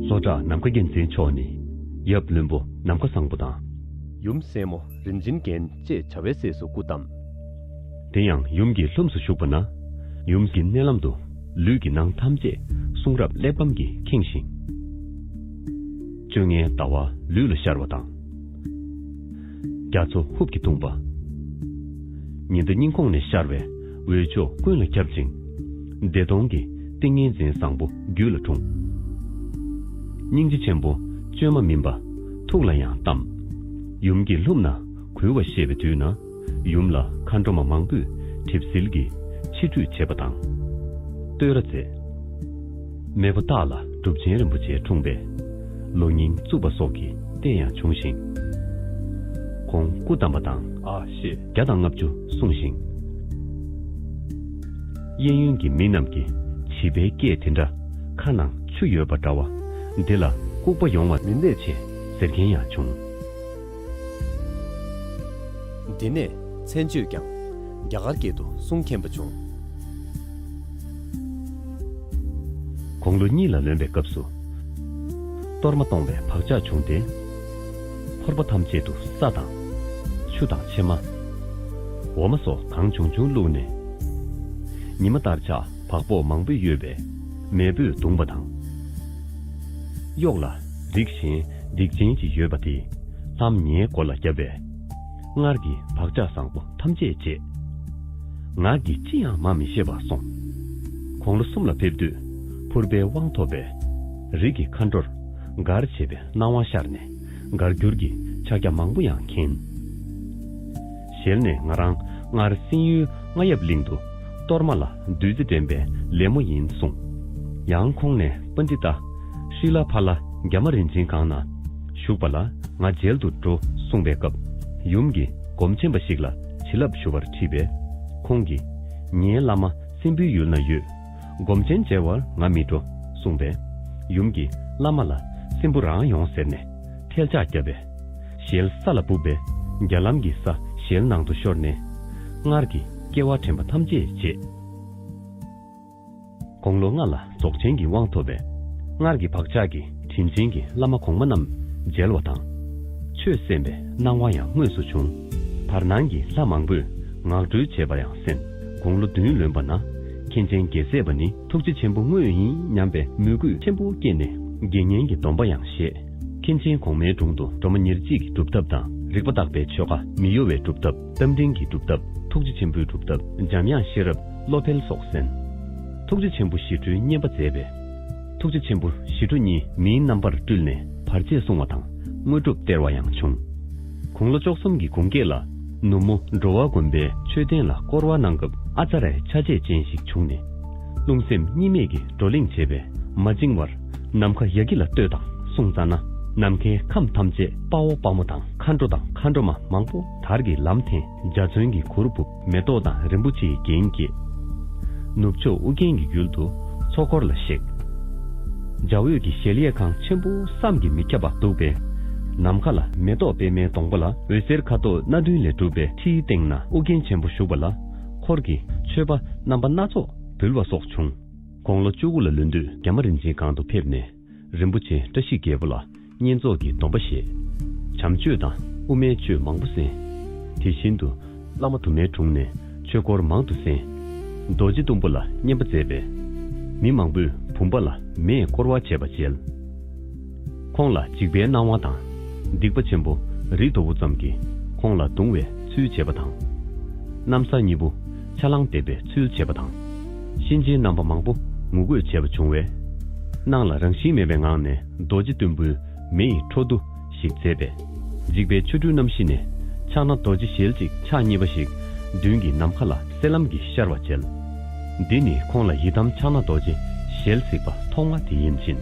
ལྷོ་བྲག་ནམ་མཁའ་རྒྱལ་མཚན་མཆོག་ནི། ཡབ་བློན་པོ་ནམ་མཁའ་བཟང་པོ་དང་། ཡུམ་སྲས་མོ་རིན་ཆེན་རྒྱན་བཅས་བྱ་བའི་སྲས་སུ་སྐུ་བལྟམས། དེ་ཡང་ཡུམ་གྱི་ལྷུམས་སུ་ཞུགས་པ་ན། ཡུམ་གྱི་མནལ་ལམ་དུ་ལུས་ཀྱི་ནང་ཐམས་ཅད་གསུང་རབ་གླེགས་བམ་གྱིས་ཁེངས་ཤིང་། བཅོ་ལྔའི་ཟླ་བ་ལུས་ལ་ཤར་བ་དང་། རྒྱ་མཚོ་ཧུབ་ཀྱིས་བརྡུངས་པ། ཉི་ཟླ་སྙིང་ཁོང་ནས་ཤར་བའི་འོད་ཕྱོགས་ཀུན་ལ་ཁྱབ་ཅིང་། བདེ་སྟོང་གི་ཏིང་ངེ་འཛིན་བཟང་པོ་རྒྱུད་ལ་འཁྲུངས། སྙིང་རྗེ་ཆེན་པོ་བཅོས་མ་མིན་པ་ཐུགས་ལ་ཡང་བལྟམས། ཡུམ་གྱི་ལྷུམས་ན་གུས་པ་བཞེས་པའི་དུས་ན། ཡུམ་ལ་མཁའ་འགྲོ་མ་མང་པོས་གྲིབ་བསིལ་གྱིས་ཕྱི་འཁྲུད་བྱས་པ་དང་། བསྟོད་ར་མཛད། མེས་པོ་སྟག་ལ་གྲུབ་ཆེན་རིན་པོ་ཆེ་འཁྲུངས་པས། ལོ་རྙིང་བཙུགས་པ་སོགས་ཀྱི་རྟེན་ཡང་བྱུང་ཞིང་། ཁོང་སྐུ་བལྟམས་པ་དང་ཨ་ཞེས་བརྒྱ་དང་ལྔ་བཅུ་གསུངས་ཤིང་། གཡས་གཡོན་གྱི་མི་རྣམས་ཀྱིས་བྱིས་པའི་སྐད་དེ་འདྲ་ཁ་ནང་ཆུ་ཡོད་པ་འདྲ་བ་འདི་ལ་ལྐུགས་པ་ཡོང་བ་མི་གནས་ཆེ་ཟེར་མཁན་ཡང་བྱུང་། འདི་ནས་མཚན་བརྗོད་ཀྱང་རྒྱ་གར་སྐད་དུ་གསུང་མཁན་པ་བྱུང་། དགུང་ལོ་གཉིས་ལ་ལོན་པའི་སྐབས་སུ། གཏོར་མ་གཏོང་བའི་བག་ཆགས་བྱུང་སྟེ། ཕོར་པ་ཐམས་ཅད་དུ་ས་དང་། ཆུ་དང་ཕྱེ་མ། འོ་མ་སོགས་གང་བྱུང་བྱུང་བླུགས་ནས། ཉི་མ་ལྟར་ཆགས་བག་ཕོག་མང་པོས་གཡོས་པས་མེས་པོས་བརྡུངས་པ་དང་། གཡོག་ལ་རིགས་གཞན་སྡིག་ཅན་ཅིག་ཡོད་པ་དེས་ལྷམ་ངའི་མགོ་ལ་བརྒྱབ་པས། སྔར་གྱི་བག་ཆགས་བཟང་པོ་ཐམས་ཅད་བརྗེད། ང་གིས་ཅི་ཡང་མ་མི་ཤེས་པར་སོང་། དགུང་ལོ་གསུམ་ལ་ཕེབས་དུས་ཕུར་པའི་དབང་ཐོབ་པས། རིགས་ཀྱི་མཁའ་འགྲོར་མགར་བྱེད་པའི་སྣང་བ་ཤར་ནས་མགར་འགྱུར་གྱི་ཕྱག་རྒྱ་མང་པོ་ཡང་མཁྱེན། ཞལ་ནས་ང་རང་སྔར་སྲིན་ཡུལ་རྔ་ཡབ་གླིང་དུ་གཏོར་མ་ལ་བདུད་རྩི་འདྲེན་པའི་ལད་མོ་ཡིན་གསུངས། ཡང་ཁོང་ནས་པཎྜི་ཏ་ཤྲི་ལ་ཕ་ལ་རྒྱ་མ་རིན་ཆེན་སྒང་ན་བཞུགས་པ་ལ་ང་མཇལ་དུ་འགྲོ་གསུངས་པའི་སྐབས། ཡུམ་གྱིས་སྒོམ་ཆེན་པ་ཞིག་ལ་བྱིན་རླབས་ཞུ་བར་ཁྲིད་པས། ཁོང་གིས་ངའི་བླ་མ་སྲིན་པོའི་ཡུལ་ན་ཡོད། སྒོམ་ཆེན་མཇལ་བར་ང་མི་འགྲོ་གསུངས་པས། ཡུམ་གྱིས་བླ་མ་ལ་སྲིན་པོ་རང་ཡོང་ཟེར་ནས་ཐལ་ལྕག་བརྒྱབ་པས། ཞལ་ས་ལ་སྦུབས་པས་རྒྱ་ལམ་གྱི་ས་ཞལ་ནང་དུ་ཤོར་ནས། སྔར་གྱི་སྐྱེ་བ་དྲན་པ་ཐམས་ཅད་བརྗེད། དགུང་ལོ་ལྔ་ལ་རྫོགས་ཆེན་གྱི་དབང་ཐོབ་པས། སྔར་གྱི་བག་ཆགས་ཀྱིས་དྲིན་ཆེན་གྱི་བླ་མ་གོང་མ་རྣམས་མཇལ་བ་དང་། ཆོས་གསན་པའི་སྣང་བ་ཡང་དངོས་སུ་བྱུང་། བར་སྣང་གི་ལྷ་མང་པོས་ངག་སྒྲོལ་བྱེད་པ་ཡང་གསན། དགུང་ལོ་བདུན་ལོན་པ་ན། མཁན་ཆེན་རྒྱལ་སྲས་པ་ནི་ཐུགས་རྗེ་ཆེན་པོ་དངོས་ཡིན་སྙམ་པའི་མོས་གུས་ཆེན་པོ་སྐྱེས་ནས། དགེ་བསྙེན་གྱི་སྡོམ་པ་ཡང་བཞེས། མཁན་ཆེན་གོང་མའི་དྲུང་དུ་སྒྲོལ་མ་ཉེར་གཅིག་གི་སྒྲུབ་ཐབས་དང་། རིག་པ་བརྟག་པའི་ཆོ་ག་མི་གཡོ་བའི་སྒྲུབ་ཐབས། རྟ་མགྲིན་གྱི་སྒྲུབ་ཐབས། ཐུགས་རྗེ་ཆེན་པོའི་སྒྲུབ་ཐབས། འཇམ་དབྱངས་ཤེས་རབ། བློ་འཕེལ་སོགས་གསན། ཐུགས་རྗེ་ཆེན་པོ་ཞི་ཁྲོའི་བསྙེན་པ་མཛད་པས། ཐུགས་རྗེ་ཆེན་པོ་ཞི་ཁྲོ་གཉིས་མིའི་རྣམ་པར་སྤྲུལ་ནས་བར་ཆད་བསྲུང་བ་དང་དངོས་གྲུབ་སྟེར་བ་ཡང་བྱུང་། དགུང་ལོ་བཅུ་གསུམ་གྱི་དགུང་སྐེག་ལ་ནུབ་མོ་འགྲོ་བ་དགོན་པའི་མཆོད་རྟེན་ལ་བསྐོར་བ་གནང་སྐབས། ཨ་ཙ་རེ་ཆ་བྱད་ཅན་ཞིག་བྱུང་ནས། རླུང་སེམས་གཉིས་མེད་ཀྱི་བགྲོ་གླེང་བྱས་པས། མ་བཅིངས་བར་ནམ་མཁའ་ཡ་གི་ལ་ལྟོས་དང་གསུངས་ཙ་ན། ནམ་མཁའི་ཁམས་ཐམས་ཅད་དཔའ་བོ་དཔའ་མོ་དང་། མཁའ་འགྲོ་དང་མཁའ་འགྲོ་མ་མང་པོ་དར་གྱི་ལམ་འཐེན། འཇའ་ཚོན་གྱི་གུར་ཕུབ། མེ་ཏོག་དང་རིན་པོ་ཆེའི་རྒྱན་བཀོད། ནུབ་ཕྱོགས་ཨུ་རྒྱན་གྱི་ཡུལ་དུ་ཚོགས་འཁོར་ལ་གཤེགས། འཇའ་འོད་ཀྱི་གཞལ་ཡས་ཁང་ཆེན་པོ་བསམ་གྱིས་མི་ཁྱབ་པ་འདུག་པས། ནམ་མཁའ་ལ་མེ་ཏོག་པད་མའི་སྡོང་པོ་ལ་འོད་ཟེར་ཁ་དོག་སྣ་བདུན་ལས་གྲུབ་པའི་ཁྲིའི་སྟེང་ན་ཨུ་རྒྱན་ཆེན་པོ་བཞུགས་པ་ལ། འཁོར་གྱི་མཆོད་པ་རྣམ་པ་སྣ་ཚོགས་འབུལ་བ་སོགས་བྱུང་། དགུང་ལོ་བཅུ་དགུ་ལ་ལོན་དུས་རྒྱ་མ་རིན་ཆེན་སྒང་དུ་ཕེབས་ནས། རིན་པོ་ཆེ་བཀྲ་ཤིས་རྒྱལ་པོ་ལ་བསྙེན་རྫོགས་ཀྱི་སྡོམ་པ་བཞེས། བྱམས་ཆོས་དང་དབུ་མའི་ཆོས་མང་པོ་གསན། དེ་བཞིན་དུ་བླ་མ་དུ་མའི་དྲུང་ནས་ཆོས་སྐོར་མང་དུ་གསན། རྡོ་རྗེ་གཏུམ་པོ་ལ་བསྙེན་པ་མཛད་པས། མི་མང་པོས་བུམ་པ་ལ་མེས་བསྐོར་བ་བྱས་པ་མཇལ། ཁོང་ལ་འཇིགས་པའི་སྣང་བ་དང་། སྡིག་པ་ཆེན་པོ་རི་དོ་བུ་ཙམ་གྱིས་ཁོང་ལ་གདུང་བའི་ཚུལ་བྱས་པ་དང་། གནམ་ས་གཉིས་པོ་ཆ་ལང་འདེབས་པའི་ཚུལ་བྱས་པ་དང་། གཤིན་རྗེའི་རྣམ་པ་མང་པོ་ངུ་དགོད་བྱས་པ་བྱུང་བས། སྣང་ལ་རང་བཞིན་མེད་པའི་ངང་ནས་རྡོ་རྗེ་གཏུམ་པོའི་མེ་ཡི་འཕྲོ་འདུ་ཞིག་མཛད་པས། འཇིགས་པའི་ཆོ་འཕྲུལ་རྣམ་བཞི་ནས་ཕྱག་ན་རྡོ་རྗེ་ཞལ་གཅིག་ཕྱག་གཉིས་པ་ཞིག་མདུན་གྱི་ནམ་མཁའ་ལ་གསལ་ལམ་གྱིས་ཤར་བ་མཇལ། འདི་ནི་ཁོང་ལ་ཡི་དམ་ཕྱག་ན་རྡོ་རྗེ་ཞལ་གཟིགས་པ་ཐོག་མ་དེ་ཡིན་ཕྱིན།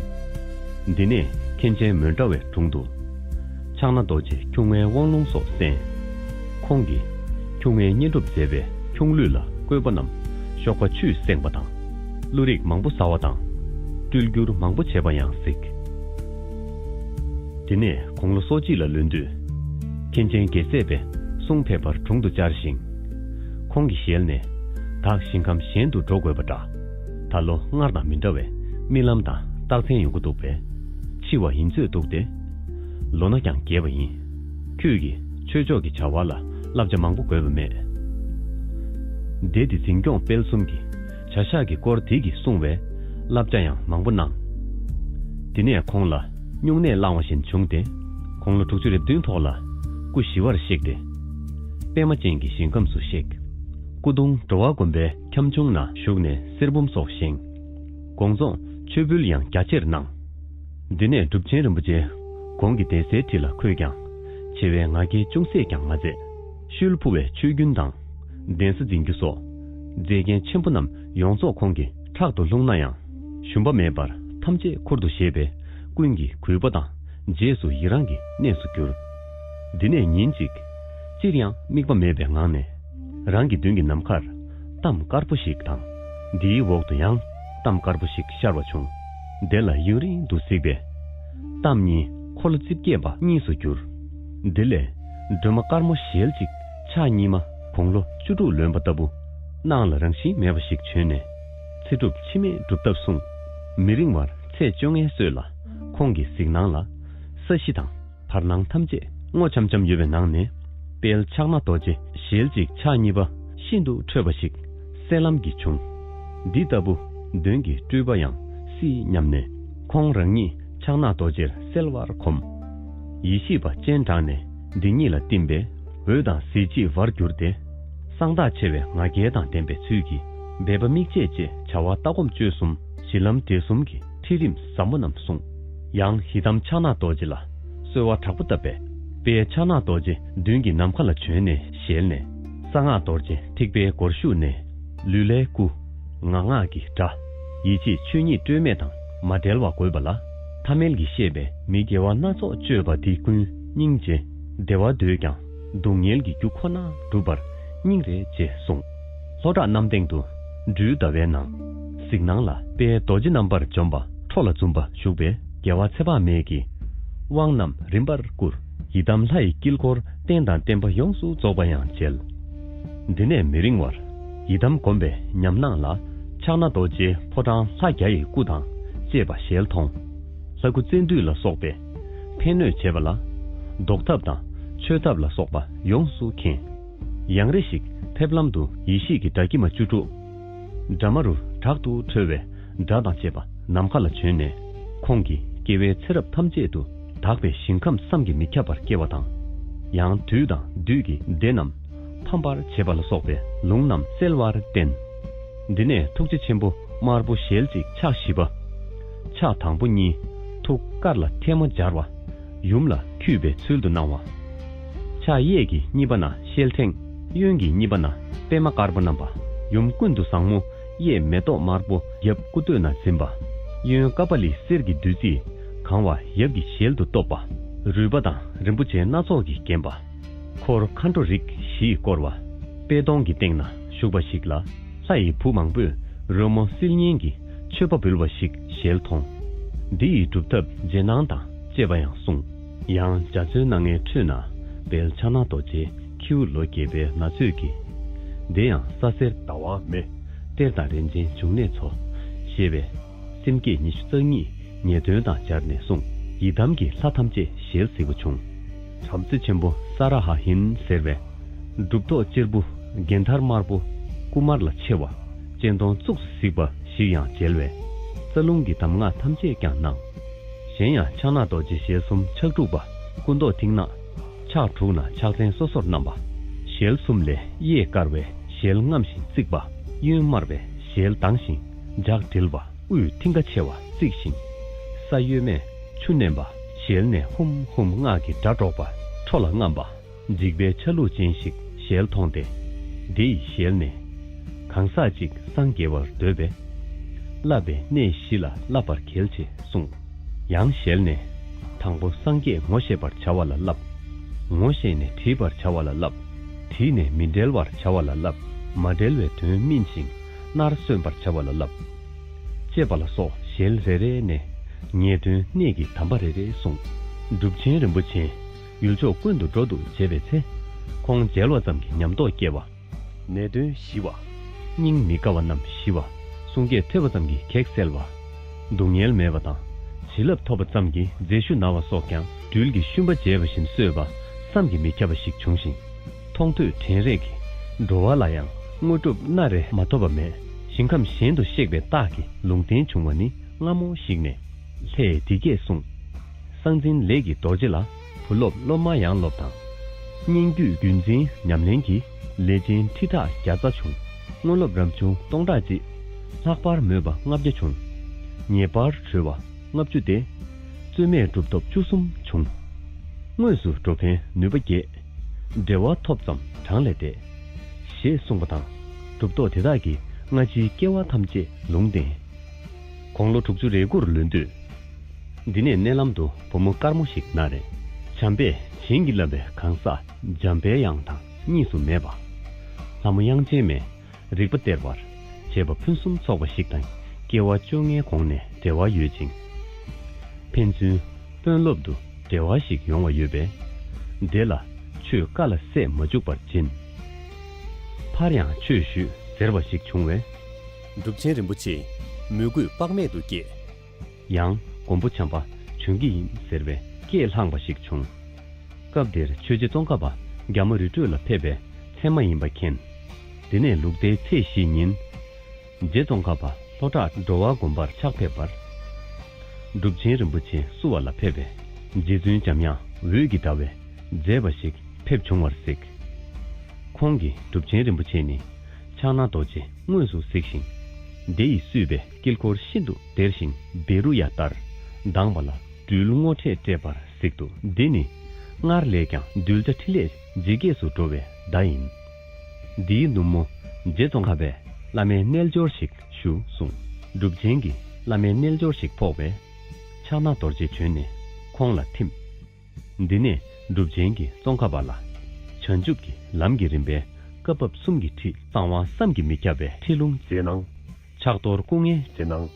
འདི་ནས་མཁན་ཆེན་མོན་དགྲ་བའི་དྲུང་དུ། ཕྱག་ན་རྡོ་རྗེ་ཁྱུང་ལྔའི་དབང་ལུང་སོགས་གསན། ཁོང་གིས་ཁྱུང་ལྔའི་བསྙེན་སྒྲུབ་མཛད་པས་ཁྱུང་གླུད་ལ་བཀོད་པ་རྣམས་གཤོག་པ་ཆུས་བསྲེགས་པ་དང་། གླུ་རིགས་མང་པོ་ཟ་བ་དང་། སྤྲུལ་བསྒྱུར་མང་པོ་བྱས་པ་ཡང་གཟིགས། དེ་ནས་དགུང་ལོ་སོ་གཅིག་ལ་ལོན་དུས། མཁན་ཆེན་རྒྱལ་སྲས་པས་གསུང་ཕེབས་པར་དྲུང་དུ་བཅར་ཞིང་། ཁོང་གི་ཞལ་ནས། བདག་ཞིང་ཁམས་གཞན་དུ་འགྲོ་དགོས་པ་འདྲ། ད་ལོ་སྔར་དང་མི་འདྲ་བའི་རྨི་ལམ་དང་རྟགས་མཚན་ཡོང་གི་འདུག་པས། ཤི་བ་ཡིན་ཚོད་འདུག་སྟེ། ལོ་ན་ཀྱང་རྒས་པ་ཡིན། ཁྱོད་ཀྱིས་ཆོས་ཕྱོགས་ཀྱི་བྱ་བ་ལ་བསླབ་བྱ་མང་པོ་དགོས་པ་མེད། སྡེ་འདི་འཛིན་སྐྱོང་སྤེལ་གསུམ་གྱི་བྱ་གཞག་གི་སྐོར་དེ་གིས་གསུངས་པའི་བསླབ་བྱ་ཡང་མང་པོ་གནང་། དེ་ནས་ཁོང་ལ་སྨྱུང་གནས་བླངས་པ་བཞིན་བྱུང་སྟེ། ཁོང་ལོ་དྲུག་ཅུ་རེ་བདུན་ཐོག་ལ་སྐུ་ཞི་བར་གཤེགས་ཏེ། པདྨ་ཅན་གྱི་ཞིང་ཁམས་སུ་གཤེགས། སྐུ་གདུང་འགྲོ་བ་སྒོམ་པའི་ཁྱམས་ཆུང་ན་བཞུགས་ནས་གསེར་འབུམ་སོགས་བཞེངས། དགོངས་རྫོགས་མཆོད་འབུལ་ཡང་རྒྱ་ཆེར་གནང་། འདི་ནས་གྲུབ་ཆེན་རིན་པོ་ཆེ་གོང་གི་གདན་སའི་འཁྲིས་ལ་འཁོད་ཀྱང་། ཆེ་བའི་ང་རྒྱལ་ཅུང་ཟད་ཀྱང་མ་མཛད། ཤུལ་ཕུ་བའི་ཆོས་རྒྱུན་དང་། གདན་ས་འཛིན་རྒྱུ་སོགས་མཛད་འགན་ཆེན་པོ་རྣམས་ཡོངས་རྫོགས་ཁོང་གིས་ཕྲག་ཏུ་ལྷུང་ན་ཡང་། ཞུམ་པ་མེད་པར་ཐམས་ཅད་ཁུར་དུ་བཞེས་པས་ཀུན་གྱི་གུས་པ་དང་རྗེས་སུ་ཡི་རང་གི་གནས་སུ་གྱུར། འདི་ནས་ཉིན་གཅིག་སྤྱིར་ཡང་དམིགས་པ་མེད་པའི་ངང་ནས། རང་གི་མདུན་གྱི་ནམ་མཁར་གཏམ་དཀར་པོ་ཞིག་དང་། འདིའི་འོག་ཏུ་ཡང་གཏམ་དཀར་པོ་ཞིག་ཤར་བ་བྱུང་། དེ་ལ་ཡུན་རིང་དུ་གཟིགས་པས། གཏམ་གཉིས་འཁོར་ལོ་རྩིབས་བརྒྱད་པ་གཉིས་སུ་གྱུར། དེ་ལས་སྒྲོལ་མ་དཀར་མོ་ཞལ་གཅིག་ཕྱག་གཉིས་མ་དགུང་ལོ་བཅུ་དྲུག་ལོན་པ་ལྟ་བུ། སྣང་ལ་རང་བཞིན་མེད་པ་ཞིག་བྱོན་ནས། ཚེ་སྒྲུབ་འཆི་མེད་སྒྲུབ་ཐབས་གསུངས། མི་རིང་བར་ཚེས་བཅོ་ལྔའི་སྲོད་ལ་ཁོང་གི་གཟིགས་སྣང་ལ། ས་གཞི་དང་བར་སྣང་ཐམས་ཅད་སྔོ་འཆམ་འཆམ་ཡོད་པའི་ནང་ནས། དཔལ་ཕྱག་ན་རྡོ་རྗེ་ཞལ་གཅིག་ཕྱག་གཉིས་པ་ཤིན་ཏུ་ཁྲོས་པ་ཞིག་གསལ་ལམ་གྱིས་བྱུང་། འདི་ལྟ་བུ་གདོན་གྱི་སྤྲུལ་པ་ཡང་སྲིད་སྙམ་ནས། ཁོང་རང་ཉིད་ཕྱག་ན་རྡོ་རྗེར་གསལ་བར་གོམས། ཡེ་ཤེས་པ་སྤྱན་དྲངས་ནས་འདི་ཉིད་ལ་བསྟིམ་པས། འོད་དང་གཟི་བརྗིད་འབར་གྱུར་ཏེ། གསང་བདག་ཆེ་བའི་ང་རྒྱལ་དང་ལྡན་པའི་ཚུལ་གྱིས། སྦལ་པ་རྨིག་རྗེས་བཅས་བྱ་བ་ལྟ་སྒོམ་སྤྱོད་གསུམ། གཞི་ལམ་འབྲས་གསུམ་གྱི་ཁྲིད་རིམ་ཟབ་མོ་རྣམས་གསུངས། ཡང་ཡི་དམ་ཕྱག་ན་རྡོ་རྗེ་ལ་གསོལ་བ་དྲག་པོ་བཏབ་པས། དཔལ་ཕྱག་ན་རྡོ་རྗེ་མདུན་གྱི་ནམ་མཁའ་ལ་བྱོན་ནས་ཞལ་ནས། གསང་སྔགས་རྡོ་རྗེ་ཐེག་པའི་སྒོར་ཞུགས་ནས། ལུས་ལྷའི་སྐུ། ངག་སྔགས་ཀྱི་སྒྲ། ཡིད་ཆེས་ཆོས་ཉིད་སྤྲོས་མེད་དང་མ་བྲལ་བ་དགོས་པ་ལ། ཐ་མལ་གྱི་ཤེས་པས་མི་དགེ་བ་སྣ་ཚོགས་སྤྱོད་པ་འདི་ཀུན་སྙིང་རྗེ། བདེ་བ་འདོད་ཀྱང་སྡུག་བསྔལ་གྱི་རྒྱུ་ཁོ་ནར་གྲུབ་པར་སྙིང་རེ་རྗེ་གསུངས། ལྷོ་བྲག་གནམ་སྟེང་དུ་སྦྲུལ་ཟླ་བའི་ནང་། གཟིགས་སྣང་ལ་དཔལ་རྡོ་རྗེ་རྣམ་པར་འཇོམས་པ་ཁྲོ་ལ་འཛུམ་པ་བཞུགས་པས། རྒྱལ་བ་ཚེ་དཔག་མེད་ཀྱི་དབང་རྣམས་རིམ་པར་བསྐུར། ཡི་དམ་ལྷ་ཡི་དཀྱིལ་འཁོར་རྟེན་དང་བརྟེན་པ་ཡོངས་སུ་རྫོགས་པ་ཡང་མཇལ། འདི་ནས་མི་རིང་བར་ཡི་དམ་བསྒོམས་པའི་ཉམས་སྣང་ལ། ཕྱག་ན་རྡོ་རྗེའི་ཕོ་བྲང་ལྷ་བརྒྱ་ཡི་སྐུ་དང་བཅས་པ་ཞལ་མཐོང་། ལྷ་སྐུ་བརྩོན་འགྲུས་ལ་སོགས་པའི་ཕན་གནོད་བྱེད་པ་ལ། བཟློག་ཐབས་དང་མཆོད་ཐབས་ལ་སོགས་པ་ཡོངས་སུ་མཁྱེན། ཡང་རེ་ཞིག་ཕེབས་ལམ་དུ་ཡེ་ཤེས་ཀྱི་སྒྲ་སྐྱི་མ་བཅུ་དྲུག་སྒྲ་མ་རུ་དྲག་ཏུ་འཁྲོལ་བའི་སྒྲ་དང་བཅས་པ་ནམ་མཁའ་ལ་བྱོན་ནས། ཁོང་གི་སྐྱེ་བོའི་ཚེ་རབས་ཐམས་ཅད་དུ་དག་པའི་ཞིང་ཁམས་བསམ་གྱིས་མི་ཁྱབ་པར་སྐྱེ་བ་དང་། ཡང་དུས་དང་བདུད་ཀྱི་སྡེ་རྣམས་ཕམ་པར་བྱེད་པ་ལ་སོགས་པའི་ལུང་རྣམས་གསལ་བར་བསྟན། འདི་ནས་ཐུགས་རྗེ་ཆེན་པོ་དམར་པོ་ཞལ་གཅིག་ཕྱག་བཞི་པ། ཕྱག་དང་པོ་གཉིས་ཐུགས་དཀར་ལ་ཐལ་མོ་སྦྱར་བ། ཡུམ་ལ་འཁྱུད་པའི་ཚུལ་དུ་སྣང་བ། ཕྱག་གཡས་ཀྱི་གཉིས་པ་ན་ཤེལ་ཕྲེང་། གཡོན་གྱི་གཉིས་པ་ན་པདྨ་དཀར་པོ་བསྣམས་པ། ཡུམ་ཀུན་ཏུ་བཟང་མོ་གཡས་མེ་ཏོག་དམར་པོ་རྒྱབ་སྐུ་སྟོད་ན་འཛིན་པ། གཡོན་ཀ་པ་ལི་གསེར་གྱི་བདུད་རྩིས་གང་བ་ཡབ་ཀྱི་ཞལ་དུ་གཏུབས་པ། རུས་པ་དང་རིན་པོ་ཆེ་སྣ་ཚོགས་ཀྱིས་བརྒྱན་པ། འཁོར་མཁའ་འགྲོ་རིགས་བཞིས་བསྐོར་བ། པད་སྡོང་གི་སྟེང་ན་བཞུགས་པ་ཞིག་ལ། ལྷ་ཡི་བུ་མང་པོས་རོལ་མོ་སིལ་སྙན་གྱི་མཆོད་པ་འབུལ་བ་ཞིག་ཞལ་མཐོང་། འདི་ཡི་སྒྲུབ་ཐབས་རྗེས་གནང་དང་བཅས་པ་ཡང་གསུངས། ཡང་འཇའ་ཚོན་སྣ་ལྔའི་ཁྲོད་ན། དཔལ་ཕྱག་ན་རྡོ་རྗེའི་ཁྱེའུ་ལོ་བརྒྱད་པའི་ན་ཚོད་ཀྱི། དེ་ཡང་ས་སེར་ཟླ་བ་མེ། གཏེར་དང་རིན་ཆེན་འབྱུང་གནས་མཚོ། ཞེས་པའི་སེམས་བསྐྱེད་ཉི་ཤུ་རྩ་གཉིས་ངེས་དོན་དང་སྦྱར་ནས་གསུངས། ཡི་དམ་གྱི་ལྷ་ཐམས་ཅད་ཞལ་གཟིགས་པ་བྱུང་། བྲམ་ཟེ་ཆེན་པོ་ས་ར་ཧ་ཧིན་ཟེར་བའི་གྲུབ་ཐོག་གཅེར་བུ་རྒྱན་དར་དམར་པོ་སྐུ་དམར་ལ་ཆེ་བ། སྤྱན་སྟོང་གཙུག་ཏུ་གཟིགས་པ་ཞིག་ཡང་མཇལ་བས། རྩ་རླུང་གི་གདམས་ངག་ཐམས་ཅད་ཀྱང་གནང་། གཞན་ཡང་ཕྱག་ན་རྡོ་རྗེ་ཞལ་གསུམ་ཕྱག་དྲུག་པ། སྐུ་མདོག་མཐིང་ནག་ཕྱག་དྲུག་ན་ཕྱག་མཚན་སོ་སོར་བསྣམས་པ། ཞལ་གསུམ་ལས་གཡས་དཀར་བས་ཞལ་རྔམ་ཞིང་བརྩིགས་པ། གཡོན་དམར་བས་ཞལ་གདངས་ཤིང་ལྗགས་དྲིལ་བ། དབུས་མཐིང་ག་ཆེ་བ་བརྩིགས་ཤིང་། ས་གཡོན་མས་ཆུ་མནན་པ། ཞལ་ནས་ཧུམ་ཧུམ་སྔགས་ཀྱི་སྒྲ་སྒྲོག་པ། ཁྲོ་ལ་རྔམ་པ། འཇིགས་པའི་ཆ་ལུགས་ཅན་ཞིག་ཞལ་མཐོང་སྟེ། དེ་ཡི་ཞལ་ནས། གང་ཟག་གཅིག་སངས་རྒྱས་པར་འདོད་པས། བསླབ་པའི་གནས་བཞི་ལ་བསླབ་པར་གལ་ཆེ་གསུངས། ཡང་ཞལ་ནས། དང་པོ་སངས་རྒྱས་ངོ་ཤེས་པར་བྱ་བ་ལ་བསླབ། ངོ་ཤེས་ནས་དྲིས་པར་བྱ་བ་ལ་བསླབ། དྲིས་ནས་མི་འབྲལ་བར་བྱ་བ་ལ་བསླབ། མ་འབྲལ་བའི་དོན་སྨིན་ཞིང་སྣར་སོན་པར་བྱ་བ་ལ་བསླབ། ཅེས་པ་ལ་སོགས་ཞལ་རེ་རེ་ནས་ངེས་དོན་གནད་ཀྱི་དམ་པ་རེ་རེ་གསུངས། གྲུབ་ཆེན་རིན་པོ་ཆེ་ཡུལ་ཕྱོགས་ཀུན་ཏུ་འགྲོ་འདུག་བྱེད་པའི་ཚེ། ཁོང་མཇལ་བ་ཙམ་གྱིས་ཉམས་རྟོགས་སྐྱེ་བ། ནད་གདོན་ཞི་བ། སྙིང་མི་དགའ་བ་རྣམས་ཞི་བ། གསུང་སྐད་ཐོས་པ་ཙམ་གྱིས་གེགས་སེལ་བ། སྡུག་བསྔལ་མེད་པ་དང་ བྱིན་རླབས་ཐོབ་པ་ཙམ་གྱིས་རྫས་ཤུ་ན་བ་སོགས་ཀྱང་སྦྲུལ་གྱི་ཤུན་པ་བྱས་པ་བཞིན་གསོས་པ་བསམ་གྱིས་མི་ཁྱབ་པ་ཞིག་བྱུང་ཞིང་། མཐོང་ཐོས་དྲན་རེག་གིས་འགྲོ་བ་ལ་ཡང་དངོས་གྲུབ་སྣ་རེ་མ་ཐོབ་པ་མེད། ཞིང་ཁམས་གཞན་དུ་གཤེགས་པའི་རྟགས་ཀྱི་ལུང་བསྟན་བྱུང་བ་ནི་སྔ་མོ་ཞིག་ནས། ལྷས་འདི་སྐད་གསུངས། གསང་འཛིན་ལས་ཀྱི་རྡོ་རྗེ་ལ། བུ་སློབ་སློབ་མ་ཡང་སློབ་དང་། སྙན་བརྒྱུད་བརྒྱུད་འཛིན་ཉམས་ལེན་གྱིས། ལས་ཅན་ཁྲི་ཕྲག་བརྒྱ་རྩ་བྱུང་། དངོས་སློབ་རབ་བྱུང་སྟོང་ཕྲག་གཅིག། ལྷག་པར་མོས་པ་ལྔ་བརྒྱ་བྱུང་། ངེས་པར་གྲོལ་བ་ལྔ་བཅུ་སྟེ། རྩོད་མེད་གྲུབ་ཐོབ་བཅུ་གསུམ་བྱུང་། དངོས་སུ་འགྲོ་ཕན་ནུས་པ་རྒྱས། འབྲེལ་བ་ཐོབ་ཙམ་གྲངས་ལས་འདས། ཞེས་གསུངས་པ་དང་། གྲུབ་ཐོབ་དེ་དག་གིས་སྔ་ཕྱིའི་སྐྱེ་བ་ཐམས་ཅད་ལུང་བསྟན། དགུང་ལོ་དྲུག་ཅུ་རེ་དགུར་ལོན་དུས། འདི་ནས་མནལ་ལམ་དུ་བུ་མོ་དཀར་མོ་ཞིག་ན་རེ། བྱམས་པས་བྱིན་གྱིས་བརླབས་པའི་གང་ཟག་འཇམ་པའི་དབྱངས་དང་གཉིས་སུ་མེད་པ། ལྷ་མོ་དབྱངས་ཅན་མས་རིག་པ་སྟེར་བར་བྱེད་པ་ཕུན་སུམ་ཚོགས་པ་ཞིག་དང་སྐྱེ་བ་བཅོ་ལྔའི་གོང་ནས་འབྲེལ་བ་ཡོད་ཅིང་། ཕན་ཚུན་དཔོན་སློབ་ཏུ་འབྲེལ་བ་ཞིག་ཡོང་བ་ཡོད་པས། དེ་ལ་ཆོས་བཀའ་ལ་སྲས་མ་འཇུག་པར་སྦྱིན། ཕར་ཡང་ཆོས་ཞུས་ཟེར་བ་ཞིག་བྱུང་བས། གྲུབ་ཆེན་རིན་པོ་ཆེས་མོས་གུས་དཔག་མེད་དུ་སྐྱེས། ཡང་མགོན་པོ་བྱམས་པ་བྱོན་གྱི་ཡིན་ཟེར་བའི་སྐད་ལྷང་བ་ཞིག་བྱུང་། སྐབས་དེར་ཆོས་རྗེ་ཙོང་ཁ་པ་རྒྱ་མོ་རི་ཁྲོད་ལ་ཕེབས་པའི་མཚན་མ་ཡིན་པ་མཁྱེན། དེ་ནས་ལུག་རྟའི་ཚེས་བཞིའི་ཉིན། རྗེ་ཙོང་ཁ་པ་ལྷོ་བྲག་འགྲོ་བ་དགོན་པར་ཕྱག་ཕེབས་པར། གྲུབ་ཆེན་རིན་པོ་ཆེ་བསུ་བ་ལ་ཕེབས་པས། རྗེ་བཙུན་འཇམ་དབྱངས་འོད་ཀྱི་ཟླ་བས་མཛེས་པ་ཞིག་ཕེབས་བྱུང་བར་གཟིགས། ཁོང་གིས་གྲུབ་ཆེན་རིན་པོ་ཆེ་ནི་ཕྱག་ན་རྡོ་རྗེ་དངོས་སུ་གཟིགས་ཤིང་། དེ་ཡིས་བསུས་པའི་དཀྱིལ་འཁོར་ཤིན་ཏུ་བདེར་ཞིང་བཻ་རུ་ཡ་ལྟར་དྭངས་པ་ལ་སྦྲུལ་སྔོ་ཁྲས་སྤྲས་པར་གཟིགས་འདུག། འདི་ནི་སྔར་ལས་ཀྱང་གདུལ་བྱ་ཕྲིན་ལས་ཇི་སྐད་སུ་འགྲོ་བའི་བརྡ་ཡིན། འདིའི་ནུབ་མོ་རྗེ་ཙོང་ཁ་པས་བླ་མའི་རྣལ་འབྱོར་ཞིག་ཞུ་གསུངས། གྲུབ་ཆེན་གྱིས་བླ་མའི་རྣལ་འབྱོར་ཞིག་ཕོག་པས། ཕྱག་ན་རྡོ་རྗེ་བྱོན་ནས་ཁོང་ལ་ཐིམ། འདི་ནས་གྲུབ་ཆེན་གྱིས་ཙོང་ཁ་པ་ལ། བྱང་ཆུབ་ཀྱི་ལམ་གྱི་རིམ་པའི་བཀའ་བབས་གསུམ་གྱི་ཁྲིད་གསང་བ་བསམ་གྱིས་མི་ཁྱབ་པའི་ཁྲིད་ལུང་མཛད་གནང་། ཕྱག་རྡོར་སྐུ་ལྔའི་རྗེས་གནང་།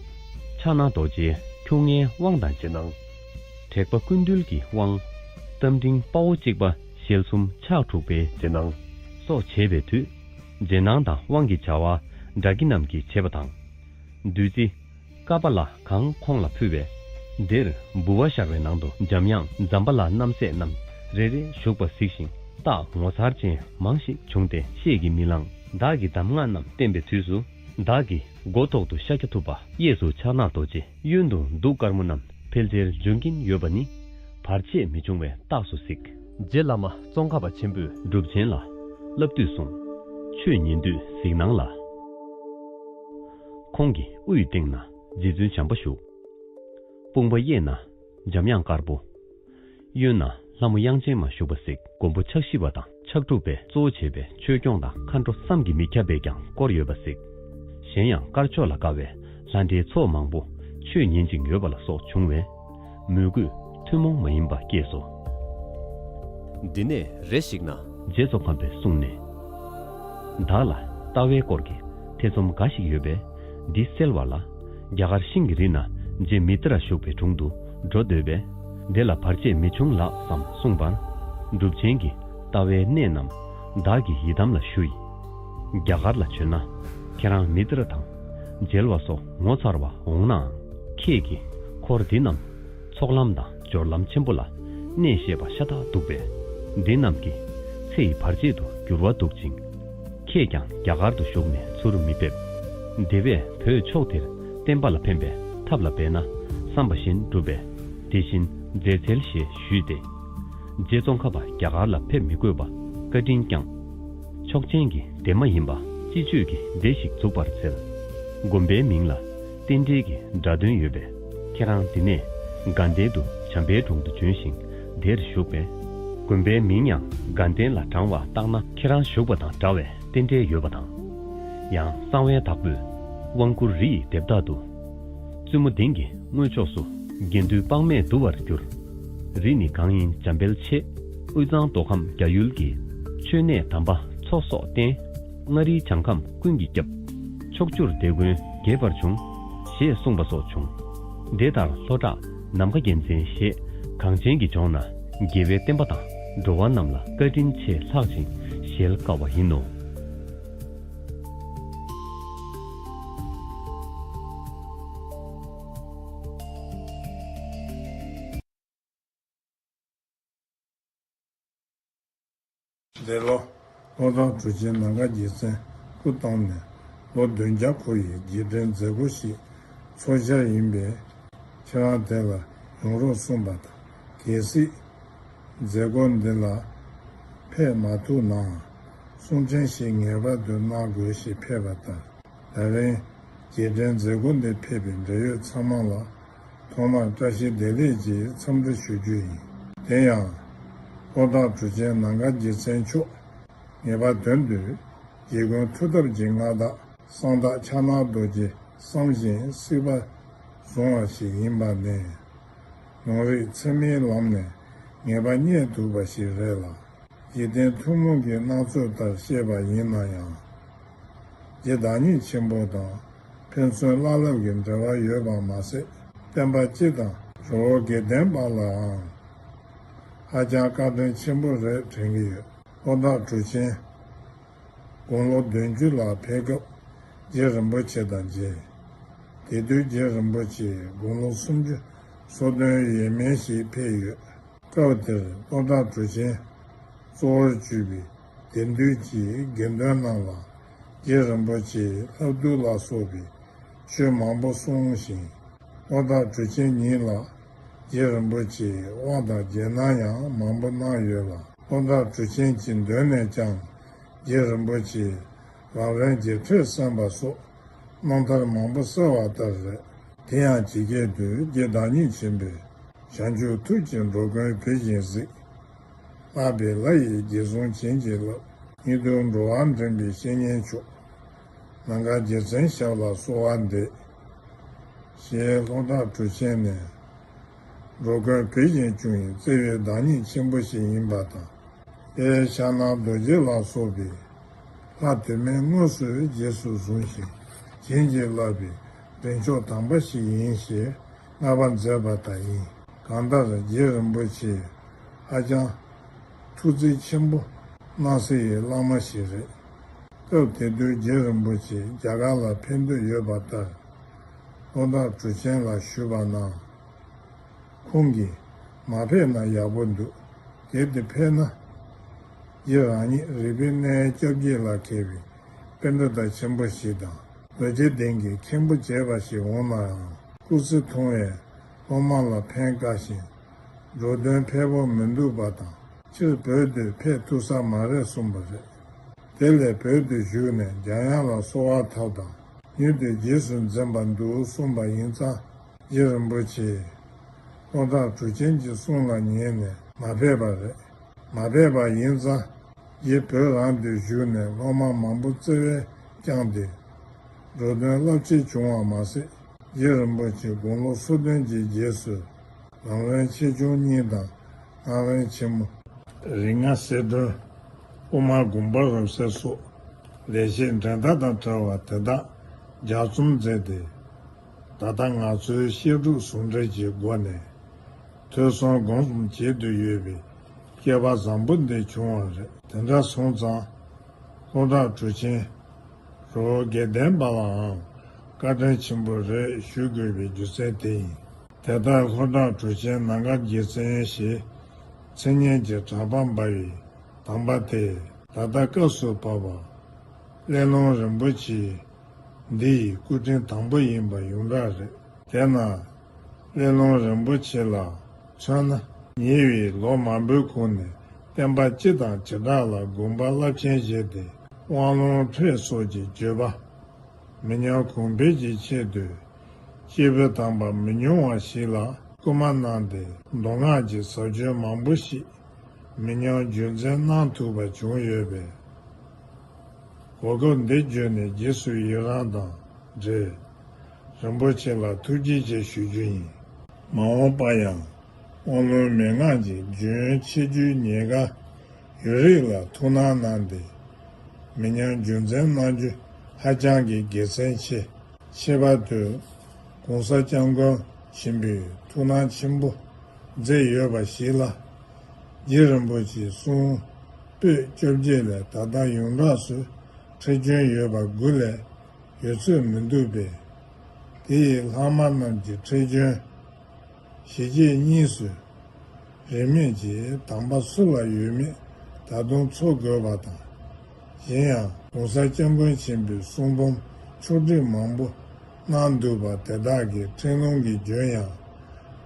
ཕྱག་ན་རྡོ་རྗེའི་ཁྱུང་ལྔའི་དབང་དང་རྗེས་གནང་། དྲེགས་པ་ཀུན་འདུལ་གྱི་དབང་། རྟ་མགྲིན་དཔའ་བོ་གཅིག་པ་ཞལ་གསུམ་ཕྱག་དྲུག་པའི་རྗེས་གནང་། སོགས་བྱེད་པའི་དུས། རྗེས་གནང་དང་དབང་གི་བྱ་བ་དགྲ་བགེགས་རྣམས་ཀྱིས་བྱེད་པ་དང་། བདུད་རྩི། ཀ་པ་ལ་གང་ཁོང་ལ་ཕུལ་བས། འདིར་འབུལ་བ་བཞག་པའི་ནང་དུ་འཇམ་དབྱངས་ཛམ་བྷ་ལ་རྣམ་སྲས་རྣམས་རེ་རེ་བཞུགས་པ་གཟིགས་ཤིང་རྟགས་ངོ་མཚར་ཅན་མང་ཞིག་བྱུང་སྟེ་བཤད་ཀྱིས་མི་ལང་། བདག་གི་གདམས་ངག་རྣམས་བསྟན་པའི་དུས་སུ། བདག་གི་མགོ་ཐོག་ཏུ་ཤཱཀྱ་ཐུབ་པ་གཡས་སུ་ཕྱག་ན་རྡོ་རྗེ། གཡོན་དུ་གདུགས་དཀར་མོ་རྣམས་ཕལ་ཆེར་འབྱོན་གྱིན་ཡོད་པ་ནི་བར་ཆད་མི་འབྱུང་བའི་རྟགས་སུ་གཟིགས། རྗེ་བླ་མ་ཙོང་ཁ་པ་ཆེན་པོས་གྲུབ་ཆེན་ལ་བསླབ་བཏུས་གསུངས། ཆོས་ཉན་དུས་གཟིགས་སྣང་ལ། ཁོང་གི་དབུའི་སྟེང་ན་རྗེ་བཙུན་བྱམས་པ་བཞུགས། དཔུང་པ་གཡས་ན་འཇམ་དབྱངས་དཀར་པོ། གཡོན་ན་ལྷ་མོ་དབྱངས་ཅན་མ་བཞུགས་པ་གཟིགས། མགོན་པོ་ཕྱག་བཞི་པ་དང་ཕྱག་དྲུག་པས་གཙོ་བོ་བྱས་པའི་ཆོས་སྐྱོང་དང་མཁའ་འགྲོ་བསམ་གྱིས་མི་ཁྱབ་པས་ཀྱང་བསྐོར་ཡོད་པ་གཟིགས། གཞན་ཡང་དཀར་ཕྱོགས་ལ་དགའ་བའི་ལྷ་འདྲེའི་ཚོགས་མང་པོ་ཆོས་ཉན་ཅིང་ཡོད་པ་ལ་སོགས་བྱུང་བས། མོས་གུས་ཐུན་མོང་མ་ཡིན་པ་སྐྱེས་སོ། འདི་ནས་རེ་ཞིག་ན། རྗེ་ཙོང་ཁ་པའི་གསུང་ནས། བདག་ལ་ལྟ་བའི་སྐོར་གྱི་ཐེ་ཚོམ་འགའ་ཞིག་ཡོད་པས། འདི་སེལ་བ་ལ། རྒྱ་གར་ཤིང་གི་རི་ན་རྗེ་མི་ཏྲ་བཞུགས་པའི་དྲུང་དུ་འགྲོ་འདོད་པས། དེ་ལ་བར་ཆད་མི་འབྱུང་ལགས་སམ་གསུངས་པར། གྲུབ་ཆེན་གྱིས་ལྟ་བའི་གནད་རྣམས་བདག་གི་ཡི་དམ་ལ་ཞུ་ཡི། རྒྱ་གར་ལ་བྱོན་ན་ཁྱེད་རང་མི་ཏྲ་དང་མཇལ་བ་སོགས་ངོ་མཚར་བ་འོང་ནའང་། ཁྱེད་ཀྱིས་འཁོར་འདི་རྣམས་ཚོགས་ལམ་དང་སྦྱོར་ལམ་ཆེན་པོ་ལ་གནས་བཤད་པ་ཤ་སྟག་འདུག་པས། འདི་རྣམས་ཀྱིས་ཚེ་ཡི་བར་ཆད་དུ་འགྱུར་བ་འདུག་ཅིང་། ཁྱེད་ཀྱང་རྒྱ་གར་དུ་བཞུགས་ནས་ཚུར་མི་ཕེབས། དེ་བས་བོད་ཕྱོགས་དེར་བསྟན་པ་ལ་ཕན་པའི་ཐབས་ལ་འབད་ན་བསམ་པ་བཞིན་འགྲུབ་པས། དེ་བཞིན་མཛད་འཚལ་ཞེས་ཞུས་ཏེ། རྗེ་ཙོང་ཁ་པ་རྒྱ་གར་ལ་ཕེབས་མི་དགོས་པ་བཀའ་དྲིན་བསྐྱངས། ཆོག་མཆན་གྱི་སྡེ་མ་ཡིན་པ་སྤྱི་སྤྱོད་ཀྱི་སྡེ་ཞིག་འཛུགས་པར་འཚལ། དགོན་པའི་མིང་ལ་རྟེན་འབྲེལ་གྱི་སྒྲ་དོན་ཡོད་པས། ཁྱེད་རང་འདི་ནས་དགའ་ལྡན་དུ་བྱམས་པའི་དྲུང་དུ་བྱོན་ཞིང་དེར་བཞུགས་པས། དགོན་པའི་མིང་ཡང་དགའ་ལྡན་ལ་བགྲང་བ་བཏགས་ན་ཁྱེད་རང་བཞུགས་པ་དང་འདྲ་བའི་རྟེན་འབྲེལ་ཡོད་པ་དང་། ཡང་གསང་བའི་བདག་པོས་དབང་བསྐུར་རི་ཡི་ལྡེབས་ཐག་ཏུ། བཙུན་མོ་སྡིངས་ཀྱི་དངུལ་ཕྱོགས་སུ། དགེ་འདུན་དཔག་མེད་འདུ་བར་འགྱུར། རི་ནི་གང་ཡིན་འཇམ་དཔལ་ཆེ། དབུས་གཙང་མདོ་ཁམས་རྒྱ་ཡུལ་གྱི། མཆོད་གནས་དམ་པ་ཚོགས་གསོག་རྟེན། མངའ་རིས་བྱང་ཁམས་ཀུན་གྱི་སྐྱབས། ཕྱོགས་བཅུར་དེ་ཀུན་རྒྱས་པར་འབྱུང་། ཞེས་གསུངས་པ་སོགས་བྱུང་། དེ་ལྟར་ལྷོ་བྲག་ནམ་མཁའ་རྒྱལ་མཚན་ཞེས་གངས་ཅན་གྱི་ལྗོངས་ན་རྒྱལ་བའི་བསྟན་པ་དང་འགྲོ་བ་རྣམས་ལ་བཀའ་དྲིན་ཆེས་ལྷག་ཅིང་གཞལ་དཀའ་བ་ཡིན་ནོ། འདས་ལོ། ལྷོ་བྲག་གྲུ་ཆེན་ནམ་མཁའ་རྒྱལ་མཚན་སྐུ་བལྟམས་ནས་ལོ་བདུན་བརྒྱ་འཁོར་བའི་རྗེས་དྲན་མཛད་སྒོ་ཞིག་འཚོགས་འཆར་ཡིན་པས། ཁྱེད་རང་དེ་ལ་ཡོང་རོགས་གསུངས་པ་དང་། གལ་སྲིད་མཛད་སྒོ་འདི་ལ་ཕེབས་མ་ཐུབ་ནའང་གསུང་འཕྲིན་ཞིག་ངེས་པར་དུ་གནང་དགོས་ཞེས་ཕེབས་པ་ལྟར། ད་རིང་རྗེས་དྲན་མཛད་སྒོ་འདིར་ཕེབས་པའི་འབྲེལ་ཡོད་ཚང་མ་ལ་ཐོག་མར་བཀྲ་ཤིས་བདེ་ལེགས་ཀྱི་འཚམས་འདྲི་ཞུ་རྒྱུ་ཡིན། དེ་ཡང་། ལྷོ་བྲག་གྲུ་ཆེན་ནམ་མཁའ་རྒྱལ་མཚན་མཆོག་ངེས་པར་དོན་དུ་རྗེ་མགོན་མཐུ་སྟོབས་ཀྱི་མངའ་བདག་གསང་བདག་ཕྱག་ན་རྡོ་རྗེ་བསམ་བཞིན་གཟིགས་པ་བཟུང་བ་ཞིག་ཡིན་པ་ནས། ལུང་རིགས་ཚད་མའི་ལམ་ནས་ངེས་པ་རྙེད་ཐུབ་པ་ཞིག་རེད་ལ། འཇིག་རྟེན་ཐུན་མོང་གི་སྣང་ཚུལ་ལྟར་བཤད་པ་ཡིན་ན་ཡང་། རྗེ་བདག་ཉིད་ཆེན་པོ་དང་ཕན་ཚུན་བླ་སློབ་ཀྱི་འབྲེལ་བ་ཡོད་པ་མ་ཟད། བསྟན་པ་སྤྱི་དང་ཇོ་བོ་དགེ་ལྡན་པ་ལའང་ཧ་ཅང་བཀའ་དྲིན་ཆེན་པོ་རེད་དྲན་གྱི་ཡོད། ལྷོ་བྲག་གྲུ་ཆེན་དགུང་ལོ་བདུན་ཅུ་ལ་ཕེབས་སྐབས་རྗེ་རིན་པོ་ཆེ་དང་མཇལ། དེ་དུས་རྗེ་རིན་པོ་ཆེ་དགུང་ལོ་སུམ་ཅུ་སོ་བདུན་ཡས་མས་ཤིག་ཕེབས་ཡོད། སྐབས་དེར་ལྷོ་བྲག་གྲུ་ཆེན་གཙོ་བོར་གྱུར་པའི་དད་འདུན་གྱི་དགེ་འདུན་རྣམས་ལ་རྗེ་རིན་པོ་ཆེའི་ལྷ་བསྡུ་ལ་སོགས་པའི་ཆོས་མང་པོ་གསུངས་ཤིང་། ལྷོ་བྲག་གྲུ་ཆེན་ཉིད་ལ་རྗེ་རིན་པོ་ཆེའི་དབང་དང་རྗེས་གནང་ཡང་མང་པོ་གནང་ཡོད་ལ། ལྷོ་བྲག་གྲུ་ཆེན་གྱི་མདུན་ནས་ཀྱང་རྗེ་རིན་པོ་ཆེས་ལམ་རིམ་གྱི་ཁྲིད་གསན་པ་སོགས་རྣམ་ཐར་མང་པོ་གསལ་བ་ལྟར་རེད། དེ་ཡང་ཇི་སྐད་དུ་རྗེ་བདག་ཉིད་ཆེན་པོས། བྱང་ཆུབ་ཐུགས་ཀྱིས་འགྲོ་ཀུན་བུ་བཞིན་གཟིགས། ལྷག་པའི་ལྷ་ཡིས་རྗེས་བཟུང་བྱིན་གྱིས་བརླབས། སྙིགས་དུས་འགྲོ་བ་འདྲེན་པའི་བཤེས་གཉེན་མཆོག་ནམ་མཁའ་རྒྱལ་མཚན་ཞབས་ལ་གསོལ་བ་འདེབས། ཞེས་ལྷོ་བྲག་གྲུ་ཆེན་ནས་འགྲོ་ཀུན་བུ་བཞིན་སྐྱོང་བའི་བརྩེ་བའི་བདག་ཉིད་ཆེན་པོ་ཞིག་ཡིན་པ་དང་། དེས་ཕྱག་ན་རྡོ་རྗེ་ལ་སོགས་པའི་ལྷ་དུ་མས་དངོས་སུ་རྗེས་སུ་བཟུང་ཞིང་བྱིན་གྱིས་བརླབས་པའི་འདྲེན་མཆོག་དམ་པ་ཞིག་ཡིན་ཞེས་བསྔགས་པ་མཛད་པ་ལྟར་ཡིན། གང་ལྟར་རྗེ་རིན་པོ་ཆེ་ཧ་ཅང་ཐུགས་བརྩེ་ཆེན་པོ་གནང་སའི་བླ་མ་ཞིག་རེད། སྐབས་དེ་དུས་རྗེ་རིན་པོ་ཆེ་རྒྱ་གར་ལ་ཕེབས་འདོད་ཡོད་པ་ལྟར་ལྷོ་བྲག་གྲུ་ཆེན་ལ་ཞུས་པ་ན། ཁོང་གིས་མ་ཕེབས་ན་ཡག་པོ་འདུག་གལ་ཏེ་ཕེབས་ན། རྗེ་རང་ཉིད་རིག་པའི་གནས་སྐྱབས་རྗེ་ལ་མཁས་པའི་པཎྜི་ཏ་ཆེན་པོ་ཞིག་དང་རྡོ་རྗེ་གདན་གྱི་མཁན་པོ་བྱས་པ་ཞིག་འོང་ན་ཡང་སྐུ་ཚེ་ཐུང་བས་སློབ་མ་ལ་ཕན་དཀའ་ཞིང་འགྲོ་དོན་ཕལ་པོ་མི་འདུག་པ་དང་སྤྱིར་བོད་དུ་ཕེབས་ཐུབ་ས་མ་རེད་གསུངས་པ་རེད། དེ་ལས་བོད་དུ་བཞུགས་ནས་འཇམ་དབྱངས་ལ་གསོལ་བ་ཐབས་དང་མྱུར་དུ་རྗེས་སུ་འཛིན་པར་འདུག་གསུངས་པ་ཡིན་ཙང་། རྗེ་རིན་པོ་ཆེས་ལྷོ་བྲག་གྲུ་ཆེན་གྱི་གསུང་ལ་ཉན་ནས་མ་ཕེབས་པ་རེད། མ་ཕེབས་པ་ཡིན་ཙང་། རྗེ་བོད་རང་དུ་བཞུགས་ནས་སློབ་མ་མང་པོ་བརྩེ་བས་བསྐྱངས་ཏེ། འགྲོ་དོན་རླབས་ཆེན་བྱུང་བ་མ་ཟད། རྗེ་རིན་པོ་ཆེ་དགུང་ལོ་སོ་བདུན་གྱི་རྗེས་སུ་ལམ་རིམ་ཆེ་ཆུང་གཉིས་དང་སྔགས་རིམ་ཆེན་མོ། རིམ་ལྔ་གསལ་སྒྲོན། དབུ་མ་དགོངས་པ་རབ་གསལ་སོགས་ལེགས་བཤད་འགྲན་ཟླ་དང་བྲལ་བ་དེ་དག་ལྗགས་རྩོམ་མཛད་དེ། ད་ལྟ་ང་ཚོའི་བཤད་སྒྲུབ་ཟུང་འབྲེལ་གྱི་སྒོ་ནས་ཐོས་བསམ་སྒོམ་གསུམ་བྱེད་དུ་ཡོད་པའི་སྐལ་པ་བཟང་པོ་འདི་བྱུང་བ་རེད། དེ་འདྲ་སོང་ཙང་། ལྷོ་བྲག་གྲུ་ཆེན་ཇོ་བོ་དགེ་ལྡན་པ་ལའང་བཀའ་དྲིན་ཆེན་པོ་རེད་ཞུ་དགོས་པའི་རྒྱུ་མཚན་དེ་ཡིན། དེ་ལྟར་ལྷོ་བྲག་གྲུ་ཆེན་ནམ་མཁའ་རྒྱལ་མཚན་ཞེས་མཚན་སྙན་གྱི་གྲགས་པ་འབར་བའི་དམ་པ་དེ་ད་ལྟ་སྐབས་སུ་བབ་པ་སླེ་ལུང་རིན་པོ་ཆེ་འདི་ཡི་སྐུ་ཕྲེང་དང་པོ་ཡིན་པ་ཡོངས་གྲགས་རེད། དེས་ན་སླེ་ལུང་རིན་པོ་ཆེ་ལ་མཚོན་ན། ཉེ་བའི་ལོ་མང་པོའི་གོང་ནས་བསྟན་པ་སྤྱི་དང་བྱེ་བྲག་ལ་དགོངས་པ་རླབས་ཆེན་བཞེས་ཏེ། དབང་ལུང་ཁྲིད་སོགས་ཀྱི་བརྗོད་པ་མི་ཉམས་གོང་འཕེལ་གྱི་ཆེད་དུ། སྐྱེས་བུ་དམ་པ་མི་ཉུང་བ་ཞིག་ལ་སྐུལ་མ་གནང་སྟེ། མདོ་སྔགས་ཀྱི་ཟབ་ཆོས་མང་པོ་ཞིག་མི་ཉམས་རྒྱུན་འཛིན་གནང་ཐུབ་པ་བྱུང་ཡོད་པས། གོ་སྐབས་འདི་བརྒྱུད་ནས་རྗེས་སུ་ཡི་རང་དང་འབྲེལ། རིན་པོ་ཆེ་ལ་ཐུགས་རྗེ་ཆེ་ཞུ་རྒྱུ་ཡིན། མ་འོངས་པ་ཡང་དབང་ལུང་མན་ངག་གི་རྒྱུན་ཆད་རྒྱུའི་ཉེན་ཁ་ཡོད་རིགས་ལ་ཐུགས་སྣང་གནང་སྟེ། མི་ཉམས་རྒྱུན་འཛིན་གནང་རྒྱུ་ཧ་ཅང་གི་དགེ་མཚན་ཆེ། ཁྱད་པར་དུ་༸གོང་ས་༸སྐྱབས་མགོན་ཆེན་པོས་ཐུགས་སྣང་ཆེན་པོ་མཛད་ཡོད་པ་ཞིག་ལ། རྗེ་རིན་པོ་ཆེའི་གསུང་པོད་བཅོ་བརྒྱད་ལས་ད་ལྟ་ཡོངས་གྲགས་སུ་ཁྲིད་རྒྱུན་ཡོད་པ་དགུ་ལས་ཡོད་ཚོད་མི་འདུག་པས། དེ་ཡི་ལྷག་མ་རྣམས་ཀྱི་ཁྲིད་རྒྱུན་ཞི་རྒྱས་གཉིས་སུ་རིས་མེད་ཀྱི་དམ་པ་སུ་ལ་ཡོད་མེད་ ད་དུང་འཚོ་དགོས་པ་དང་། གཞན་ཡང་༸གོང་ས་༸སྐྱབས་མགོན་ཆེན་པོས་གསུང་འབུམ་ཕྱོགས་བསྒྲིགས་མང་པོ་གནང་འདུག་པ་དེ་དག་གི་ཕྲན་བུ་གི་རྒྱུན་ཡང་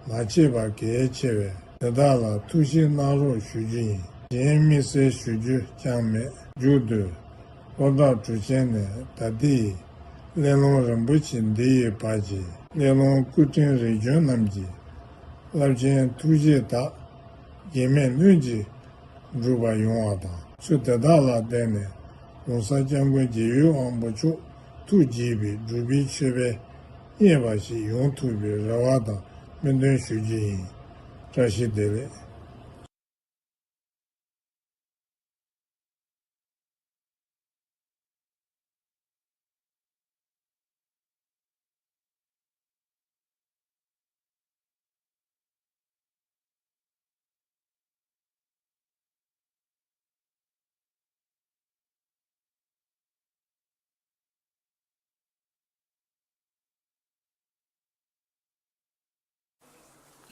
མ་ཆད་པ་གལ་ཆེ་བས། དེ་དག་ལ་ཐུགས་ཞིབ་གནང་རོགས་ཞུ་རྒྱུ་ཡིན། གཞན་དམིགས་བསལ་ཞུ་རྒྱུ་ཅང་མེད། མཇུག་ཏུ། ལྷོ་བྲག་གྲུབ་ཆེན་ནས་ད་ལྟའི་སླེ་ལུང་རིན་པོ་ཆེ་འདི་ཡི་བར་གྱི་སླེ་ལུང་སྐུ་ཕྲེང་རིགས་རྒྱུན་རྣམས་ཀྱི་རླབས་ཆེན་ཐུགས་བཞེད་དག་གེགས་མེད་སྣོད་ཀྱིས་འགྲུབ་པ་ཡོང་བ་དང་། ཚུལ་དེ་དག་ལ་བརྟེན་ནས་༸གོང་ས་༸སྐྱབས་མགོན་རྒྱལ་བའི་དབང་པོ་མཆོག་ཐུགས་དགྱེས་པའི་འབྲུག་པའི་ཆོས་པའི་གཉེར་པ་ཞིག་ཡོང་ཐུབ་པའི་རེ་བ་དང་སྨོན་འདུན་ཞུ་རྒྱུ་ཡིན། བཀྲ་ཤིས་བདེ་ལེགས།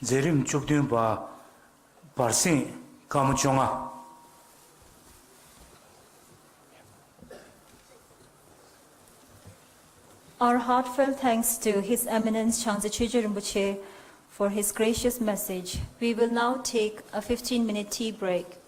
མཛད་རིམ་བཅུ་བདུན་པ། བར་གསེང་སྐར་མ་བཅོ་ལྔ། Our heartfelt thanks to His Eminence Changze Chögye Rinpoche for his gracious message. We will now take a fifteen-minute tea break.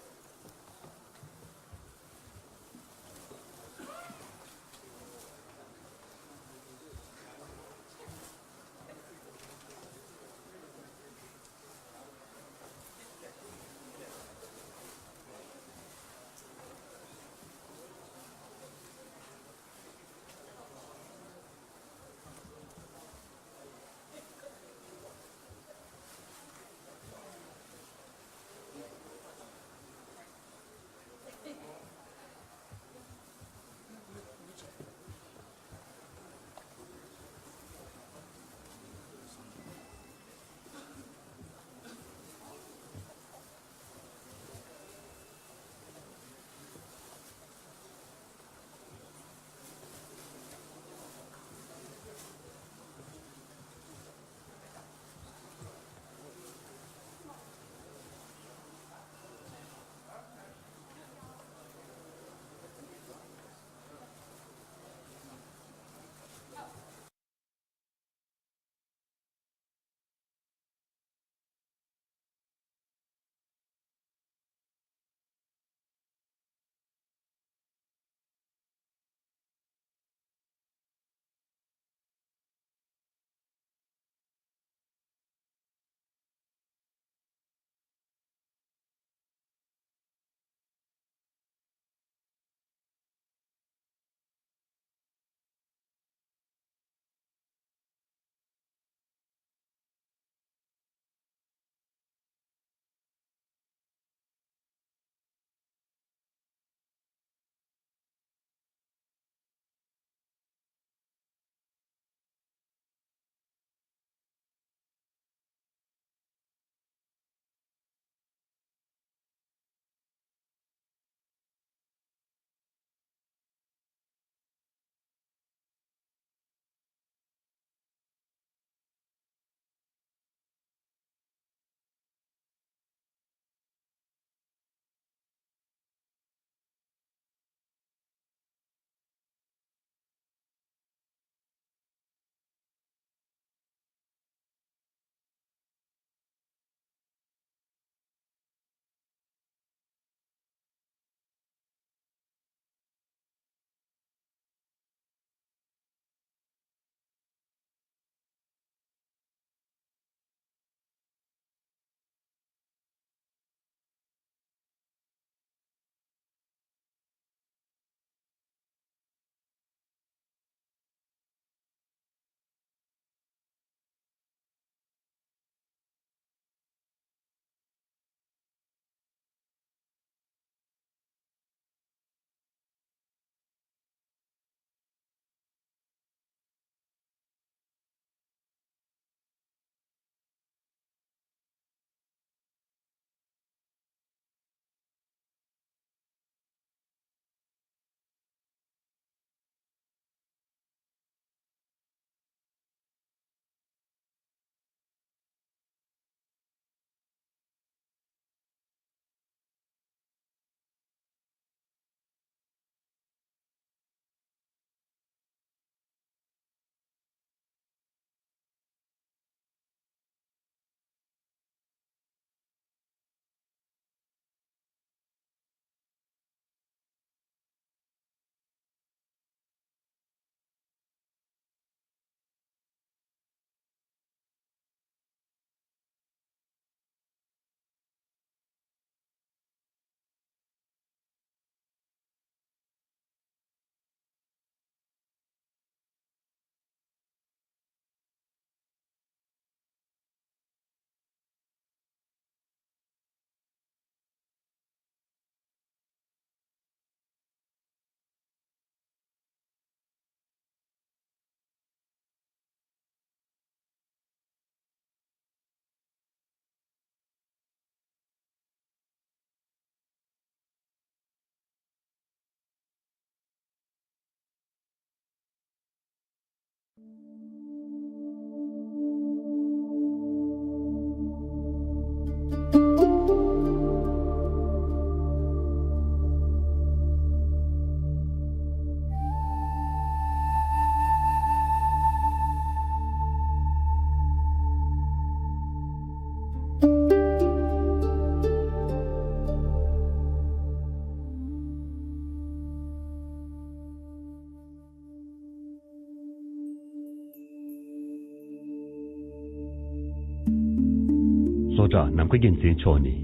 ལྷོ་བྲག་ནམ་མཁའ་རྒྱལ་མཚན་མཆོག་ནི་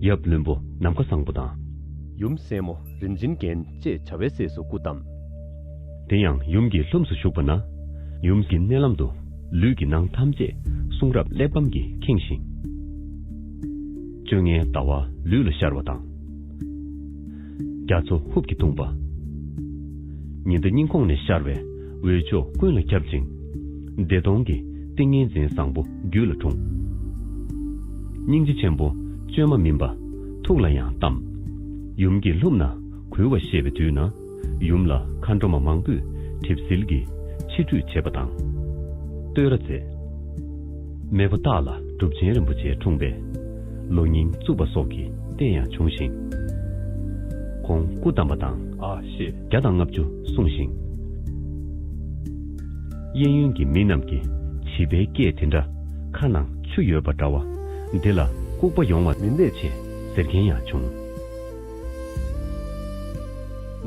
ཡབ་བློན་པོ་ནམ་མཁའ་བཟང་པོ་དང་། ཡུམ་སྲས་མོ་རིན་ཆེན་རྒྱན་བཅས་བྱ་བའི་སྲས་སུ་སྐུ་བལྟམས། དེ་ཡང་ཡུམ་གྱི་ལྷུམས་སུ་ཞུགས་པ་ན། ཡུམ་གྱི་མནལ་ལམ་དུ་ལུས་ཀྱི་ནང་ཐམས་ཅད་གསུང་རབ་གླེགས་བམ་གྱིས་ཁེངས་ཤིང་། བཅོ་ལྔའི་ཟླ་བ་ལུས་ལ་ཤར་བ་དང་། རྒྱ་མཚོ་ཧུབ་ཀྱིས་བརྡུངས་པ། ཉི་ཟླ་སྙིང་ཁོང་ནས་ཤར་བས་འོད་ཕྱོགས་ཀུན་ལ་ཁྱབ་ཅིང་། བདེ་སྟོང་གི་ཏིང་ངེ་འཛིན་བཟང་པོ་རྒྱུད་ལ་འཁྲུངས། སྙིང་རྗེ་ཆེན་པོ་བཅོས་མ་མིན་པ་ཐུགས་ལ་ཡང་བལྟམས། ཡུམ་གྱི་ལྷུམས་ན་གུས་པ་བཤད་པའི་དུས་ན། ཡུམ་ལ་མཁའ་འགྲོ་མ་མང་པོས་གྲིབ་བསིལ་གྱིས་ཕྱི་ཁྲུས་བྱེད་པ་དང་། བསྟོད་ར་མཛད། མེས་པོ་སྟག་ལ་གྲུབ་ཆེན་རིན་པོ་ཆེ་འཁྲུངས་པས། ལོ་རྙིང་བཙུགས་པ་སོགས་ཀྱི་རྟེན་ཡང་བྱུང་ཞིང་། ཁོང་སྐུ་བལྟམས་པ་དང་ཨ་ཞེས་བརྒྱ་དང་ལྔ་བཅུ་གསུངས་ཤིང་། གཡས་གཡོན་གྱི་མི་རྣམས་ཀྱིས་བྱིས་པའི་སྐད་དེ་འདྲ་ཁ་ནང་ཆུ་ཡོད་པ་འདྲ་བ་འདི་ལ་ལྐུགས་པ་ཡོང་བ་མིན་ལས་ཆེ་ཟེར་མཁན་ཡང་བྱུང་།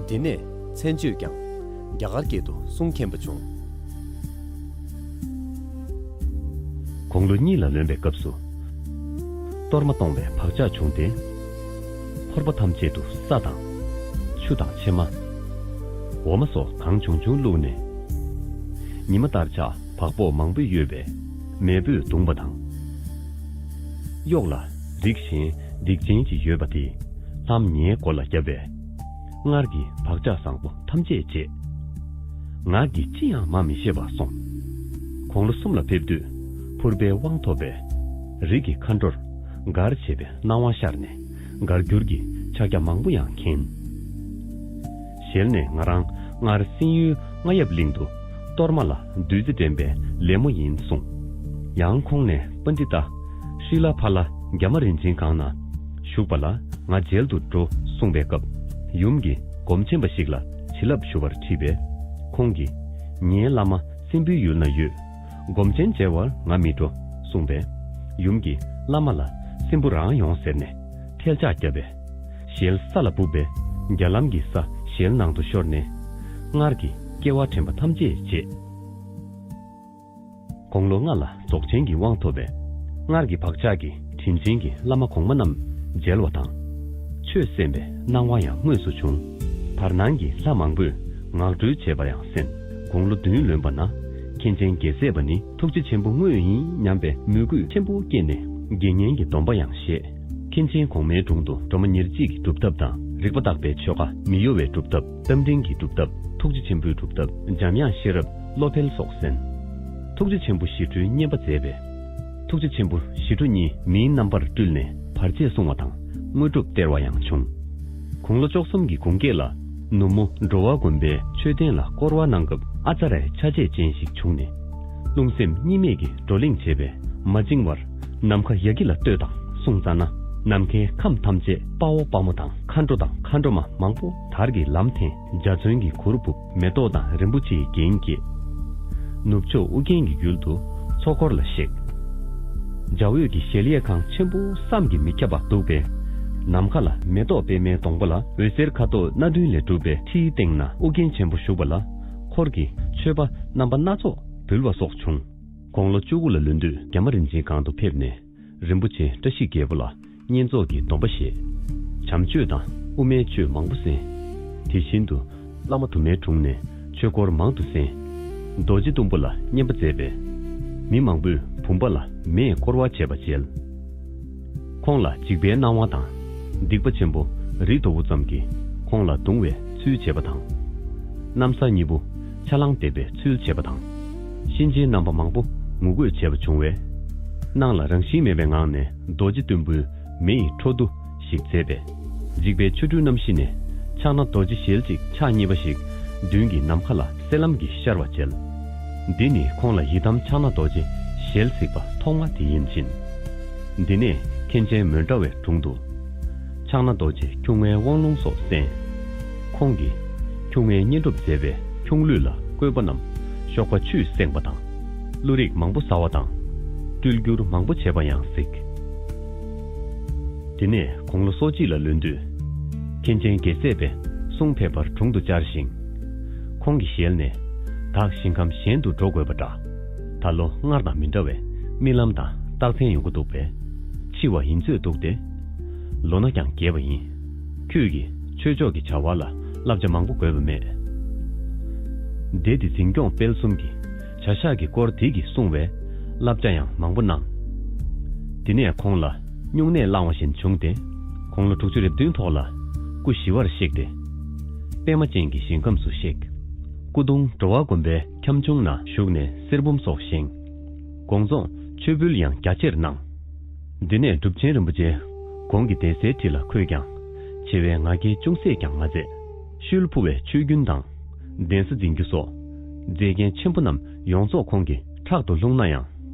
འདི་ནས་མཚན་བརྗོད་ཀྱང་རྒྱ་གར་སྐད་དུ་གསུང་མཁན་པ་བྱུང་། དགུང་ལོ་གཉིས་ལ་ལོན་པའི་སྐབས་སུ། གཏོར་མ་གཏོང་བའི་བག་ཆགས་བྱུང་སྟེ། ཕོར་པ་ཐམས་ཅད་དུ་ས་དང་། ཆུ་དང་ཕྱེ་མ། འོ་མ་སོགས་གང་བྱུང་བྱུང་བླུགས་ནས། ཉི་མ་ལྟར་ཆགས་བག་ཕོག་མང་པོ་ཡོད་པས་མེས་པོས་བརྡུངས་པ་དང་། གཡོག་ལ་རིགས་གཞན་སྡིག་ཅན་ཅིག་ཡོད་པ་དེས་ལྷམ་ངའི་མགོ་ལ་བརྒྱབ་པས། སྔར་གྱི་བག་ཆགས་བཟང་པོ་ཐམས་ཅད་བརྗེད། ངག་གིས་ཅི་ཡང་སྨྲ་མི་ཤེས་པར་སོང་། དགུང་ལོ་གསུམ་ལ་ཕེབས་དུས་ཕུར་པའི་དབང་ཐོབ་པས། རིགས་ཀྱི་མཁའ་འགྲོར་མགར་བྱེད་པའི་སྣང་བ་ཤར་ནས་མགར་འགྱུར་གྱི་ཕྱག་རྒྱ་མང་པོ་ཡང་མཁྱེན། ཞལ་ནས་ང་རང་སྔར་སྲིན་ཡུལ་རྔ་ཡབ་གླིང་དུ་གཏོར་མ་ལ་བདུད་རྩི་འདྲེན་པའི་ལད་མོ་ཡིན་གསུངས། ཡང་ཁོང་ནས་པཎྜི་ཏ་ཤྲི་ལ་ཕ་ལ་རྒྱ་མ་རིན་ཆེན་སྒང་ན་བཞུགས་པ་ལ་ང་མཇལ་དུ་འགྲོ་གསུངས་པའི་སྐབས་ཡུམ་གྱིས་སྒོམ་ཆེན་པ་ཞིག་ལ་བྱིན་རླབས་ཞུ་བར་དྲིས་པས། ཁོང་གིས་ངའི་བླ་མ་སྲིན་པོའི་ཡུལ་ན་ཡོད། སྒོམ་ཆེན་མཇལ་བར་ང་མི་འགྲོ་གསུངས་པས། ཡུམ་གྱིས་བླ་མ་ལ་སྲིན་པོ་རང་ཡོང་ཟེར་ནས་ཐལ་ལྕག་བརྒྱབ་པས། ཞལ་ས་ལ་སྦུབས་པས་རྒྱ་ལམ་གྱི་ས་ཞལ་ནང་དུ་ཤོར་ནས་སྔར་གྱི་སྐྱེ་བ་དྲན་པ་ཐམས་ཅད་བརྗེད། དགུང་ལོ་ལྔ་ལ་རྫོགས་ཆེན་གྱི་དབང་ཐོབ་པས། སྔར་གྱི་བག་ཆགས་ཀྱིས་དྲིན་ཆེན་གྱི་བླ་མ་གོང་མ་རྣམས་མཇལ་བ་དང་། ཆོས་གསན་པའི་སྣང་བ་ཡང་དངོས་སུ་བྱུང་། བར་སྣང་གི་ལྷ་མང་པོས་ངག་སྒྲོལ་བྱེད་པ་ཡང་གསན། དགུང་ལོ་བདུན་ལོན་པ་ན་མཁན་ཆེན་རྒྱལ་སྲས་པ་ནི་ཐུགས་རྗེ་ཆེན་པོ་དངོས་ཡིན་སྙམ་པའི་མོས་གུས་ཆེན་པོ་སྐྱེས་ནས་དགེ་བསྙེན་གྱི་སྡོམ་པ་ཡང་བཞེས། མཁན་ཆེན་གོང་མའི་དྲུང་དུ་སྒྲོལ་མ་ཉེར་གཅིག་གི་སྒྲུབ་ཐབས་དང་རིག་པ་བརྟག་པའི་ཆོ་ག་མི་གཡོ་བའི་སྒྲུབ་ཐབས་རྟ་མགྲིན་གྱི་སྒྲུབ་ཐབས་ཐུགས་རྗེ་ཆེན་པོའི་སྒྲུབ་ཐབས་འཇམ་དབྱངས་ཤེས་རབ་བློ་འཕེལ་སོགས་གསན། ཐུགས་རྗེ་ཆེན་པོ་ཞི་ཁྲོའི་བསྙེན་པ་མཛད་པས། ཐུགས་རྗེ་ཆེན་པོ་ཞི་ཁྲོ་གཉིས་མིའི་རྣམ་པར་སྤྲུལ་ནས་བར་ཆད་སྲུང་བ་དང་དངོས་གྲུབ་སྟེར་བ་ཡང་བྱུང་། དགུང་ལོ་བཅུ་གསུམ་གྱི་དགུང་སྐེད་ལ་ནུབ་མོ་འགྲོ་བ་དགོན་པའི་མཆོད་རྟེན་ལ་བསྐོར་བ་གནང་སྐབས་ཨ་ཙ་རའི་ཆ་བྱད་ཅན་ཞིག་བྱུང་ནས། རླུང་སེམས་གཉིས་མེད་ཀྱི་བགྲོ་གླེང་བྱས་པས་མ་བཅིངས་བར་ནམ་མཁའ་ཡ་གི་ལ་ལྟོས་དང་གསུངས་ཙ་ན། ནམ་མཁའི་ཁམས་ཐམས་ཅད་དཔའ་བོ་དཔའ་མོ་དང་མཁའ་འགྲོ་དང་མཁའ་འགྲོ་མ་མང་པོ་དར་གྱི་ལམ་འཐེན། འཇའ་ཚོན་གྱི་གུར་ཕུབ། མེ་ཏོག་དང་རིན་པོ་ཆེའི་རྒྱན་བསྐྱེད། ནུབ་ཕྱོགས་ཨུ་རྒྱན་གྱི་ཡུལ་དུ་ཚོགས་འཁོར་ལ་གཤེགས། འཇའ་འོད་ཀྱི་གཞལ་ཡས་ཁང་ཆེན་པོ་བསམ་གྱིས་མི་ཁྱབ་པ་འདུག་པས། ནམ་མཁའ་ལ་མེ་ཏོག་པད་མའི་སྡོང་པོ་ལ་འོད་ཟེར་ཁ་དོག་སྣ་བདུན་ལས་གྲུབ་པའི་ཁྲིའི་སྟེང་ན་ཨུ་རྒྱན་ཆེན་པོ་བཞུགས་པ་ལ་འཁོར་གྱིས་མཆོད་པ་རྣམ་པ་སྣ་ཚོགས་འབུལ་བ་སོགས་བྱུང་། དགུང་ལོ་བཅུ་དགུ་ལ་ལོན་དུས་རྒྱ་མ་རིན་ཆེན་སྒང་དུ་ཕེབས་ནས། རིན་པོ་ཆེ་བཀྲ་ཤིས་རྒྱལ་པོ་ལ་བསྙེན་རྫོགས་ཀྱི་སྡོམ་པ་བཞེས། བྱམས་ཆོས་དང་དབུ་མའི་ཆོས་མང་པོ་གསན། དེ་བཞིན་དུ་བླ་མ་དུ་མའི་དྲུང་ནས་ཆོས་སྐོར་མང་དུ་གསན། རྡོ་རྗེ་གཏུམ་པོ་ལ་བསྙེན་པ་མཛད་པས། མི་མང་པོས་བུམ་པ་ལ་མེས་བསྐོར་བ་བྱས་པ་མཇལ། ཁོང་ལ་འཇིགས་པའི་སྣང་བ་དང་། སྡིག་པ་ཆེན་པོ་རི་མཐོ་པོ་ཙམ་གྱིས་ཁོང་ལ་གདུང་བའི་ཚུལ་བྱེད་པ་དང་། གནམ་ས་གཉིས་པོ་ཆ་ལང་འདེབས་པའི་ཚུལ་བྱེད་པ་དང་། གཤིན་རྗེའི་རྣམ་པ་མང་པོ་ངུ་དགོད་བྱས་པ་བྱུང་བས། སྣང་ལ་རང་བཞིན་མེད་པའི་ངང་ནས་རྡོ་རྗེ་གཏུམ་པོའི་མེ་ཡི་འཕྲོ་འདུ་ཞིག་མཛད་པས། འཇིགས་པའི་ཆོ་འཕྲུལ་རྣམ་བཞི་ནས་ཕྱག་ན་རྡོ་རྗེ་ཞལ་གཅིག་ཕྱག་གཉིས་པ་ཞིག་མདུན་གྱི་ནམ་མཁའ་ལ་གསལ་ལམ་གྱིས་ཤར་བ་མཇལ། འདི་ནི་ཁོང་ལ་ཡི་དམ་ཕྱག་ན་རྡོ་རྗེ་ཞལ་གཟིགས་པ་ཐོག་མ་དེ་ཡིན་ཕྱིན། འདི་ནས་མཁན་ཆེན་མོན་གྲྭ་བའི་དྲུང་དུ། ཕྱག་ན་རྡོ་རྗེ་ཁྱུང་ལྔའི་དབང་ལུང་སོགས་གསན། ཁོང་གིས་ཁྱུང་ལྔའི་བསྙེན་སྒྲུབ་མཛད་པའི་ཁྱུང་གླུད་ལ་བཀོད་པ་རྣམས་གཤོག་པ་ཆུས་བསྲེགས་པ་དང་། བློ་རིག་མང་པོ་ཟ་བ་དང་། སྤྲུལ་བསྒྱུར་མང་པོ་བྱས་པ་ཡང་གཟིགས། དེ་ནས་དགུང་ལོ་སོ་གཅིག་ལ་ལོན་དུས། མཁན་ཆེན་རྒྱལ་སྲས་པས་གསུང་ཕེབས་པར་དྲུང་དུ་བཅར་ཞིང་། ཁོང་གི་ཞལ་ནས། བདག་ཞིང་ཁམས་གཞན་དུ་འགྲོ་དགོས་པ་འདྲ། ད་ལོ་སྔར་དང་མི་འདྲ་བའི་རྨི་ལམ་དང་རྟགས་མཚན་ཡོང་གི་འདུག་པས། འཆི་བ་ཡིན་ཚོད་འདུག་སྟེ། ལོ་ན་ཀྱང་རྒས་པ་ཡིན། ཁྱོད་ཀྱིས་ཆོས་ཕྱོགས་ཀྱི་བྱ་བ་ལ་བསླབ་བྱ་མང་པོ་དགོས་པ་མེད། སྡེ་འདི་འཛིན་སྐྱོང་སྤེལ་གསུམ་གྱི་བྱ་བཞག་གི་སྐོར་དེ་གིས་གསུངས་པའི་བསླབ་བྱ་ཡང་མང་པོ་གནང་། དེ་ནས་ཁོང་ལ་སྨྱུང་གནས་བླངས་པ་བཞིན་བྱུང་སྟེ། དགུང་ལོ་དྲུག་ཅུ་རེ་བདུན་ཐོག་ལ་སྐུ་ཞི་བར་གཤེགས་ཏེ། པདྨ་ཅན་གྱི་ཞིང་ཁམས་སུ་གཤེགས། སྐུ་གདུང་འགྲོ་བ་དགོན་པའི་ཁྱམས་ཆུང་ན་བཞུགས་ནས་གསེར་འབུམ་སོགས་བཞེངས། དགོངས་རྫོགས་ཆོས་འབུལ་ཡང་རྒྱ་ཆེར་གནང་། འདི་ནས་གྲུབ་ཆེན་རིན་པོ་ཆེ་གོང་གི་གདན་སའི་ཁྲི་ལ་འཁོད་ཀྱང་། ཆེ་བའི་ང་རྒྱལ་ཅུང་ཟད་ཀྱང་མ་མཛད། ཤུལ་ཕུ་བའི་ཆོས་རྒྱུན་དང་། གདན་ས་འཛིན་རྒྱུ་སོགས། མཛེས་རྒྱན་ཆེན་པོ་རྣམས་ཡོངས་རྫོགས་ཁོང་གིས་ཕྲག་ཏུ་ལྷུང་ན་ཡང་།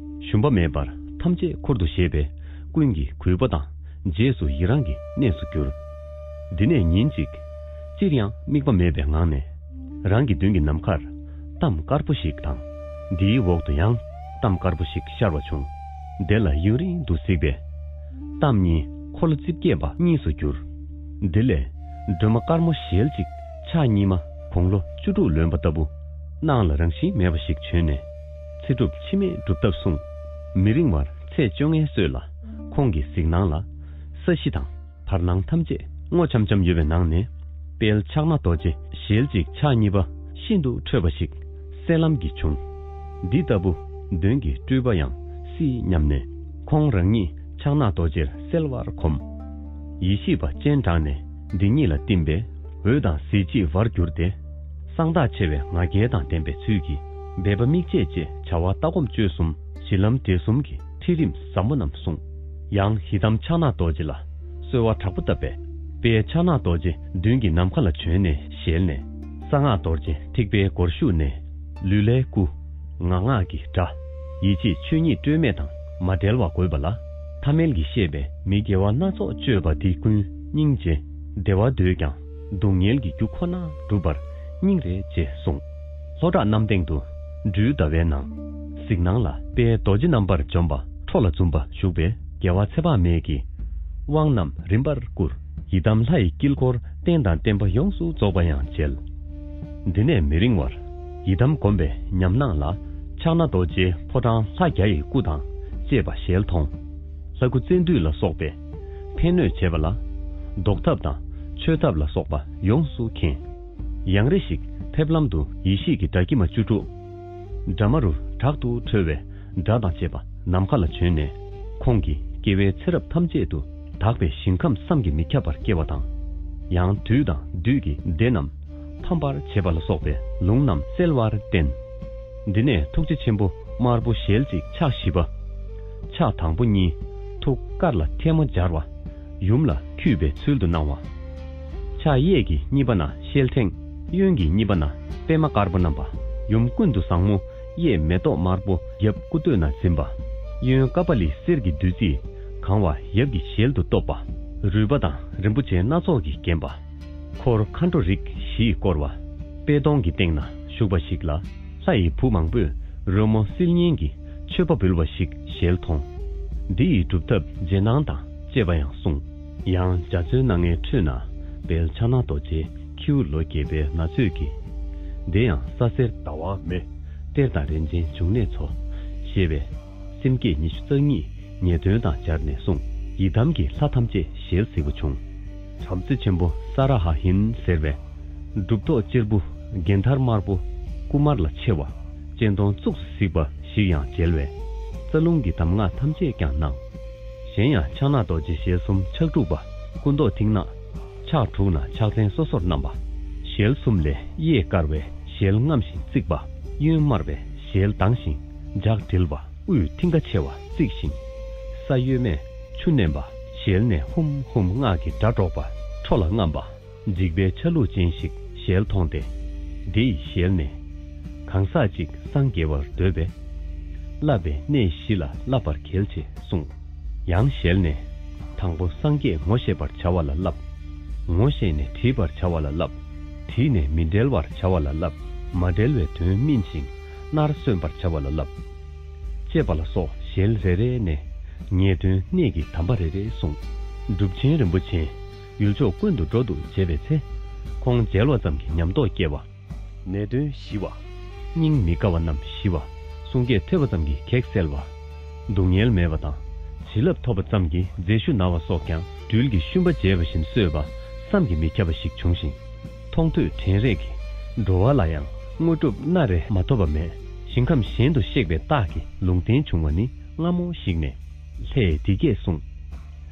ཞུམ་པ་མེད་པར་ཐམས་ཅད་ཁུར་དུ་བཞེས་པས་ཀུན་གྱི་གུས་པ་དང་རྗེས་སུ་ཡི་རང་གི་གནས་སུ་གྱུར། འདི་ནས་ཉིན་གཅིག་ཅིར་ཡང་དམིགས་པ་མེད་པའི་ངང་ནས། རང་གི་མདུན་གྱི་ནམ་མཁར་གཏམ་དཀར་པོ་ཞིག་དང་། འདིའི་འོག་ཏུ་ཡང་གཏམ་དཀར་པོ་ཞིག་ཤར་བ་བྱུང་། དེ་ལ་ཡུན་རིང་དུ་གཟིགས་པས། གཏམ་གཉིས་འཁོར་ལོ་རྩིབས་བརྒྱད་པ་གཉིས་སུ་གྱུར། དེ་ལས་སྒྲོལ་མ་དཀར་མོ་ཞལ་གཅིག་ཕྱག་གཉིས་མ་དགུང་ལོ་བཅུ་དྲུག་ལོན་པ་ལྟ་བུ། སྣང་ལ་རང་བཞིན་མེད་པ་ཞིག་བྱོན་ནས། ཚེ་སྒྲུབ་འཆི་མེད་སྒྲུབ་ཐབས་གསུངས། མི་རིང་བར་ཚེས་བཅོ་ལྔའི་སྲོད་ལ་ཁོང་གི་གཟིགས་སྣང་ལ། ས་གཞི་དང་བར་སྣང་ཐམས་ཅད་སྔོ་འཆམ་འཆམ་ཡོད་པའི་ནང་ནས། དཔལ་ཕྱག་ན་རྡོ་རྗེ་ཞལ་གཅིག་ཕྱག་གཉིས་པ་ཤིན་ཏུ་ཁྲོས་པ་ཞིག་སེར་ལམ་གྱིས་བྱུང་། འདི་ལྟ་བུ་གདོན་གྱི་སྤྲུལ་པ་ཡང་སྲིད་སྙམ་ནས། ཁོང་རང་ཉིད་ཕྱག་ན་རྡོ་རྗེར་གསལ་བར་གོམས། ཡེ་ཤེས་པ་སྤྱན་དྲངས་ནས་འདི་ཉིད་ལ་བསྟིམ་པས་འོད་དང་གཟི་བརྗིད་བར་གྱུར་ཏེ། གསང་བདག་ཆེ་བའི་ང་རྒྱལ་དང་ལྡན་པའི་ཚུལ་གྱིས་སྦས་པ་དམིགས་བཅས་བཅས་བྱ་བ་ལྟ་སྒོམ་སྤྱོད་གསུམ་གཞི་ལམ་འབྲས་གསུམ་གྱི་ཁྲིད་རིམ་ཟབ་མོ་རྣམས་གསུངས། ཡང་ཡི་དམ་ཕྱག་ན་རྡོ་རྗེ་ལ་གསོལ་བ་དྲག་པོ་བཏབ་པས། དཔལ་ཕྱག་ན་རྡོ་རྗེ་མདུན་གྱི་ནམ་མཁའ་ལ་བྱོན་ནས་ཞལ་ནས། གསང་སྔགས་རྡོ་རྗེ་ཐེག་པའི་སྒོར་ཞུགས་ནས། ལུས་ལྷའི་སྐུ། ངག་སྔགས་ཀྱི་སྒྲ། ཡིད་ཆེས་ཆོས་ཉིད་སྤྲོས་མེད་དང་མ་བྲལ་བ་དགོས་པ་ལ། ཐ་མལ་གྱིས་བཤད་པའི་མི་དགེ་བ་སྣ་ཚོགས་སྤྱོད་པ་འདི་ཀུན་སྙིང་རྗེ། བདེ་བ་འདོད་ཀྱང་སྡུག་བསྔལ་གྱི་རྒྱུ་ཁོ་ན་སྒྲུབ་པར་སྙིང་རེ་རྗེ་གསུངས། ལྷོ་བྲག་གནམ་སྟེང་དུ་སྦྲུལ་ཟླ་བའི་ནང་། གཟིགས་སྣང་ལ་དཔལ་རྡོ་རྗེ་རྣམ་པར་འཇོམས་པ་ཁྲོ་ལ་འཛུམ་པ་བཞུགས་པས་རྒྱལ་བ་ཚེ་དཔག་མེད་ཀྱིས་དབང་རྣམས་རིམ་པར་བསྐུར། ཡི་དམ་ལྷ་ཡི་དཀྱིལ་འཁོར་རྟེན་དང་བརྟེན་པ་ཡོངས་སུ་རྫོགས་པ་ཡང་མཇལ། འདི་ནས་མི་རིང་བར་ཡི་དམ་བསྒོམས་པའི་ཉམས་སྣང་ལ་ཕྱག་ན་རྡོ་རྗེའི་ཕོ་བྲང་ལྷ་བརྒྱ་ཡི་སྐུ་དང་བཅས་པ་ཞལ་མཐོང་། ལྷ་སྐུ་བཙན་འདུས་ལ་སོགས་པས་ཕན་གནོད་བྱེད་པ་ལ་བཟློག་ཐབས་དང་མཆོད་ཐབས་ལ་སོགས་པ་ཡོངས་སུ་མཁྱེན། ཡང་རེ་ཞིག་ཕེབས་ལམ་དུ་ཡེ་ཤེས་ཀྱི་སྒྲ་སྐྱེས་མ་བཅུ་དྲུག་སྒྲ་མ་རུ་དྲག་ཏུ་འཕྲོ་བའི་སྒྲ་དང་བཅས་པ་ནམ་མཁའ་ལ་བྱོན་ནས། ཁོང་གི་སྐྱེ་བའི་ཚེ་རབས་ཐམས་ཅད་དུ་དག་པའི་ཞིང་ཁམས་བསམ་གྱིས་མི་ཁྱབ་པར་སྐྱེ་བ་དང་། ཡང་བདུད་དང་བདུད་ཀྱི་སྡེ་རྣམས་ཕམ་པར་བྱེད་པ་ལ་སོགས་པའི་ལུང་རྣམས་གསལ་བར་བསྟན། འདི་ནས་ཐུགས་རྗེ་ཆེན་པོ་དམར་པོ་ཞལ་གཅིག་ཕྱག་བཞི་པ། ཕྱག་དང་པོ་གཉིས་ཐུགས་ཀར་ལ་ཐལ་མོ་སྦྱར་བ། ཡུམ་ལ་འཁྱུད་པའི་ཚུལ་དུ་སྣང་བ། ཕྱག་གཡས་ཀྱི་གཉིས་པ་ན་ཤེལ་ཕྲེང་། གཡོན་གྱི་གཉིས་པ་ན་པདྨ་དཀར་པོ་བསྣམས་པ། ཡུམ་ཀུན་ཏུ་བཟང་མོ་གཡས་མེ་ཏོག་དམར་པོ་རྒྱབ་སྐུ་སྟོད་ན་འཛིན་པ། གཡོན་ཀ་པ་ལི་གསེར་གྱི་བདུད་རྩིས་གང་བ་ཡབ་ཀྱི་ཞལ་དུ་གཏོད་པ། རུས་པ་དང་རིན་པོ་ཆེ་སྣ་ཚོགས་ཀྱིས་བརྒྱན་པ། འཁོར་མཁའ་འགྲོ་རིགས་བཞིས་བསྐོར་བ། པད་སྡོང་གི་སྟེང་ན་བཞུགས་པ་ཞིག་ལ། ལྷ་ཡི་བུ་མང་པོས་རོལ་མོ་སིལ་སྙན་གྱི་མཆོད་པ་འབུལ་བ་ཞིག་ཞལ་མཐོང་། འདི་ཡི་སྒྲུབ་ཐབས་རྗེས་གནང་དང་བཅས་པ་ཡང་གསུངས། ཡང་རྒྱ་མཚོའི་སྣ་ལྔའི་ཁྲོད་ན་དཔལ་ཕྱག་ན་རྡོ་རྗེ་ཁྱེའུ་ལོ་བརྒྱད་པའི་ན་ཚོད་ཀྱི། དེ་ཡང་ས་སེར་ཟླ་བ་མེ། གཏེར་དང་རིན་ཆེན་འབྱུང་གནས་མཚོ། ཞེས་པའི་སེམས་བསྐྱེད་ཉི་ཤུ་རྩ་གཉིས་ངེས་དོན་དང་སྦྱར་ནས་གསུངས། ཡི་དམ་གྱི་ལྷ་ཐམས་ཅད་ཞལ་གཟིགས་པ་བྱུང་། བྲམ་ཟེ་ཆེན་པོ་ས་ར་ཧ་ཧིན་ཟེར་བས། གྲུབ་ཐོབ་གཅེར་བུ་རྒྱན་དར་དམར་པོ་སྐུ་དམར་ལ་ཆེ་བ། སྤྱན་སྟོང་གཙུགས་སུ་གཟིགས་པ་ཞིག་ཡང་མཇལ་བས། རྩ་རླུང་གི་གདམས་ངག་ཐམས་ཅད་ཀྱང་གནང་། གཞན་ཡང་ཕྱག་ན་རྡོ་རྗེ་ཞལ་གསུམ་ཕྱག་དྲུག་པ། སྐུ་མདོག་མཐིང་ནག་ཕྱག་དྲུག་ན་ཕྱག་མཚན་སོ་སོར་བསྣམས་པ། ཞལ་གསུམ་ལས་གཡས་དཀར་བས་ཞལ་རྔམ་ཞིང་བརྩིགས་པ། གཡོན་དམར་བས་ཞལ་གདངས་ཤིང་ལྗགས་དྲིལ་བ། དབུས་མཐིང་ག་ཆེ་བ་བརྩིགས་ཤིང་། ས་གཡོན་མས་ཆུ་མནན་པ། ཞལ་ནས་ཧུམ་ཧུམ་སྔགས་ཀྱི་སྒྲ་སྒྲོག་པ། ཁྲོ་ལ་རྔམ་པ། འཇིགས་པའི་ཆ་ལུགས་ཅན་ཞིག་ཞལ་མཐོང་སྟེ། དེ་ཡི་ཞལ་ནས། ག་ གང་ཟག་གཅིག་སངས་རྒྱས་པར་འདོད་པས། བསླབ་པའི་གནས་བཞི་ལ་བསླབ་པར་གལ་ཆེ་གསུངས། ཡང་ཞལ་ནས། དང་པོ་སངས་རྒྱས་ངོ་ཤེས་པར་བྱ་བ་ལ་བསླབ། ངོ་ཤེས་ནས་དྲིས་པར་བྱ་བ་ལ་བསླབ། དྲིས་ནས་མི་འབྲལ་བར་བྱ་བ་ལ་བསླབ། མ་འབྲལ་བའི་དོན་སྨིན་ཞིང་སྣར་སོན་པར་བྱ་བ་ལ་བསླབ། ཅེས་པ་ལ་སོགས་ཞལ་རེ་རེ་ནས་ངེས་དོན་གནད་ཀྱི་དམ་པ་རེ་རེ་གསུངས། གྲུབ་ཆེན་རིན་པོ་ཆེ་ཡུལ་ཕྱོགས་ཀུན་ཏུ་འགྲོ་འདུག་བྱེད་པའི་ཚེ། ཁོང་མཇལ་བ་ཙམ་གྱིས་ཉམས་རྟོགས་སྐྱེ་བ། ནད་གདོན་ཞི་བ། སྙིང་མི་དགའ་བ་རྣམས་ཞི་བ། གསུང་སྐད་ཐོས་པ་ཙམ་གྱིས་གེགས་སེལ་བ། སྡུག་བསྔལ་མེད་པ་དང་། བྱིན་རླབས་ཐོབ་པ་ཙམ་གྱིས་མཛེ་ཤུ་ན་བ་སོགས་ཀྱང་སྦྲུལ་གྱི་ཤུན་པ་བརྗེས་པ་བཞིན་གསོས་པ་བསམ་གྱིས་མི་ཁྱབ་པ་ཞིག་བྱུང་ཞིང་། མཐོང་ཐོས་དྲན་རེག་གིས་འགྲོ་བ་ལ་ཡང་དངོས་གྲུབ་སྣ་རེ་མ་ཐོབ་པ་མེད། ཞིང་ཁམས་གཞན་དུ་གཤེགས་པའི་རྟགས་ཀྱིས་ལུང་བསྟན་བྱུང་བ་ནི་སྔ་མོ་ཞིག་ནས། ལྷས་འདི་སྐད་གསུངས།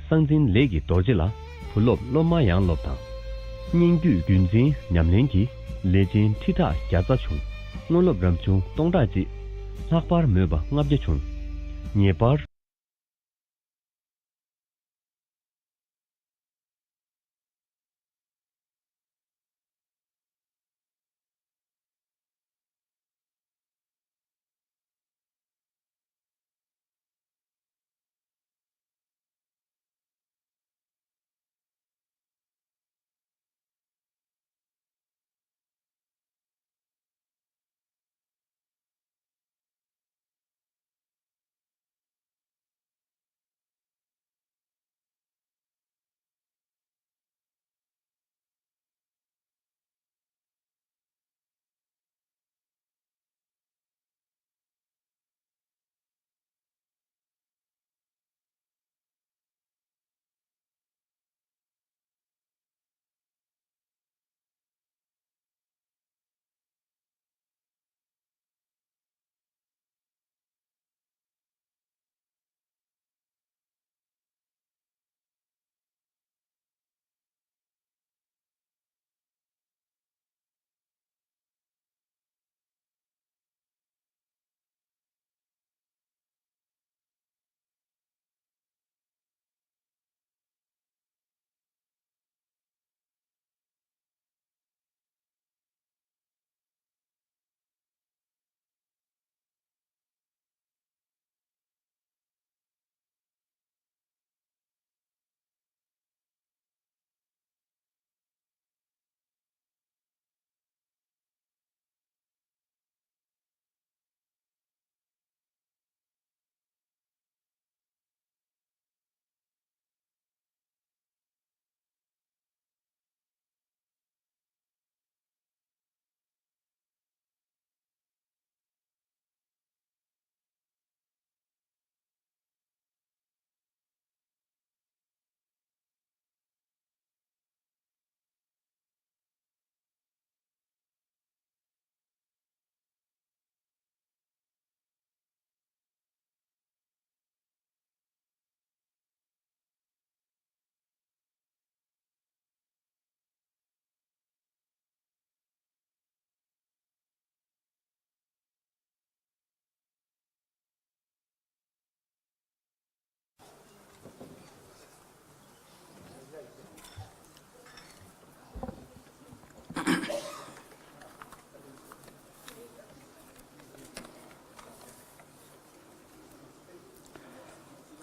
གསང་འཛིན་ལས་ཀྱི་རྡོ་རྗེ་ལ། བུ་སློབ་སློབ་མ་ཡང་སློབ་དང་། སྙན་བརྒྱུད་བརྒྱུད་འཛིན་ཉམས་ལེན་གྱི། ལས་ཅན་ཁྲི་ཕྲག་བརྒྱ་རྩ་བྱུང་། སྔོན་སློབ་རབ་བྱུང་སྟོང་ཕྲག་གཅིག། ལྷག་པར་མོས་པ་ལྔ་བརྒྱ་བྱུང་། ངེས་པར།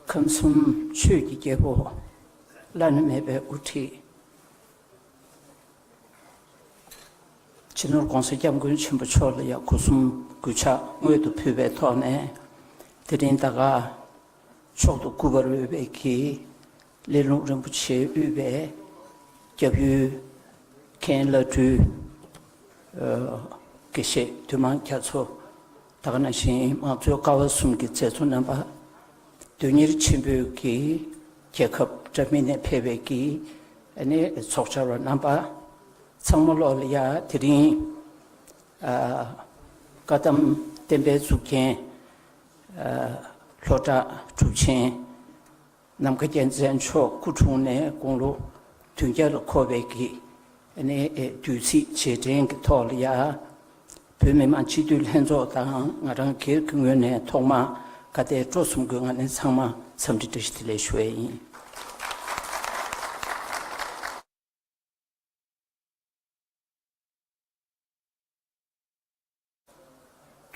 ཁམས་གསུམ་ཆོས་ཀྱི་རྒྱལ་པོ། བླ་ན་མེད་པའི་དབུ་ཁྲིད། སྤྱི་ནོར་༸གོང་ས་༸སྐྱབས་མགོན་ཆེན་པོ་མཆོག་ལ་ཡང་སྒོ་གསུམ་གུས་ཕྱག་སྔོན་དུ་ཕུལ་བའི་ཐོག་ནས། དེ་རིང་ད་ག་མཆོག་ཏུ་གུས་པར་འོས་པའི་གི་སླེ་ལུང་རིན་པོ་ཆེ་དབུས་པའི་སྐྱབས་ཡུལ་མཁན་བླ་སྤྲུལ་དགེ་བཤེས་འདུས་མང་རྒྱ་མཚོ། ད་ག་ནང་བཞིན་དམངས་གཙོའི་ཀ་བ་གསུམ་གྱི་མཛད་གཙོ་རྣམ་པ། དོན་གཉེར་ཆེན་པོའི་གི་རྒྱལ་ཁབ་འདྲ་མིན་ནས་ཕེབས་པའི་གི་ཨ་ནི་ཚོགས་བཅར་བ་རྣམ་པ་ཚང་མ་ལོག་ལ་ཡ་དེ་རིང་ཨ་བཀའ་གདམས་བསྟན་པའི་གཙུག་རྒྱན་ཨ་ལྷོ་བྲག་གྲུབ་ཆེན་ནམ་མཁའ་རྒྱལ་མཚན་མཆོག་སྐུ་འཁྲུངས་ནས་དགུང་ལོ་བདུན་བརྒྱ་ལ་འཁོར་བའི་གི་ཨ་ནི་དུས་ཚིགས་རྗེས་དྲན་གྱི་ཐོག་ལ་ཡ། བོད་མི་མང་སྤྱི་འཐུས་ལྷན་ཚོགས་དང་ང་རང་སྒེར་གྱི་ངོས་ནས་ཐོག་མར་དགའ་དད་སྤྲོ་གསུམ་གྱི་ངང་ནས་ཚང་མར་འཚམས་འདྲི་བཀྲ་ཤིས་བདེ་ལེགས་ཞུ་ཡས་ཡིན།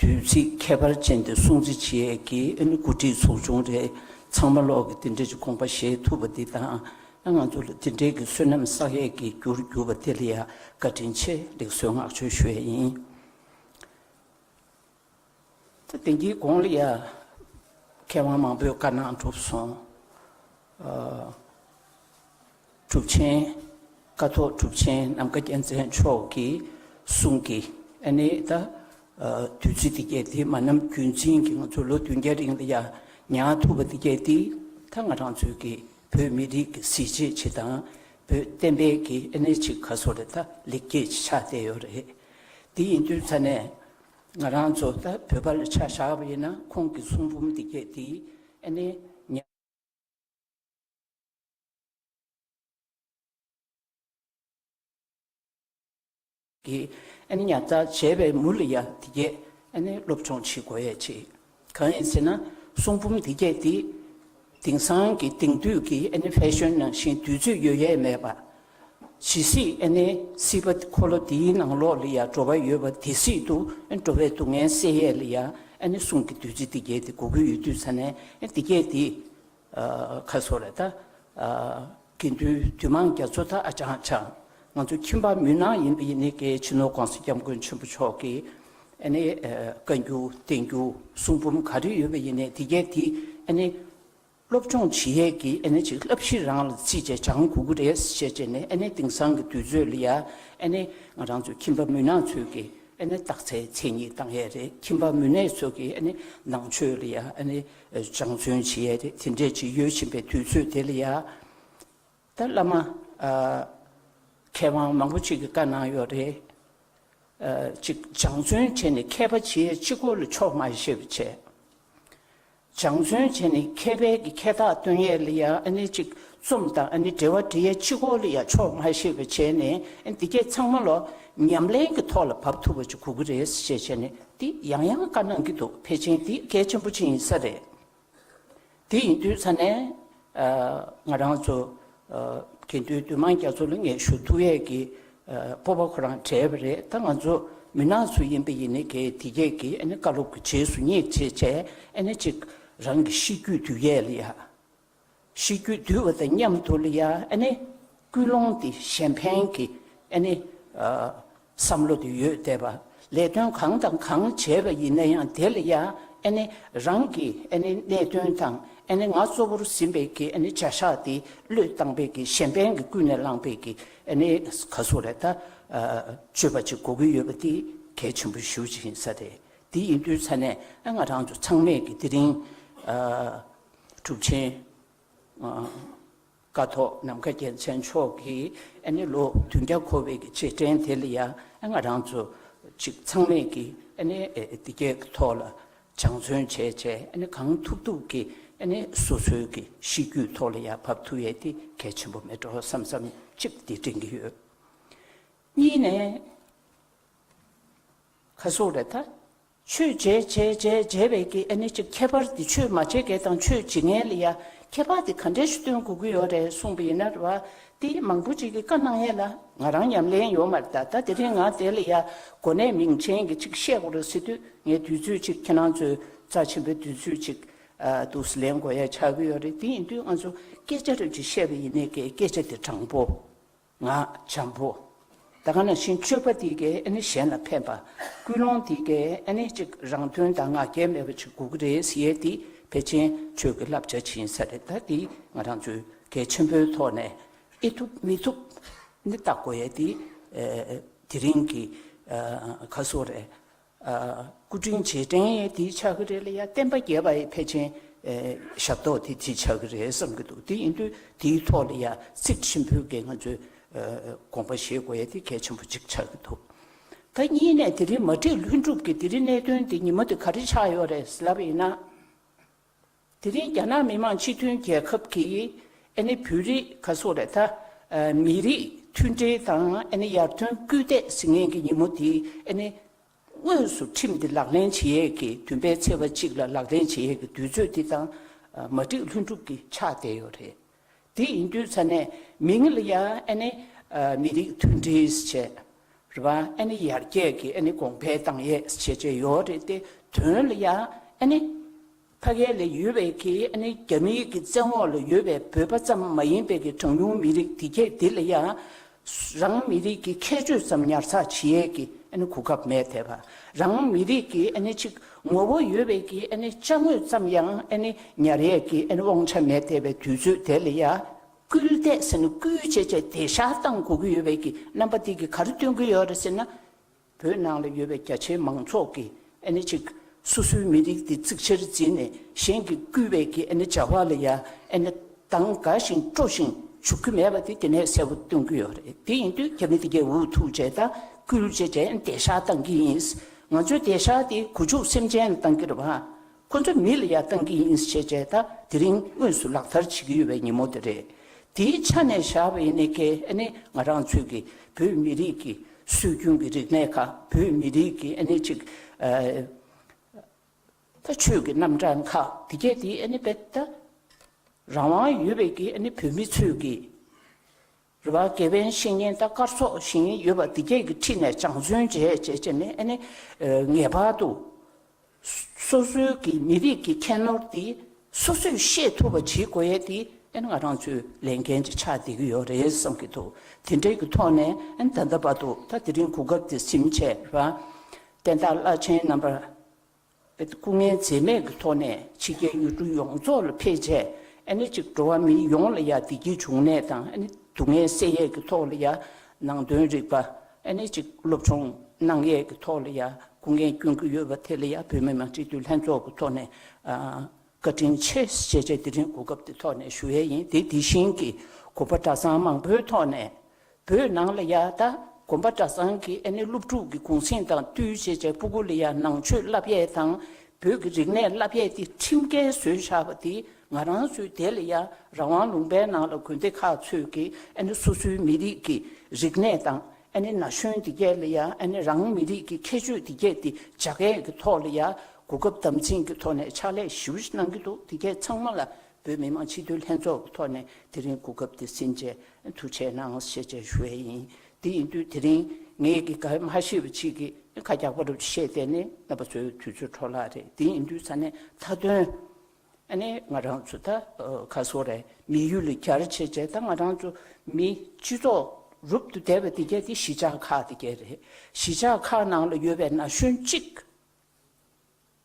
དུས་ཚིགས་ཁྱད་པར་ཅན་དེ་སྲུང་བརྩི་བྱེད་ཡས་ཀྱི་ཨ་ནི་འགོ་ཁྲིད་ཚོགས་ཆུང་རེད། ཚང་མ་ལོག་གི་དེ་འདྲ་ཅིག་དགོངས་པ་བཞེས་ཐུབ་པ་འདི་དང་། ཨ་ང་ཚོ་ལ་དེ་འདྲའི་གི་བསོད་ནམས་བསགས་ཡས་ཀྱི་རྒྱུར་གྱུར་པ་དེ་ལ་ཡ་བཀའ་དྲིན་ཆེ་ལེགས་གསོལ་བསྔགས་བརྗོད་ཞུ་ཡས་ཡིན། ད་དེང་གི་གོང་ལ་ཡ་མཁས་དབང་མང་པོས་བཀའ་གནང་གྲུབ་སོང་། ཨ་གྲུབ་ཆེན། ཀཿཐོག་གྲུབ་ཆེན་ནམ་མཁའ་རྒྱལ་མཚན་མཆོག་གི་གསུང་གི་ཨ་ནི་ད་ཨ་དུས་ཚོད་འདི་གས་དེ་མ་ནམ་རྒྱུན་འཛིན་གྱི་ང་ཚོ་ལོ་བདུན་བརྒྱ་རིང་ལ་ཡ་ཉར་ཐུབ་པ་འདི་གས་དེ། ད་ང་རང་ཚོའི་གི་བོད་མི་རིགས་ཀྱི་གཟི་བརྗིད་ཅིག་དང་བོད་བསྟན་པའི་གི་ཨ་ནི་ཅིག་ག་སོ་རེད། ད་ལེགས་སྐྱེས་ཅིག་ཆགས་བསྡད་ཡོད་རེད། དེ་ཡིན་དུས་ཙ་ནས་ང་རང་ཚོ་ད་བོད་པ་ལ་ཆ་བཞག་པ་ཡིན་ན་ཁོང་གི་གསུང་འབུམ་འདི་གས་དེ་ཨ་ནི་ཉ། གི་ཨ་ནི་ཉར་ཚགས་བྱས་པའི་མུ་ལ་ཡ་དེ་གས་ཨ་ནི་སློབ་སྦྱོང་བྱེད་དགོས་ཡས་ཆེ། གང་ཡིན་ཟེར་ན་གསུང་འབུམ་དེ་གས་དེ་དེང་སང་གི་དེང་དུས་ཀྱི་ཨ་ནི་ཕེ་ཤོན་ནང་བཞིན་དུས་ཚོད་ཡོལ་ཡས་མེད་པ། ཇི་སྲིད་ཨ་ནི་སྲིད་པ་འཁོར་ལོ་དེའི་ནང་ལོགས་ལ་ཡ་འགྲོ་བ་ཡོད་པ་དེ་སྲིད་དུ་ཨ་ནི་འགྲོ་བའི་སྡུག་བསྔལ་སེལ་ཡས་ལ་ཡ་ཨ་ནི་གསུང་གི་བདུད་རྩི་དེ་གས་དེ་དགོས་ཀྱི་ཡོད་དུས་ཙ་ནས་ཨ་ནི་དེ་གས་དེ། ཨ་ཁ་སོ་རེད་ད། ཨ་དགེ་འདུན་འདུས་མང་རྒྱ་མཚོ་ད་ཨ་ཅང་ཅང་། ང་ཚོ་ཁྱིམ་པ་མུན་ནག་ཡིན་པ་ཡིན་ནི་གའི་སྤྱི་ནོར་༸གོང་ས་༸སྐྱབས་མགོན་ཆེན་པོ་མཆོག་གིས་ཨ་ནི་ཨ་བཀའ་འགྱུར་བསྟན་འགྱུར་གསུང་འབུམ་ག་རེ་ཡོད་པ་ཡིན་ནའི་དེ་གས་དེ་ཨ་ནི་སློབ་སྦྱོང་བྱེད་ཡས་ཀྱི་ཨ་ནི་ཅིག་བསླབ་གཞི་རང་ལ་བརྩིས་བྱས་སྦྱང་དགོས་ཀྱི་རེད་ཟེར་བྱས་ནས་ཨ་ནི་དེང་སང་གི་དུས་ཚོད་ལ་ཡ་ཨ་ནི་ང་རང་ཚོ་ཁྱིམ་པ་མུན་ནག་ཚོས་ཀྱི་ཨ་ནི་རྟགས་གསལ་མཚན་ཉིད་བཏང་ཡས་རེད། ཁྱིམ་པ་མུན་ནག་ཚོས་ཀྱི་ཨ་ནི་ནང་ཆོས་ལ་ཡ་ཨ་ནི་སྦྱང་བརྩོན་བྱེད་ཡས་རེད། དེ་འདྲས་ཅིག་ཡོད་བཞིན་པའི་དུས་ཚོད་དེ་ལ་ཡ། ད་བླ་མ་ཨ་མཁས་དབང་མང་པོ་ཅིག་གིས་བཀའ་གནང་ཡོད་རེད། ཨ་ཅིག་སྦྱང་བརྩོན་བྱས་ནས་མཁས་པ་བྱེད་ཡས་གཅིག་པོ་ལ་ཆོག་མ་ཤེས་པ་བྱས། སྦྱང་བརྩོན་བྱས་ནས་མཁས་པའི་གི་མཁས་རྟགས་སྟོན་ཡས་ལ་ཡ་ཨ་ནི་ཅིག་རྩོམ་དང་ཨ་ནི་འགྲེལ་བ་འབྲི་ཡས་གཅིག་པོ་ལ་ཡ་ཆོག་མ་ཤེས་པ་བྱས་ནས་ཨ་ནི་འདི་གས་ཚང་མ་ལོ་ཉམས་ལེན་གྱི་ཐོག་ལ་བབས་ཐུབ་པ་ཅིག་དགོས་ཀྱི་རེད་ཟེར་བྱས་ནས་འདི་ཡང་ཡང་བཀའ་གནང་གི་འདུག་ཕལ་ཆེར་འདི་གལ་ཆེན་པོ་ཅིག་ཡིན་ས་རེད། དེ་ཡིན་དུས་ཙ་ནས་ཨ་ང་རང་ཚོ་ཨ་དགེ་འདུན་འདུས་མང་རྒྱ་མཚོ་ལ་ངས་ཞུ་ཐུབ་ཡས་ཀྱི་ཨ་སྤོབས་པ་ཁོ་རང་བྲལ་བ་རེད། ད་ང་ཚོ་མུན་ནག་ཚོ་ཡིན་པ་ཡིན་ནའི་གའི་དེ་གས་ཀྱི་ཨ་ནི་བཀའ་སློབ་ཀྱི་རྗེས་སུ་སྙེག་བྱས་བྱས་ཨ་ནི་ཅིག་རང་གི་གཤིས་རྒྱུད་འདུལ་ཡས་ལ་ཡ། གཤིས་རྒྱུད་འདུལ་བ་དང་མཉམ་དུ་ལ་ཡ་ཨ་ནི་ཀུན་སློང་དེ་གཞན་ཕན་གྱི་ཨ་ནི་ཨ་བསམ་བློ་དེ་ཡོད་བསྡད་པ། ལས་དོན་གང་དང་གང་བྱས་པ་ཡིན་ན་ཡང་དེ་ལ་ཡ་ཨ་ནི་རང་གི་ཨ་ནི་གནད་དོན་དང་ཨ་ནི་ང་གཙོ་བོར་ཟིན་པའི་གི་ཨ་ནི་བྱ་གཞག་དེ་བློས་བཏང་པའི་གི་གཞན་ཕན་གྱི་ཀུན་ནས་བསླངས་པའི་གི་ཨ་ནི་ག་ཟེར་རེད་ད། ཨ་སྤྱོད་པ་ཅིག་དགོས་ཀྱི་ཡོད་པ་དེ་གལ་ཆེན་པོ་ཞེ་པོ་ཅིག་ཡིན་ས་རེད། དེ་ཡིན་དུས་ཙ་ནས་ཨ་ང་རང་ཚོ་ཚང་མས་གི་དེ་རིང་ཨ་གྲུབ་ཆེན་ཨ་ཀཿཐོག་ནམ་མཁའ་རྒྱལ་མཚན་མཆོག་གིས་ཨ་ནི་ལོ་བདུན་བརྒྱ་འཁོར་བའི་གི་རྗེས་དྲན་དེ་ལ་ཡ་ཨ་ང་རང་ཚོ་ཅིག་ཚང་མས་གི་ཨ་ནི་ཨེ་འདི་གའི་ཐོག་ལ་སྦྱང་བརྩོན་བྱས་བྱས་ཨ་ནི་གང་ཐུབ་ཐུབ་གི་ཨ་ནི་སོ་སོའི་གི་གཤིས་རྒྱུད་ཐོག་ལ་ཡ་བབས་ཐུབ་ཡས་དེ་གལ་ཆེན་པོ་མེད་འགྲོ་བསམ་བསམ་གཅིག་དེ་དྲན་གི་ཡོད། གཉིས་ནས། ག་ཟེར་རེད་ད། ཆོས་བྱས་བྱས་བྱས་བྱས་པའི་གི་ཨ་ནི་ཅིག་ཁྱད་པར་དེ་ཆོས་མ་བྱེད་མཁན་དང་ཆོས་བྱེད་མཁན་ལ་ཡ་ཁྱད་པར་དེ་ག་འདྲས་ཞིག་སྟོན་དགོས་ཀྱི་ཡོད་རེད་གསུངས་པ་ཡིན་ན་རེད་བ། དེ་མང་པོ་ཅིག་གིས་བཀའ་གནང་ཡས་ལ་ང་རང་ཉམས་ལེན་ཡོད་མ་རེད་ད། ད་དེ་རིང་ང་དེ་ལ་ཡ་གོ་གནས་མིང་ཅན་གྱི་ཅིག་བཤད་དགོས་རེད་ཟེར་དུས་ངས་དུས་ཚོད་ཅིག་ཁྱེད་རང་ཚོའི་རྩ་ཆེན་པོའི་དུས་ཚོད་ཅིག་ཨ་འདུག་སེ་ལེན་དགོས་ཡ་ཆགས་ཀྱི་ཡོད་རེད། དེ་ཡིན་དུས་ང་ཚོ་སྐད་ཆ་རེ་ཅིག་བཤད་པ་ཡིན་ནའི་གི་སྐད་ཆ་དེ་དྲང་པོ། ང་འཇམ་པོ། ད་ག་ནང་བཞིན་སྤྱོད་པ་དེ་གའི་ཨ་ནི་གཞན་ལ་ཕན་པ། ཀུན་སློང་དེ་གའི་ཨ་ནི་ཅིག་རང་དོན་དང་ང་རྒྱལ་མེད་པ་ཅིག་དགོས་ཀྱི་རེད་ཟེར་ཡས་དེ་ཕལ་ཆེར་ཆོས་ཀྱི་བསླབ་བྱ་ཅིག་ཡིན་ས་རེད། ད་དེ་ང་རང་ཚོས་གལ་ཆེན་པོའི་ཐོག་ནས་ཨེ་ཐུབ་མི་ཐུབ་ནི་བལྟ་དགོས་ཡས་དེ་ཨེ་དེ་རིང་གི་ཨ་ག་ཟེར་རེད། ཨ་སྐུ་དྲིན་རྗེས་དྲན་ཡས་དེ་ཆགས་ཀྱི་རེད་ལ་ཡ་བསྟན་པ་རྒྱས་པ་ཡི་ཕལ་ཆེར་ཨེ་ཞབས་ཏོག་དེ་དེ་ཆགས་ཀྱི་རེད་བསམ་གྱི་འདུག་དེ་ཡིན་དུས་དེའི་ཐོག་ལ་ཡ་ཚིག་ཆེན་པོའི་གི་ང་ཚོས་ཨེ་དགོངས་པ་བཞེས་དགོས་ཡས་དེ་གལ་ཆེན་པོ་གཅིག་ཆགས་ཀྱི་འདུག་ད་གཉིས་ནས་དེ་རིང་མ་བསྒྲིགས་ལྷུན་གྲུབ་ཀྱི་དེ་རིང་གནད་དོན་དེ་ཉིན་མོ་དེ་ག་རེ་ཆགས་ཡོད་རེད་ལབ་ཡིན་ན། དེ་རིང་རྒྱ་ནག་མི་དམངས་སྤྱི་མཐུན་རྒྱལ་ཁབ་ཀྱིས་ཨ་ནི་བོད་རིགས་ག་ཟེར་རེད་ད། ཨ་མི་རིགས་མཐུན་སྒྲིལ་དང་ཨ་ནི་ཡར་ཐོན་སྐུལ་འདེད་ཟེར་མཁན་གྱི་ཉིན་མོ་དེ་ཨ་ནི་དངོས་སུ་ཁྲིམས་དེ་ལག་ལེན་བྱེད་ཡས་ཀྱི་བདུན་པའི་ཚེས་པ་གཅིག་ལ་ལག་ལེན་བྱེད་ཡས་ཀྱི་དུས་ཚོད་དེ་དང་ཨ་མ་བསྒྲིགས་ལྷུན་གྲུབ་ཀྱི་ཆགས་བསྡད་ཡོད་རེད། དེ་ཡིན་དུས་ཙ་ནས་མིང་ལ་ཡ་ཨ་ནི་ཨ་མི་རིགས་མཐུན་སྒྲིལ་བྱས། རེད་བ། ཨ་ནི་ཡར་རྒྱས་ཀྱི་ཨ་ནི་གོང་འཕེལ་བཏང་ཡས་བྱས་བྱས་ཡོད་རེད་དེ། དོན་ལ་ཡ་ཨ་ནི་ཕ་གི་ལ་ཡོད་པའི་གི་ཨ་ནི་རྒྱ་མིའི་གི་བཙན་འོག་ལ་ཡོད་པའི་བོད་པ་ཙམ་མ་ཡིན་པའི་གི་གྲངས་ཉུང་མི་རིགས་དེ་གས་དེ་ལ་ཡ་རང་མི་རིགས་ཀྱི་ཁྱད་ཆོས་ཙམ་ཉར་ཚགས་བྱེད་ཡས་ཀྱི་ཨ་ནི་གོ་སྐབས་མེད་བསྡད་པ། རང་མི་རིགས་ཀྱི་ཨ་ནི་ཅིག་ངོ་བོ་ཡོད་པའི་གི་ཨ་ནི་ཅ་དངོས་ཙམ་ཡང་ཨ་ནི་ཉར་ཡས་ཀྱི་ཨ་ནི་དབང་ཆ་མེད་བསྡད་པའི་དུས་ཚོད་དེ་ལ་ཡ། སྐུལ་འདེད་ཟེར་ནས་སྐུལ་བྱས་བྱས་དེད་ཤག་བཏང་དགོས་ཀྱི་ཡོད་པའི་གི་རྣམ་པ་དེ་གི་ག་རེ་སྟོན་གྱི་ཡོད་རེད་ཟེར་ན། བོད་ནང་ལ་ཡོད་པའི་རྒྱ་ཆེའི་མང་ཚོགས་ཀྱིས་ཨ་ནི་ཅིག་སོ་སོའི་མི་རིགས་དེ་གཙིགས་ཆེར་འཛིན་ནས་གཞན་གྱིས་བསྐུལ་བའི་གི་ཨ་ནི་བྱ་བ་ལ་ཡ་ཨ་ནི་འདང་དགའ་ཞིང་སྤྲོ་ཞིང་འཇུག་གི་མེད་པ་དེ་དེ་ནས་གསལ་པོ་སྟོན་གྱི་ཡོད་རེད། དེ་ཡིན་དུས་རྒྱ་མི་དེ་གས་འུ་ཐུག་བྱས་ད་སྐུལ་བྱས་བྱས་ཨ་ནི་དེད་ཤག་བཏང་གི་ཡིན། ང་ཚོའི་དེད་ཤག་དེ་གུ་ཅུག་སེམས་ཅན་ལ་བཏང་གི་རེད་བ། ཁོ་ཚོ་མི་ལ་ཡ་བཏང་གི་ཡིན་ཞེས་བྱས་ད་དེ་རིང་དངོས་སུ་ལག་བསྟར་བྱེད་ཀྱི་ཡོད་པའི་ཉིན་མོ་དེ་རེད། དེའི་ཆ་ནས་བཞག་པ་ཡིན་ནའི་ཀའི་ཨ་ནི་ང་རང་ཚོའི་གི་བོད་མི་རིགས་ཀྱི་སྲོལ་རྒྱུན་གྱི་རིག་གནས་ཁག་བོད་མི་རིགས་ཀྱི་ཨ་ནི་ཅིག་ཨ་ད་ཆོས་ཀྱི་རྣམ་གྲངས་ཁག་དེ་གས་དེ་ཨ་ནི་རྦད་ད་རང་དབང་ཡོད་པའི་གི་ཨ་ནི་བོད་མི་ཚོས་གི་རེད་བ། དགེ་བའི་བཤེས་གཉེན་དང་སྐར་ཚོགས་བཞིན་ཡོད་པ་འདི་གས་ཀྱི་ཁྲིད་ནས་སྦྱང་བརྩོན་བྱས་བྱས་བྱས་ནས་ཨ་ནི་ངེས་པར་དུ་སོ་སོའི་གི་མི་རིགས་ཀྱི་ཁྱད་ནོར་དེ་སོ་སོས་ཤེས་ཐུབ་པ་བྱེད་དགོས་ཡས་དེ་ཨ་ནི་ང་རང་ཚོའི་ལས་འགན་ཅིག་ཆགས་བསྡད་ཀྱི་ཡོད་རེད་བསམ་གྱི་འདུག་དེ་འདྲའི་གི་ཐོག་ནས་ཨ་ནི་ད་ལྟ་བར་དུ་ད་དེ་རིང་གོ་སྐབས་དེ་ཟིན་བྱས་རེད་བ། བསྟན་བདག་བླ་ཆེན་རྣམ་པ། སྐུ་ངལ་འཛེམས་མེད་ཀྱི་ཐོག་ནས་ཕྱི་རྒྱལ་ཡུལ་གྲུ་ཡོངས་རྫོགས་ལ་ཕེབས་བྱས་ཨ་ནི་ཅིག་འགྲོ་བ་མི་ཡོངས་ལ་ཡ་བདེ་སྐྱིད་འབྱུང་གནས་དང་ཨ་ནི་སྡུག་བསྔལ་སེལ་ཡས་ཀྱི་ཐོག་ལ་ཡ་ནང་དོན་རིག་པ་ཨ་ནི་ཅིག་སློབ་སྦྱོང་གནང་ཡས་ཀྱི་ཐོག་ལ་ཡ་སྐུ་ངལ་བསྐྱོན་གྱི་ཡོད་པ་དེ་ལ་ཡ་བོད་མི་མང་སྤྱི་འཐུས་ལྷན་ཚོགས་ཀྱི་ཐོག་ནས་ཨ་བཀའ་དྲིན་ཆེ་ཞེས་བྱས་དེ་རིང་གོ་སྐབས་འདི་ཐོག་ནས་ཞུ་ཡས་ཡིན། དེ་དེ་བཞིན་གྱི་དགོན་པ་གྲྭ་ཚང་མང་པོའི་ཐོག་ནས། བོད་ནང་ལ་ཡ་ད་དགོན་པ་གྲྭ་ཚང་གི་ཨ་ནི་སློབ་ཕྲུག་གི་གུང་གསེང་དང་བསྟུན་བྱས་བྱས་སྤུ་གུ་ལ་ཡ་ནང་ཆོས་བསླབ་ཡས་དང་བོད་ཀྱི་རིག་གནས་བསླབ་ཡས་དེ་ཁྲིམས་འགལ་བཟོས་བཞག་པ་དེ་ང་རང་ཚོའི་དེ་ལ་ཡ་རང་དབང་ལུང་པའི་ནང་ལ་དགོན་སྡེ་ཁག་ཚོས་ཀྱི་ཨ་ནི་སོ་སོའི་མི་རིགས་ཀྱི་རིག་གནས་དང་ཨ་ནི་ན་གཞོན་དེ་གས་ལ་ཡ་ཨ་ནི་རང་མི་རིགས་ཀྱི་ཁྱད་ཆོས་དེ་གས་དེ་སྦྱང་ཡས་ཀྱི་ཐོག་ལ་ཡ་གོ་སྐབས་དམ་འཛིན་གྱི་ཐོག་ནས་ཕྱག་ལས་ཞེ་པོ་ཅིག་གནང་གི་འདུག་དེ་གས་ཚང་མ་ལ། བོད་མི་མང་སྤྱི་འཐུས་ལྷན་ཚོགས་ཀྱི་ཐོག་ནས་དེ་རིང་གོ་སྐབས་དེ་ཟིན་བྱས་ཐུགས་རྗེ་གནང་ཞེས་བྱས་ཞུ་ཡས་ཡིན། དེ་ཡིན་དུས་དེ་རིང་ངས་ཀྱི་ག་མ་ཤེས་པ་ཅིག་གི་ཁ་རྒྱག་པ་རུ་བཤད་བསྡད་ནས་རྣམ་པ་ཚོའི་དུས་ཚོད་འཕྲོ་བརླག་རེད། དེ་ཡིན་དུས་ས་ནས་མཐའ་དོན་ཨ་ནི་ང་རང་ཚོ་ད་ཁ་སོ་རེད་མི་ཡུལ་ལ་གྱར་བྱས་བྱས་ད་ང་རང་ཚོ་མི་སྤྱི་ཚོགས་རུབ་ཏུ་བསྡད་པ་དེ་གས་དེ་གཞིས་ཆགས་ཁག་དེ་གས་རེད། གཞིས་ཆགས་ཁག་ནང་ལ་ཡོད་པའི་ན་གཞོན་གཅིག་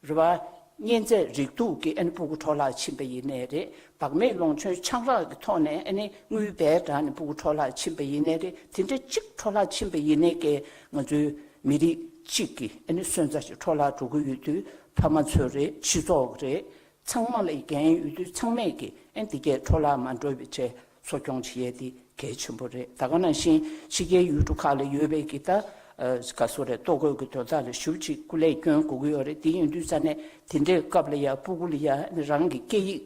རེད་བ། གཉན་ཚད་རེག་དུག་གིས་ཨ་ནི་སྤུ་གུ་འཕྲོ་བརླག་ཕྱིན་པ་ཡིན་ནའི་རེད། བག་མེད་ལོངས་སྤྱོད་ཆང་རག་གི་ཐོག་ནས་ཨ་ནི་དངུལ་སྦས་དྲགས་ནས་སྤུ་གུ་འཕྲོ་བརླག་ཕྱིན་པ་ཡིན་ནའི་རེད། དེ་འདྲ་གཅིག་འཕྲོ་བརླག་ཕྱིན་པ་ཡིན་ནའི་ཀའི་ང་ཚོའི་མི་རིགས་གཅིག་གི་ཨ་ནི་སོན་རྩ་ཞིག་འཕྲོ་བརླག་འགྲོ་གི་ཡོད་དུས་ཕ་མ་ཚོ་རེད། སྤྱི་ཚོགས་རེད། ཚང་མ་ལ་འགན་ཡོད་དུས་ཚང་མས་ཀྱི་ཨ་ནི་འདི་གས་འཕྲོ་བརླག་མ་འགྲོ་བའི་ཆེད་གསོ་སྐྱོང་བྱེད་ཡས་དེ་གལ་ཆེན་པོ་རེད། ད་ག་ནང་བཞིན་ཕྱི་རྒྱལ་ཡུལ་གྲུ་ཁག་ལ་ཡོད་པའི་གི་ད་ག་སོ་རེད་ལྟོ་གོས་ཀྱི་དོན་དག་ལ་ཞེ་པོ་ཅིག་སྐུ་ལས་སྐྱོན་དགོས་ཀྱི་ཡོད་རེད། དེ་ཡིན་དུས་ས་ནས་དེ་འདྲའི་སྐབས་ལ་ཡ་སྤུ་གུ་ལ་ཡ་རང་གི་སྐད་ཡིག་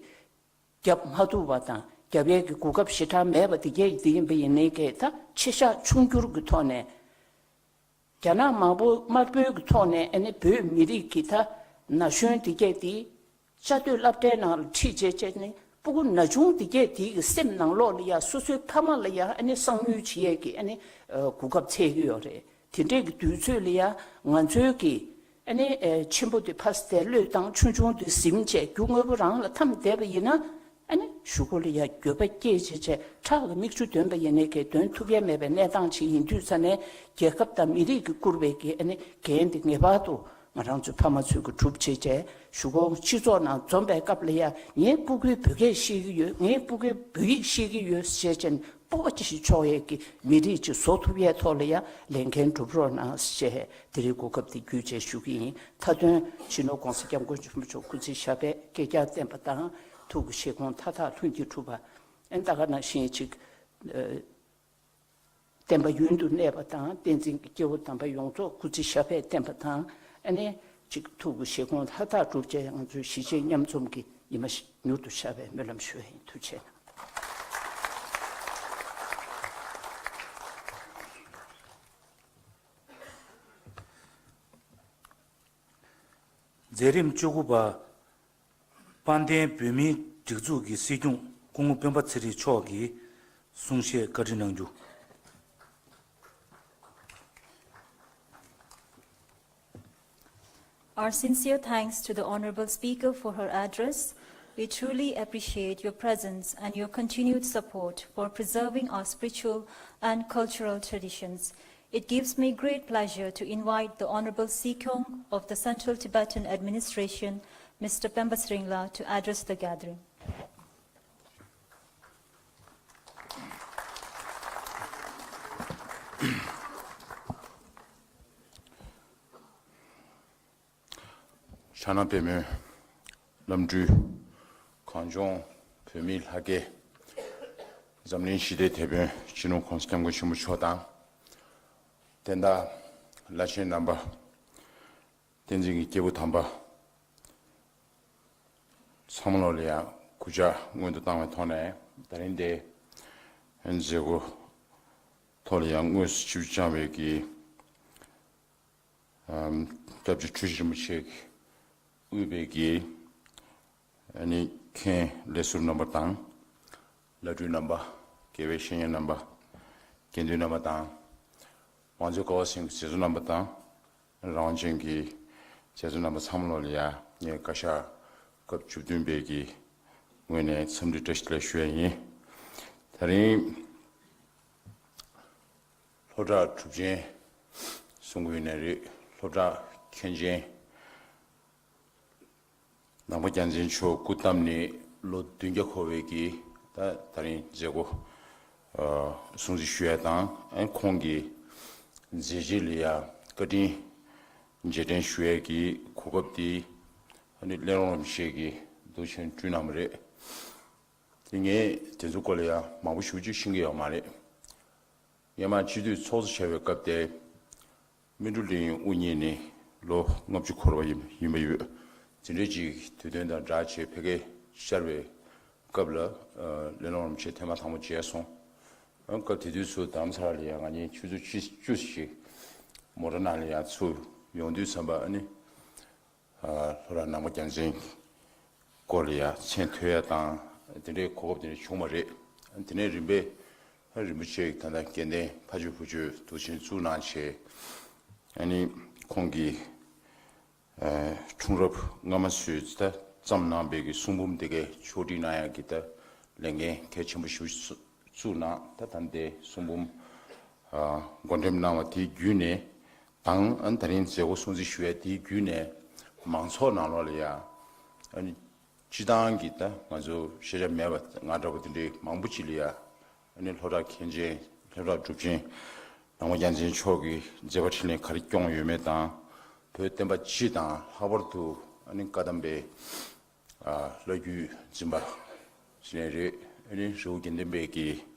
རྒྱབ་མ་ཐུབ་པ་དང་རྒྱབ་ཡས་ཀྱི་གོ་སྐབས་ཞེ་དྲག་མེད་པ་དེ་གས་དེ་ཡིན་པ་ཡིན་ནའི་གས་ད་ཆེ་ཤག་ཆུང་འགྱུར་གྱི་ཐོག་ནས། རྒྱ་ནག་མང་པོ་དམར་པོའི་གི་ཐོག་ནས་ཨ་ནི་བོད་མི་རིགས་ཀྱི་ད་ན་གཞོན་དེ་གས་དེ་བཅའ་སྡོད་སློབ་གྲྭའི་ནང་ལ་ཁྲིད་བྱས་བྱས་ནས་སྤུ་གུ་ན་ཆུང་དེ་གས་དེ་གི་སེམས་ནང་ལོགས་ལ་ཡ་སོ་སོའི་ཕ་མ་ལ་ཡ་ཨ་ནི་གསང་ཉུལ་བྱེད་ཡས་ཀྱི་ཨ་ནི་གོ་སྐབས་འཚོལ་གི་ཡོད་རེད། དེ་འདྲས་ཀྱི་དུས་ཚོད་ལ་ཡ་ང་ཚོའི་གི་ཨ་ནི་ཆེན་པོ་དེ་ཕ་སི་དེ་བློས་བཏང་ཆུང་ཆུང་དེ་ཟིན་བྱས་རྒྱུ་དངོས་པོ་རང་ལ་འཐམས་བསྡད་པ་ཡིན་ན། ཨ་ནི་གཞུག་གུ་ལ་ཡ་འགྱོད་པ་སྐྱེས་བྱས་བྱས་ཁྲག་གི་མིག་ཆུ་འདོན་པ་ཡིན་ནའི་གས་འདོན་ཐུབ་ཡ་མེད་པའི་གནས་སྟངས་ཅིག་ཡིན་དུས་ས་ནས་རྒྱལ་ཁབ་དང་མི་རིགས་ཀྱིས་བསྐུར་བའི་གི་ཨ་ནི་འགན་དེ་ངེས་པར་དུ་ང་རང་ཚོའི་ཕ་མ་ཚོས་གི་སྒྲུབ་བྱས་བྱས་གཞུག་གུ་སྤྱི་ཚོགས་ནང་འཛོམས་པའི་སྐབས་ལ་ཡ་ངའི་སྤུ་གུའི་བོད་སྐད་ཤེས་ཀྱི་ཡོད། ངའི་སྤུ་གུའི་བོད་ཡིག་ཤེས་ཀྱི་ཡོད་ཞེས་བྱས་ནས་སྤོབས་པ་ཅི་ཞིག་ཆོག་ཡས་ཀྱི་མི་རིགས་ཅིག་བཟོ་ཐུབ་ཡས་ཐོག་ལ་ཡ་ལས་འགན་སྒྲུབ་རོགས་གནང་ཞེས་དེ་རིང་གོ་སྐབས་དེ་བརྒྱུད་བྱས་ཞུ་གི་ཡིན། མཐའ་དོན་སྤྱི་ནོར་༸གོང་ས་༸སྐྱབས་མགོན་ཆེན་པོ་མཆོག་སྐུ་ཚེ་ཞབས་པད་བསྐལ་བརྒྱར་བརྟན་པ་དང་ཐུགས་ཀྱི་བཞེད་དགོངས་མཐའ་དག་ལྷུན་གྱིས་གྲུབ་པ། ཨན་ད་ག་ནང་བཞིན་ཅིག་བསྟན་པ་ཡུན་དུ་གནས་པ་དང་བསྟན་འཛིན་གྱི་སྐྱེ་བོ་དམ་པ་ཡོངས་རྫོགས་སྐུ་ཚེ་ཞབས་པད་བརྟན་པ་དང་ཨ་ནི་ཅིག་ཐུགས་ཀྱི་བཞེད་དགོངས་མཐའ་དག་གྲུབ་བྱས་ང་ཚོའི་གཞིས་བྱེས་མཉམ་འཛོམས་ཀྱི་ཉི་མ་མྱུར་དུ་ཤར་བའི་སྨོན་ལམ་ཞུ་བ་ཡིན། ཐུགས་རྗེ་གནང་། མཛད་རིམ་བཅུ་དགུ་པ། དཔལ་ལྡན་བོད་མིའི་སྒྲིག་འཛུགས་ཀྱི་སྲིད་སྐྱོང་སྐུ་ངོ་སྤེན་པ་ཚེ་རིང་མཆོག་གིས་གསུང་བཤད་བཀའ་འདྲི་གནང་རྒྱུ། Our sincere thanks to the Honorable Speaker for her address. We truly appreciate your presence and your continued support for preserving our spiritual and cultural traditions. It gives me great pleasure to invite the Honorable Sikyong of the Central Tibetan Administration, Mister Pemba Sringla, to address the gathering. ཕྱག་ན་པདྨོའི་བླ་སྤྲུལ། གངས་ལྗོངས་བོད་མིའི་ལྷ་སྐལ། འཛམ་གླིང་ཞི་བདེའི་དེད་དཔོན་སྤྱི་ནོར་༸གོང་ས་༸སྐྱབས་མགོན་ཆེན་པོ་མཆོག་དང་། བསྟན་བདག་བླ་ཆེན་རྣམ་པ། བསྟན་འཛིན་གྱི་སྐྱེས་བུ་དམ་པ་ཚང་མ་ལོ་ལ་ཡང་གུས་ཕྱག་སྔོན་དུ་བཏང་བའི་ཐོག་ནས། ད་རིང་འདིའི་མཛད་སྒོ་ཐོག་ལ་ཡང་དངོས་སུ་ཆིབས་བཅར་བའི་གི་ཨམ། སྐྱབས་རྗེ་འཁྲུལ་ཞིག་རིན་པོ་ཆེ་དབུས་པའི་གི་ཨ་ནི་མཁན་ལས་ཟུར་རྣམ་པ་དང་། བླ་སྤྲུལ་རྣམ་པ། དགེ་བའི་བཤེས་གཉེན་རྣམ་པ། དགེ་འདུན་རྣམ་པ་དང་། མང་གཙོའི་ཀ་བ་གསུམ་གྱི་མཛད་གཙོ་རྣམ་པ་དང་། རང་དབང་ཅན་གྱི་མཛད་གཙོ་རྣམ་པ་ཚང་མ་ལོ་ལ་ཡ་ངས་བཀའ་ཤག་སྐབས་བཅུ་བདུན་པའི་གི་ངོས་ནས་འཚམས་འདྲི་བཀྲ་ཤིས་བདེ་ལེགས་ཞུ་ཡ་ཡིན། ད་རིང་སློབ་གྲྭ་གྲུབ་ཆེན་གསུང་གི་ཡོད་ནའི་རེད། སློབ་གྲྭ་མཁན་ཆེན་ནང་པ་རྒྱལ་མཚན་མཆོག་སྐུ་བལྟམས་ནས་ལོ་བདུན་བརྒྱ་འཁོར་བའི་གི་ད་ད་རིང་མཛད་སྒོ་ཨ་སྲུང་བརྩི་ཞུ་ཡ་དང་། ཨ་ཁོང་གི་མཛད་རྗེས་ལ་ཡ་བཀའ་དྲིན་རྗེས་དྲན་ཞུ་ཡ་གི་གོ་སྐབས་དེ་ཨ་ནི་སླེ་རོང་རིན་པོ་ཆེ་གིས་འདུག་བྱས་བསྐྲུན་གནང་བ་རེད། དེ་ངས་དེ་ཚོའི་སྐོར་ལ་ཡང་མང་པོ་ཞེ་པོ་ཅིག་ཤེས་ཀྱི་ཡོད་མ་རེད། སྔོན་མ་སྤྱི་འཐུས་ཚོགས་གཙོ་བྱས་པའི་སྐབས་དེ། སྨིན་གྲོལ་གླིང་དབུ་བརྙེས་ནས་ལོ་ལྔ་བཅུ་འཁོར་བ་ཡིན་ཡིན་པ་ཡོད། དེ་འདྲའི་ཅིག་དུས་སྟོན་དང་སྦྲགས་བྱས་ཕ་གིར་ཤར་བའི་སྐབས་ལ། ཨ་སླེ་རོང་རིན་པོ་ཆེ་ཐེངས་མ་དང་པོ་མཇལ་སོང་། ཨ་སྐབས་དེ་དུས་སུ་རྡ་རམ་ས་ལ་ལ་ཡང་ང་གཉིས་ཆུ་ཚོད་བཅུ་བཅུ་ཞིག་མོ་ཊ་ནང་ལ་ཡང་ཚུར་ཡོང་དུས་ཙམ་པ་ཨ་ནི། ཨ་ལྷོ་བྲག་ནང་པ་རྒྱལ་མཚན་སྐོར་ལ་ཡ་མཚན་ཐོས་ཡ་དང་། དེ་འདྲའི་གོ་སྐབས་དེ་འདྲ་བྱུང་བ་རེད། དེ་ནས་རིམ་པས་རིན་པོ་ཆེ་གི་ད་ལྟ་སྐལ་ལྡན་ཕ་ཇོ་བུ་ཇོ་འདུག་བྱས་བཙུགས་གནང་བྱས། ཨ་ནི་ཁོང་གིས་ཨ་འཁྲུངས་རབས་སྔ་མ་ཚོའི་ད་བརྩམས་གནང་བའི་གི་གསུང་འབུམ་དེ་གའི་ཕྱོགས་སྒྲིག་གནང་ཡ་གི་ད་ལས་འགན་གལ་ཆེན་པོ་ཞིག་བཙུགས་གནང་། ད་ད་ལྟའི་གསུང་འབུམ་ཨ་འགོ་འགྲེམས་གནང་བ་དེ་བརྒྱུད་ནས་དང་། ཨ་ནི་ད་རིང་མཛད་སྒོ་སྲུང་བརྩི་ཞུ་ཡ་དེ་བརྒྱུད་ནས་མང་ཚོགས་ནང་ལོགས་ལ་ཡ་ཨ་ནི་སྤྱི་བཏང་གི་ད་ང་ཚོ་ཤེས་བྱ་མེད་པ་ང་འདྲ་པོ་དེ་འདྲའི་མང་པོ་ཅིག་ལ་ཡ་ཨ་ནི་སློབ་གྲྭ་མཁན་ཆེན་སློབ་གྲྭ་གྲུབ་ཆེན་ནང་པ་རྒྱལ་མཚན་མཆོག་གིས་མཛད་པ་འཕྲིན་ལས་ག་རེ་སྐྱོང་ཡོད་མེད་དང་། བོད་བསྟན་པ་སྤྱི་དང་ལྷག་པར་དུ་ཨ་ནི་བཀའ་གདམས་པའི་ཨ་བླ་བརྒྱུད་འཛིན་པ་ཞིག་ནས་རེད། ཨ་ནི་རི་བོ་དགེ་ལྡན་པའི་གི་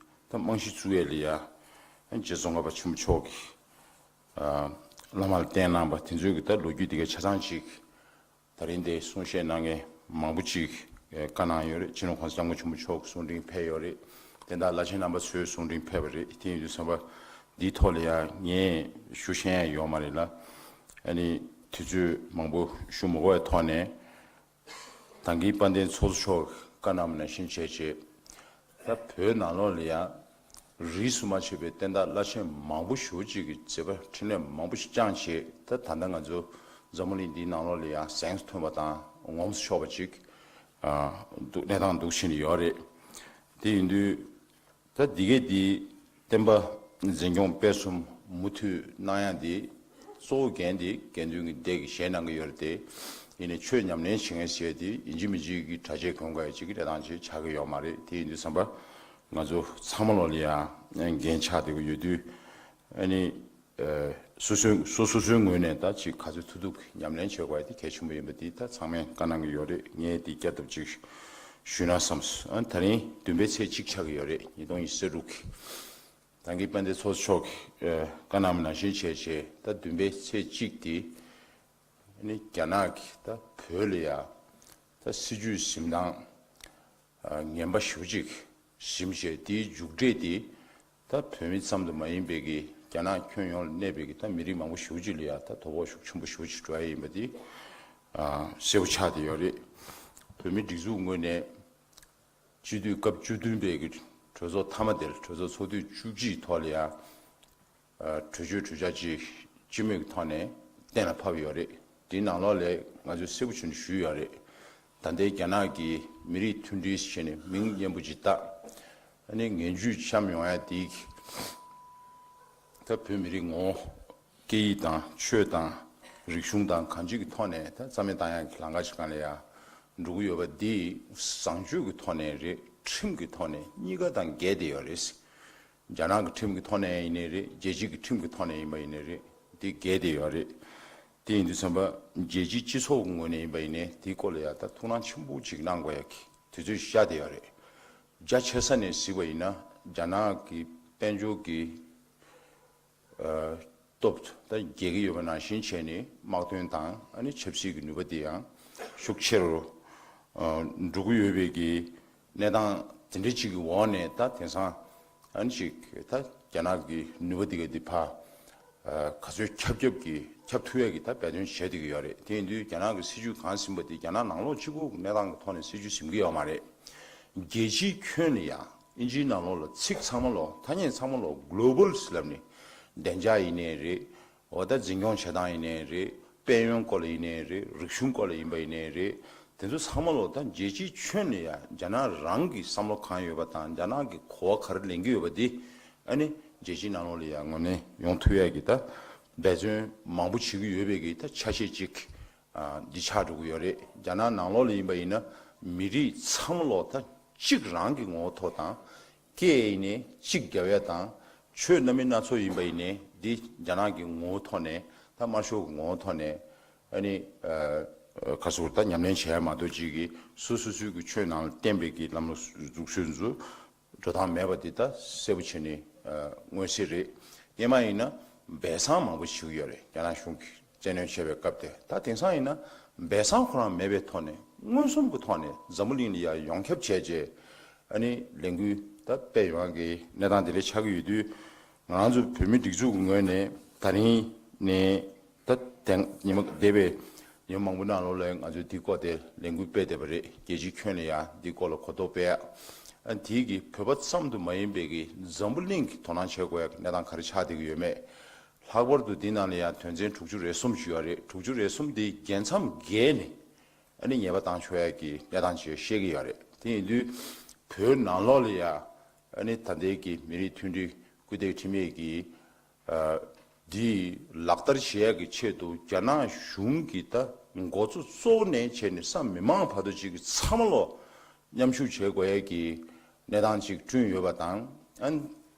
ད་རྨང་གཞི་བཙུགས་ཡས་ལ་ཡ་ཨ་ནི་རྗེ་ཙོང་ཁ་པ་ཆེན་པོ་མཆོག་གིས་ཨ་བླ་མ་ལ་བསྟེན་གནང་བ་དེ་ཚོའི་གི་ད་ལོ་རྒྱུས་དེ་གའི་ཆ་ཚང་ཅིག་ད་རིང་འདིར་གསུང་བཤད་གནང་མཁན་མང་པོ་ཅིག་ཨ་བཀའ་གནང་ཡོད་རེད། སྤྱི་ནོར་༸གོང་ས་༸སྐྱབས་མགོན་ཆེན་པོ་མཆོག་གི་གསུང་འཕྲིན་ཕེབས་ཡོད་རེད། དེ་འདྲ་བླ་ཆེན་རྣམ་པ་ཚོའི་གསུང་འཕྲིན་ཕེབས་པ་རེད། དེ་ཡིན་དུས་ཙམ་པ་འདིའི་ཐོག་ལ་ཡ་ངས་ཞུ་ཤེས་ཡ་ཡོད་མ་རེད་ལ། ཨ་ནི་དུས་ཚོད་མང་པོ་ཞུ་མ་དགོས་པའི་ཐོག་ནས། ད་གིན་དཔལ་ལྡན་ཚོགས་གཙོ་མཆོག་བཀའ་གནང་བ་ནང་བཞིན་བྱས་རྗེས། ད་བོད་ནང་ལོགས་ལ་ཡང་རིས་སུ་མ་ཆད་པའི་བསྟན་བདག་བླ་ཆེན་མང་པོ་ཞེ་པོ་ཅིག་གིས་མཛད་པ་འཕྲིན་ལས་མང་པོ་ཞིག་བསྐྱངས་བྱས། ད་ད་ལྟ་ང་ཚོ་འཛམ་བུ་གླིང་འདིའི་ནང་ལོགས་ལ་ཡང་གཟེངས་སུ་ཐོན་པ་དང་ངོམས་སུ་ཆོག་པ་ཅིག་ཨ་འདུག་གནས་སྟངས་འདུག་ཕྱིན་ཡོད་རེད། དེ་ཡིན་དུས། ད་འདི་གའི་འདི་བསྟན་པ་འཛིན་སྐྱོང་སྤེལ་གསུམ་མུ་མཐུད་གནང་ཡ་འདི་གཙོ་བོ་འགན་འདི་དགེ་འདུན་གྱི་སྡེ་གིས་བཞེས་གནང་གི་ཡོད་རེད་དེ། ཡིན་ནའི་ཆོས་ཉམས་ལེན་བྱེད་མཁན་ཟེར་དེ་ཡིན་གཅིག་མིན་གཅིག་གི་གྲྭ་ཆས་གོན་དགོས་ཡ་ཅིག་གི་གནས་སྟངས་ཅིག་ཆགས་ཀྱི་ཡོད་མ་རེད། དེ་ཡིན་དུས་ཙམ་པ་ང་ཚོ་ཚང་མ་ལོ་ལ་ཡང་འགན་ཆགས་བསྡད་ཀྱི་ཡོད་དུས། ཨ་ནི། ཨ་སོ་སོའི་སོ་སོ་སོའི་ངོས་ནས་ད་ཅིག་ག་ཚོད་ཐུབ་ཐུབ་ཉམས་ལེན་བྱེད་དགོས་ཡ་དེ་གལ་ཆེན་པོ་ཡིན་པ་འདི་ད་ཚང་མས་བཀའ་གནང་གི་ཡོད་རེད། ངས་འདི་བསྐྱར་ལྡབ་ཅིག་ཞུས་ན་བསམས། ཨ་ད་རིང་བདུན་པའི་ཚེས་གཅིག་ཆགས་ཀྱི་ཡོད་རེད། ཉིས་སྟོང་ཉི་ཤུ་རྩ་དྲུག་གི། ད་གིན་དཔལ་ལྡན་ཚོགས་གཙོ་མཆོག་གིས་ཨ་བཀའ་གནང་བ་ནང་བཞིན་བྱས་བྱས། ད་བདུན་པའི་ཚེས་གཅིག་དེ་ཨ་ནི་རྒྱ་ནག་གིས་ད་བོད་ལ་ཡ་ད་སྲིད་ཇུས་འཛིན་སྟངས་ཨ་ངན་པ་ཞེ་པོ་ཅིག་ཟིན་བྱས། དེའི་མཇུག་འབྲས་དེ་ད་བོད་མི་ཙམ་དུ་མ་ཡིན་པའི་གི་རྒྱ་ནག་ཁྱོན་ཡོངས་ལ་གནས་པའི་གི་ད་མི་རིགས་མང་པོ་ཞེ་པོ་ཅིག་ལ་ཡ་ད་དོ་ཕོག་ཤུགས་ཆེན་པོ་ཞེ་པོ་ཅིག་འགྲོ་ཡ་ཡིན་པ་དེ་ཨ་གསལ་པོ་ཆགས་བསྡད་ཡོད་རེད། བོད་མིའི་སྒྲིག་འཛུགས་ངོས་ནས་སྤྱི་འཐུས་སྐབས་བཅུ་བདུན་པའི་གི་གྲོས་ཚོགས་མཐའ་མ་དེར། གྲོས་ཚོགས་ཚོགས་དུས་བཅུ་གཅིག་ཐོག་ལ་ཡ་ཨ་གྲོས་ཆོད་གྲོས་འཆར་ཅིག་སྤྱི་མོས་ཀྱི་ཐོག་ནས་གཏན་ལ་ཕབ་ཡོད་རེད། དེའི་ནང་ལོགས་ལས་ང་ཚོས་གསལ་པོ་བྱས་ནས་ཞུས་ཡོད་རེད། ད་ལྟའི་རྒྱ་ནག་གི་མི་རིགས་མཐུན་སྒྲིལ་ཞེས་ནས་མིང་སྙན་པོ་ཅིག་བཏགས། ཨ་ནི་ངན་ཇུས་བཤམས་ཡོང་ཡ་དེ་ད་བོད་མི་རིགས་ངོ་བོ་སྐད་ཡིག་དང་ཆོས་དང་རིག་གཞུང་དང་གང་ཅིའི་ཐོག་ནས་ད་རྩ་མེད་བཏང་ཡ་གི་ལམ་ཁ་ཅིག་སྒང་ལ་ཡ་འགྲོ་གི་ཡོད་པ་འདི་བཟང་སྤྱོད་ཀྱི་ཐོག་ནས་རེད། ཁྲིམས་ཀྱི་ཐོག་ནས་གཉིས་ཀ་དང་འགལ་བསྡད་ཡོད་རེད། རྒྱ་ནག་གི་ཁྲིམས་ཀྱི་ཐོག་ནས་ཡིན་ནའི་རེད། རྒྱལ་སྤྱི་གི་ཁྲིམས་ཀྱི་ཐོག་ནས་ཡིན་པ་ཡིན་ནའི་རེད། འདི་འགལ་བསྡད་ཡོད་རེད། དེ་ཡིན་དུས་ཙམ་པ་རྒྱལ་སྤྱིའི་སྤྱི་ཚོགས་ཀྱི་ངོས་ནས་ཡིན་པ་ཡིན་ནའི་དེའི་སྐོར་ལ་ཡ་ད་ཐུགས་སྣང་ཆེན་པོ་ཅིག་གནང་དགོས་ཡ་གི་དུས་ཚོད་ཤར་བསྡད་ཡོད་རེད། རྒྱ་ཆེ་ས་ནས་གཟིགས་པ་ཡིན་ན་རྒྱ་ནག་གི་དཔལ་འབྱོར་གྱི་ཨ་སྟོབས་ད་རྒྱས་ཀྱི་ཡོད་པ་ནང་བཞིན་བྱས་ནས་དམག་དོན་དང་ཨ་ནི་ཆབ་སྲིད་ཀྱི་ནུས་པ་དེ་ཡང་ཤུགས་ཆེ་རུ་ཨ་འགྲོ་གི་ཡོད་པའི་གི་གནས་སྟངས་དེ་འདྲ་ཅིག་གི་འོག་ནས་ད་དེང་སང་ཨ་ནི་ཅིག་ད་རྒྱ་ནག་གི་ནུས་པ་དེ་ག་དེ་ཕར་ཨ་ག་ཚོད་ཁྱབ་ཁྱབ་ཀྱི་ཁྱབ་ཐུབ་ཡ་གི་ད་འབད་བརྩོན་བྱས་བསྡད་ཀྱི་ཡོད་རེད། དེ་ཡིན་དུས་རྒྱ་ནག་གི་སྲིད་ཇུས་གང་ཟིན་པ་དེ་རྒྱ་ནག་ནང་ལོགས་གཅིག་པུ་གི་གནས་སྟངས་ཀྱི་ཐོག་ནས་སྲིད་ཇུས་ཟིན་གྱི་ཡོད་མ་རེད། རྒྱལ་སྤྱིའི་ཁྱོན་ལ་ཡང་ཨིན་ཇིའི་ནང་ལོགས་ལ་ཚིག་ཚང་མ་ལོག་ཐ་སྙད་ཚང་མ་ལོག་གློ་བལ་ཟེར་ལབ་ནས་བདེ་འཇགས་ཡིན་ནའི་རེད། འོ་ད་འཛིན་སྐྱོང་བྱེད་སྟངས་ཡིན་ནའི་རེད། དཔལ་ཡོན་སྐོར་ལ་ཡིན་ནའི་རེད། རིག་གཞུང་སྐོར་ལ་ཡིན་པ་ཡིན་ནའི་རེད། དེ་ཚོ་ཚང་མ་ལོག་ད་རྒྱལ་སྤྱིའི་ཁྱོན་ལ་ཡང་རྒྱ་ནག་རང་གི་བསམ་བློ་གང་ཡོད་པ་དང་རྒྱ་ནག་གི་གོ་བ་ག་རེ་ལེན་གྱི་ཡོད་པ་དེ་ཨ་ནི་རྒྱལ་སྤྱིའི་ནང་ལོགས་ལ་ཡང་ངོས་ལེན་ཡོང་ཐུབ་ཡ་གི་ད་འབད་བརྩོན་མང་པོ་བྱེད་ཀྱི་ཡོད་པའི་གི་ད་ཆ་ཤས་གཅིག་ཨ་འདི་ཆགས་འགྲོ་གི་ཡོད་རེད། རྒྱ་ནག་ནང་ལོགས་ལ་ཡིན་པ་ཡིན་ན་མི་རིགས་ཚང་མ་ལོག་ད་གཅིག་རང་གི་ངོ་བོ་ཐོག་དང་། སྐད་ཡིན་ནའི་གཅིག་རྒྱབ་ཡ་དང་། ཆོས་སྣ་མིན་སྣ་ཚོགས་ཡིན་པ་ཡིན་ནའི་འདི་རྒྱ་ནག་གི་ངོ་བོ་ཐོག་ནས་ད་དམར་ཤོག་གི་ངོ་བོ་ཐོག་ནས་ཨ་ནི་ཨ་ཁ་སོར་ད་ཉམས་ལེན་བྱས་ཡ་མ་གཏོགས་ཅིག་གིས་སོ་སོ་སོའི་གི་ཆོས་ནང་ལ་བསྟན་པའི་གི་ལམ་ལུགས་འཛུགས་ཤོས་ཚོ་འགྲོ་སྟངས་མེད་པ་འདི་ད་གསལ་པོ་བྱས་ནས་ཨ་མངོན་གསལ་རེད། སྔོན་མ་ཡིན་ན་སྦས་གསང་མང་པོ་ཞིག་ཡོད་རེད། རྒྱ་ནག་གཞུང་གིས་བཙན་གནོན་བྱས་པའི་སྐབས་དེ། ད་དེང་སང་ཡིན་ན་སྦས་གསང་ཁོ་རང་མེད་པའི་ཐོག་ནས་མངོན་སུམ་གྱི་ཐོག་ནས་འཛམ་བུ་གླིང་ལ་ཡ་ཡོངས་ཁྱབ་བྱས་རྗེས་ཨ་ནི་ལས་འགུལ་ད་སྤེལ་ཡོང་གི་གནས་སྟངས་དེ་འདྲ་ཆགས་ཀྱི་ཡོད་དུས། ང་རང་ཚོ་བོད་མི་སྒྲིག་འཛུགས་ཀྱི་ངོས་ནས་ད་རིང་ནས་ད་དེང་ཉི་མ་འདས་པའི་ཉི་མ་མང་པོ་ནང་ལོགས་ལ་ང་ཚོས་འདི་སྐོར་དེ་ལས་འགུལ་སྤེལ་བསྡད་པ་རེད། རྒྱལ་སྤྱིའི་ཁྱོན་ནས་ཡང་འདི་སྐོར་ལ་གོ་རྟོགས་སྤེལ་ཡ། ཨ་དེའི་གི་བོད་པ་ཙམ་དུ་མ་ཡིན་པའི་གི་འཛམ་བུ་གླིང་གི་དོ་སྣང་བྱེད་དགོས་ཡ་གི་གནས་སྟངས་ག་རེ་ཆགས་བསྡད་ཀྱི་ཡོད་མེད། ལྷག་པར་དུ་འདི་ནང་ལ་ཡང་དོན་ཚན་དྲུག་ཅུ་རེ་གསུམ་ཞིག་ཡོད་རེད། དྲུག་ཅུ་རེ་གསུམ་འདི་རྒྱལ་མཚམས་བརྒལ་ནས་ཨ་ནི་ཉེས་པ་བཏང་ཆོག་ཡ་གི་གནས་སྟངས་ཅིག་བཤད་ཀྱི་ཡོད་རེད། དེ་ཡིན་དུས་བོད་ནང་ལོགས་ལ་ཡ་ཨ་ནི་ད་ལྟའི་གི་མི་རིགས་མཐུན་སྒྲིལ་སྐུལ་འདེད་ཁྲིམས་ཡིག་གི་ཨ་འདི་ལག་བསྟར་བྱེད་ཡ་གི་ཆེད་དུ་རྒྱ་ནག་གཞུང་གི་ད་འགོ་གཙོ་གཙོ་བོ་ནས་བྱས་ནས་ས་མི་མང་བར་དུ་ཅིག་གི་ཚང་མ་ལོ་མཉམ་ཞུགས་བྱེད་དགོས་ཡ་གི་གནས་སྟངས་ཅིག་བསྐྲུན་ཡོད་པ་དང་། ཨ་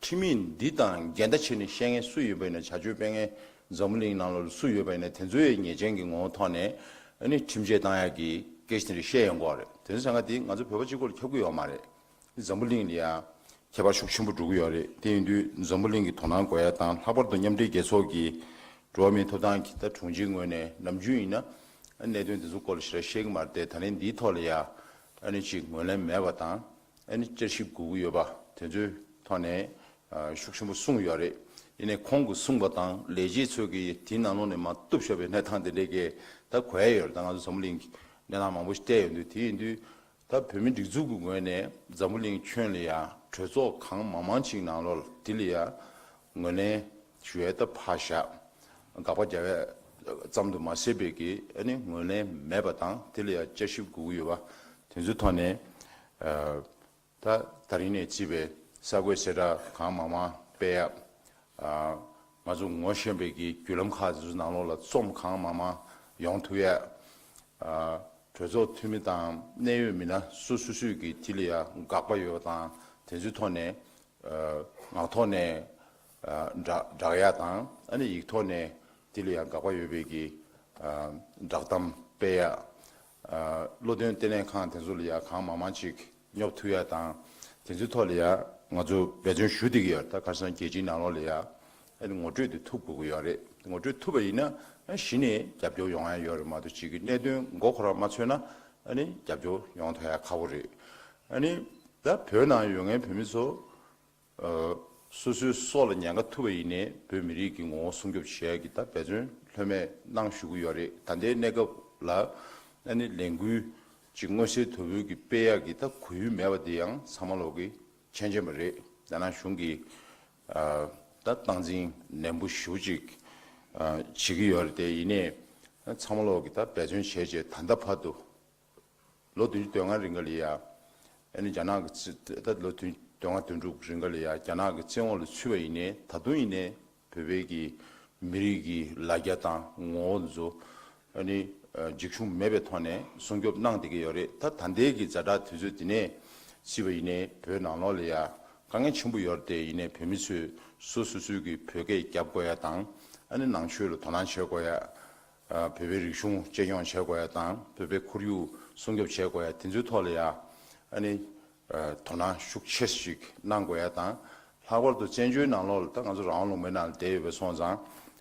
ཁྲིམས་ཡིག་འདི་དང་འགལ་ཟླ་བྱས་ནས་བཤད་མཁན་སུ་ཡོད་པ་ཡིན་ན། བྱ་སྤྱོད་སྤེལ་མཁན་འཛམ་བུ་གླིང་ནང་ལོགས་ལ་སུ་ཡོད་པ་ཡིན་ན། དེ་ཚོའི་ཉེས་ཅན་གྱི་ངོ་བོ་ཐོག་ནས་ཨ་ནི་ཁྲིམས་ཆད་བཏང་ཡ་གི་སྐད་ཆ་དེ་འདྲ་བཤད་ཡོང་གི་ཡོད་རེད། དེ་ཚོ་ཟེར་མཁན་དེ་ང་ཚོ་བོད་པ་གཅིག་པོ་ལ་ཁྱབ་ཀྱི་ཡོད་མ་རེད། འཛམ་བུ་གླིང་ལ་ཡང་ཁྱད་པར་ཤུགས་ཆེན་པོ་འགྲོ་གི་ཡོད་རེད། དེ་ཡིན་དུས་འཛམ་བུ་གླིང་གི་དོ་སྣང་དགོས་ཡ་དང་། ལྷག་པར་དུ་མཉམ་འབྲེལ་རྒྱལ་ཚོགས་ཀྱི་འགྲོ་བ་མིའི་ཐོབ་ཐང་གི་ད་དྲུང་ཆེའི་ངོས་ནས་ནམ་རྒྱུན་ཡིན་ན་གནད་དོན་དེ་ཚོ་སྐོར་ལ་ཞེ་དྲག་བཤད་ཀྱི་མ་རེད་དེ། ད་ནི་འདིའི་ཐོག་ལ་ཡ་ཨ་ནི་ཅིག་ངོས་ལེན་མེད་པ་དང་། ཨ་ནི་བསྐྱར་ཞིབ་དགོས་ཀྱི་ཡོད་པ་དེ་ཚོའི་ཐོག་ནས་ཤུགས་ཆེན་པོ་གསུངས་ཡོད་རེད། ཡིན་ནའི་ཁོང་གིས་གསུངས་པ་དང་ལས་བྱེད་ཚོས་ཀྱིས་དེའི་ནང་ལོགས་ནས་མར་གཏུབ་བཞག་པའི་གནས་སྟངས་དེ་འདྲས་ཀྱི་ད་གོ་ཡ་ཡོད་རེད། ད་ང་ཚོ་འཛམ་བུ་གླིང་གི་གནས་སྟངས་མང་པོ་ཞིག་བལྟས་ཡོང་དུས། དེ་ཡིན་དུས། ད་བོད་མི་སྒྲིག་འཛུགས་ཀྱི་ངོས་ནས་འཛམ་བུ་གླིང་ཁྱོན་ལ་ཡ་གྲོས་ཚོགས་གང་མང་མང་ཅིག་ནང་ལོགས་ལ་དེ་ལ་ཡ་ངོས་ལེན་ཞུ་ཡས་ད་ཕར་བཞག་དགག་པ་རྒྱག་ཡས་ཙམ་དུ་མ་ཟད་པའི་གི་ཨ་ནི་ངོས་ལེན་མེད་པ་དང་། དེ་ལ་ཡ་བསྐྱར་ཞིབ་དགོས་ཀྱི་ཡོད་པ་དེ་ཚོའི་ཐོག་ནས་ཨ་ད་ད་རིང་ནས་བརྩིས་པའི་གསར་འགོད་གསལ་བསྒྲགས་གང་མང་མང་སྤེལ་ཡ། ཨ་ང་ཚོ་ངོ་ཤེས་པའི་གི་བརྒྱུད་ལམ་ཁག་ཚོའི་ནང་ལོགས་ལ་རྩོམ་གང་མང་མང་ཡོང་ཐུབ་ཡ། ཨ་གྲོས་ཚོགས་འཐུས་མི་དང་གནད་ཡོད་མི་སྣ་སོ་སོ་སོས་ཀྱི་དེ་ལ་ཡ་དགག་པ་ཡོད་པ་དང་། དེ་ཚོའི་ཐོག་ནས་ཨ་ངག་ཐོག་ནས་ཨ་བསྒྲགས་བསྒྲགས་ཡ་དང་། ཨ་ནི་ཡིག་ཐོག་ནས་དེ་ལ་ཡ་དགག་པ་ཡོད་པའི་གི་ཨ་བསྒྲགས་གཏམ་སྤེལ་ཡ། ཨ་བློ་འདོན་ལྟེ་གནས་ཁང་དེ་ཚོ་ལ་ཡ་གང་མང་མང་ཅིག་སྙོབ་ཐུབ་ཡ་དང་། དེ་ཚོའི་ཐོག་ལ་ཡ་ང་ཚོ་འབད་བརྩོན་ཞུ་བསྡད་ཀྱི་ཡོད་རེད། ད་ཁ་སང་རྒྱལ་སྤྱིའི་ནང་ལོགས་ལ་ཡ་ཨ་ནི་ངོ་སྤྲོད་དེ་ཐུབ་དགོས་ཀྱི་ཡོད་རེད། ངོ་སྤྲོད་ཐུབ་པ་ཡིན་ན་ཨ་གཞི་ནས་རྒྱབ་སྐྱོར་ཡོང་ཡ་ཡོད་རེད་མ་གཏོགས། གཅིག་གི་གནད་དོན་མགོ་ཁོ་རང་མ་ཚོས་ན་ཨ་ནི་རྒྱབ་སྐྱོར་ཡོང་ཐུབ་ཡ་ཁག་པོ་རེད། ཨ་ནི་ད་བོད་ནང་ཡོད་མཁན་བོད་མི་ཚོ་ཨ་སོ་སོའི་སྲོག་ལ་ཉེན་ཁ་ཐུག་པ་ཡིན་ནའི་བོད་མི་རིགས་ཀྱི་ངོ་བོ་སྲུང་སྐྱོབ་བྱེད་ཡ་གི་ད་འབད་བརྩོན་ལྷོད་མེད་གནང་བཞུགས་ཀྱི་ཡོད་རེད། ད་ལྟའི་གནས་སྐབས་ལ་ཨ་ནི་ལས་འགུལ་ཅིག་མངོན་གསལ་དོད་པོའི་གི་སྤེལ་ཡག་གི་ད་གོ་ཡུལ་མེད་པ་དེ་ཡང་ཚང་མ་ལོག་གི་མཁྱེན་མཁྱེན་པ་རེད། ད་ནང་གཞུང་གི་ཨ་ད་སྟངས་འཛིན་ནན་པོ་ཞེ་པོ་ཅིག་ཨ་བྱེད་ཀྱི་ཡོད་རེད་དེ། ཡིན་ནའི་ ཚང་མ་ལོག་གི་ད་འབད་བརྩོན་བྱས་བྱས་ད་ལྟ་བར་དུ་ལོ་བདུན་ཅུ་དོན་ལྔ་རིང་ག་ལ་ཡ། ཨ་ནི་རྒྱ་ནག་གི་བཙན་ད་ལོ་བདུན་དོན་ལྔ་དོན་དྲུག་རིང་ག་ལ་ཡ་རྒྱ་ནག་གི་བཙན་འོག་ལ་ཚུད་པ་ཡིན་ནའི་ད་དུང་ཡིན་ནའི་བོད་པའི་གི་མི་རིགས་ཀྱི་ལ་རྒྱ་དང་ངོ་བོ་ཚོ་ཨ་ནི་འཇིགས་ཞུམ་མེད་པའི་ཐོག་ནས་སྲུང་སྐྱོབ་གནང་བསྡད་ཀྱི་ཡོད་རེད། ད་ད་ལྟའི་གི་ཛ་དྲག་དུས་ཚོད་འདི་ནས་བརྩིས་པ་ཡིན་ནའི་བོད་ནང་ལོགས་ལ་ཡ་དཀའ་ངལ་ཆེན་པོ་ཡོད་རེད་དེ། ཡིན་ནའི་བོད་མི་ཚོས་སོ་སོ་སོའི་གི་བོད་སྐད་རྒྱབ་དགོས་ཡ་དང་ཨ་ནི་ནང་ཆོས་ལ་དོ་སྣང་བྱེད་དགོས་ཡ། བོད་པའི་རིག་གཞུང་གཅེས་སྐྱོང་བྱེད་དགོས་ཡ་དང་བོད་པའི་ཁོར་ཡུག་སྲུང་སྐྱོབ་བྱེད་དགོས་ཡ་དེ་ཚོའི་ཐོག་ལ་ཡ་ཨ་ནི་དོ་སྣང་ཤུགས་ཆེ་ཞིག་གནང་དགོས་ཡ་དང་། ལྷག་པར་དུ་བཙན་བྱོལ་ནང་ལོགས་ལ་ད་ང་ཚོ་རང་དབང་ལུང་པའི་ནང་ལ་བསྡད་ཡོད་པ་སོང་ཙང་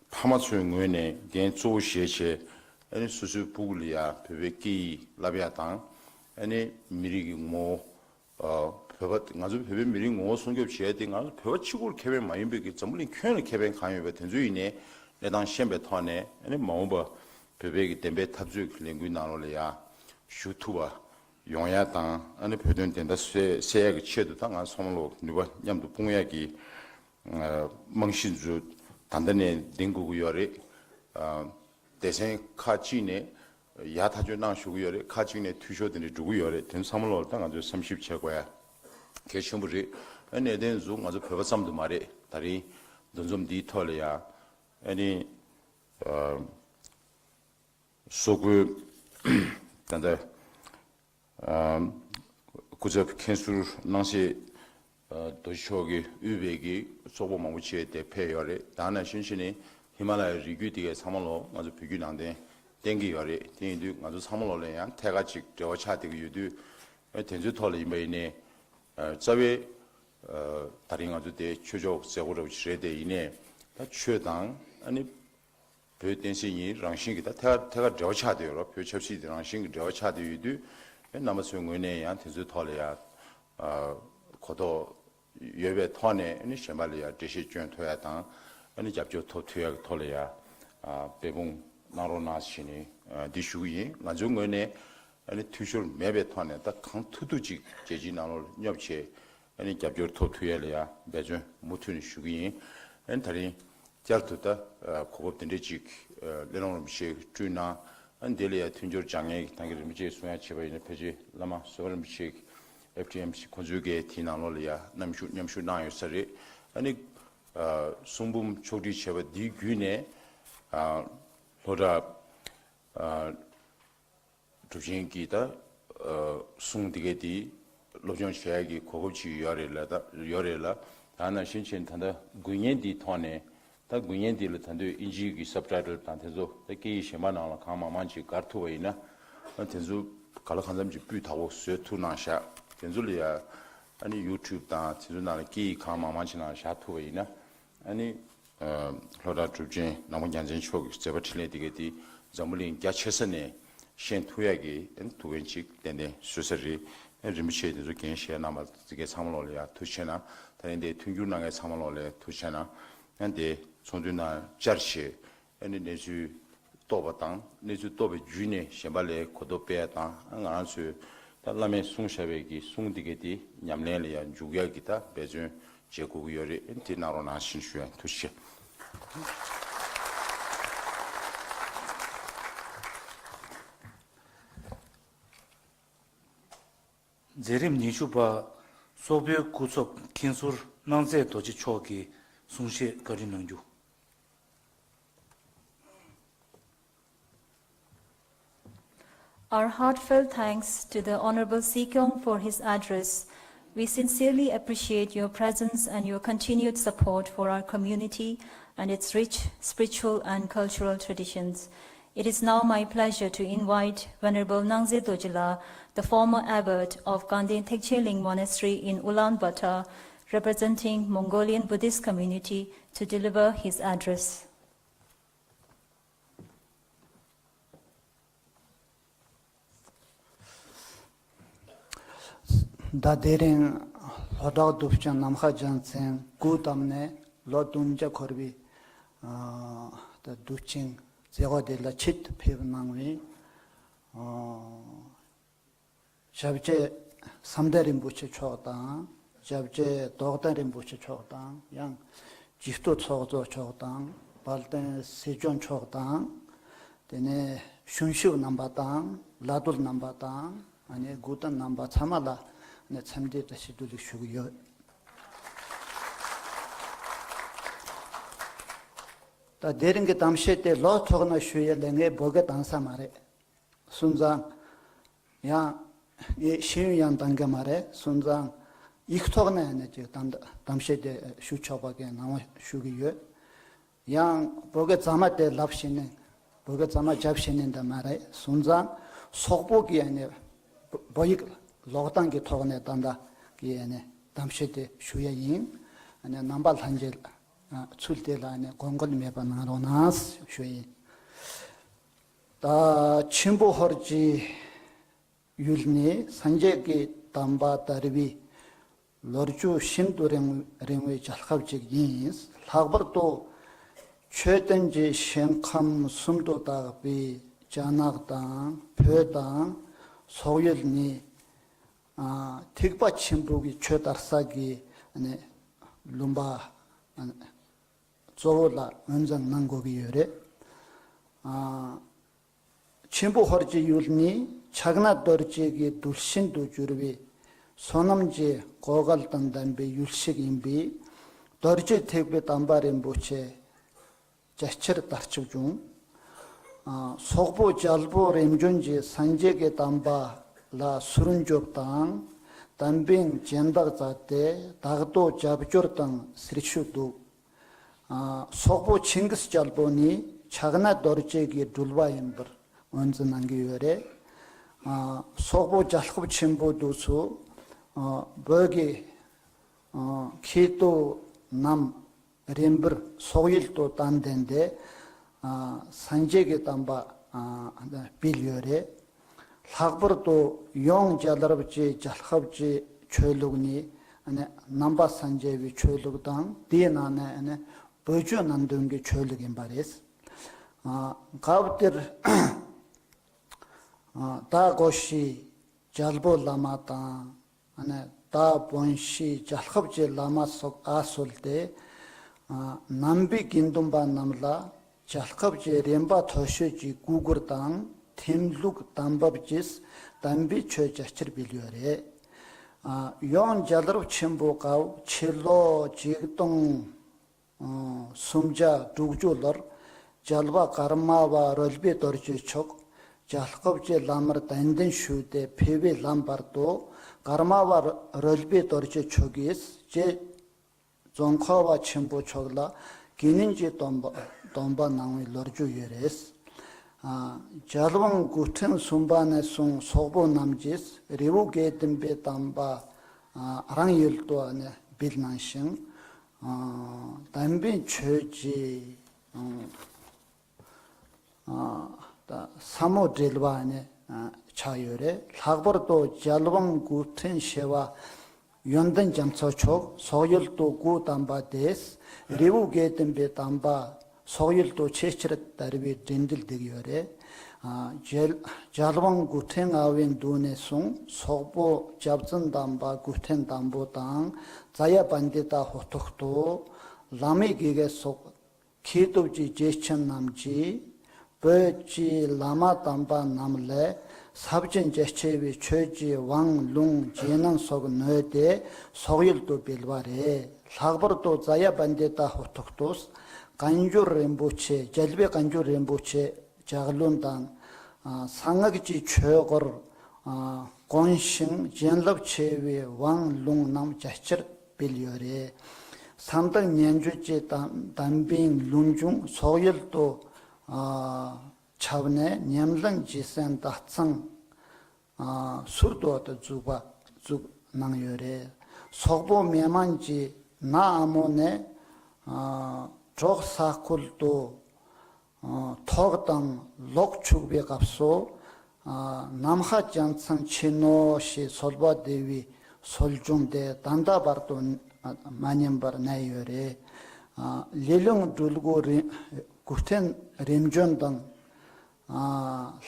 ཕ་མ་ཚོའི་ངོས་ནས་འགན་གཙོ་བོ་བཞེས་བྱས་ཨ་ནི་སོ་སོའི་སྤུ་གུ་ལ་ཡ་བོད་པའི་སྐད་ཡིག་བསླབ་ཡ་དང་ཨ་ནི་མི་རིགས་ཀྱི་ངོ་བོ། བོད་པ་ང་ཚོ་བོད་པའི་མི་རིགས་ངོ་བོ་སྲུང་སྐྱོབ་བྱས་ཏེ་ང་ཚོ་བོད་པ་གཅིག་པུར་ཁེ་ཕན་མ་ཡིན་པའི་གི་འཛམ་བུ་གླིང་ཁྱོན་ལ་ཁེ་ཕན་གང་ཡོད་པ་དེ་ཚོ་ཡིན་ནའི་གནས་སྟངས་ཤེས་པའི་ཐོག་ནས་ཨ་ནི་མ་འོངས་པ་བོད་པའི་གི་བདེན་པའི་འཐབ་རྩོད་ཀྱི་ལས་འགུལ་ནང་ལོགས་ལ་ཡ་ཞུགས་ཐུབ་པ་ཡོང་ཡ་དང་ཨ་ནི་བོད་དོན་བདེན་མཐའ་གསལ་གསལ་ཡ་གི་ཆེད་དུ་ད་ང་ཚོ་ཚང་མ་ལོག་ནུས་པ་མཉམ་དུ་སྤུངས་ཡ་གི་རྨང་གཞི་ཚོ་ད་ལྟ་ནས་འདིང་དགོས་ཀྱི་ཡོད་རེད། སྡེ་ཚན་ཁག་ཅིག་ནས་ཡར་ཐག་གཅོད་གནང་ཞུ་གི་ཡོད་རེད། ཁག་ཅིག་ནས་འཐུས་ཤོར་དེ་འདྲ་འགྲོ་གི་ཡོད་རེད། དེ་ཚང་མ་ལོག་ད་ང་ཚོས་བསམ་ཞིབ་བྱེད་དགོས་ཡ་གལ་ཆེན་པོ་རེད། ཨ་གནད་དོན་ཚོ་ང་ཚོ་བོད་པ་ཙམ་དུ་མ་རེད། ད་རིང་འདུ་འཛོམས་འདིའི་ཐོག་ལ་ཡ་ཨ་ནི་སོག་པོའི་ད་ལྟ་སྐུ་ཚབ་མཁན་ཟུར་སྣང་གསལ་རྡོ་རྗེ་མཆོག་གིས་དབུས་པའི་གི་ཚོགས་པ་མང་པོ་ཅིག་དེ་ཕེབས་ཡོད་རེད། ད་ནང་བཞིན་བྱས་ནས་ཧི་མ་ལ་ཡའི་རི་རྒྱུད་དེ་གའི་ཚང་མ་ལོ་ང་ཚོ་བོད་བརྒྱུད་ནང་བསྟན་བསྟེན་གྱི་ཡོད་རེད། དེ་ཡིན་དུས་ང་ཚོ་ཚང་མ་ལོ་ལ་ཡང་ཐད་ཀར་ཅིག་འབྲེལ་བ་ཆགས་བསྡད་ཀྱི་ཡོད་དུས་ཨ་དེ་ཚོའི་ཐོག་ལ་ཡིན་པ་ཡིན་ནའི་རྩ་བའི་ད་རིང་ང་ཚོ་དེ་ཆོས་ཕྱོགས་མཛད་སྒོ་འདྲ་བོ་ཞིག་རེད། དེ་ཡིན་ནའི་ད་ཆོས་དང་ཨ་ནི་བོད་བསྟན་སྲིད་གཉིས་རང་བཞིན་གྱི་ད་ཐད་ཀར་ཐད་ཀར་འབྲེལ་བ་ཆགས་བསྡད་ཡོད་རེད། བོད་ཆབ་སྲིད་དེ་རང་བཞིན་གྱི་འབྲེལ་བ་ཆགས་བསྡད་ཡོད་དུས་ཨེ་རྣམ་པ་ཚོའི་ངོས་ནས་ཡང་དེ་ཚོའི་ཐོག་ལ་ཡང་གོ་རྟོགས་ཡོད་པའི་ཐོག་ནས་ཨེ་གཞན་པ་ལ་ཡང་འགྲེལ་བཤད་སྐྱོན་ཐུབ་ཡ་དང་ཨེ་རྒྱབ་སྐྱོར་ཐོབ་ཐུབ་ཡ་གི་ཐོག་ལ་ཡང་འབད་འབུངས་གནང་རོགས་གནང་ཞེས་ནས་འདི་ཞུ་གི་ཡིན། ང་ཚོའི་ངོས་ནས་ཨེ་འཐུས་ཤོར་མེད་པའི་ཐོག་ནས་ད་གང་ཐུབ་ཐུབ་ཅིག་རྒྱལ་སྤྱིའི་ནང་ལོགས་སྙོབ་བྱས། ཨ་ནི་རྒྱབ་སྐྱོར་ཐོབ་ཐུབ་ཡ་ལ་ཡང་འབད་བརྩོན་མུ་མཐུད་ནས་ཞུ་གི་ཡིན། ཨ་ནི་ད་རིང་བསྐྱར་དུ་ད་གོ་སྐབས་དེ་འདྲས་ཅིག་སླེ་ལོང་རིན་པོ་ཆེས་བསྐྲུན་གནང་། ཨ་ནི་དེ་ལ་ཡང་མཐུན་སྦྱོར་སྦྱང་མཁན་གྱི་ད་གིན་རིན་པོ་ཆེས་གསུང་ཡ་བྱས་པ་ཡིན་ན་ཕལ་ཆེར་བླ་མ་བཟོད་པ་རིན་པོ་ཆེ་གི་ཨེཕ་ཊི་ཨེམ་སི་ཁོང་ཚོའི་གི་དེའི་ནང་ལོགས་ལ་ཡང་མཉམ་ཞུགས་མཉམ་ཞུགས་གནང་ཡོད་ས་རེད། ཨ་ནི་གསུང་འབུམ་ཕྱོགས་སྒྲིག་བྱས་པ་འདིའི་བརྒྱུད་ནས་ལྷོ་བྲག་གྲུབ་ཆེན་གྱིས་ད་གསུང་འདི་གའི་དེ་སློབ་སྦྱོང་བྱེད་ཡག་གི་གོ་སྐབས་ཅིག་ཡོད་རེད་ལ་ད་ཡོད་རེད་ལ། ད་ནང་བཞིན་བྱས་ད་ལྟ་འགུལ་བརྙན་འདིའི་ཐོག་ནས་ད་འགུལ་བརྙན་འདི་ལ་ད་དུང་ཨིན་ཇིའི་གི་སབ་ཊའི་ཊལ་དང་དེ་ཚོ་ད་སྐད་ཡིག་གཞན་པ་ནང་ལ་གང་མང་མང་ཅིག་བཀར་ཐུབ་པ་ཡིན་ན་ཨ་དེ་ཚོ་ག་ལ་གང་འཚམ་ཅིག་སྤུས་དག་པོ་བཟོས་ཐུབ་གནང་བཞག་དེ་ཚོ་ལ་ཡ་ཨ་ནི་ཡུ་ཊུབ་དང་དེ་ཚོ་ནང་ལ་སྐད་ཡིག་གང་མང་མང་ཅིག་ནང་བཞག་ཐུབ་པ་ཡིན་ན་ཨ་ནི། ལྷོ་བྲག་གྲུབ་ཆེན་ནག་པོ་རྒྱལ་མཚན་མཆོག་གི་མཛད་པ་འཕྲིན་ལས་འདི་ག་དེ་འཛམ་བུ་གླིང་རྒྱ་ཆེ་ས་ནས་ཤེས་ཐུབ་ཡ་གི་ཐུགས་འགན་ཅིག་ཏན་ཏན་བཟོས་ས་རེད། རིན་པོ་ཆེ་དེ་ཚོ་འགན་བཞེས་གནང་བ་དེ་གའི་ཚང་མ་ལོག་ལ་ཡ་ཐུགས་རྗེ་ཆེ་གནང་། ད་རིང་འདིར་མཐུན་འགྱུར་གནང་མཁན་ཚང་མ་ལོག་ལ་ཡ་ཐུགས་རྗེ་ཆེ་གནང་། ཡང་འདི་ཚོགས་འདུའི་ནང་བཅར་བྱས་ཨ་ནི་གནས་ཚུལ་རྟོགས་པ་དང་གནས་ཚུལ་རྟོགས་པའི་བརྒྱུད་ནས་གཞན་པ་ལ་གོ་རྟོགས་སྤེལ་ཡ་དང་ང་རང་ཚོས་ད་བླ་མས་གསུངས་བཞག་པའི་གི་གསུང་འདི་ག་དེ་ཉམས་ལེན་ལ་ཡ་འཇུག་ཡ་གི་ད་འབད་བརྩོན་བྱེད་དགོས་ཀྱི་ཡོད་རེད། དེ་གནང་རོགས་གནང་ཞེས་ཞུ་ཡ། ཐུགས་རྗེ་ཆེ། མཛད་རིམ་ཉི་ཤུ་པ། སོག་པོའི་སྐུ་ཚབ་མཁན་ཟུར་སྣང་མཛད་རྡོ་རྗེ་མཆོག་གིས་གསུང་བཤད་བཀའ་འདྲི་གནང་རྒྱུ། Our heartfelt thanks to the Honorable Sikyong for his address. We sincerely appreciate your presence and your continued support for our community and its rich spiritual and cultural traditions. It is now my pleasure to invite Venerable Nangze Dojila, the former abbot of Ganden Thekche Ling Monastery in Ulaanbaatar, representing Mongolian Buddhist community, to deliver his address. ད་དེ་རིང་ལྷོ་བྲག་གྲུབ་ཆེན་ནམ་མཁའ་རྒྱལ་མཚན་སྐུ་བལྟམས་ནས་ལོ་བདུན་བརྒྱ་འཁོར་བའི་ཨ་ད་དུས་ཆེན་མཛད་སྒོ་དེ་ལ་ཆེད་དུ་ཕེབས་གནང་བའི་ཨ་ཞབས་རྗེ་བསམ་གཏན་རིན་པོ་ཆེ་མཆོག་དང་། ཞབས་རྗེ་རྟོགས་ལྡན་རིན་པོ་ཆེ་མཆོག་དང་། ཡང་སྤྱི་ཏོག་ཚོགས་གཙོ་མཆོག་དང་། དཔལ་ལྡན་སྲིད་སྐྱོང་མཆོག་དང་ དེ་ནས་གཞུང་ཞབས་རྣམ་པ་དང་བླ་རྡོར་རྣམ་པ་དང་ཨ་ནི་དགུ་སྟོན་རྣམ་པ་ཚང་མ་ལ་ནས་འཚམས་འདྲི་བཀྲ་ཤིས་བདེ་ལེགས་ཞུ་གི་ཡོད། ད་དེ་རིང་གི་གཏམ་བཤད་དེ་ལོ་ཐོག་ན་ཞུ་ཡས་ལས་ངས་བོད་སྐད་བཏང་ས་མ་རེད། སོང་ཙང་ཡང་ངས་ཤེས་ཡོན་ཡང་བཏང་གི་མ་རེད། སོང་ཙང་ཡིག་ཐོག་ནས་ནས་ཅིག་གཏམ་གཏམ་བཤད་དེ་ཞུ་ཆོག་པ་གི་གནང་བ་ཞུ་གི་ཡོད། ཡང་བོད་སྐད་གཙང་མ་དེ་ལབ་ཤེས་ནས་བོད་སྐད་གཙང་མ་རྒྱབ་ཤེས་ནས་འདི་མ་རེད། སོང་ཙང་སོག་པོ་གི་ཨ་ནི་བོད་ཡིག་ཀློག་སྟངས་ཀྱི་ཐོག་ནས་ད་ལྟ་གི་ཨ་ནི་གཏམ་བཤད་དེ་ཞུ་ཡ་ཡིན། ཨ་ནི་རྣམ་པ་ལྷན་རྒྱས་ཚུལ་དེ་ལ་ཨ་ནི་དགོངས་འགལ་མེད་པ་གནང་རོགས་གནང་ཞུ་ཡིན། ད་ཆེན་པོ་ཧོར་གྱི་ཡུལ་ནི་སངས་རྒྱས་ཀྱི་དམ་པ་དར་བའི་ལོ་རྒྱུས་ཤིན་ཏུ་རིང་རིང་བའི་རྒྱལ་ཁབ་ཅིག་ཡིན། ལྷག་པར་དུ་མཆོད་རྟེན་གྱི་ཞིང་ཁམས་གསུམ་དུ་བཏགས་པའི་རྒྱ་ནག་དང་བོད་དང་སོག་ཡུལ་ནི་ཨ་ཐེག་པ་ཆེན་པོ་གི་ཆོས་དར་ས་གི་ཨ་ནི་ལུང་པ་གཙོ་བོ་ལ་ངོས་འཛིན་གནང་དགོས་ཀྱི་ཡོད་རེད། ཨ་ཆེན་པོ་ཧོར་གྱི་ཡུལ་ནི་ཕྱག་ན་རྡོ་རྗེ་གི་རྡུལ་ཤིན་ཏུ་གྱུར་པའི་བསོད་ནམས་ཀྱི་གོ་འགལ་དང་ལྡན་པའི་ཡུལ་ཞིག་ཡིན་པས། རྡོ་རྗེ་ཐེག་པའི་དམ་པ་རིན་པོ་ཆེ་རྒྱ་ཆེར་དར་ཁྱབ་བྱུང་། ཨ་སོག་པོ་རྒྱལ་པོ་རིམ་བྱོན་གྱིས་སངས་རྒྱས་ཀྱི་དམ་པ་ལ་ཟུར་འཇོག་དང་དམ་པའི་སྦྱིན་བདག་མཛད་དེ་བདག་ཏུ་རྒྱབ་སྐྱོར་དང་ཟེར་ཞུ་འདུག། ཨ་སོག་པོ་ཆིང་གིས་རྒྱལ་པོ་ནི་ཕྱག་ན་རྡོ་རྗེ་གི་སྤྲུལ་པ་ཡིན་པར་ངོས་འཛིན་གནང་གི་ཡོད་རེད། ཨ་སོག་པོ་རྒྱལ་ཁབ་ཆེན་པོ་འདུག་སུ་ཨ་བོད་ཀྱི་ཨ་མཁས་གྲུབ་རྣམས་རིམ་པར་སོག་ཡུལ་དུ་དམ་བདེན་ཏེ་ཨ་སངས་རྒྱས་ཀྱི་དམ་པ་ཨ་སྤེལ་ཡོད་རེད། ལྷག་པར་དུ་ཡང་རྒྱལ་རབས་ཀྱི་རྒྱལ་ཁབ་ཀྱི་ཆོས་ལུགས་ནི་ཨ་ནི་ནང་པ་སངས་རྒྱས་པའི་ཆོས་ལུགས་དང་དེའི་ནང་ནས་ཨ་ནི་བོད་བརྒྱུད་ནང་བསྟན་གྱི་ཆོས་ལུགས་ཡིན་པ་རེད། ཨ་སྐབས་དེར་ཨ་ད་གོ་ཤྲི་རྒྱལ་པོ་བླ་མ་དང་ཨ་ནི་ད་བོན་གཤིས་རྒྱལ་ཁབ་ཀྱི་བླ་མ་སོགས་ཨ་གསོལ་ཏེ་ཨ་ནང་པའི་དགེ་འདུན་པ་རྣམས་ལ་རྒྱལ་ཁབ་ཀྱི་རིམ་པ་མཐོ་ཤོས་ཀྱི་གུས་བཀུར་དང་ཐིམ་ལུགས་དམ་བབས་ཀྱིས་དམ་པའི་ཆོས་རྒྱ་ཆེར་སྤེལ་ཡོད་རེད། ཨ་ཡང་རྒྱལ་རབས་ཆེན་པོའི་སྐབས་ཕྱི་ལོ་ཆིག་སྟོང་སུམ་བརྒྱ་དྲུག་ཅུ་ལོར་རྒྱལ་བ་ཀརྨ་པ་རོལ་པའི་རྡོ་རྗེ་མཆོག་རྒྱལ་ཁབ་ཀྱི་བླ་མར་གདན་འདྲེན་ཞུས་ཏེ་ཕེབས་པའི་ལམ་བར་དུ་ཀརྨ་པ་རོལ་པའི་རྡོ་རྗེ་མཆོག་གིས་རྗེ་ཙོང་ཁ་པ་ཆེན་པོ་མཆོག་ལ་དགེ་བསྙེན་གྱི་སྡོམ་པ་སྡོམ་པ་གནང་བའི་ལོ་རྒྱུས་ཡོད་རེད། ཨ་རྒྱལ་དབང་སྐུ་ཕྲེང་གསུམ་པ་ནས་བཟུང་སོག་པོ་རྣམས་ཀྱིས་རི་བོ་དགེ་ལྡན་པའི་དམ་པ་ཨ་རང་ཡུལ་དུ་ཨ་ནི་སྤེལ་གནང་ཞིང་། ཨ་དམ་པའི་ཆོས་ཀྱི་ཨ་ད་ཟབ་མོ་འགྲེལ་པ་ནི་ཨ་ཆགས་ཡོད་རེད། ལྷག་པར་དུ་རྒྱལ་དབང་སྐུ་ཕྲེང་བཞི་པ་ཡོན་ཏན་རྒྱ་མཚོ་མཆོག་སོག་ཡུལ་དུ་སྐུ་བལྟམས་པ་དེས་རི་བོ་དགེ་ལྡན་པའི་དམ་པ་སོག་ཡུལ་དུ་ཆེས་ཆེར་དར་བའི་འགྲན་བསྡུར་བསྡུས་ཡོད་རེད། ཨ་རྒྱལ་རྒྱལ་དབང་སྐུ་ཕྲེང་ལྔ་པའི་མདུན་ནས་བཟུང་སོག་པོ་བཅའ་བཙུན་དམ་པ་སྐུ་ཕྲེང་དང་པོ་དང་ཛ་ཡ་པཎྜི་ཏ་ཧོ་ཐོག་ཏུ་བླ་མའི་དགེ་བསྐོས་སོགས་མཁས་སྟོབས་ཀྱི་རྗེ་ཆེན་རྣམས་ཀྱིས་བོད་ཀྱི་བླ་མ་དམ་པ་རྣམས་ལས་ཟབ་ཅིང་རྒྱ་ཆེ་བའི་ཆོས་ཀྱི་དབང་ལུང་རྗེས་གནང་སོགས་ནོས་ཏེ་སོག་ཡུལ་དུ་སྤེལ་བ་རེད། ལྷག་པར་དུ་ཛ་ཡ་པཎྜི་ཏ་ཧོ་ཐོག་ཏུ་བཀའ་འགྱུར་རིན་པོ་ཆེ་རྒྱལ་བའི་བཀའ་འགྱུར་རིན་པོ་ཆེ་ལྗགས་ལུང་དང་ཨ་གསང་སྔགས་ཀྱི་ཆོས་སྐོར་ཨ་དཀོན་ཞིང་བྱིན་རླབས་ཆེ་བའི་དབང་ལུང་རྣམས་རྒྱ་ཆེར་སྤེལ་ཡོད་རེད། གསང་བདག་སྙན་བརྒྱུད་ཀྱི་དམ་དམ་པའི་ལུང་ཆུང་སོག་ཡུལ་དུ་ཨ་ཁྱབ་ནས་ཉམས་ལེན་རྗེས་གསན་ཟླ་གཙང་ཨ་ཟུར་དུ་བཙུགས་པ་བཙུགས་གནང་ཡོད་རེད། སོག་པོ་མི་དམངས་ཀྱིས་གནའ་ཨ་མོ་ནས་ཨ་གྲོག་ས་ཁུལ་དུ་ཨ་ཐོག་དང་ལོག་འཁྱུག་པའི་སྐབས་སུ་ཨ་ནམ་མཁའ་རྒྱལ་མཚན་ཆེ་ནོ་ཞེས་གསོལ་བ་འདེབས་པའི་གསོལ་ལྗོངས་དེ་ད་ལྟ་བར་དུ་མ་ཉམས་པར་གནས་ཡོད་རེད། ཨ་ལི་ལུང་སྦྲུལ་སྐུ་རིན་སྐུ་ཕྲེང་རིམ་བྱོན་དང་ཨ་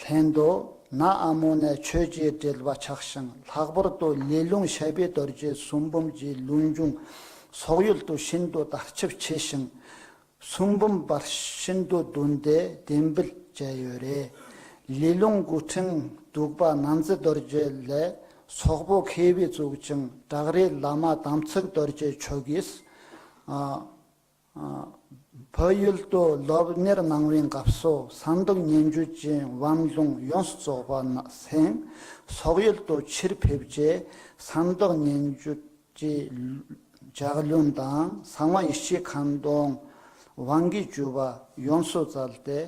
ལྷན་དུ་གནའ་ཨ་མོ་ནས་ཆོས་ཀྱི་འགྲེལ་པ་ཆགས་ཤིང་། ལྷག་པར་དུ་ལི་ལུང་ཞབས་པད་རྡོ་རྗེ་གསུང་འབུམ་གྱི་ལུང་ཆུང་སོག་ཡུལ་དུ་ཤིན་ཏུ་དར་ཁྱབ་ཆེ་ཞིང་ གསུང་འབུམ་པར་ཤིན་ཏུ་བདུན་སྡེ་གཏན་འབེབས་བྱས་ཡོད་རེད། ལས་རླུང་དགུ་ཕྲེང་གདུགས་པ་གནང་མཛད་རྡོ་རྗེ་ལས་སོག་པོ་མཁས་པའི་གཙུག་ཆེན་བྲག་རིའི་བླ་མ་དམ་ཚིག་རྡོ་རྗེ་མཆོག་གིས། ཨ། ཨ། བོད་ཡུལ་དུ་སློབ་གཉེར་གནང་བའི་སྐབས་སུ་གསང་སྔགས་སྙན་བརྒྱུད་ཀྱི་དབང་ལུང་ཡོངས་སུ་རྫོགས་པ་གསན། སོག་ཡུལ་དུ་ཕྱིར་ཕེབས་རྗེས་གསང་སྔགས་སྙན་བརྒྱུད་ཀྱི་ལྗགས་ལུང་དང་གསང་བ་ཡེ་ཤེས་མཁའ་འགྲོའི་དབང་གི་བརྒྱུད་པ་ཡོངས་སུ་བཙལ་ཏེ།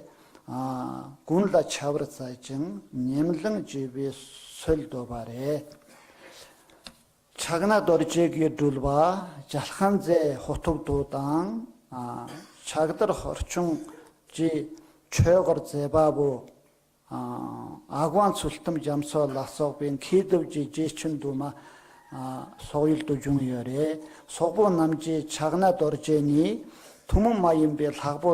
ཨ། ཀུན་ལ་ཁྱབ་པར་མཛད་ཅིང་ཉམས་ལེན་བགྱིས་པའི་སྲོལ་བཏོད་པ་རེད། ཕྱག་ན་རྡོ་རྗེ་གི་སྤྲུལ་པ་རྒྱལ་དཀར་མཛེས་ཧོར་ཐུབ་ཐོག་དང་། ཨ། ཕྱག་རྡོར་ཧོར་ཆུང་གི་ཆོས་སྐོར་མཛད་པ་བོ། ཨ། ཨ་དབང་ཚུལ་ཁྲིམས་རྒྱ་མཚོ་ལ་སོགས་པའི་མཁས་གྲུབ་ཀྱི་རྗེ་བཙུན་དུ་མ། ཨ། སོག་ཡུལ་དུ་བྱུང་ཡོད་རེད། སོག་པོ་རྣམས་ཀྱིས་ཕྱག་ན་རྡོ་རྗེ་ནི་ཐུན་མོང་མ་ཡིན་པའི་ལྷག་པོ་